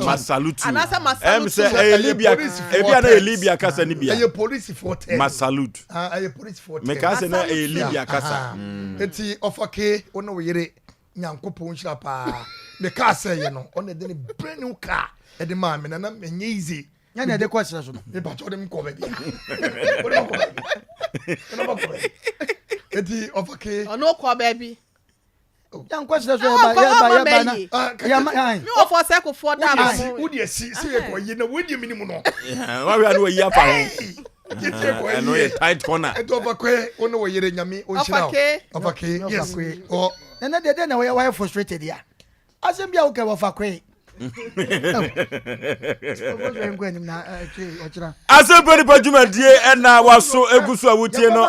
Masalutu. Anaasɛ masalutu. Ɛm sɛ ɛyɛ Libya ebi a na ɛyɛ Libya kasa ni bia. Ɛyɛ polisifoɔ tɛm. Masalut. Ah, ɛyɛ polisifoɔ tɛm. Meka sɛ na ɛyɛ Libya kasa. Eti ɔfa ke wo ne wo yere Nyankopɔn nhyira paa. Me kaa sɛ yɛ no ɔna ɛde ne brand new car ɛde maa me na na ɛnyɛ easy. Nyɛ na ɛde kɔ serɛ so no. Me pakyɛ ɔde me kɔ baabi. Ɔde me kɔ baabi. Ɔde me kɔ baabi. Eti ɔfa ke. Ɔno kɔ baabi. Yankɔ serɛ so yɛba yɛba yɛba na yɛma yan. Mi wɔ fɔ sɛ ko fɔ da ma. Wo deɛ si si yɛ kɔ yi na wo deɛ minimu no. Wahwɛ a na wayi afa ho. Ɛno yɛ tight corner. Ɛti ɔfa kwe wo ne wo yere nyame ɔnhyira wo. Ɔfa ke yes. Nana deɛ deɛ na wɔyɛ wɔyɛ frustrated ya. Asɛm bi a wokɛ wɔfa kwe. Asɛmpa nipa dwumadie ɛna waso egu so a wotie no.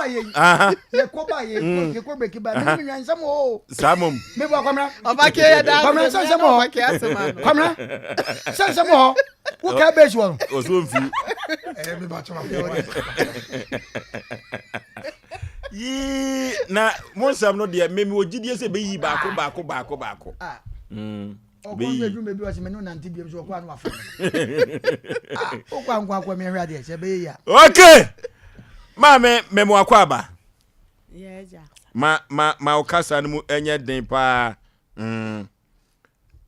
Saa mom. Ɔso mfi. Yii na mo nsɛm no deɛ mmemme wɔ gyidie sɛ bɛyi baako baako baako baako. Ɔkɔ nso adwuma bi ɔsɛ mene nante biam so ɔkɔ ano afa wokɔ ankɔ akɔ mehwɛ adeɛ sɛ ɛbɛyɛ yia. Okay maame mɛmu akɔ aba ma ma ma wo kasa no mu ɛnyɛ den paa mm.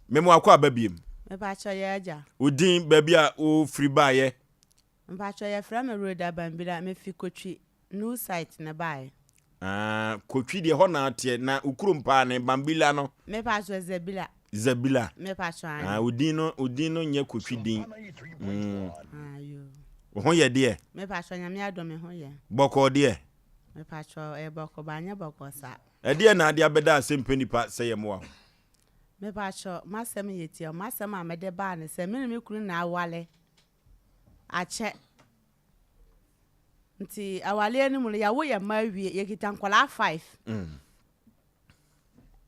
mɛmu akɔ aba biem. Mepakyɛ yɛ agya. Wo din baabi a wofiri baayɛ. Mepakyɛ yɛfrɛ me Rhoda Bambira mefi Kotwi new site na baayɛ. Ah, Kotwi deɛ hɔ na ateɛ na wo kurom paa ne Bambila no. Me patrɔ Zebila. Zebila. Me patrɔ ane. Ah, wo din no, wo din no nyɛ Kotwi din. Mm. Ah, yo. Wo ho yɛ deɛ? Me patrɔ Nyame adom me ho yɛ. Bɔkɔɔ deɛ? Me patrɔ ɛyɛ bɔkɔɔ ba anyɛ bɔkɔɔ saa. Ɛdeɛ na ade abɛda ase mpɛ nipa sɛ yɛ mmoa ho? Me patrɔ m'asɛm yɛ tia m'asɛm a mede baa ne sɛ me ne me kunu na awale akyɛ. Nti awaleɛ no mu no yɛawo yɛn mma awie, yɛkita nkwadaa five.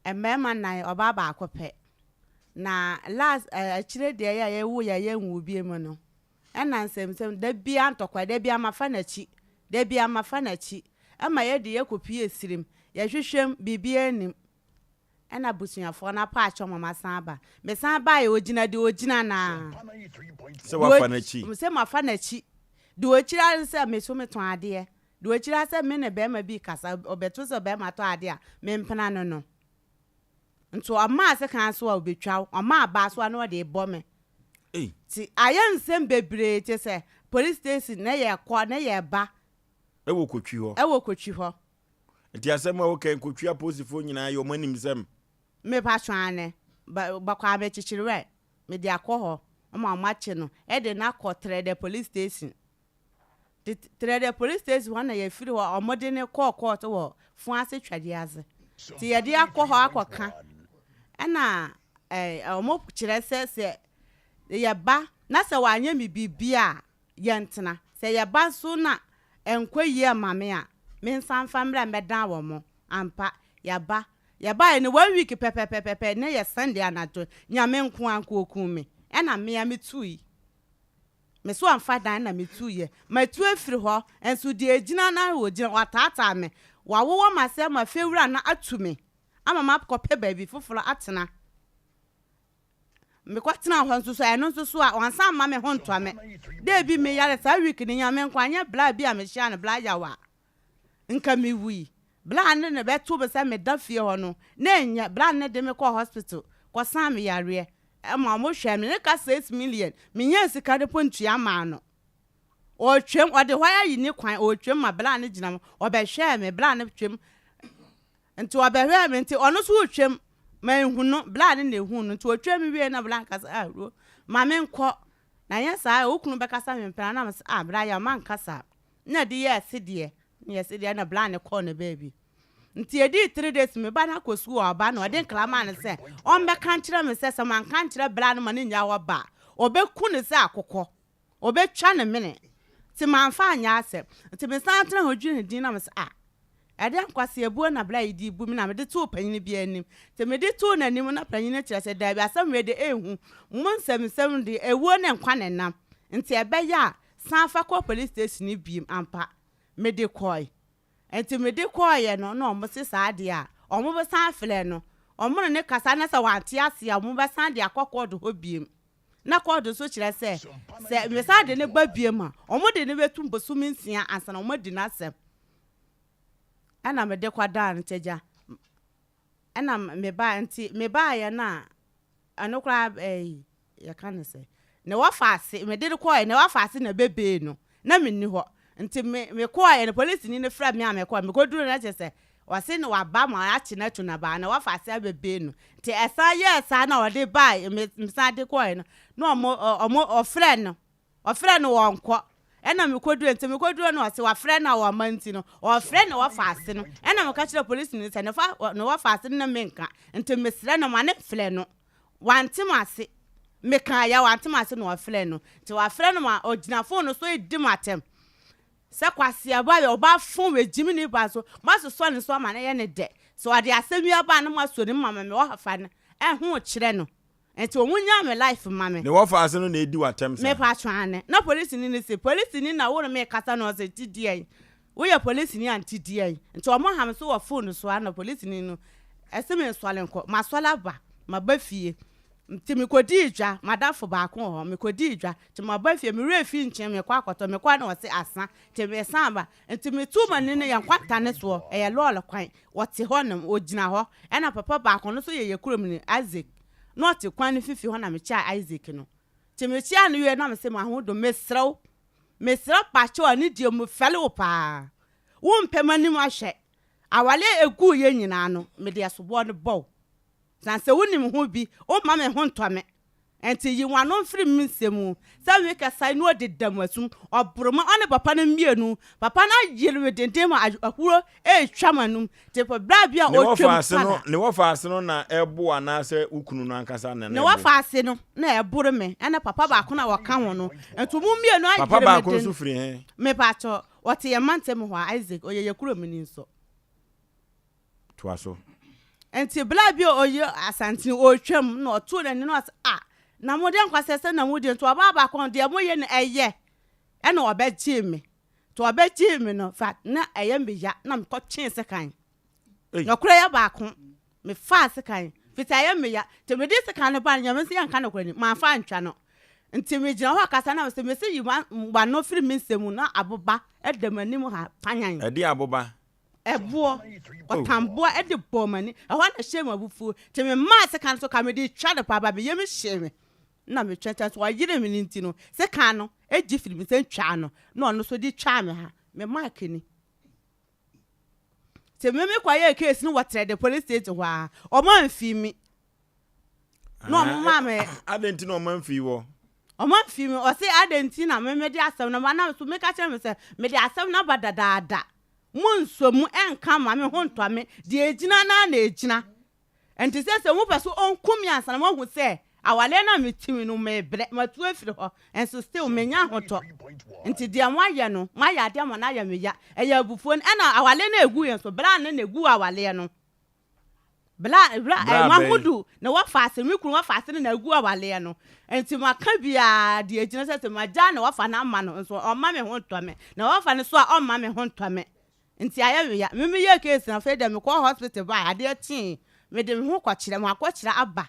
Mmarima nnan, ɔbaa baako pɛ. Na last eh, akyire deɛ yɛ a yɛwo yɛ yɛnwo bie mu no, ɛna nsɛmsɛm da biara ntɔkwa, da biara mafa n'akyi, da biara mafa n'akyi. Ɛma yɛde yɛkɔpie sirim, yɛhwehwɛm, biribiara nnim. Ɛna abusuafoɔ no apaakyɛw ma masan aba. Mesan baeɛ ogyina deɛ ogyina no ara. Sɛ wafa n'akyi. Sɛ mafa n'akyi. Deɛ ɔkyiri ara ne sɛ me so metɔn adeɛ. Deɛ ɔkyiri ara sɛ me ne barima bi rekasa, ɔbɛto sɛ barima tɔ adeɛ a, mempena no no. Nti ɔmaa sekan so a ɔbɛtwa wo, ɔmaa abaa so a na ɔde rebɔ me. Nti ayɛ nsɛm bebree kyerɛ sɛ police station na yɛkɔ na yɛba. Ɛwɔ Kotwi hɔ. Ɛwɔ Kotwi hɔ. Nti asɛm a woka yi nkotwi apolisifoɔ nyinaa yɛ wɔn anim sɛm. Me pa so aane, bɛkɔ a me kyekyere wɛ, me de akɔ hɔ ma wɔn akye no de no akɔ Trɛdɛ police station. Nti Trɛdɛ police station hɔ na yɛ firi hɔ wɔn de no kɔɔ court wɔ Fuase Twɛdeɛ ase. Nti yɛ de akɔ hɔ akɔ ka ɛna ɛɛ wɔn kyerɛ sɛ sɛ yɛ ba na sɛ wanyɛ me biribi a yɛntena. Sɛ yɛba nso na ɛnkɔ yie mma me a, mensan mfa mmra mmɛdan wɔn. Ampa, yɛaba. Yɛbaeɛ no, one week pɛpɛpɛpɛpɛ, na ɛyɛ Sunday anadwo, Nyame nko ara nka ɔkum me. Ɛna me ara metuui. Me so amfa dan na metuiɛ. Matu afiri hɔ, nso deɛ ɛgyina no ara ɔgyina, wataataa me. Wawowɔ m'ase ama fewura no atu me ama makɔpɛ baabi foforɔ atena. Mekɔtenaa hɔ nso so a, ɛno nso so a, wɔansan amma me ho ntɔ me. Da bi meyare saa week no, Nyame nko anyɛ bra bi a mehyiaa no bra yaw a, nka mewui. Bra no na ɛbɛtoo me sɛ meda fie hɔ no, na ɛnyɛ, bra no de me kɔɔ hospital kɔsaa me yareɛ ma wɔhwɛɛ me, ne ka 6 million, menyaa sika no mpo ntua maa no. Ɔretwam, ɔde hɔ ayi ne kwan, ɔretwam ma bra no gyina mu, ɔbɛhwɛɛ me, bra no twam, Nti ɔbɛhwɛɛ me nti ɔno nso retwam manhu no bla ne na ehuu no nti ɔtwam wiei na bla ka sɛ ah Ro ma me nkɔ na nyɛ saa wo kunu bɛkasa me mpena na me sɛ ah bla yaw manka saa na ɛde yɛɛ sedeɛ na yɛ sedeɛ na bla ne kɔɔ ne baabi nti edii three days me ba no akɔ sukuu ɔba na ɔde nkra maa no sɛ ɔmbɛka nkyerɛ me sɛ sɛ manka nkyerɛ bla no ma ne nya hɔ ba a ɔbɛku no sɛ akokɔ. Ɔbɛtwa ne mene. Nti mamfa anyɛ asɛm. Nti mesan tena hɔ dwirii din na mese ah, ɛdeɛn nkwaseabuo na bra yi de rebu me na mede too panyini bi anim. Nti mede too n'anim na panyini no kyerɛ sɛ daabi asɛm wei deɛ ɛnhu, mo nsɛmnsɛm deɛ ɛwuo ne nkwa na ɛnam. Nti ɛbɛyɛ a san fa kɔ police station no biom. Ampa, mede kɔe. Nti mede kɔeɛ no na wɔn se saa deɛ a, wɔn bɛsan afrɛ no. Wɔn ne no kasa na sɛ wante aseɛ a, wɔn bɛsan de akɔ court hɔ biom. Na kɔɔto nso kyerɛ sɛ, sɛ wɔsan de no ba bio a, wɔde no bɛtum bosome nsia ansa na wɔadi n'asɛm. Ɛna mede kɔdaa no kyagya. Ɛna mebaa nti mebaeɛ no a, ɛno koraa ɛyi yɛka no sɛ ne wɔfa ase mede no kɔɔɛ ne wɔfa ase na ɛbɛbee no na menni hɔ nti me mekɔɔɛ no polisini no frɛ me a mekɔɔ mekɔduru no kyerɛ sɛ Ɔse na waba ma akye no atu no aba na wafa ase abɛbue no nti ɛsan yɛɛ saa na ɔde bae me mesan de kɔɛ no na ɔmo ɔmo ɔfrɛ no ɔfrɛ no ɔnkɔ ɛna mekɔduru nti mekɔduru no ɔse wafrɛ no a wama nti no ɔfrɛ na wafa ase no ɛna meka kyerɛ polisi no sɛ ne fa ne wafa ase no na menka nti mesrɛ no ma ne mfrɛ no wante m'ase mekaa ya wante m'ase na ɔfrɛ no nti wafrɛ no ma ɔgyina fon no so edi m'atɛm Sɛ kwasea ba yɛ ɔba fon wɔ gyimi ne ba so mo asosɔ ne so ama no yɛ ne dɛ sɛ ɔde asɛm yi aba a na mo asɔ ne mu ama me wɔfa no ɛho kyerɛ no nti ɔmo nyaa me life ma me. Ne wɔfa ase no na edi w'atɛm saa. Me pa two aane na polisini no se polisini na wo ne me kasa na ɔse nti deɛn woyɛ polisini a nti deɛn nti ɔmo ha me so wɔ phone so a na polisini no ɛse me nsɔre nkɔ masɔre aba maba fie Nti mekodii dwa, m'adamfo baako wɔ hɔ, mekodii dwa, nti maba fie, me werɛ fii nkyen, mekɔ akɔtɔ, mekɔ a na ɔse asa, nti mesan aba, nti metuu m'ani no yɛn nkwanta no soɔ, ɛyɛ lɔɔre kwan, ɔte hɔ nom, ɔgyina hɔ, ɛna papa baako, ɔno nso yɛ yɛn kurom ni, Isaac, na ɔte kwan no mfimfini hɔ na mekyiaa Isaac no, nti mekyiaa no wieɛ na mese Mahudu, mesrɛ wo, mesrɛ wo pakyɛw anidie mu, mefɛle wo paa, wompɛ m'anim ahwɛ. Awale a ɛguiɛ nyinaa no, mede ɛsoboɔ no bɔ wo. Sane sɛ wonim ho bi, womma me ho ntɔ me. Enti yi w'ano mfiri me nsɛm mu. Sɛ mekasa yi na ɔdeda m'asom, ɔboro me, ɔne papa no mmienu. Papa no ayere me denden ma ahuro retwa m'anom. Nti berɛ bi a Ne ɔtwam wɔfaase pa no, da. ne wɔfaase no na ɛbo anaasɛ wo kunu no ankasa na Ne na ɛbo? wɔfaase no na ɛboro me, ɛne papa baako no a ɔka ho no. Nti wɔn mmienu ayere Papa me baako den. nso firi he? Mepakyɛ, ɔte yɛn mantam hɔ a, Isaac, ɔyɛ yɛn kuromni nso. Toa so. Nti bla bi a ɔyɛ Asantene ɔretwam na ɔtoo n'ani na ɔsɛ ah na mo deɛ nkwasɛ sɛ na mo deɛ nti ɔbaa baako no deɛ moyɛ no ɛyɛ ɛna ɔbɛgyee me nti ɔbɛgyee me no fa na ɛyɛ me ya na mekɔtwee sekan nɔkorɛ yɛ baako mefaa sekan fiti ɛyɛ me ya nti mede sekan no ba no nyame nso yɛnka nɔkorɛ ni mamfa antwa no nti megyina hɔ kasa na mesɛ mese yi wano firi me nsɛm mu na aboba ɛda m'anim ha panyan Ɛde aboba Ɛboɔ, ɔtamboɔ de bɔɔ m'ani. Ɛhɔ na ɛhyɛɛ me abufuo. Nti memaa sekan no so ka mede retwa no paa but me yam hyee me. Na metwa nti nso ɔyeree me no nti no, sekan no gye firi me nsam twaa no na ɔno nso de twaa me ha. Me mark ni. Nti me mekɔyɛɛ case no wɔ Trɛde police station hɔ ara. Wɔn amfii me. Na wɔn maa me. Adɛn nti na wɔn amfii wɔ? Wɔn amfii me. Ɔse adɛn nti na me mede asɛm no ba na so meka kyerɛ me sɛ mede asɛm no aba dadaada. Monnsɔ mu nka mma me ho ntɔ me, deɛ ɛgyina no ara na ɛgyina. Nti sɛ sɛ mopɛ sɛ ɔnku me ansa na moahu sɛ awareɛ no a mete mu no mebrɛ, matu afiri hɔ, nso still mennya ahotɔ. Nti deɛ moayɛ no, moayɛ adeɛ ama no ayɛ me ya. Ɛyɛ abufuo no, ɛna awareɛ no a ɛguiɛ nso, berɛ a no na ɛguu awareɛ no. Bla bra Bra eh, bɛn? Mahudu na wafa ase, me kunu wafa ase no na agu awaleɛ no. Nti maka biaa deɛ gyina sɛ sɛ magyaa na wafa no ama no nso ɔmma me ho ntɔ me. Na wafa no so a ɔmma me ho ntɔ me. Nti ayɛ me ya. Me meyɛɛ case no afei deɛ mekɔɔ hospital bae adeɛ kyee mede me ho kɔkyerɛ, makɔkyerɛ aba.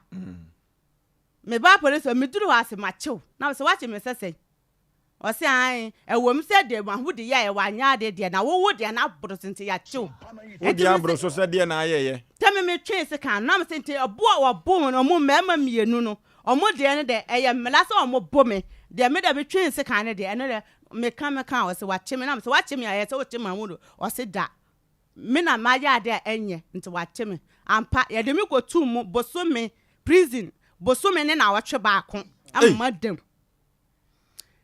Mebaa police hɔ meduru hɔ ase makyew na mesɛ wakye me sɛ sɛn? Ɔse aane, ɛwom sɛ deɛ Mahudi yɛeɛ wanyɛ ade deɛ, na wo wo deɛ no aboro so nti yɛakye wo. Wo Nti deɛ mese, aboro so sɛ deɛ na ayɛeɛ? Sɛ me metwee sekan no, na mese nti ɛbo a wɔbo me no, ɔmo mmarima mmienu no, ɔmo deɛ no deɛ ɛyɛ mmara sɛ ɔmo bo me, deɛ me deɛ metwee sekan no deɛ, ɛno deɛ meka meka a ɔse wakye me, na mese wakye me a ɛyɛ sɛ wokye Mahmudu? Ɔse da, me na mayɛ ade a ɛnyɛ nti wakye me. Ampa, yɛde me kɔtuu mu bosome, prison, bosome ne naawɔtwe baako ama Ei! madam.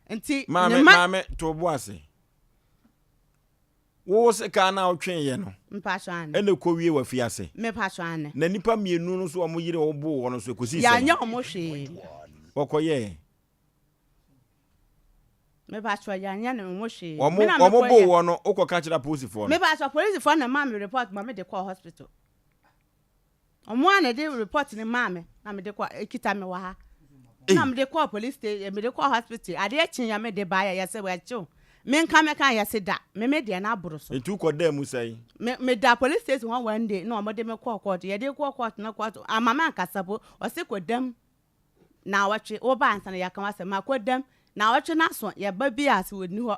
Nti ne Maame, mma. maame, to wo bo ase. Wo wo sekaa no a wotweeɛ no, Mpatsɔ aane. ɛna ɛkɔwie w'afiase. Mepatsɔ aane. Na nnipa mmienu no nso a wɔn yere wo boo wɔ no nso, ɛkɔsii sɛn? Yɛanyɛ wɔn hwee. Wɔkɔyɛɛ? Mepatsɔ yɛanyɛ no wɔn hwee. Wɔn, Me na wɔn boo mekɔyɛ. wɔ no, wokɔka kyerɛ apolisifoɔ no? Mepatsɔ polisifoɔ na ɛmaa me report ma mede kɔɔ hospital. Ɔmo ara na ɛde report no maa me na mede kɔ ekita me wɔ ha. Na mede kɔɔ police station mede kɔɔ hospital adeɛ kye ya mede baeɛ yɛsɛ wɔakyew menka mɛka yɛse da me me deɛ no aboro so. Nti wokɔ daa mu sɛn? Me meda police station hɔ one day na ɔmo de me kɔɔ court yɛde kɔɔ court no court ama me ankasa po ɔse kɔ dam naawɔtwe woba ansa na yɛaka w'asɛm makɔ dam naawɔtwe no aso yɛba bi a sɛ ɔnni hɔ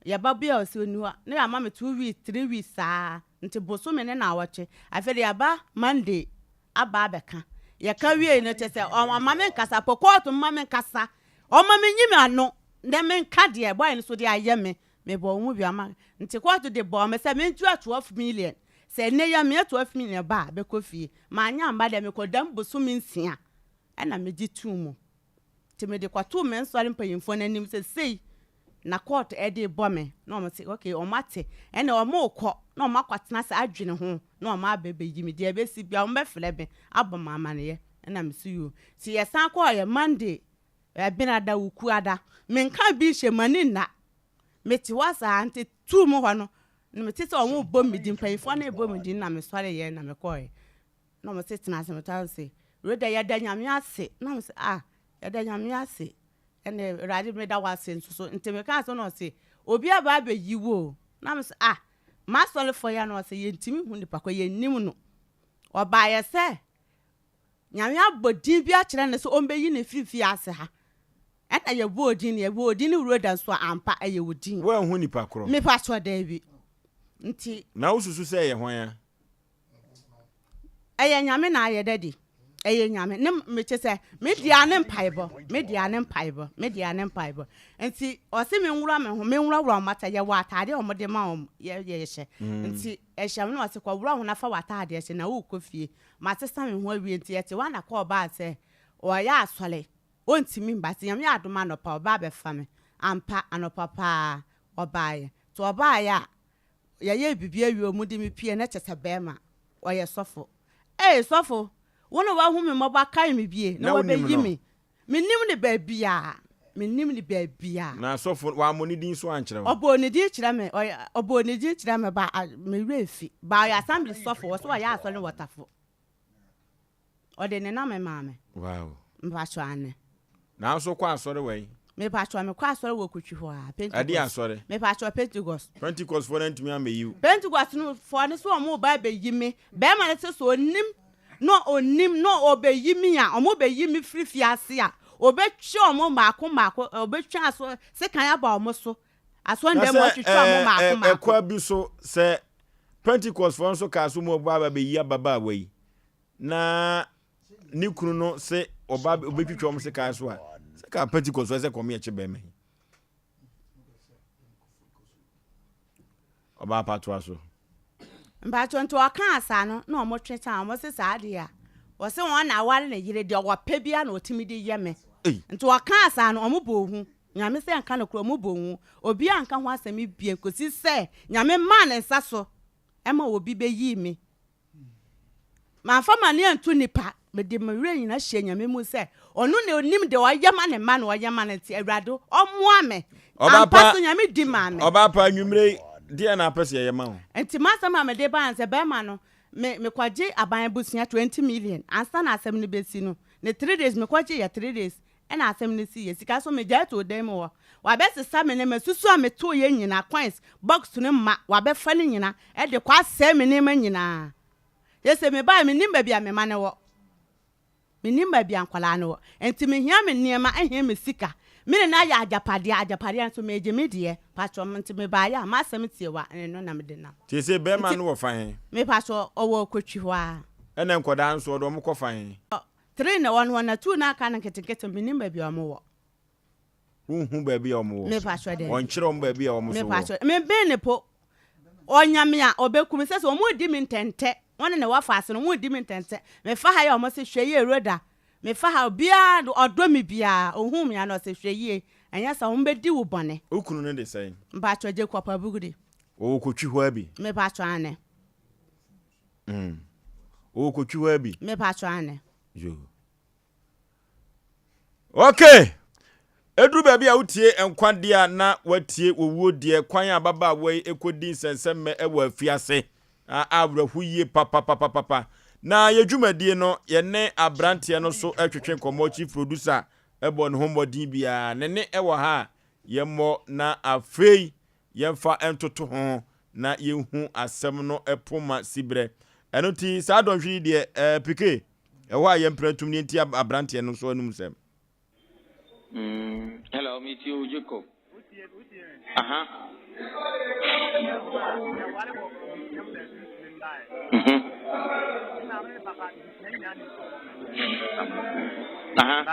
yɛba bi a ɔsɛ ɔnni hɔ na yɛama me 2 weeks 3 weeks saa nti bosome ne naawɔtwe afei de yɛaba Monday aba abɛka yɛka wiei no kyɛ sɛ ɔma me nkasa po kɔɔto mma me nkasa ɔma me nyi me ano na menka deɛ bɔyɛ no so de ayɛ me mebɔ wo mu bi ama nti kɔɔto de bɔɔ me sɛ mentua 12 million sɛ ɛnɛ yɛ meyɛ 12 million ba a bɛkɔ fie manyɛ amba deɛ mekɔdam bosome nsia Ɛnna megye too mu. Nti mede kɔtoo me nsɔre mpanyimfoɔ no anim sɛ sei na kɔɔto de rebɔ me. Na wɔn se okay, wɔn ate. Ɛnna wɔrekɔ na wɔn akɔtena ase adwene ho na wɔn aba abɛyi me. Deɛ ɛbɛsi biara wɔbɛfrɛ me abɔ me amaneɛ. Ɛnna me se yoo. Nti yɛsan kɔeɛ Monday, Ɛbenada, Wukuada. Menka bi nhyɛ m'ani nna. Mete hɔ saa nti tuu mu hɔ no, na mete sɛ wɔrebɔ me din, mpanyimfoɔ no rebɔ me din na mesɔreeɛ na mekɔeɛ. Na ɔmo se tena ase metaa se wei deɛ yɛda Nyame ase na me se ah yɛda Nyame ase ɛne Awurade meda wo ase nso so nti mekaa so na ɔse obi aba abɛyi wo o na me se ah m'asɔrefoɔ yi a na ɔse yɛntumi hu nipa kɔ yɛnnim no ɔbaayɛ sɛ Nyame abɔ din bi akyerɛ no sɛ ɔmbɛyi no mfiri fiase ha ɛna yɛbɔɔ din no yɛbɔɔ din no Rhoda nso a ampa ɛyɛ wo din. Woanhu nipa korɔ? Mepa kyɛw daabi nti. Na wosusu sɛ ɛyɛ hwan a? Ɛyɛ Nyame na ayɛ daddy. Ɛyɛ Nyame ne me kyɛ sɛ me dea ne mpaebɔ, me dea ne mpaebɔ, me dea ne mpaebɔ. Nti ɔse me nwura me ho, me nwurawura wɔn ata, yɛwɔ ataade a wɔde ma wɔn yɛ yɛhyɛ. Nti ɛhyɛ me na ɔse kɔ wura ho na fa w'ataadeɛ hyɛ na wokɔ fie. Masesa me ho awie nti yɛte hɔ a na kɔɔ baa sɛ ɔyɛ asɔre, ɔntumi mba nti Nyame adom anɔpa ɔba abɛfa me. Ampa anɔpa paa ɔbaeɛ. Nti ɔbaeɛ a Yɛyɛɛ biribi awie ɔmo de me pie na kyɛsɛ bɛɛma ɔyɛ sɔfo ei sɔfo wo na wahu me mmɔbɔ akae me bie na Na wonim wabɛyi no? me mennim no baabiaa mennim no baabiaa. Na sɔfo wammɔ ne din so ankyerɛ wo? Ɔbɔɔ ne din kyerɛ me ɔyɛ ɔbɔɔ ne din kyerɛ me ba me werɛ afi ba ɔyɛ assembly sɔfo ɔsɛ ɔyɛ asɔre no wɔ tafo. Ɔde ne nam maa me. Wow. Mpatsɔ ane. Nanso kɔ asɔre wɔ yi. Mepatsɔ mekɔ asɔre wɔ Kotwi hɔ a. Pentecost. Ɛde asɔre. Mepatsɔ Pentecost. Pentecost foɔ no antumi amɛyi wo. Pentecost no foɔ no so wɔn ba abɛyi me. Bɛrima no sɛ sɛ onim na onim na ɔbɛyi me a wɔn bɛyi me firi fiase a ɔbɛtwe wɔn mmaako mmaako ɔbɛtwe aso sekan aba wɔn so asɔndɛm Na sɛ ɔtwitwa wɔn mmaako ɛɛ mmaako. ɛkwa bi so sɛ Pentecost foɔ nso kaa so mu ɔba abɛyi ababaawa yi na ne kunu no se ɔba ɔbɛtwitwa wɔn sekan so a sɛ ka Pentecost foɔ sɛ kɔm yɛ kye bɛrima yi. Ɔbaa pa toa so. Mpatsɔ nti ɔkaa saa no na ɔmo twe san ɔmo se saa deɛ a ɔse wɔn na aware ne yere deɛ ɔpɛ biara na ɔtumi de yɛ me nti ɔkaa saa no ɔmo bɔɔ hu Nyame sɛ nka nokorɛ ɔmo bɔɔ hu obiara anka ho asɛm biem kɔsi sɛ Nyame maa ne nsa so ɛma obi bɛyii me Mamfa m'ani anto nnipa, mede me werɛ nyina hyɛɛ Nyame mu sɛ ɔno na onim deɛ ɔyɛ ma ne mma na ɔyɛ ma no nti Awurade ɔmmoa me. Ampa so Nyame di maa me. Ɔbaa pa, anwummere yi, deɛn na apɛ sɛ yɛyɛ ma wo? Nti m'asɛm a mede baeɛ ne sɛ bɛrima no, me mekɔgye aban abusua 20 million ansa na asɛm no bɛsi no, ne three days mekɔgye yɛ three days ɛna asɛm no siiɛ. Sika nso megyae too dan mu hɔ. Wabɛsesa me nneɛma, susu a metooeɛ nyina, coins, box no mma, wabɛfa ne nyina de kɔ asɛe me nneɛma nyinaa. Seesei mebaeɛ mennim baabi a me mma no wɔ. Mennim baabi a nkwadaa no wɔ. Nti mehia me nneɛma, ɛhia me sika. Me ne no ayɛ agyapadeɛ, agyapadeɛ nso megye me deɛ. Patrɔ nti mebaeɛ a m'asɛm tie wa, ɛno na mede nam. Seesei bɛrima Nti no wɔ fa he? mepatrɔ ɔwɔ Kotwi hɔ ara. Ɛna nkwadaa nso ɔde wɔn kɔ fa he? Tree na ɛwɔ no hɔ na tuu no aka no nketenkete no mennim baabi a wɔn wɔ. Wonhu baabi a wɔn wɔ? Mepakyɛ daabi. Wɔnkyerɛ wɔn baabi a wɔn nso wɔ? Mepakyɛ meben ne po. Ɔnya me a ɔbɛku me sɛ sɛ wɔn redi me ntɛntɛ wɔn ne ne wɔfa ase no wɔn redi me ntɛntɛ mefa ha yi a wɔn se hwɛ yie Rhoda mefa ha obiara ɔdɔ me biara ohun me a na ɔse hwɛ yie ɛnyɛ sɛ wɔn bɛdi wo bɔne. Wo kunu no de sɛn? Mepakyɛ Jacob Abugudi. Wɔwɔ Kotwi hɔ abi? Mepakyɛ aane. Mm. Ɔwɔ kotwi hɔ abi. Me pa twa ne. Yo. Okay. Eduru baabi a wotie nkwa deɛ a na watie wɔwuo deɛ kwan a ababaawa yi kɔdi nsɛnsɛmmɛ wɔ afiase a awerɛho yie papapapapa. Na yɛ dwumadie no yɛne aberanteɛ no so twetwe nkɔmmɔ chief producer bɔ ne ho mmɔden biara ne ne wɔ ha a yɛmmɔ na afei yɛmfa ntoto ho na yɛnhu asɛm no poma siberɛ. Ɛno nti saa dɔnhwere yi deɛ ɛɛ Pike, ɛhɔ a yɛmpira ntom ne yɛntie aberanteɛ no nso anum sɛm. Mm, hello, me too, Jacob. Aha. Mhm. Aha.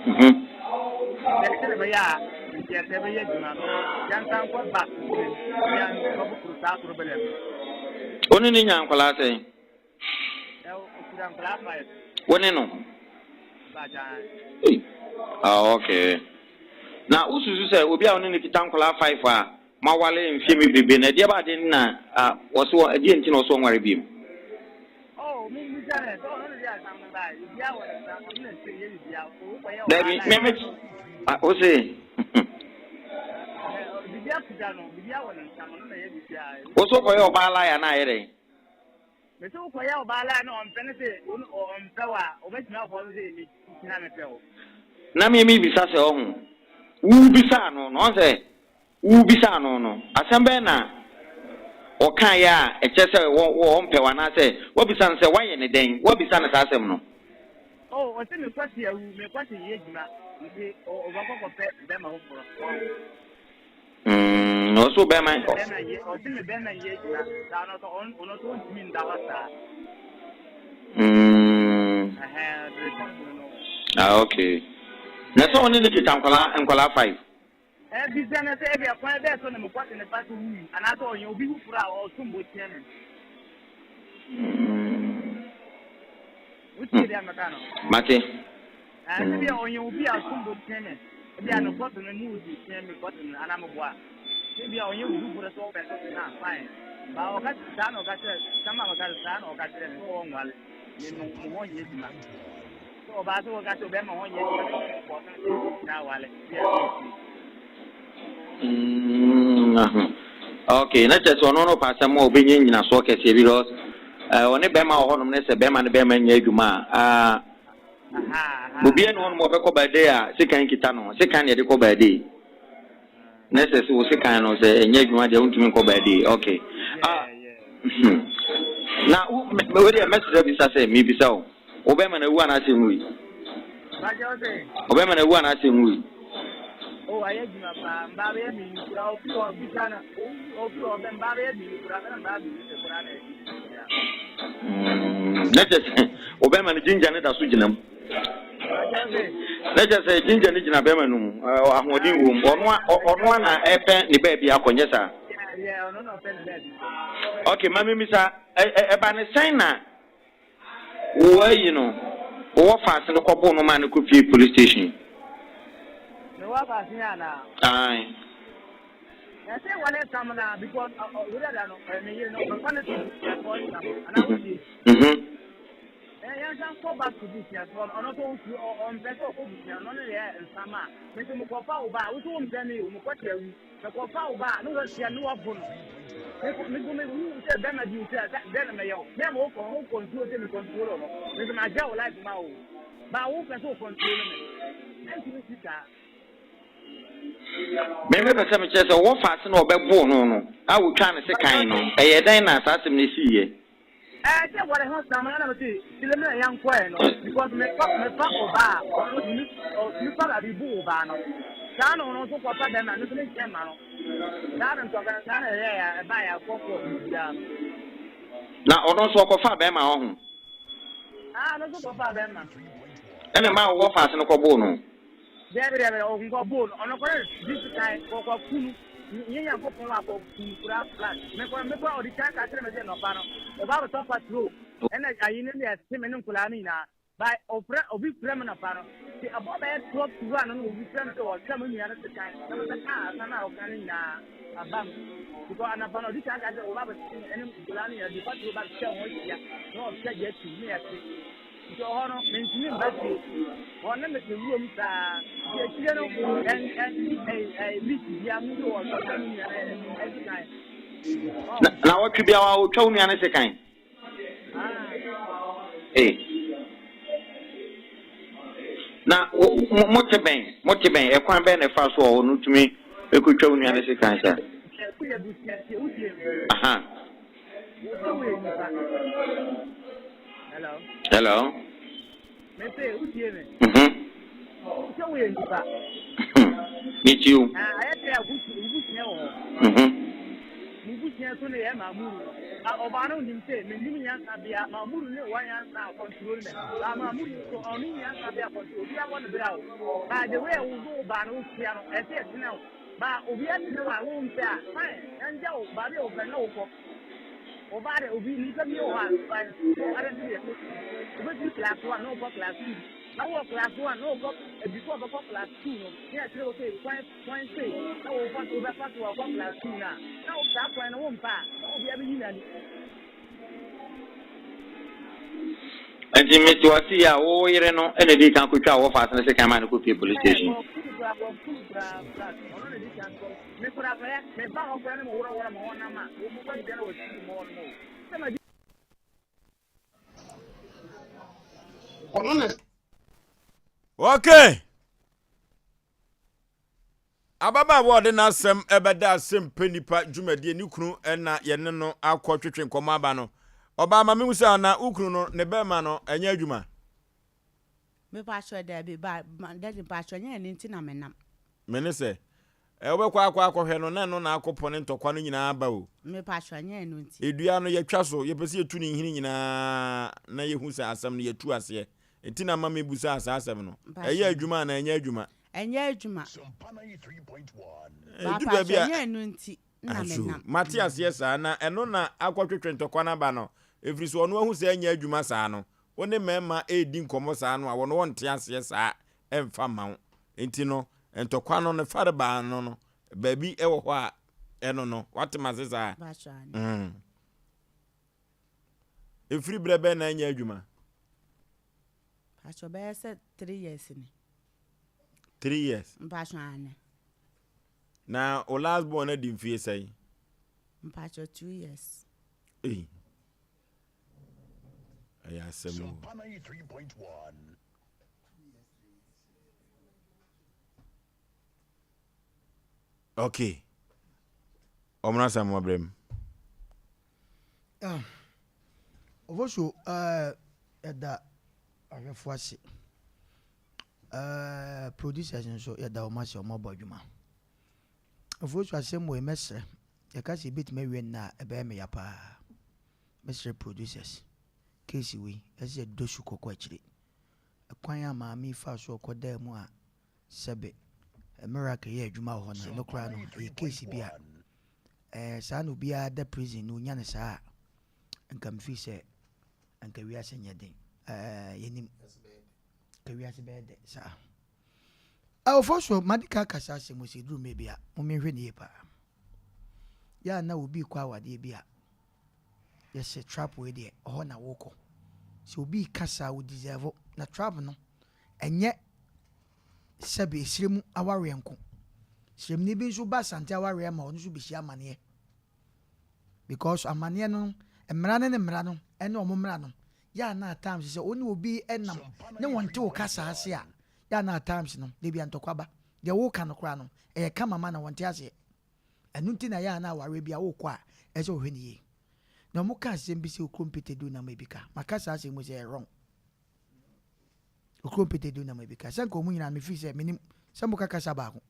Mhm. Wo ne ne nya nkwadaa sɛn? Wo ne no? Ah, okay. Na wosusu sɛ obi a wo ne no kita nkwadaa five a moawale mfeɛ bebrebe no, ɛdeɛ ba ade na wɔso wɔ ɛdeɛ nti na ɔso ɔnware bio? Dabi, me me wo se. Wo so kɔyɛ ɔbaa laya na ayɛ dɛn? Mese wo kɔyɛ ɔbaa laa na ɔmpɛ ne se ɔmpɛ wo a, ɔbɛtumi akɔ so sɛ me na mepɛ wo. Na me mebisa sɛ ɔho, wo bisaa no no, ɔho sɛ wo bisaa no no, asɛm bɛn na ɔkaeɛ a ɛkyerɛ sɛ ɔmpɛ wo anaasɛ woabisa no sɛ woayɛ no dɛn, woabisa no saa asɛm no? Oh, ɔse me kwasi awu, me kwasi nyɛ adwuma, nti ɔbɛkɔ kɔpɛ bɛrima foforɔ. Mm, ɔse wo bɛrima. Ɔse me bɛrima nyɛ adwuma, saa no ɔno ɔno nso ɔntumi nda hɔ saa. Mm. Ɛhɛn, response no no. Ah, okay. Na sɛ ɔne ne kita nkwadaa nkwadaa five. Bisa no sɛ ebia kwan bɛn so na me kwati ne ba so wui anaasɛ ɔyɛ obi foforo a ɔsom bo kyɛn me. Wotie deɛ meka no? Mate. Ɛɛ ebia ɔyɛ obi a ɔsom bo kyɛn me. Ebia no kɔto no mu di kyɛn me kɔto no anaa meboa. Ebia ɔyɛ obi foforo sɛ ɔbɛ so na fine. Ba ɔka saa na ɔka kyerɛ sama ɔka saa na ɔka kyerɛ me sɛ ɔnwale me mo ho nyɛ adwuma. Sɛ ɔbaa sɛ wɔka sɛ ɔbɛma hɔ nyɛ adwuma na ɔbɔ no sɛ na awale bi a ɛfiri. Mm, okay, na kyerɛ sɛ ɔno no pɛ asɛm a ɔbɛnya nyinasoɔ kɛseɛ because eh, ɔne bɛrima wɔ hɔnom ne sɛ bɛrima ne bɛrima nyɛ adwuma a ah, obiara ne hɔnom ɔbɛkɔ baade a sekan kita no sekan na yɛde kɔ baade Na sɛ sɛ wo sekan no sɛ ɛnyɛ adwuma deɛ wontumi nkɔ baabi okay ah hmm. na wo wo deɛ mɛsrɛ bisa sɛ mebisa wo wobɛma no awu anaasɛ nwui wobɛma no awu anaasɛ nwui Oh, ayɛ adwuma paa mbaa bɛyɛ mmienu kura ofi hɔ bisa no ofi hɔ bɛ mbaa bɛyɛ mmienu kura bɛna mbaa mmienu sɛ kura na ɛdi na kyɛ sɛ wobɛma no ginger ne da so gyina mu Na kyerɛ sɛ ginger no gyina bɛrima no mu, ahoɔden wɔ mu. Ɔno ɔno a na ɛpɛ ne baabi akɔ, nyɛ saa? Okay, ma mimisa, ɛba ne sɛn na wo ayi no, wowɔ faase no kɔbo no ma no kɔ pie police station? Mewɔ faase yɛ anaa? Ae. Ɛsɛ wɔne sam na because wura da no, ɛmɛ yere no, ɔfa no to ɛkɔ sam, anaa wotie? Mhm. Ɛ yɛnsan nkɔ back to busuafoɔ no ɔno nso ɔnfiri ɔ ɔmpɛ sɛ ɔkɔ busua no ɔno deɛ nsam a mese mekɔfa wo ba a wo so wompɛ me o mekɔte awu mekɔfa wo ba a ne wahyia ne wabo no mekɔ mekɔ mehu sɛ bɛrima bi sɛ sɛ dɛn na mɛyɛ wo mɛ ma wokɔ wo control sɛ me control no mese magya wo life ma wo ba wo pɛ sɛ wo control me ɛntumi si saa. Me mepɛ sɛ mekyerɛ sɛ ɔwɔ faase na ɔbɛboo no no a wɔtwaa ne sekan no ɛyɛ dɛn na saa asɛm no siiɛ? Ɛɛ sɛ wɔde ho sam na mese sile me na yɛnkɔɛ no because mefa mefa ɔbaa a ɔno tumi ɔtumi fa baabi bu ɔbaa no saa na ɔno nso kɔfa bɛrima no nso ne nkyɛn ma no saa na ntɔkwa no saa na ɛyɛ yɛ ɛbaa yɛ akɔ kɔ biribiara no. Na ɔno nso ɔkɔfa bɛrima hɔ ho. Aa ɔno nso kɔfa bɛrima. Ɛna maa ɔwɔ faase no kɔboo no. Dabi dabi ɔnkɔ boo no ɔno kɔrɔ di sikan kɔkɔ kunu nye nyankopɔn wa kɔ kunu kura flat mekɔ mekɔ ɔdi kan ka kyerɛ me sɛ nɔpa no ɔba abɛtɔ patrol ɛna ayi ne deɛ ɛte me ne nkolaa no nyinaa ba ɔfrɛ obi frɛ me nɔpa no ti ɛbɔ bɛyɛ 12 to 1 no obi frɛ me sɛ ɔtwa me nua no sikan na mebɛka asɛm a ɔka no nyinaa aba mu because anapa no ɔdi kan ka sɛ ɔba abɛte me ɛne nkolaa no nyinaa di patrol ba bɛtwa ho ahyia na ɔtwa gya tu ne yɛte Nti ɔhɔ no, mentumi mba fie. Hɔ na mete wuram saa. Nti akyire no, ɛn ɛn ɛy ɛy week bia mo nso wɔ sɔta me nua no ɛsekan. Na na wɔtwe bia wa otwa wo nua no sekan. Ee. Na wo mo mo te bɛn mo te bɛn ɛkwan bɛn na ɛfa so a ɔno tumi ekotwa wo nua no sekan saa. Aha. Hello. Mhm. Me too. Mhm. Ɔbaa dɛ obi nyimpa bi wɔ hɔ a ɔara ne deɛ obɛfiri class one na ɔkɔ class two na wɔ class one na ɔkɔ before ɔbɛkɔ class two no ne yɛkyerɛ wo sɛ kwan kwan sei na wɔfa so wobɛfa so akɔ class two no a na saa kwan no wompa a na obiara bɛyi n'ani. Nti mete ɔse yi a wo yere no na ɛdii kan kɔtwaa wɔ faase no sekan maa no kɔpie police station. Me kura pɛyɛ, me ba hɔ koraa ne mo worɔworɔ mo ho nam a, wo mo bɛ biara wɔ sukuu mu hɔ nom o. Sɛ ma di. Ɔno na. Okay. Ababaawa a ɔde n'asɛm ɛbɛda asɛm pɛ nipa dwumadie ne kunu ɛna yɛne no akɔ twetwe nkɔmɔ aba no. Ɔbaa ma mehu sɛ ana wo kunu no ne bɛrima no ɛnyɛ adwuma. Mepakyɛw dabi ba daddy mpakyɛw nyɛ ɛno nti na menam. Me ne sɛ, ɛ wobɛkɔ akɔ akɔhwɛ no na ɛno na akɔpɔ ne ntɔkwa no nyinaa aba o. Mepakyɛw nyɛ ɛno nti. Dua no yɛtwa so, yɛpɛ sɛ yɛtu ne nhini nyinaa na yɛhu sɛ asɛm no yɛatu aseɛ. Nti na ama mebusaa saa asɛm no. Ɛyɛ adwuma anaa ɛnyɛ adwuma? Ɛnyɛ adwuma. Ɛduru baabi Mepakyɛw a. nyɛ ɛno nti na Aso, menam. mate aseɛ saa, na ɛno na akɔtwetwe ntɔkwa no aba no, ɛfiri sɛ ɔno ahu sɛ ɛnyɛ adwuma saa no, wo ne mmarima redi nkɔmmɔ saa no a, wɔn wɔnte aseɛ saa ɛmfa mma wo. Nti no, ntɔkwa no, ne farebaa no no, baabi wɔ hɔ a ɛno no, wate m'ase saa? Mm. Ɛfiri berɛ bɛn na ɛnyɛ adwuma? Pakyɛ bɛyɛ sɛ 3 years ni. 3 years? Mpakyɛ ane. Na o last born adi mfie sɛn? Mpakyɛ 2 years. Ei. Ɛyɛ asɛm o. Okay. Ɔmono asɛm mo brɛ mu. Ah, Ofosuo, eh, yɛda ahwɛfo ase. Eh, producers nso yɛda wɔn ase wɔn abɔ adwuma. Ofosuo asɛm wei mɛsrɛ, yɛka sɛ yɛbɛtumi awie nnɛ a ɛbɛyɛ me ya paa. Mɛsrɛ producers, case wei ɛsɛ yɛdɔ su kɔkɔ akyire. Ɛkwan a maame yi faa so ɔkɔdaa mu a sɛbe miracle yɛ adwuma wɔ hɔ no, ɛno koraa no ɛyɛ case bi a ɛɛ saa na obiara da prison na onya no saa a, nka me feel sɛ nka wiase nyɛ den. Ɛɛ yɛnim nka wiase bɛyɛ dɛ saa. Awofo so made ka kasa asɛm sɛ duru mmerɛ bi a momenhwɛ ne yie paa. Yɛ a na obi kɔ awadeɛ bi a yɛsɛ trap wei deɛ ɔhɔ na wokɔ. Sɛ obi ka saa wo deserve na trap no ɛnyɛ sɛbe esrɛ mu awareɛ nko. Sremni bi nso ba Asante awareɛ ma ɔno nso bɛhyia amaneɛ. Because amaneɛ no, mmara no ne mmara no, ɛne ɔmo mmara no, yɛ a na at times sɛ wo ne obi nam ne wɔnte wo kasa ase a, yɛ a na at times no, da bi a ntɔkwa ba. Deɛ woka no koraa no, ɛyɛ kama ma na wɔnte aseɛ. Ɛno nti na yɛ a na awareɛ bi a wokɔ a, ɛsɛ sɛ wohwɛ no yie. Na ɔmo ka asɛm bi sɛ okuro mpete du nam ebi ka. Maka saa asɛm mu sɛ ɛyɛ wrong. Okuro mpete du nam ebi ka. Sɛ nka ɔmo nyinaa mefiri sɛ menim sɛ moka kasa baako.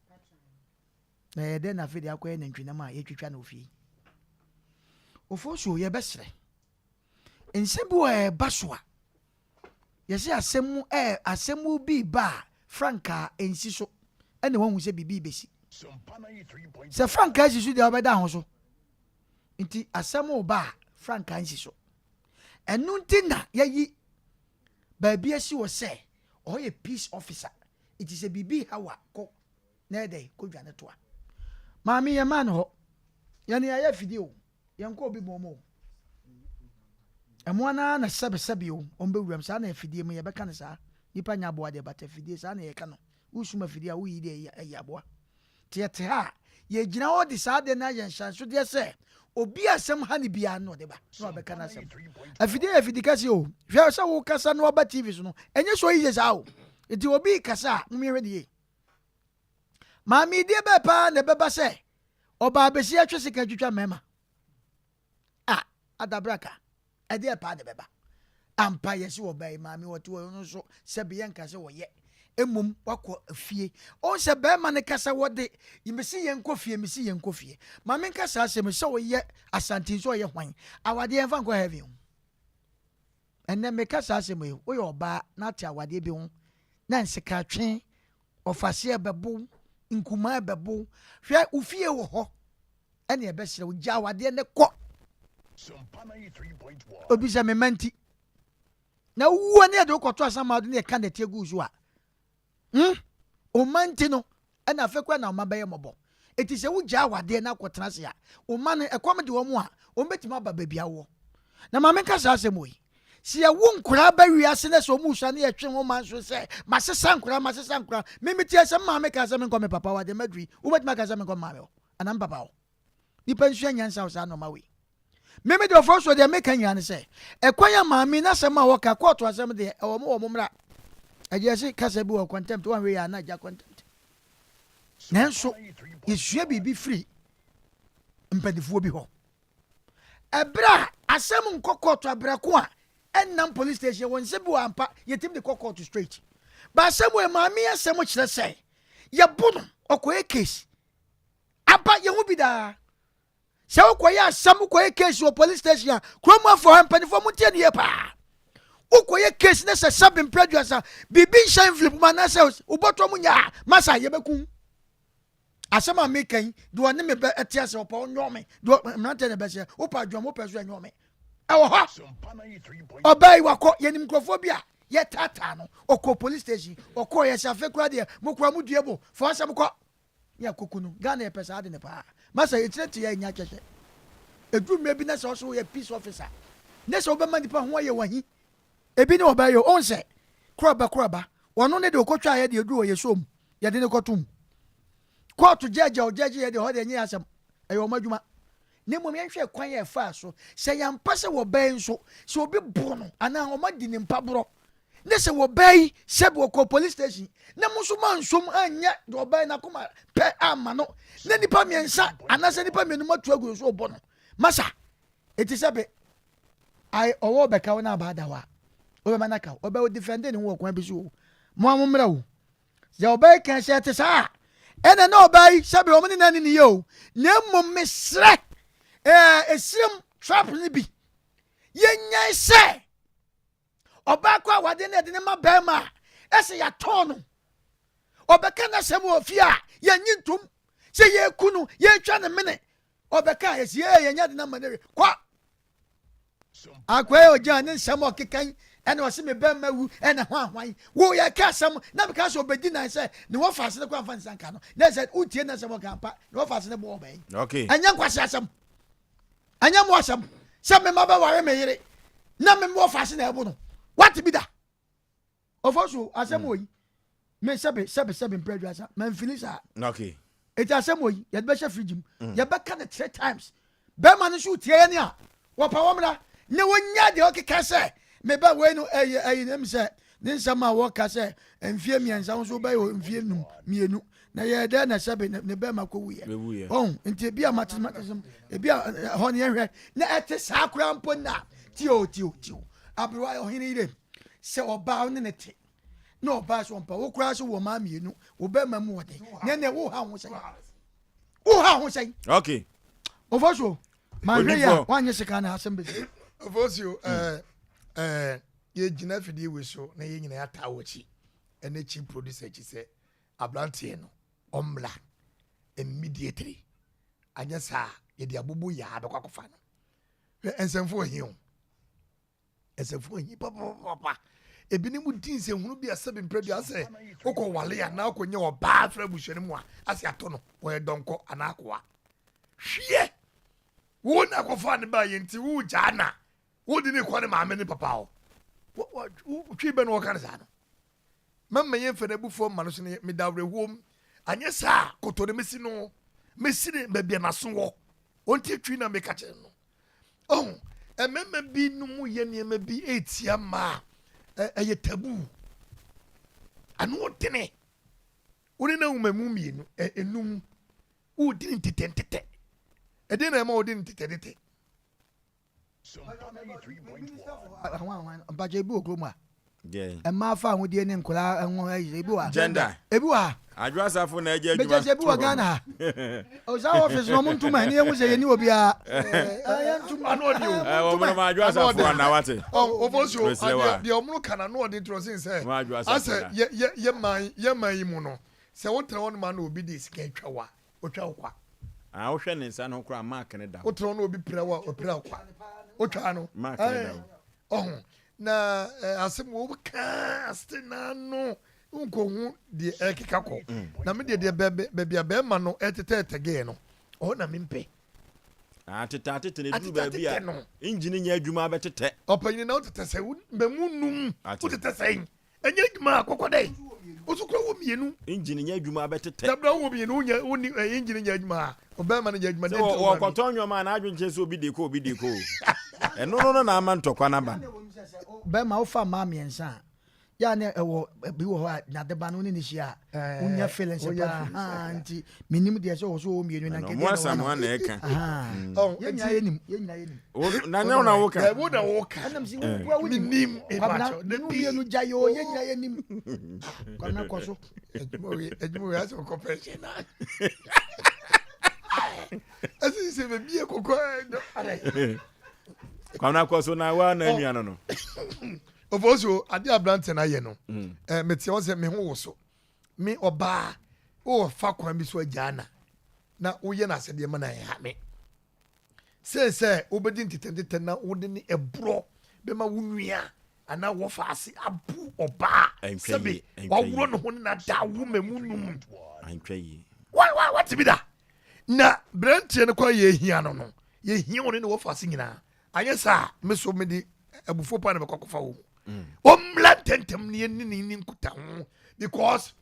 Na ɛyɛ dɛn na afei de akɔyɛ nantwinam a yɛtwitwa no ofie yi? Ofosuo yɛbɛsrɛ. Nsɛm bi wɔ ɛɛba so a yɛsɛ asɛm mu ɛɛ asɛm mu bi ba a frankaa nsi so ɛna wahu sɛ biribi bɛsi. Sɛ frankaa si so deɛ ɔbɛda ho so. Nti asɛm ba a frankaa nsi so. Ɛno nti na yɛyi baabi asi wɔ sɛ ɔyɛ peace officer. Nti sɛ biribi ha wa kɔ na yɛ dɛn kɔ dwane toa. Maame yɛn maa no hɔ. Yɛn yɛayɛ afidie o. Yɛn kɔ obi bɔn mu o. Ɛmoa no ara na sɛbe sɛbe o, wɔn bɛ wuram saa na afidie mu yɛbɛka no saa. Nipa nyɛ aboa deɛ but afidie saa na yɛka no. Wosum afidie a woyi deɛ ɛyɛ aboa. Nti yɛte ha a, yɛgyina hɔ de saa adeɛ no ayɛ nhyɛnsodeɛ sɛ obi a asɛm ha no biara no ɔde ba na wabɛka n'asɛm. Afidie yɛ afidi kɛse o. Hwɛ sɛ wokasa na waba TV so no, ɛnyɛ so easy saa o. Nti obi kasa a, mommyɛhwɛ no yie. Maame deɛ bɛɛ paa na ɛbɛba sɛ ɔbaa bɛsi atwe sika twitwa mmarima a adabraka ɛdeɛ paa na ɛbɛba ampa yɛsi ɔbaa yi maame ɔte hɔ no nso sɛbi yɛnka sɛ ɔyɛ mmom wakɔ fie ɔn sɛ bɛrima no kasa wɔde mesi yɛn kɔ fie mesi yɛn kɔ fie maame nka saa asɛm sɛ ɔyɛ asante nso ɔyɛ hwan awadeɛ yɛn fa nkɔ heaven o ɛnɛ meka saa asɛm yi woyɛ ɔbaa na ate awadeɛ bi ho na nsekatwe ɔfaseɛ bɛbo nkumaa bɛbo hwɛ wo fie wɔ hɔ ɛne ɛbɛsrɛ wo gya awadeɛ ne kɔ obi sɛ mema nti na wuo ne yɛde wokɔto asamado ne yɛka nɛteɛ gu so a Hmm? Ɔma nti no, ɛna afei koraa na ɔma bɛyɛ mmɔbɔ. Eti sɛ wogyaa awadeɛ na akɔtena ase a, ɔma no, ɛkɔm de wɔn a, wɔn bɛtumi aba baabi awɔ. Na maame nka saa asɛm wɔ yi. Sɛ yɛwo nkoraa ba wiase na sɛ wɔn resua ne yɛtwe ho ma nso sɛ, masesa nkoraa, masesa nkoraa. Me meteɛ sɛ me maame kaa sɛ menkɔ me papa hɔ a, deɛ maduru yi, wobɛtumi aka sɛ menkɔ me maame hɔ anaa me papa hɔ? Nipa nsua nyansa wɔ saa nneɛma wei. Me me deɛ ɔfrɛ so deɛ meka nyinaa ne sɛ ɛkwan a maame n'asɛm a wɔka kɔɔto asɛm deɛ ɛwɔ mo wɔ mo mmra. Ɛgye ɛse kasa bi wɔ contempt wɔn hwɛ yɛ ana agya contempt. Nanso yɛsua biribi firi mpanimfoɔ bi hɔ. Ɛberɛ a asɛm nkɔ kɔɔto abrɛko a ɛnnam police station wɔn nsɛm bi wɔ ampa yɛtumi de kɔ kɔɔto straight. Baasɛm wei maame asɛm kyerɛ sɛ yɛbo no ɔkɔyɛ case aba yɛho bi daa. Sɛ wokɔyɛ asɛm wokɔyɛ case wɔ police station a kurom afɔ ha mpanimfoɔ mo ntie no yie paa. Wokɔyɛ case ne sɛ sɛbe mprɛ aduasa biribi nhyɛ envelope mu anaasɛ wobɔtɔ mu nyɛ a masa yɛbɛku. Asɛm a meka yi deɛ ɔne me bɛ ɛte ase ɔpɛ ɔnyɔ me deɛ mmeranteɛ na ɛbɛsɛ wopɛ adwuma wopɛ so ɛnyɔ me ɛwɔ hɔ. Ɔbaa yi wakɔ yɛnim nkurɔfoɔ bi a yɛtaataa no ɔkɔ police station ɔkɔ yɛ sɛ afei koraa deɛ mo koraa mo due bo fa asɛm kɔ ne akoko no Ghana yɛpɛ saa ade no paa masa ɛkyerɛ nti yɛ nya kyɛhyɛ ɛduru mmerɛ bi na sɛ ɔso woyɛ peace officer ne sɛ wobɛma nipa ho ayɛ wahi ebi ne ɔbɛyɛ ɔn sɛ koraba koraba ɔno ne de ɔkɔtwa yɛ deɛ ɛduru ɔyɛ som yɛde ne kɔtom kɔɔto gyɛgye ɔgyɛgye yɛ deɛ hɔ deɛ nyɛ asɛm ɛyɛ ɔmo adwuma na mmom yɛnhwɛ kwan yɛ ɛfaa so sɛ yɛampa sɛ wɔbɛn nso sɛ obi bo no anaa ɔma di ne mpaborɔ ne sɛ wɔbaa yi sɛbi wɔkɔ police station na mo nso mansom anyɛ deɛ ɔbaa yi n'akoma pɛ ama no na nipa mmiɛnsa anaasɛ nipa mmienu matu agu so ɔbɔ no masa eti sɛbi ayi ɔwɔ bɛka wo na aba ada hɔ a ɔbɛma n'aka wo ɔbɛ defend ne ho wɔ kwan bi so o mo a mo mmerɛ o deɛ ɔbaa yi kan sɛ ɛte saa ɛna na ɔbaa yi sɛbi wɔn ne nan ne yɛ o na mmom mesrɛ ɛɛ esirim trap ne bi yɛnyan sɛ. Ɔbaa kɔ awade na yɛde ne ma bɛrima a, ɛsɛ yɛatɔn no. Ɔbɛka n'asɛm wɔ fie a, yɛnyi ntom sɛ yɛku no, yɛtwa ne mene. Ɔbɛka a, yɛsi ee yɛnyɛ de no ama no awie. Kɔ! Akoa yi ɔgyina ne nsɛm a ɔkeka yi ɛna ɔse me bɛrima wu ɛna ho ahwan. Wo yɛka asɛm na meka sɛ ɔbɛdi nan sɛ ne wɔfa ase no kɔ amfa ne nsa nka no. Na ɛsɛ wotie n'asɛm ɔka ampa ne wɔfa ase no bɔ ɔbɛn. Okay. Ɛnyɛ nkwasi asɛm. Ɛnyɛ mo asɛm sɛ me mma bɛware me yere na me mewɔ faase na ɛbo no. Wate bi da? Ɔfɔ so asɛm wɔ yi. Me sɛbe sɛbe sɛbe mpɛ aduasa mamfili saa. Okay. Eti asɛm wɔ yi yɛde bɛhyɛ fridge mu. Yɛbɛka no three times. Bɛrima no nso tie yɛn a wɔpa wɔn mmra na wɔnya deɛ ɔkeka sɛ me ba wei no ɛyɛ ɛyi na mi sɛ ne nsɛm a wɔka sɛ mfie mmiɛnsa nso bɛyɛ mfie num mmienu na yɛyɛ dɛn na sɛbe ne bɛrima kɔwuiɛ ɔn nti ebi a mate mate sɛm ebi a ɛhɔ ne yɛhwɛ na ɛte saa koraa mpo na tio tio tio aberewa ɔhene yere sɛ ɔbaa ne ne te na ɔbaa so ɔmpa wo koraa so wɔ maa mmienu wo bɛrima mu ɔden na ɛnɛ wo ha ho sɛn wo ha ho sɛn okay ɔfɔ so mahwɛ yɛ a wanyɛ sika na asɛm bɛsi ɔfɔ so ɛɛ ɛɛ yɛgyina afidie wei so na yɛn nyinaa yɛataa wɔ akyi ɛne chief producer akyi sɛ Abranteɛ no ɔmmra immediately anyɛ saa yɛde abobo yaa bɛkɔ akɔfa no. Hwɛ nsɛmfo ahi o. Nsɛmfo ahi papapapa. Ebinom di nsɛnhunu bi a sɛbi mpɛ bi asɛ wokɔ wale anaa wokɔnya ɔbaa firi abusua no mu a asɛ atɔ no ɔyɛ dɔnkɔ anaa akoa. Hwiɛ! Wo na akɔfa ne baa yɛ nti wogyaa na wode ne kɔ ne maame ne papa hɔ. Twi bɛ na wɔka no saa no. Mɛma yɛmfa n'abufuo mma no so na meda awerɛhoɔ mu. Anyɛ saa a, koto no mɛsi no, mɛsi no baabi a n'aso wɔ. Ɔntie twi na meka kyerɛ no. Ɔho, mmarima binom yɛ nneɛma bi ɛretia mmaa a, ɛyɛ taboo. Ano ɔdene. Wo ne no awoma mu mmienu, enum, wodi no ntetɛntetɛ. Ɛdeɛn na ɛma wodi no ntetɛntetɛ? Mpakyɛ ebi wɔ kurom a. Mmaa fa ahodie ne nkwadaa ho ayi ebi wɔ ha. Gender. Ebi wɔ ha. Adwo asafo na ɛgye adwuma. Mekyɛ sɛ ebi wɔ Ghana ha. Ɔsa office na ɔmo ntum a ɛne ehu sɛ yɛni obiara. Yɛntum. Ano ɔde o. Ɛwɔ mo nom adwo asafo ana wate. Ɔfɔ so adeɛ deɛ ɔmo ka na ano ɔde ntorɔ sen sɛ asɛ yɛ yɛ yɛ man yɛ man yi mu no sɛ wotena hɔ nom a na obi de sika atwa wo a Otwa wo kwa. Ah, wohwɛ ne nsa no ho koraa mark ne da hɔ. Wotena hɔ na obi pira wo a, ɔpira wo kwa. Wotwa no. Mark ne da hɔ. Ɔho. Na eh, asɛm wɔ kaa ase n'ano nkɔhu deɛ ɛkeka kɔ. Mm. Na me deɛ deɛ baabi a bɛrima no ɛtetɛɛtɛ gɛɛ no, ɔhɔ na mempɛ. Ah, tetɛ atetɛ na eduru baabi a engine nyɛ adwuma abɛtetɛ. Ɔpanyin na wotetɛ sɛ mmamu num wotetɛ sɛn. Ɛnyɛ adwuma a kɔkɔ dɛ. Woso kura wɔ mmienu. Engine nyɛ adwuma abɛtetɛ. Dabra wɔ mmienu wonya wonni eh, engine nyɛ adwuma a ɔbɛrima no nyɛ adwuma. Sɛ wɔkɔtɔn nneɛma a n'adwene kyerɛ sɛ obi de kɔ obi de kɔ o. Ɛno no no na ama ntɔkwa no aba. Bɛrima wofa mmaa mmiɛnsa a Yɛ a na ɛwɔ bi wɔ hɔ a n'adeba no ne ne hyia a wonya feelings paa haa nti menim deɛ sɛ ɔwɔ so wɔ mmienu na nkɛdeɛ na wɔn na ɛka yɛn nyinaa yɛnim yɛn nyinaa yɛnim na nyɛ wo na woka wo na woka ɛnam sɛ wo kura wonim menim kwabena ne mmienu gya yɛ o yɛn nyinaa yɛnim kwabena kɔ so adwuma wei asɛ wokɔ pɛnhyɛn na ɛsɛ sɛ baabi yɛ kɔkɔ kwabena kɔ so na woa na nua no no Ofosu, adeɛ a aberanteɛ no ayɛ no, mm. eh, mete hɔ sɛ me ho wo so. Me ɔbaa, wowɔ fa kwan bi so agyaa na na woyɛ no asɛdeɛ ma no ɛha me. Sɛ sɛ wobɛdi ntetɛntetɛ na wode ne ɛborɔ bɛma wo nua anaa wɔfa ase abu ɔbaa sɛbe waworɔ ne ho ne nada wo ma mu num. Wate bi da. Na beranteɛ no kɔ yɛhia no no, yɛhia wo ne ne wɔfa ase nyinaa. Anyɛ saa a, me so mede abufuo paa na mɛkɔ akɔfa wɔ mu. Mm. Ɔmmra ntɛntɛm ne yɛne ne ne nkutaho because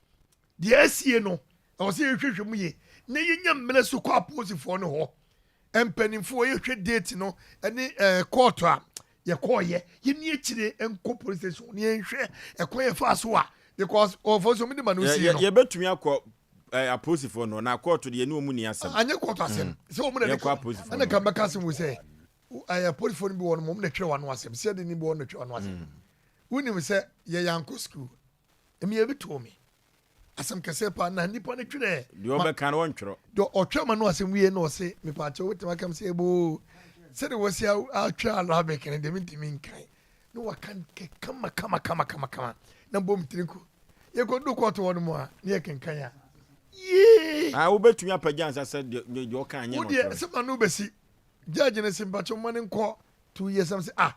deɛ asie no ɛwɔ sɛ yɛhwehwɛ mu yie na yɛnya mmerɛ so kɔ apolisifoɔ no hɔ mpanimfoɔ yɛhwɛ date no ne ɛɛ eh, kɔɔto a yɛkɔɔyɛ yɛni akyire nkɔ police station ne yɛnhwɛ ɛkwan yɛfa so a because ɔfɔ so mede ma no sie no yɛbɛtumi akɔ Eh, apolisifoɔ no na kɔɔto deɛ ne wɔn ni asɛm. Anyɛ kɔɔto asɛm. Mm. Sɛ wɔn na yɛkɔ apolisifoɔ. Ɛna kan bɛka asɛm wɔ sɛ ɛyɛ apolisifoɔ no bi wɔ no wɔn na twɛ wɔn ano asɛm. Sɛ de ni bi wɔ no twɛ wɔn ano asɛm. Mm. Wonim sɛ yɛ yankɔ sukuu. Emi ebi too me. Asɛm kɛseɛ paa na nipa no twerɛ. Deɛ ɔbɛka no wɔntwerɛ. Deɛ ɔtwerɛ ma no asɛm wie na ɔse mepaakyɛ wotumi akam sɛ eboo sɛde wɔsi atwerɛ Arabic no deɛ mentumi nkan na waka kama kama kama kama kama na bom tiri nko Yɛkɔdu kɔɔto hɔ no mu a, ne yɛkenkan a, yee! Ah, wobɛtumi apagya nsa sɛ deɛ deɛ ɔka anyɛ Wo deɛ, sɛ ma no bɛsi. Judge no se, mpakyɛw ma no nkɔ 2 years. Am se, ah,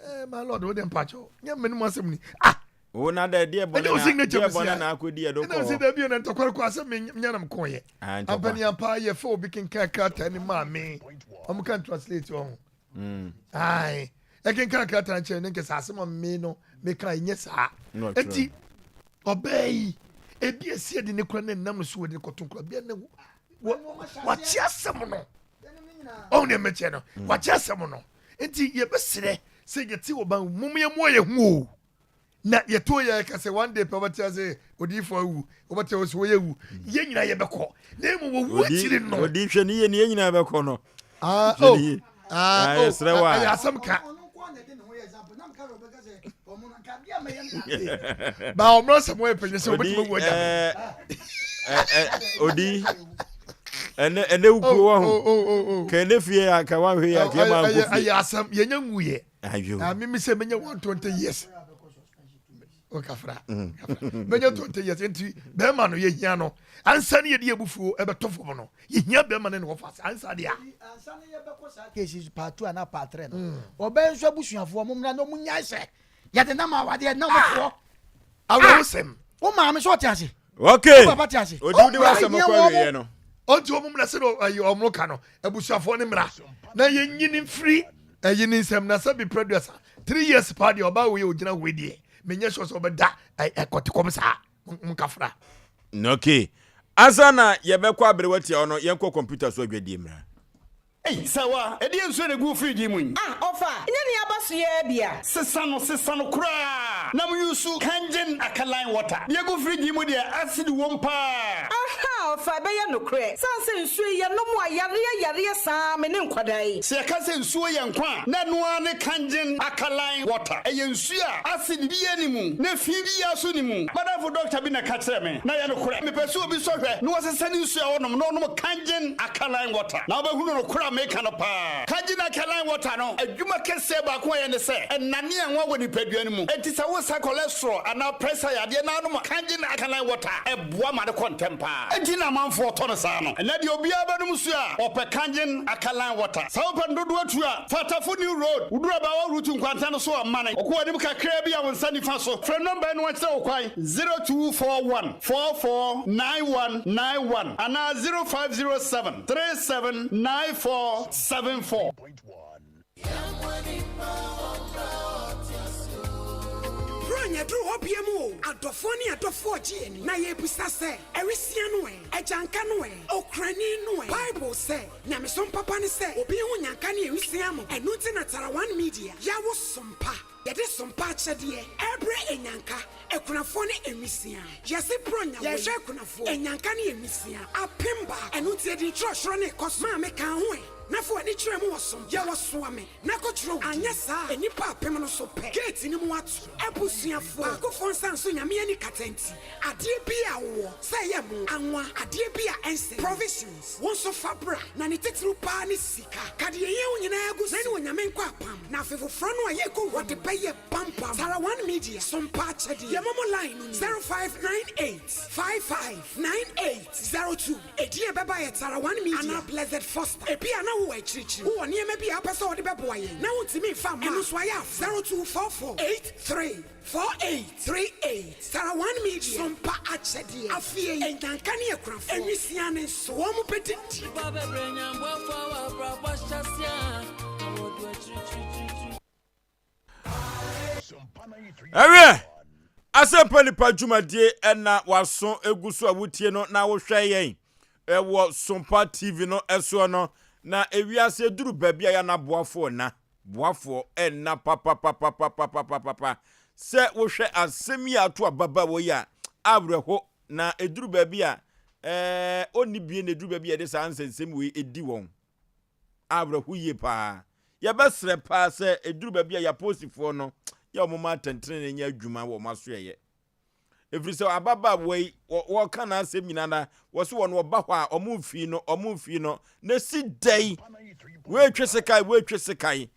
eh, my lord, wo deɛ mpakyɛw, nyɛ me no mu asɛm ni. Ah! Wo na dɛ, deɛ bɔne na, deɛ bɔne na akɔdi ɛdo kɔ hɔ. Ɛna se, dabi o, na ntɔkwa kɔ asɛ me nya na mekɔɔyɛ. Ah, ntɔkwa. Ampani ampa, yɛfɛ obi kenkan krataa ni maa me. Ɔmo kan translate ɔho. Mm. Ae. Ɛkenkan krataa nkyɛn ne nkɛsɛ asɛm a me no meka ɛnyɛ saa. Enti ɔbaa yi ebi esi adi ne kura ne nam no so wɔ ne kɔto kura bia ne wakye asɛm no. Ɔho ne mmekyɛ no mm. wakye asɛm no. Enti yɛbɛsrɛ sɛ yɛte ɔban mom yɛ mmoa yɛ ho o. Na yɛtoo yɛ ka sɛ one day pɛ wɔbɛte ase odiyifoɔ awu, wɔbɛte ase wɔyɛ awu. Yɛn nyinaa yɛbɛkɔ. Na mmom wɔwu akyiri no. Odi hwɛ ne yie ne yɛn nyinaa bɛkɔ no. Ah, oh, ah, oh, yɛsrɛ wa. Ɛyɛ asɛm ka. Ba ɔmmerɛ sɛ moyɛ panyin sɛ wobɛtumi awu agya me. Odi ɛnɛ ɛnɛ wukuo wɔ ho. Oh, Ka ɛnɛ fie a ka wanhwɛ yɛ a ka ɛma nkɔ fie. Ɛyɛ asɛm yɛnyɛ nwuyɛ. Ayo. Ah, me say menya 120 years. O kafra. Mm. Menya 20 years nti bɛrima no yɛhia no. Ansa ne yɛde abufuo ɛbɛtɔ fam no. Yɛhia bɛrima no ne wɔfa ase ansa deɛ a. Ansa ne yɛbɛkɔ saa cases part 2 anaa part 3 no. Mm. Ɔbɛn nso abusuafoɔ mo mmra na ɔmo nyae sɛ yɛde nam awadeɛ nam foɔ. Awerɛhosɛm. Wo maame sɛ ɔte ase. Okay. Wo papa te ase. Odi wodi w'asɛm kɔ awieɛ no. Ɔnti wɔn mmra sɛ ɛyɛ wɔn ka no abusuafoɔ no mmra na yɛnyi no mfiri ɛyi ne nsɛm na sɛ bi prɛduasa three years paa deɛ ɔbaa wei ɔgyina wei deɛ menyɛ sure sɛ ɔbɛda ɛkɔtekɔm saa nkafra. Okay. Ansa na yɛbɛkɔ aberewa tia hɔ no yɛnkɔ kɔmputa so adwadie mmra. Ei, Sawa, ɛdeɛn nsuo na ɛgu wo fridge yi mu yi? Ah, ɔfa, nyɛ nea aba so yi ara bi a? Sesa no, sesa no koraa na mo use Kangen alkaline water. Deɛ ɛgu fridge yi mu deɛ, acid wom paa. Ahaa, ɔfa, ɛbɛyɛ nokorɛ. Sane sɛ nsuo yi yɛnom a, yareɛ yareɛ saa me ne nkwadaa yi. Sɛ yɛka sɛ nsuo yɛ nkwa a, na ɛno ara ne Kangen alkaline water. Ɛyɛ nsuo a acid biara nni mu, na fi biara nso nni mu. M'adamfo dɔkta bi na ɛka kyerɛɛ me, na ɛyɛ nokorɛ. Mepɛ sɛ obi sɔ hwɛ na ɔsesa ne nsuo a ɔnom na ɔnom Kangen Alkaline water, na wobɛhunu nokorɛ a meka no paa. Kangen alkaline water no, adwuma kɛseɛ baako a ɛyɛ ne sɛ, ɛnane anwa wɔ nipadua no mu. Enti sɛ wosa cholesterol anaa pressure yadeɛ na wonom Kangen alkaline water a, ɛboa ma no kɔ ntɛm paa. Enti na amanfoɔ tɔ no saa no. Ɛnnɛ deɛ obiara bɛnom nsuo a, ɔpɛ Kangen alkaline water. Sɛ wopɛ no dodoɔ tu a, fa Tafo New Road, woduru Abaawa Route nkwanta no so a, mane kɔ w'anim kakraa bi a wo nsa nifa so. Frɛ nɔmba yi na wɔnkyerɛ wo kwan, 0241. 449191 anaa 0507 379474. Brony aduru hɔ bia mu o, adɔfoɔ ne adɔfoɔ gye ani, na yɛrebisa sɛ, Awisia no ɛ? Agyanka no ɛ? Okrani no ɛ? Bible sɛ, Nyamesom papa ne sɛ obi ho nyanka ne awisia mo, ɛno nti na Tarawan Media, yɛawo som pa. Yɛde sompa akyɛdeɛ ɛrebrɛ anyanka, akunafoɔ ne nwisiaa. Yɛse Buronya wei, yɛhwɛ akunafoɔ, anyanka ne nwisiaa apemba. Ɛno nti yɛde nkyerɛkyerɛ no rekɔ so. Maame ka ho ɛ, na fa w'ani kyerɛ mu wɔ sompa. Yɛwɔ Soame, na kɔkyerɛ wo din. Anyɛ saa a, nnipa apem no so pɛ, gate no mu ato. Abusuafoɔ, baakofoɔ nsa nso Nyame ani kata nti, adeɛ biaa a wowɔ, sɛ ɛyɛ mo, anwa, adeɛ bi a ɛnsɛe, provisions, wo nso fa bra, na ne titiriw paa ne sika. Ka deɛ ɛhia wo nyinaa gu so, na ne Onyame nkɔ apam, na afe foforɔ no a yɛrekɔ wura wɔde bɛyɛ pampam. Tara One Media, Sompa akyɛdeɛ, yɛ momo line no ni, 0598 55 9802. Edin a ɛbɛba yɛ Tara One Media anaa Blessed Foster. Ebia na wowɔ akyirikyiri, wowɔ nneɛma bi a wopɛ sɛ wode bɛboa yɛn na wontumi mfa mma a, ɛno nso ayɛ afa, 0244 83 4838 Tara One Media, Sompa akyɛdeɛ, afie yi, Nyanka ne akunafoɔ, nwisiaa ne nso, wɔn bɛdidi. Ɛwiɛ, asɛmpa nipa dwumadie ɛna waso egu so a wotie no na wohwɛ yɛn ɛwɔ Sompa TV no ɛsoɔ no na ewiase eduru baabi a yɛn aboafoɔ na boafoɔ ɛnna papapapapapapapa sɛ wohwɛ asɛm yi a ato ababaawa yi a awerɛho na eduru baabi a ɛɛ ɔnni bie na eduru baabi a yɛde saa nsɛnsɛm wei edi wɔn. Awerɛho yie paa. Yɛbɛsrɛ paa sɛ ɛduru baabi a yɛaposifoɔ no yɛ wɔn ma atɛntenenee nyɛ adwuma wɔ wɔn asoɛeɛ. Ɛfiri sɛ ababaawa yi wɔka n'asɛm nyinaa na wɔso wɔn wɔba hɔ a wɔn mfii no wɔn mfii no na ɛsi dɛn woetwe sekan woetwe sekan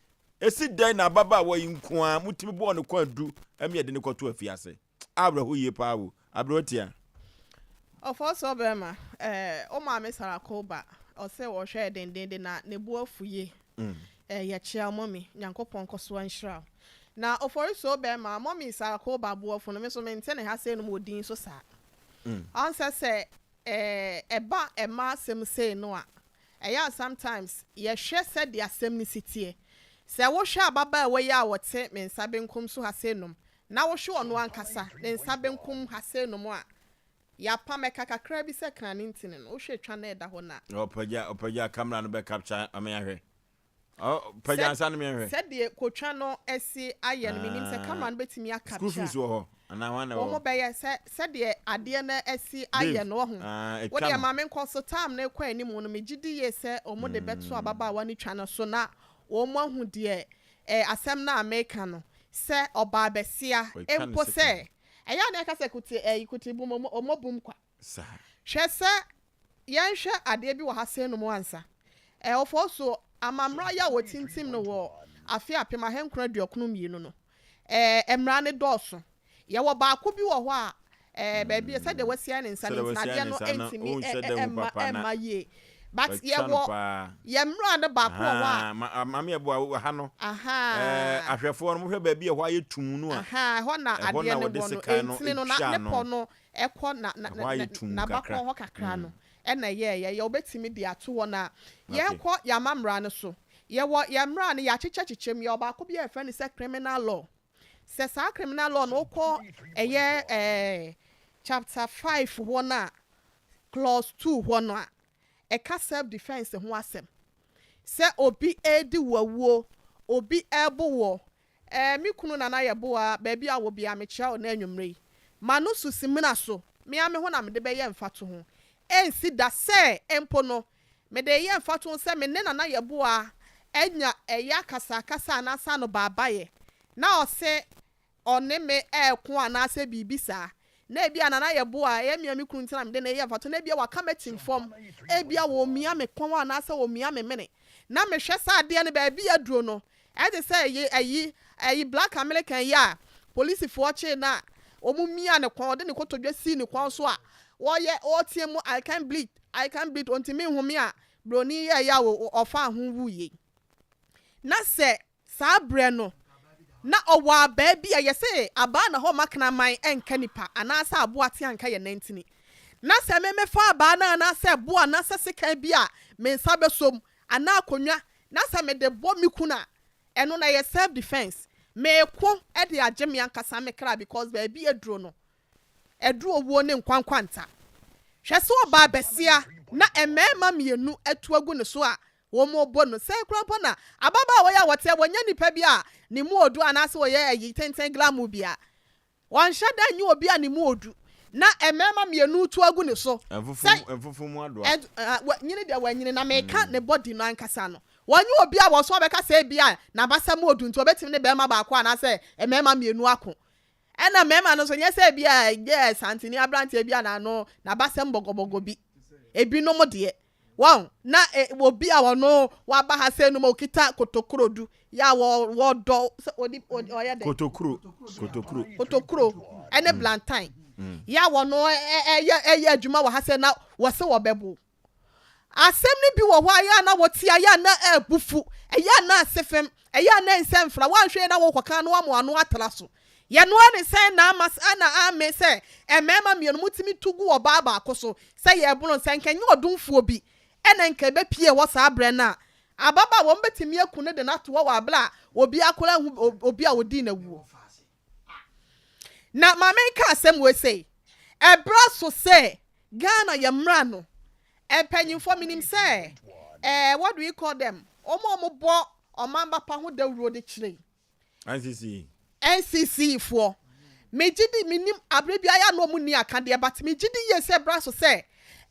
ɛsi dɛn na ababaawa yi nko ara motumi bɔɔ ne kwan du ɛmi yɛde ne kɔto afiase. Awerɛho yie paa o. Aberewa tia. Ɔfɔsɔ bɛrima eh, wo maame Sarah Koba ɔsɛ wɔhwɛɛ dendenden na ne bo afu yie eh, yɛkyea wo mummy, Nyankopɔn nkɔsoa nhyira wo. Na Oforisuo bɛrima, mummy Sarah Koba bo afu no, me nso mente ne ha sei nom wɔ din so saa. Ɔnsɛ sɛ eh, ɛba mmaa asɛm sei no a, ɛyɛ a sometimes yɛhwɛ sɛdeɛ asɛm no si teɛ. Sɛ wohwɛ ababaawa yi a ɔte me nsa benkum so ha sei nom, Na wohwe ɔno ankasa ne nsa benkum ha sei nom a, yɛapam ɛka kakra bi sɛ kra ne ntini no, wohwɛ twa no a ɛda hɔ no a. Ɔpagya ɔpagya camera no bɛ capture ma me ahwɛ. Ɔ pagya nsa no me nhwɛ. Sɛdeɛ kotwa no asi ayɛ no, menim sɛ camera no bɛtumi a capture. School fees wɔ hɔ anaa hwan na ɛwɔ hɔ? Wɔn bɛyɛ sɛ sɛdeɛ adeɛ no asi ayɛ no wahu. Wo deɛ ma menkɔ so, time no rekɔ anim no, megye di yie sɛ wɔn de bɛto ababaawa no twa no so na wɔn ahu deɛ eh, asɛm no a meka no, sɛ ɔbaa bɛsia, mpo sɛ, ɛyɛ a na yɛka sɛ kote ɛyi kote bum ɔmɔ ɔmɔ bum kwa. Hwɛ sɛ yɛnhwɛ adeɛ bi wɔ ha sei nom ansa. Eh, ɔfɔɔ so amammra yi a wɔtintim no wɔ afe 1992 no, eh, mmara no dɔɔso. Yɛwɔ baako bi wɔ hɔ a, ɛɛ baabi a sɛdeɛ wasia ne nsa no nti no adeɛ no ntumi mma mma yie. But yɛwɔ yɛn mmara no baako wɔ hɔ a. Maame ɛboa ha no. Ahwɛfoɔ no mohwɛ baabi a ɛhɔ ayɛ tumm no a. Ɛhɔ na adeɛ no wɔ no, ntini no na ne pɔ no ɛkɔ na na n'abakɔn hɔ kakra no ɛna ɛyɛɛyɛ. Yɛ wobɛtumi de ato hɔ na yɛnkɔ yɛn amammara no so. Yɛwɔ yɛn mmara no yɛakyekyɛkyekyɛ mu. Yɛwɔ baako bi a yɛfrɛ no sɛ criminal law. Sɛ saa criminal law no wokɔ ɛyɛ ɛɛ chapter five hɔ no a, clause two hɔ no a, ɛka self defence ho asɛm. Sɛ obi redi wo awuo, obi rebo woɔ, ɛɛ me kunu Nana Yeboah baabi a wɔ biara mekyia wo nnɛ anwummerɛ yi. Ma no so simina so, me ara me ho na mede bɛyɛ mfatoho. Ɛnsi da sɛ mpo no mede reyɛ mfatoho sɛ me ne Nana Yeboah anya ɛyɛ akasakasa anaasɛ anobaabaeɛ na ɔse ɔne me reko anaasɛ biribi saa, na ebia Nana Yeboah a ɛyɛ me a me kunu nti na mede no reyɛ mfatoho, na ebia waka m'atim fam, ebia ɔremia me kɔn anaasɛ ɔremia me mene, na mehwɛ sɛ adeɛ no baabi aduro no, ɛte sɛ ɛyi, ɛyi, ɛyi Black American yi a polisifoɔ kyee no a wɔmia ne kɔn, ɔde ne kotodwe sii ne kɔn so a ɔreyɛ, ɔretea mu I can't breathe, I can't breathe, ɔntumi nhome a buroni yɛeɛ a ɔfaa ho wuiɛ yi. Na sɛ Saa berɛ no, na ɔwɔ abaa bi a yɛse abaa na hɔ ma kraman nka nipa anaasɛ aboa tea nka yɛn nantini. Na sɛ me mefa abaa no anaasɛ ɛboɔ anaasɛ sekan bi a me nsa bɛsɔ mu anaa akonnwa na sɛ mede bɔ me kunu a, ɛno no ɛyɛ self defence. Meko de agye me ankasa me kra because baabi aduro no, aduru owuo ne nkwa nkwanta. Hwɛ sɛ ɔbaa basia na mmarima mmienu atu agu ne so a. wɔbɔ no. Sɛn koraa mpo na ababaawa yi a wɔteɛ wɔnyɛ nipa bi a ne mu odu anaasɛ ɔyɛ ayi tenten glamour bi a. Ɔnhyɛ da nyɛ obi a ne mu odu na mmarima mmienu retu agu ne so sɛ Mfofo mu adoa. Nyini deɛ wanyini na meka ne body no ankasa no. Ɔnyɛ obi a wɔso abɛka sɛ ebia n'abasa mu odu nti ɔbɛtumi ne barima baako anaasɛ mmarima mmienu ako. Ɛna mmarima no nso nyɛ sɛ ebia ɛyɛ Santini aberanteɛ bi a n'ano n'abasam bɔgɔbɔgɔ bi. Ebinom deɛ Wɔn, na e, obi a ɔno waba ha sɛ num a okita kotokuro du, yɛ a wɔ, wɔdɔ sɛ odi, odi, ɔyɛ dɛ. Kotokuro, kotokuro. Kotokuro ɛne blantan. Yɛ a wɔno ɛyɛ, ɛyɛ adwuma wɔ ha sɛ na wɔse wɔbɛbo. Asɛm no bi wɔ hɔ a yɛ a na wɔte a yɛ a na ɛbu fu, ɛyɛ a na ase fam, ɛyɛ a na ɛnsɛ mfra, woanhwɛ yie na wokɔka na woama w'ano atra so. Yɛnoa ne sɛn na ama na ame sɛ mmarima mmienu motumi tu gu ɔbaa baako so sɛ yɛrebono sɛ nka ɛnyɛ ɔdomfoɔ bi na nka ɛbɛpue hɔ saa berɛ no a, ababaawa wɔbɛtumi aku no de no ato hɔ wɔ aberɛ a obiara koraa nhu obi a ɔdii no awuo. Na ma menka asɛm wei sei, ɛberɛ aso sɛ Ghana yɛ mmra no, mpanyinfoɔ menim sɛ eh, what do we call them, wɔn a wɔbɔ ɔman ba pa ho dawuro de kyerɛ yi, NCC. NCC foɔ, megye di, menim, aberɛ biara yɛ a na wɔn nni akadeɛ but megye di yie sɛ ɛberɛ aso sɛ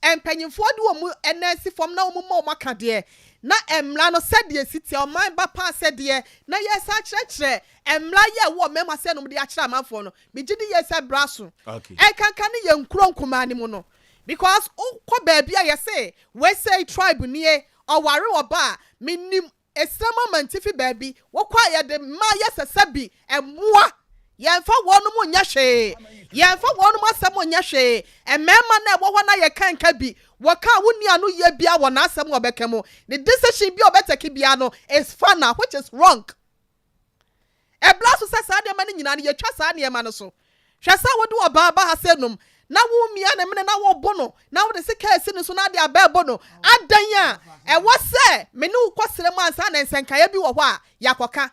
mpanyinfoɔ de wɔn nan si fam na wɔn ma wɔn akadeɛ na mmra no sɛdeɛ ɛsi teɛ, ɔman ba pa asɛdeɛ na yɛsan kyerɛkyerɛ mmra yi a ɛwɔ mmarima sɛ nom de akyerɛ amanfoɔ no, megye di yie sɛ ɛberɛ aso. Ɛnkanka ne yɛn nkuro nkumaa no mu no because wokɔ baabi a yɛse wei sei tribe nie, ɔware ɔba a, menim Esiam amantifi baabi, wɔkɔ a yɛde mmaa yɛ sɛ sɛbi mmoa. Yɛmfa wɔnom nyɛ hwee. Yɛmfa wɔnom asɛm nyɛ hwee. Mmarima no a ɛwɔ hɔ no a yɛka nka bi, wɔka a wonni ano yie biara wɔ n'asɛm a ɔbɛka mu. Ne decision bi a ɔbɛtake biara no is final which is wrong. Ɛbra so sɛ saa nneɛma no nyinaa no, yɛtwa saa nneɛma no so. Hwɛ sɛ wode ɔbaa ba ha sɛ num, na woremia ne mene na worebo no, na wode sika asi ne so na ade aba rebɔ no. Adɛn a ɛwɔ sɛ me ne wo kɔ serɛ mu ansa na nsɛnkaeɛ bi wɔ hɔ a yɛakɔka?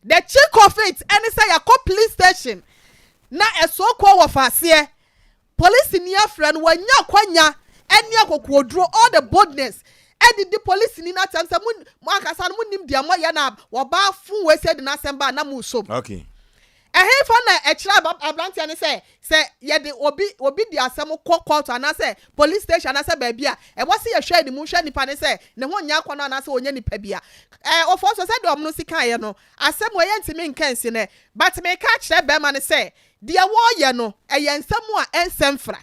The cheek of it ɛne sɛ yɛakɔ police station na ɛsoɔkuo wɔ faaseɛ Polisini afrɛ no, wanya akwanya ne akokoɔduro, all the boldness, de di polisini no atɛm sɛ mo, mo ankasa no monim deɛ moyɛ na wɔbaa fon wei sɛ de n'asɛm ba a na moresom. Okay. Ɛhefa na ɛkyerɛ aberanteɛ no sɛ sɛ yɛde obi obi di asɛm kɔ court anaasɛ police station anaasɛ baabi a ɛwɔ sɛ yɛhwɛ anim hwɛ nipa no sɛ ne ho nyɛ akɔnnɔ anaasɛ ɔnyɛ nipa bi a. Ɛɛ ɔfoɔ nso sɛdeɛ ɔmo no si kaeɛ no asɛm wei yɛntumi nka nsi nɛ but meka akyerɛ bɛrima no sɛ Deɛ wɔreyɛ no, ɛyɛ nsɛm a ɛnsɛ mfra.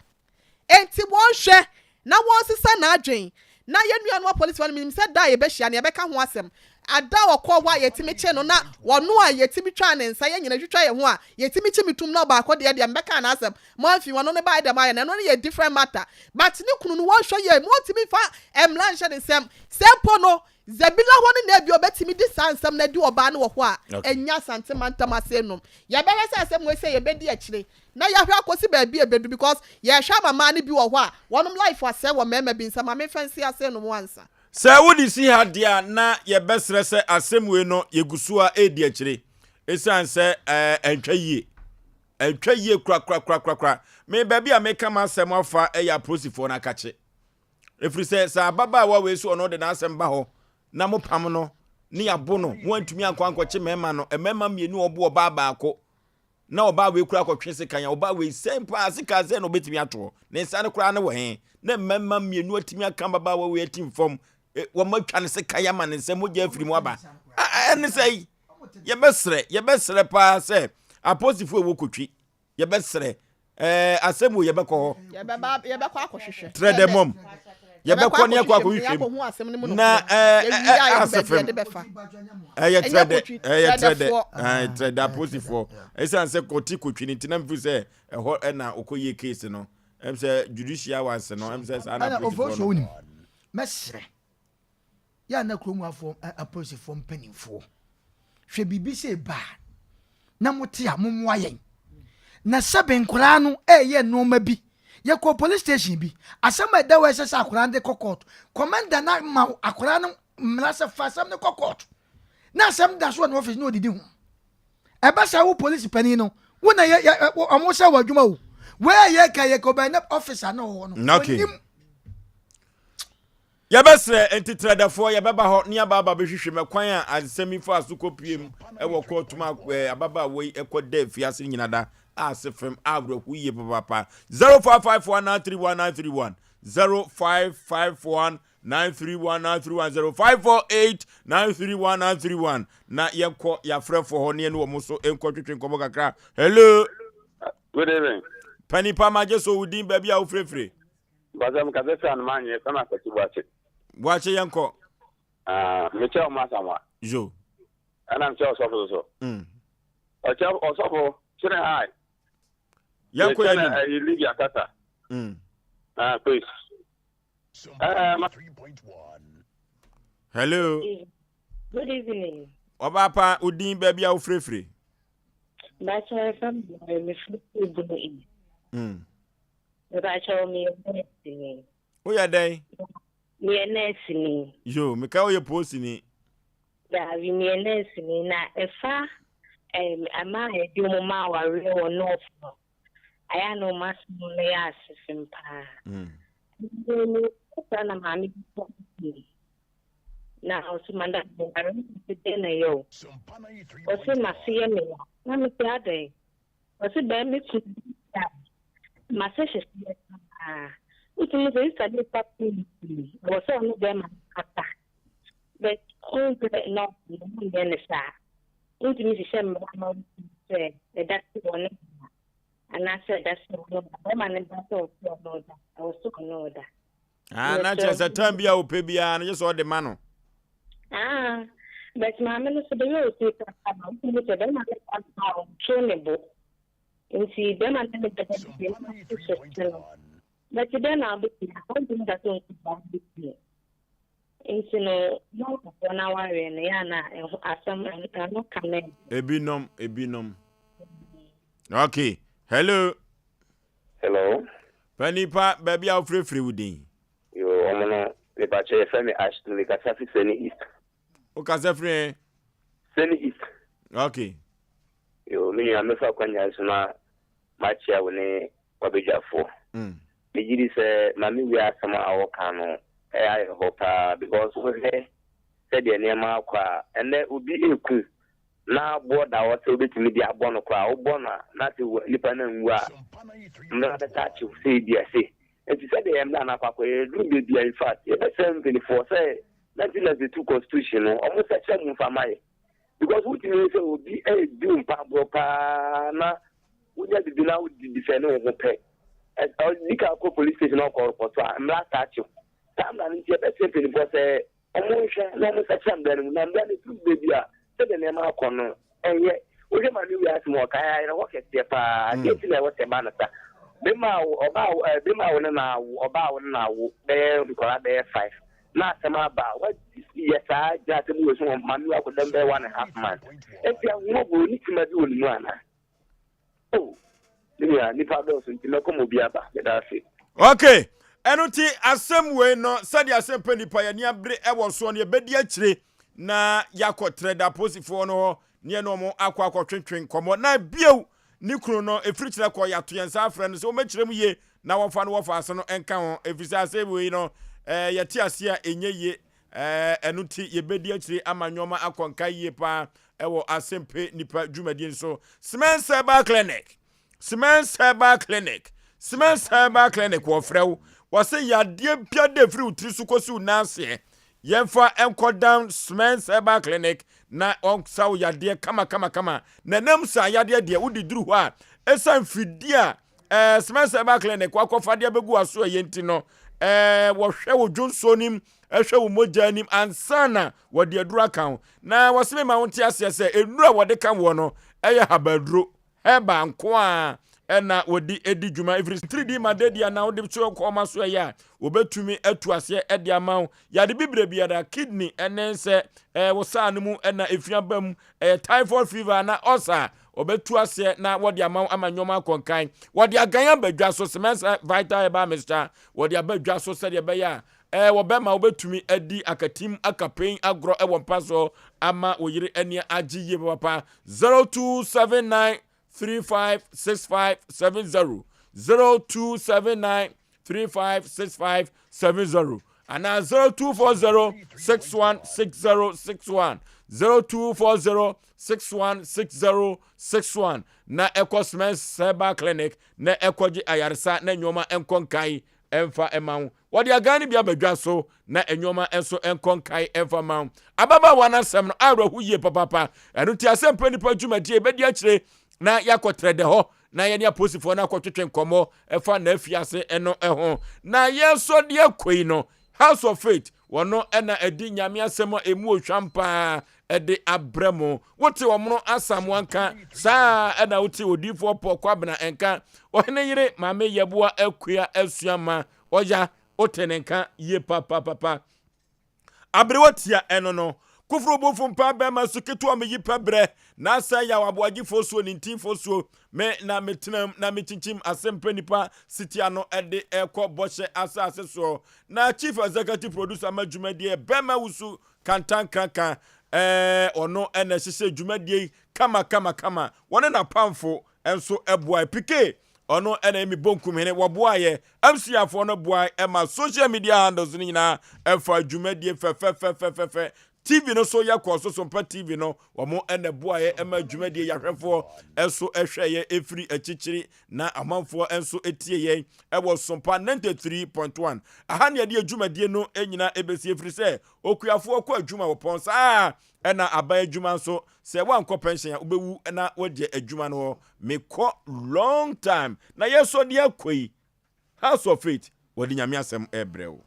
Enti wɔnhwɛ na wɔnsesa n'adwen. Na yɛn nuanom apolisifoɔ no, menim sɛ da a yɛbɛhyia no, yɛbɛka ho asɛm. Ada a ɔkɔɔ hɔ a yɛtumi kyee no, na ɔno a yɛtumi twaa ne nsa, yɛn nyinaa twitwa yɛn ho a yɛtumi kye me tom na ɔbaako deɛ deɛ mebɛkaa n'asɛm, moamfi ɔno ne baeɛ deɛ moayɛ no, ɛno no yɛ different matter. But ne kunu no, wɔnhwɛ yie, montumi mfa mmara nhyɛ ne nsam. Sɛ mpo no, Zebila hɔ no na ebia obetumi de saa nsɛm no adi ɔbaa no wɔ hɔ a ɛnyɛ Asante mantam ase nom. Yɛbɛhwɛ sɛ asɛm wei sɛ yɛbɛdi akyire na yɛahwɛ akɔsi baabi a ɛbɛdu because yɛrehwɛ ama mmaa no bi wɔ hɔ a wɔnom life asɛe wɔ mmarima bi nsam. Ma memfa nsi ase nom ansa. Sɛ wode si ha deɛ a na yɛbɛsrɛ sɛ asɛm wei no yɛgu so a ɛredi akyire ɛsiane sɛ ɛɛ ɛntwa yie. Ɛntwa yie korakorakorakora. Me baabi a meka m'asɛm afa yɛ apolisifoɔ no akakye. Ɛfiri sɛ sɛ ababaawa wei so ɔno de n'asɛm ba hɔ na mopam no ne yɛabo no, moantumi ankɔ ankɔkye mmarima no, mmarima mmienu a ɔbo ɔbaa baako na ɔbaa wei kura akɔtwe sekan a ɔbaa wei sɛn paa sekan sɛn na ɔbɛtumi atoɔ ne nsa no koraa no wɔ he na mmarima mmienu atumi aka ababaawa wei atim fam e, wɔn atwa ne sekan ama ne nsa mogya afiri mu aba ɛne sɛ yɛbɛsrɛ yɛbɛsrɛ paa sɛ aposifoɔ ɛwɔ kotwi yɛbɛsrɛ ɛɛ asɛm wo yɛbɛkɔ hɔ. Yɛbɛba yɛbɛkɔ akɔhwehwɛ. Trɛ dɛ mɔm. Yɛbɛkɔ ne akɔ akɔhwehwɛ mu. Na ɛɛ ɛɛ ase fam. Ɛyɛ trɛ dɛ ɛyɛ trɛ dɛ ɛɛ trɛ dɛ apolisifoɔ. Ɛsiane sɛ kɔti kotwi ne nti na mfi sɛ ɛhɔ ɛna ɔkɔ yie case no. Ɛm sɛ judicial ones no ɛm sɛ saa na apolisifoɔ no. Mɛsrɛ. Yɛ a na kurom afoɔ apolisifoɔ mpanimfoɔ hwɛ biribi sɛ ɛba a na mote a mommoa yɛn na sɛbe nkoraa no ɛyɛ nnoɔma bi yɛkɔ police station bi asɛm a ɛda hɔ ɛsɛ sɛ akoraa no de kɔ court commander no ama akoraa no mmara sɛ fa asɛm no kɔ court na asɛm da so wɔ ne office na ɔdidi ho ɛba saa wo polisi panin no wo na yɛ yɛ ɔmo sɛ wɔ adwuma o wei a yɛka yɛka ɔbɛn na officer na ɔwɔ no okay. ɔnim. Yɛbɛsrɛ ntitrɛdɛfoɔ yɛbɛba hɔ ne yɛaba aba bɛhwehwɛ mu ɛkwan a asɛm yi faa so kɔpue mu wɔ kɔɔto mu a ababaawa yi kɔ da afiase no nyina da a ase fam awerɛho yie papaapa. 0554931931 0551 931931 0548 931931 na yɛnkɔ yɛafrɛfoɔ hɔ ne yɛne wɔn so nkɔtwetwe nkɔmmɔ kakra. Hello. Good evening. Panipa magye so wo din baabi a wofirefire. Mpatsɔ mekasa firi Anoma Anwea fɛm Akwasi Boakye. Boakye yɛnkɔ. Ah, mekyɛ ɔmo Asamoah. Yo. Ɛna mekyɛ ɔsɔfo so. Ɔkyɛ ɔsɔfo kyerɛ hi. Yɛnkɔ yɛn nim. Ɛyi Libya kasa. Ah, please. Eh, ma. Hello. Good evening. Ɔbaa pa, odin baabi a wofirefire. Mpatsɔ ɛfam mefiri Bono East. Mepakyɛw, meyɛ nɛɛseni. Woyɛ dɛn? Meyɛ nɛɛseni. Yo, meka woyɛ poosini. Daabi, meyɛ nɛɛseni na ɛfa ɛm ɛma a yɛde wɔn ma awareɛ wɔ North no, ayɛ a na wɔn asɛm no yɛ asefem paa. Mm. Saa na maame bi kɔ mi. Na ɔse madam meware no sɛ dɛn na ɛyɛ o. Ɔse m'ase yɛ me ya. Na mese adɛn? Ɔse bɛɛ me kunu bi a mase hyehyeɛ paa. Wotumi sɛ Easter de fa pii ɛwɔ sɛ ɔne bɛɛma no kasa but wohu sɛ na ɔmo nyɛ ne saa. Wontumi hyehyɛ mmara ma wo kunu sɛ ɛda sɛ ɔne da anaasɛ ɛda sɛ ɔne da. Bɛɛma no da sɛ ɔsɛ ɔne wo da ɛwɔ sɛ ɔne wo da. Ah, na kyerɛ sɛ time bi a wopɛ biara no gye sɛ ɔde ma no. Ah, but maame no so bɛyɛ osi kasa no, wotumi sɛ bɛrima no ba ba a ɔntoo ne bo. Nti bɛrima no ne bɛda bi deɛ na ɔte hyɛ no. But dɛn na wobɛtumi aka, wontumi nka sɛ ɔnku ba wobɛtumi. Nti no, na ɔfoɔ no awareɛ no, yɛ a na ɛho asɛm ɛno ka no. Ebinom, ebinom. Okay, hello. Hello. Panipa, baabi a wofirefiri wo din? Yo, ɔmo no, mepakyɛ yɛfrɛ me Ashton, mekasa fi Sani East. Wokasa firi he? Sani East. Okay. Yo, me nua mɛfa akwanya yi so na makyia wo ne w'abadwafoɔ. Megye di sɛ Maame Wia asɛm a ɔka no ɛyɛ ayerɛhoɔ paa because wohwɛ sɛdeɛ nneɛma akɔ a, ɛnnɛ obi reku na boɔ da hɔ sɛ wobɛtumi de abɔ no koraa a, wobɔ no a, na sɛ nipa no anwu a, mmara bɛsa akye wo sɛ ebia sei. Nti sɛdeɛ yɛn mmara no akɔ akɔyɛ, ɛduru baabi a, in fact, yɛbɛsrɛ mpanimfoɔ sɛ 1992 constitution no, wɔn nsakyera mu mfa mma yɛ. Because wotumi hu sɛ obi redi wo mpaborɔ paa na wonya biribi na wode defend wo ho pɛ, ɔdi kan kɔ police station na ɔkɔ report a, mmara saa akye wo. Saa mmara no nti yɛbɛsrɛ mpanimfoɔ sɛ Wɔnhwɛ na wɔnsakyera mmara no mu, na mmara no ɛduru berɛ bi a, sɛdeɛ nneɛma akɔ no, ɛnyɛ. Wohwɛ Maame wei asɛm a ɔka, ɛyɛ awerɛhoɔ kɛseɛ pa ara. Deɛn nti na ɛwɔ sɛ ɛba no saa? Bɛrima a wo, ɔbaa a wo, ɛɛ, bɛrima a wo ne no awo, ɔbaa a wo ne no awo bɛyɛ nkwadaa bɛyɛ five, na asɛm aba a, woayɛ saa gyina asɛm wei so ma maame wei akɔda mu bɛyɛ one and half month. Enti ahummɔborɔ, ɔnni tema bi wɔ ne mu anaa? Oh, me nua, nnipa dɔɔso nti mɛkɔ ma obi aba. Meda ase. Ok, ɛno nti asɛm wei no sɛdeɛ asɛm pɛ nipa yɛn ani abere ɛwɔ soɔ no yɛbɛdi akyire na yɛakɔ trɛda apolisifoɔ no hɔ ne yɛne wɔn akɔ akɔtwetwe nkɔmmɔ na bio ne kunu no ɛfiri kyerɛ kɔ yɛato yɛn nsa afrɛ no sɛ wɔmɛkyerɛ mu yie na wɔmfa no wɔfa ase no nka ho ɛfiri sɛ asɛm wei no ɛɛ yɛte aseɛ a ɛnyɛ yie Ɛɛ, ɛno nti yɛbɛdi akyire ama nneɛma akɔ nka yie paa ɛwɔ Asempe Nipa dwumadie no so. Semens Herbal Clinic, Semens Herbal Clinic, Semens Herbal Clinic wɔfrɛ wo. Wɔse yadeɛ bia de firi wo tiri so kɔsi wo nan aseɛ. Yɛmfa nkɔdan Semens Herbal Clinic na ɔnsa wo yadeɛ kama kama kama. Na ɛnam saa yadeɛ deɛ wode duru hɔ a, ɛsiane fidie a ɛɛ Semens Herbal Clinic wakɔfa de abɛgu w'aso ɛyɛ nti no, ɛɛ wɔhwɛ wo dwonsoɔ nim hwɛ wo mogya anim ansa na wɔde aduro aka wo. Na wɔse mema wo nte aseɛ sɛ nnuro a wɔde ka woɔ no yɛ habaduro, herbal nko a ɛna wɔde di dwuma. Ɛfiri 3D madadi anaa wode so kɔma so ɛyɛ a wɔbɛtumi atu aseɛ de ama wo. Yade bibire biara, kidney ɛne sɛ ɛɛ wo saa no mu ɛna efi aba mu, ɛyɛ typhoid fever anaa ulcer wɔbɛtu aseɛ na wɔde ama wo ama nneɛma akɔ nkan. Wɔde agan aba dwa so, cement vital herbal mixture wɔde aba dwa so sɛdeɛ ɛbɛyɛ a Ɛɛ, wɔbɛma wobɛtumi adi akatim akapen agorɔ wɔ mpa so ama wo yere ani agye yie papapa. 0279 356570 0279 356570. anaa 0240 616061 0240 616061 na ɛkɔ Smens Herbal Clinic na ɛkɔgye ayaresa na nneɛma nkɔ nkan ɛmfa ɛma wo. Wɔde agan no bi aba dwa so na nneɛma nso nkɔ nkan ɛmfa ma wo. Ababaawa no asɛm no awerɛho yie papaapa. Ɛno nti asɛmpa nipa dwumadie bɛdi akyire na yɛakɔ trɛdɛ hɔ na yɛne apolisifoɔ no akɔtwetwe nkɔmmɔ ɛfa n'afiase ɛno ɛho. Na yɛsɔ deɛ kɔ yi no, House of Faith wɔno ɛna ɛdi Nyame asɛm a ɛmu ohwam paa ɛde abrɛ mo. Wote ɔmono Asamoah nka, saa ɛna wote odiyifoɔ Paul Kwabena nka, ɔhene yere Maame Yɛboa Akua Asuama ɔya, wote ne nka yie papapapa. Aberewa tia ɛno no. Koforo bofo mpaa bɛrima so ketewa meyi pɛ brɛ na asɛ yaw aboagye fosuo ne ntin fosuo me na metenam na mekyinkyim asɛmpa nipa siti ano ɛde ɛkɔ bɔhyɛ asase soɔ na chief executive producer ma dwumadie bɛrima wusu kantankraka ɛɛ ɔno ɛna ɛhyehyɛ dwumadie yi kama kama kama wɔne n'apamfo nso ɛboae pike ɔno ɛna ɛmi bonkum hene wɔboaeɛ MCAfoɔ no boae ɛma social media handles no nyinaa ɛfa dwumadie fɛfɛfɛfɛfɛ TV no so yɛkɔɔ so Sompa TV no wɔn ɛna boaeɛ ɛma dwumadie yɛahwɛfoɔ ɛso ɛhwɛeɛ ɛfiri akyikyiri na amanfoɔ nso ɛtie yɛn ɛwɔ Sompa 93.1 aha ne yɛde dwumadie no nyinaa ɛbɛsi ɛfiri sɛ okuafoɔ kɔ adwuma wɔpɔn saa Ɛna aban adwuma nso sɛ woankɔ pension a wobɛwu na woagya adwuma no hɔ. Mekɔ long time na yɛsɔ de akɔ yi. House of Faith wɔde Nyame asɛm ɛbrɛ wo.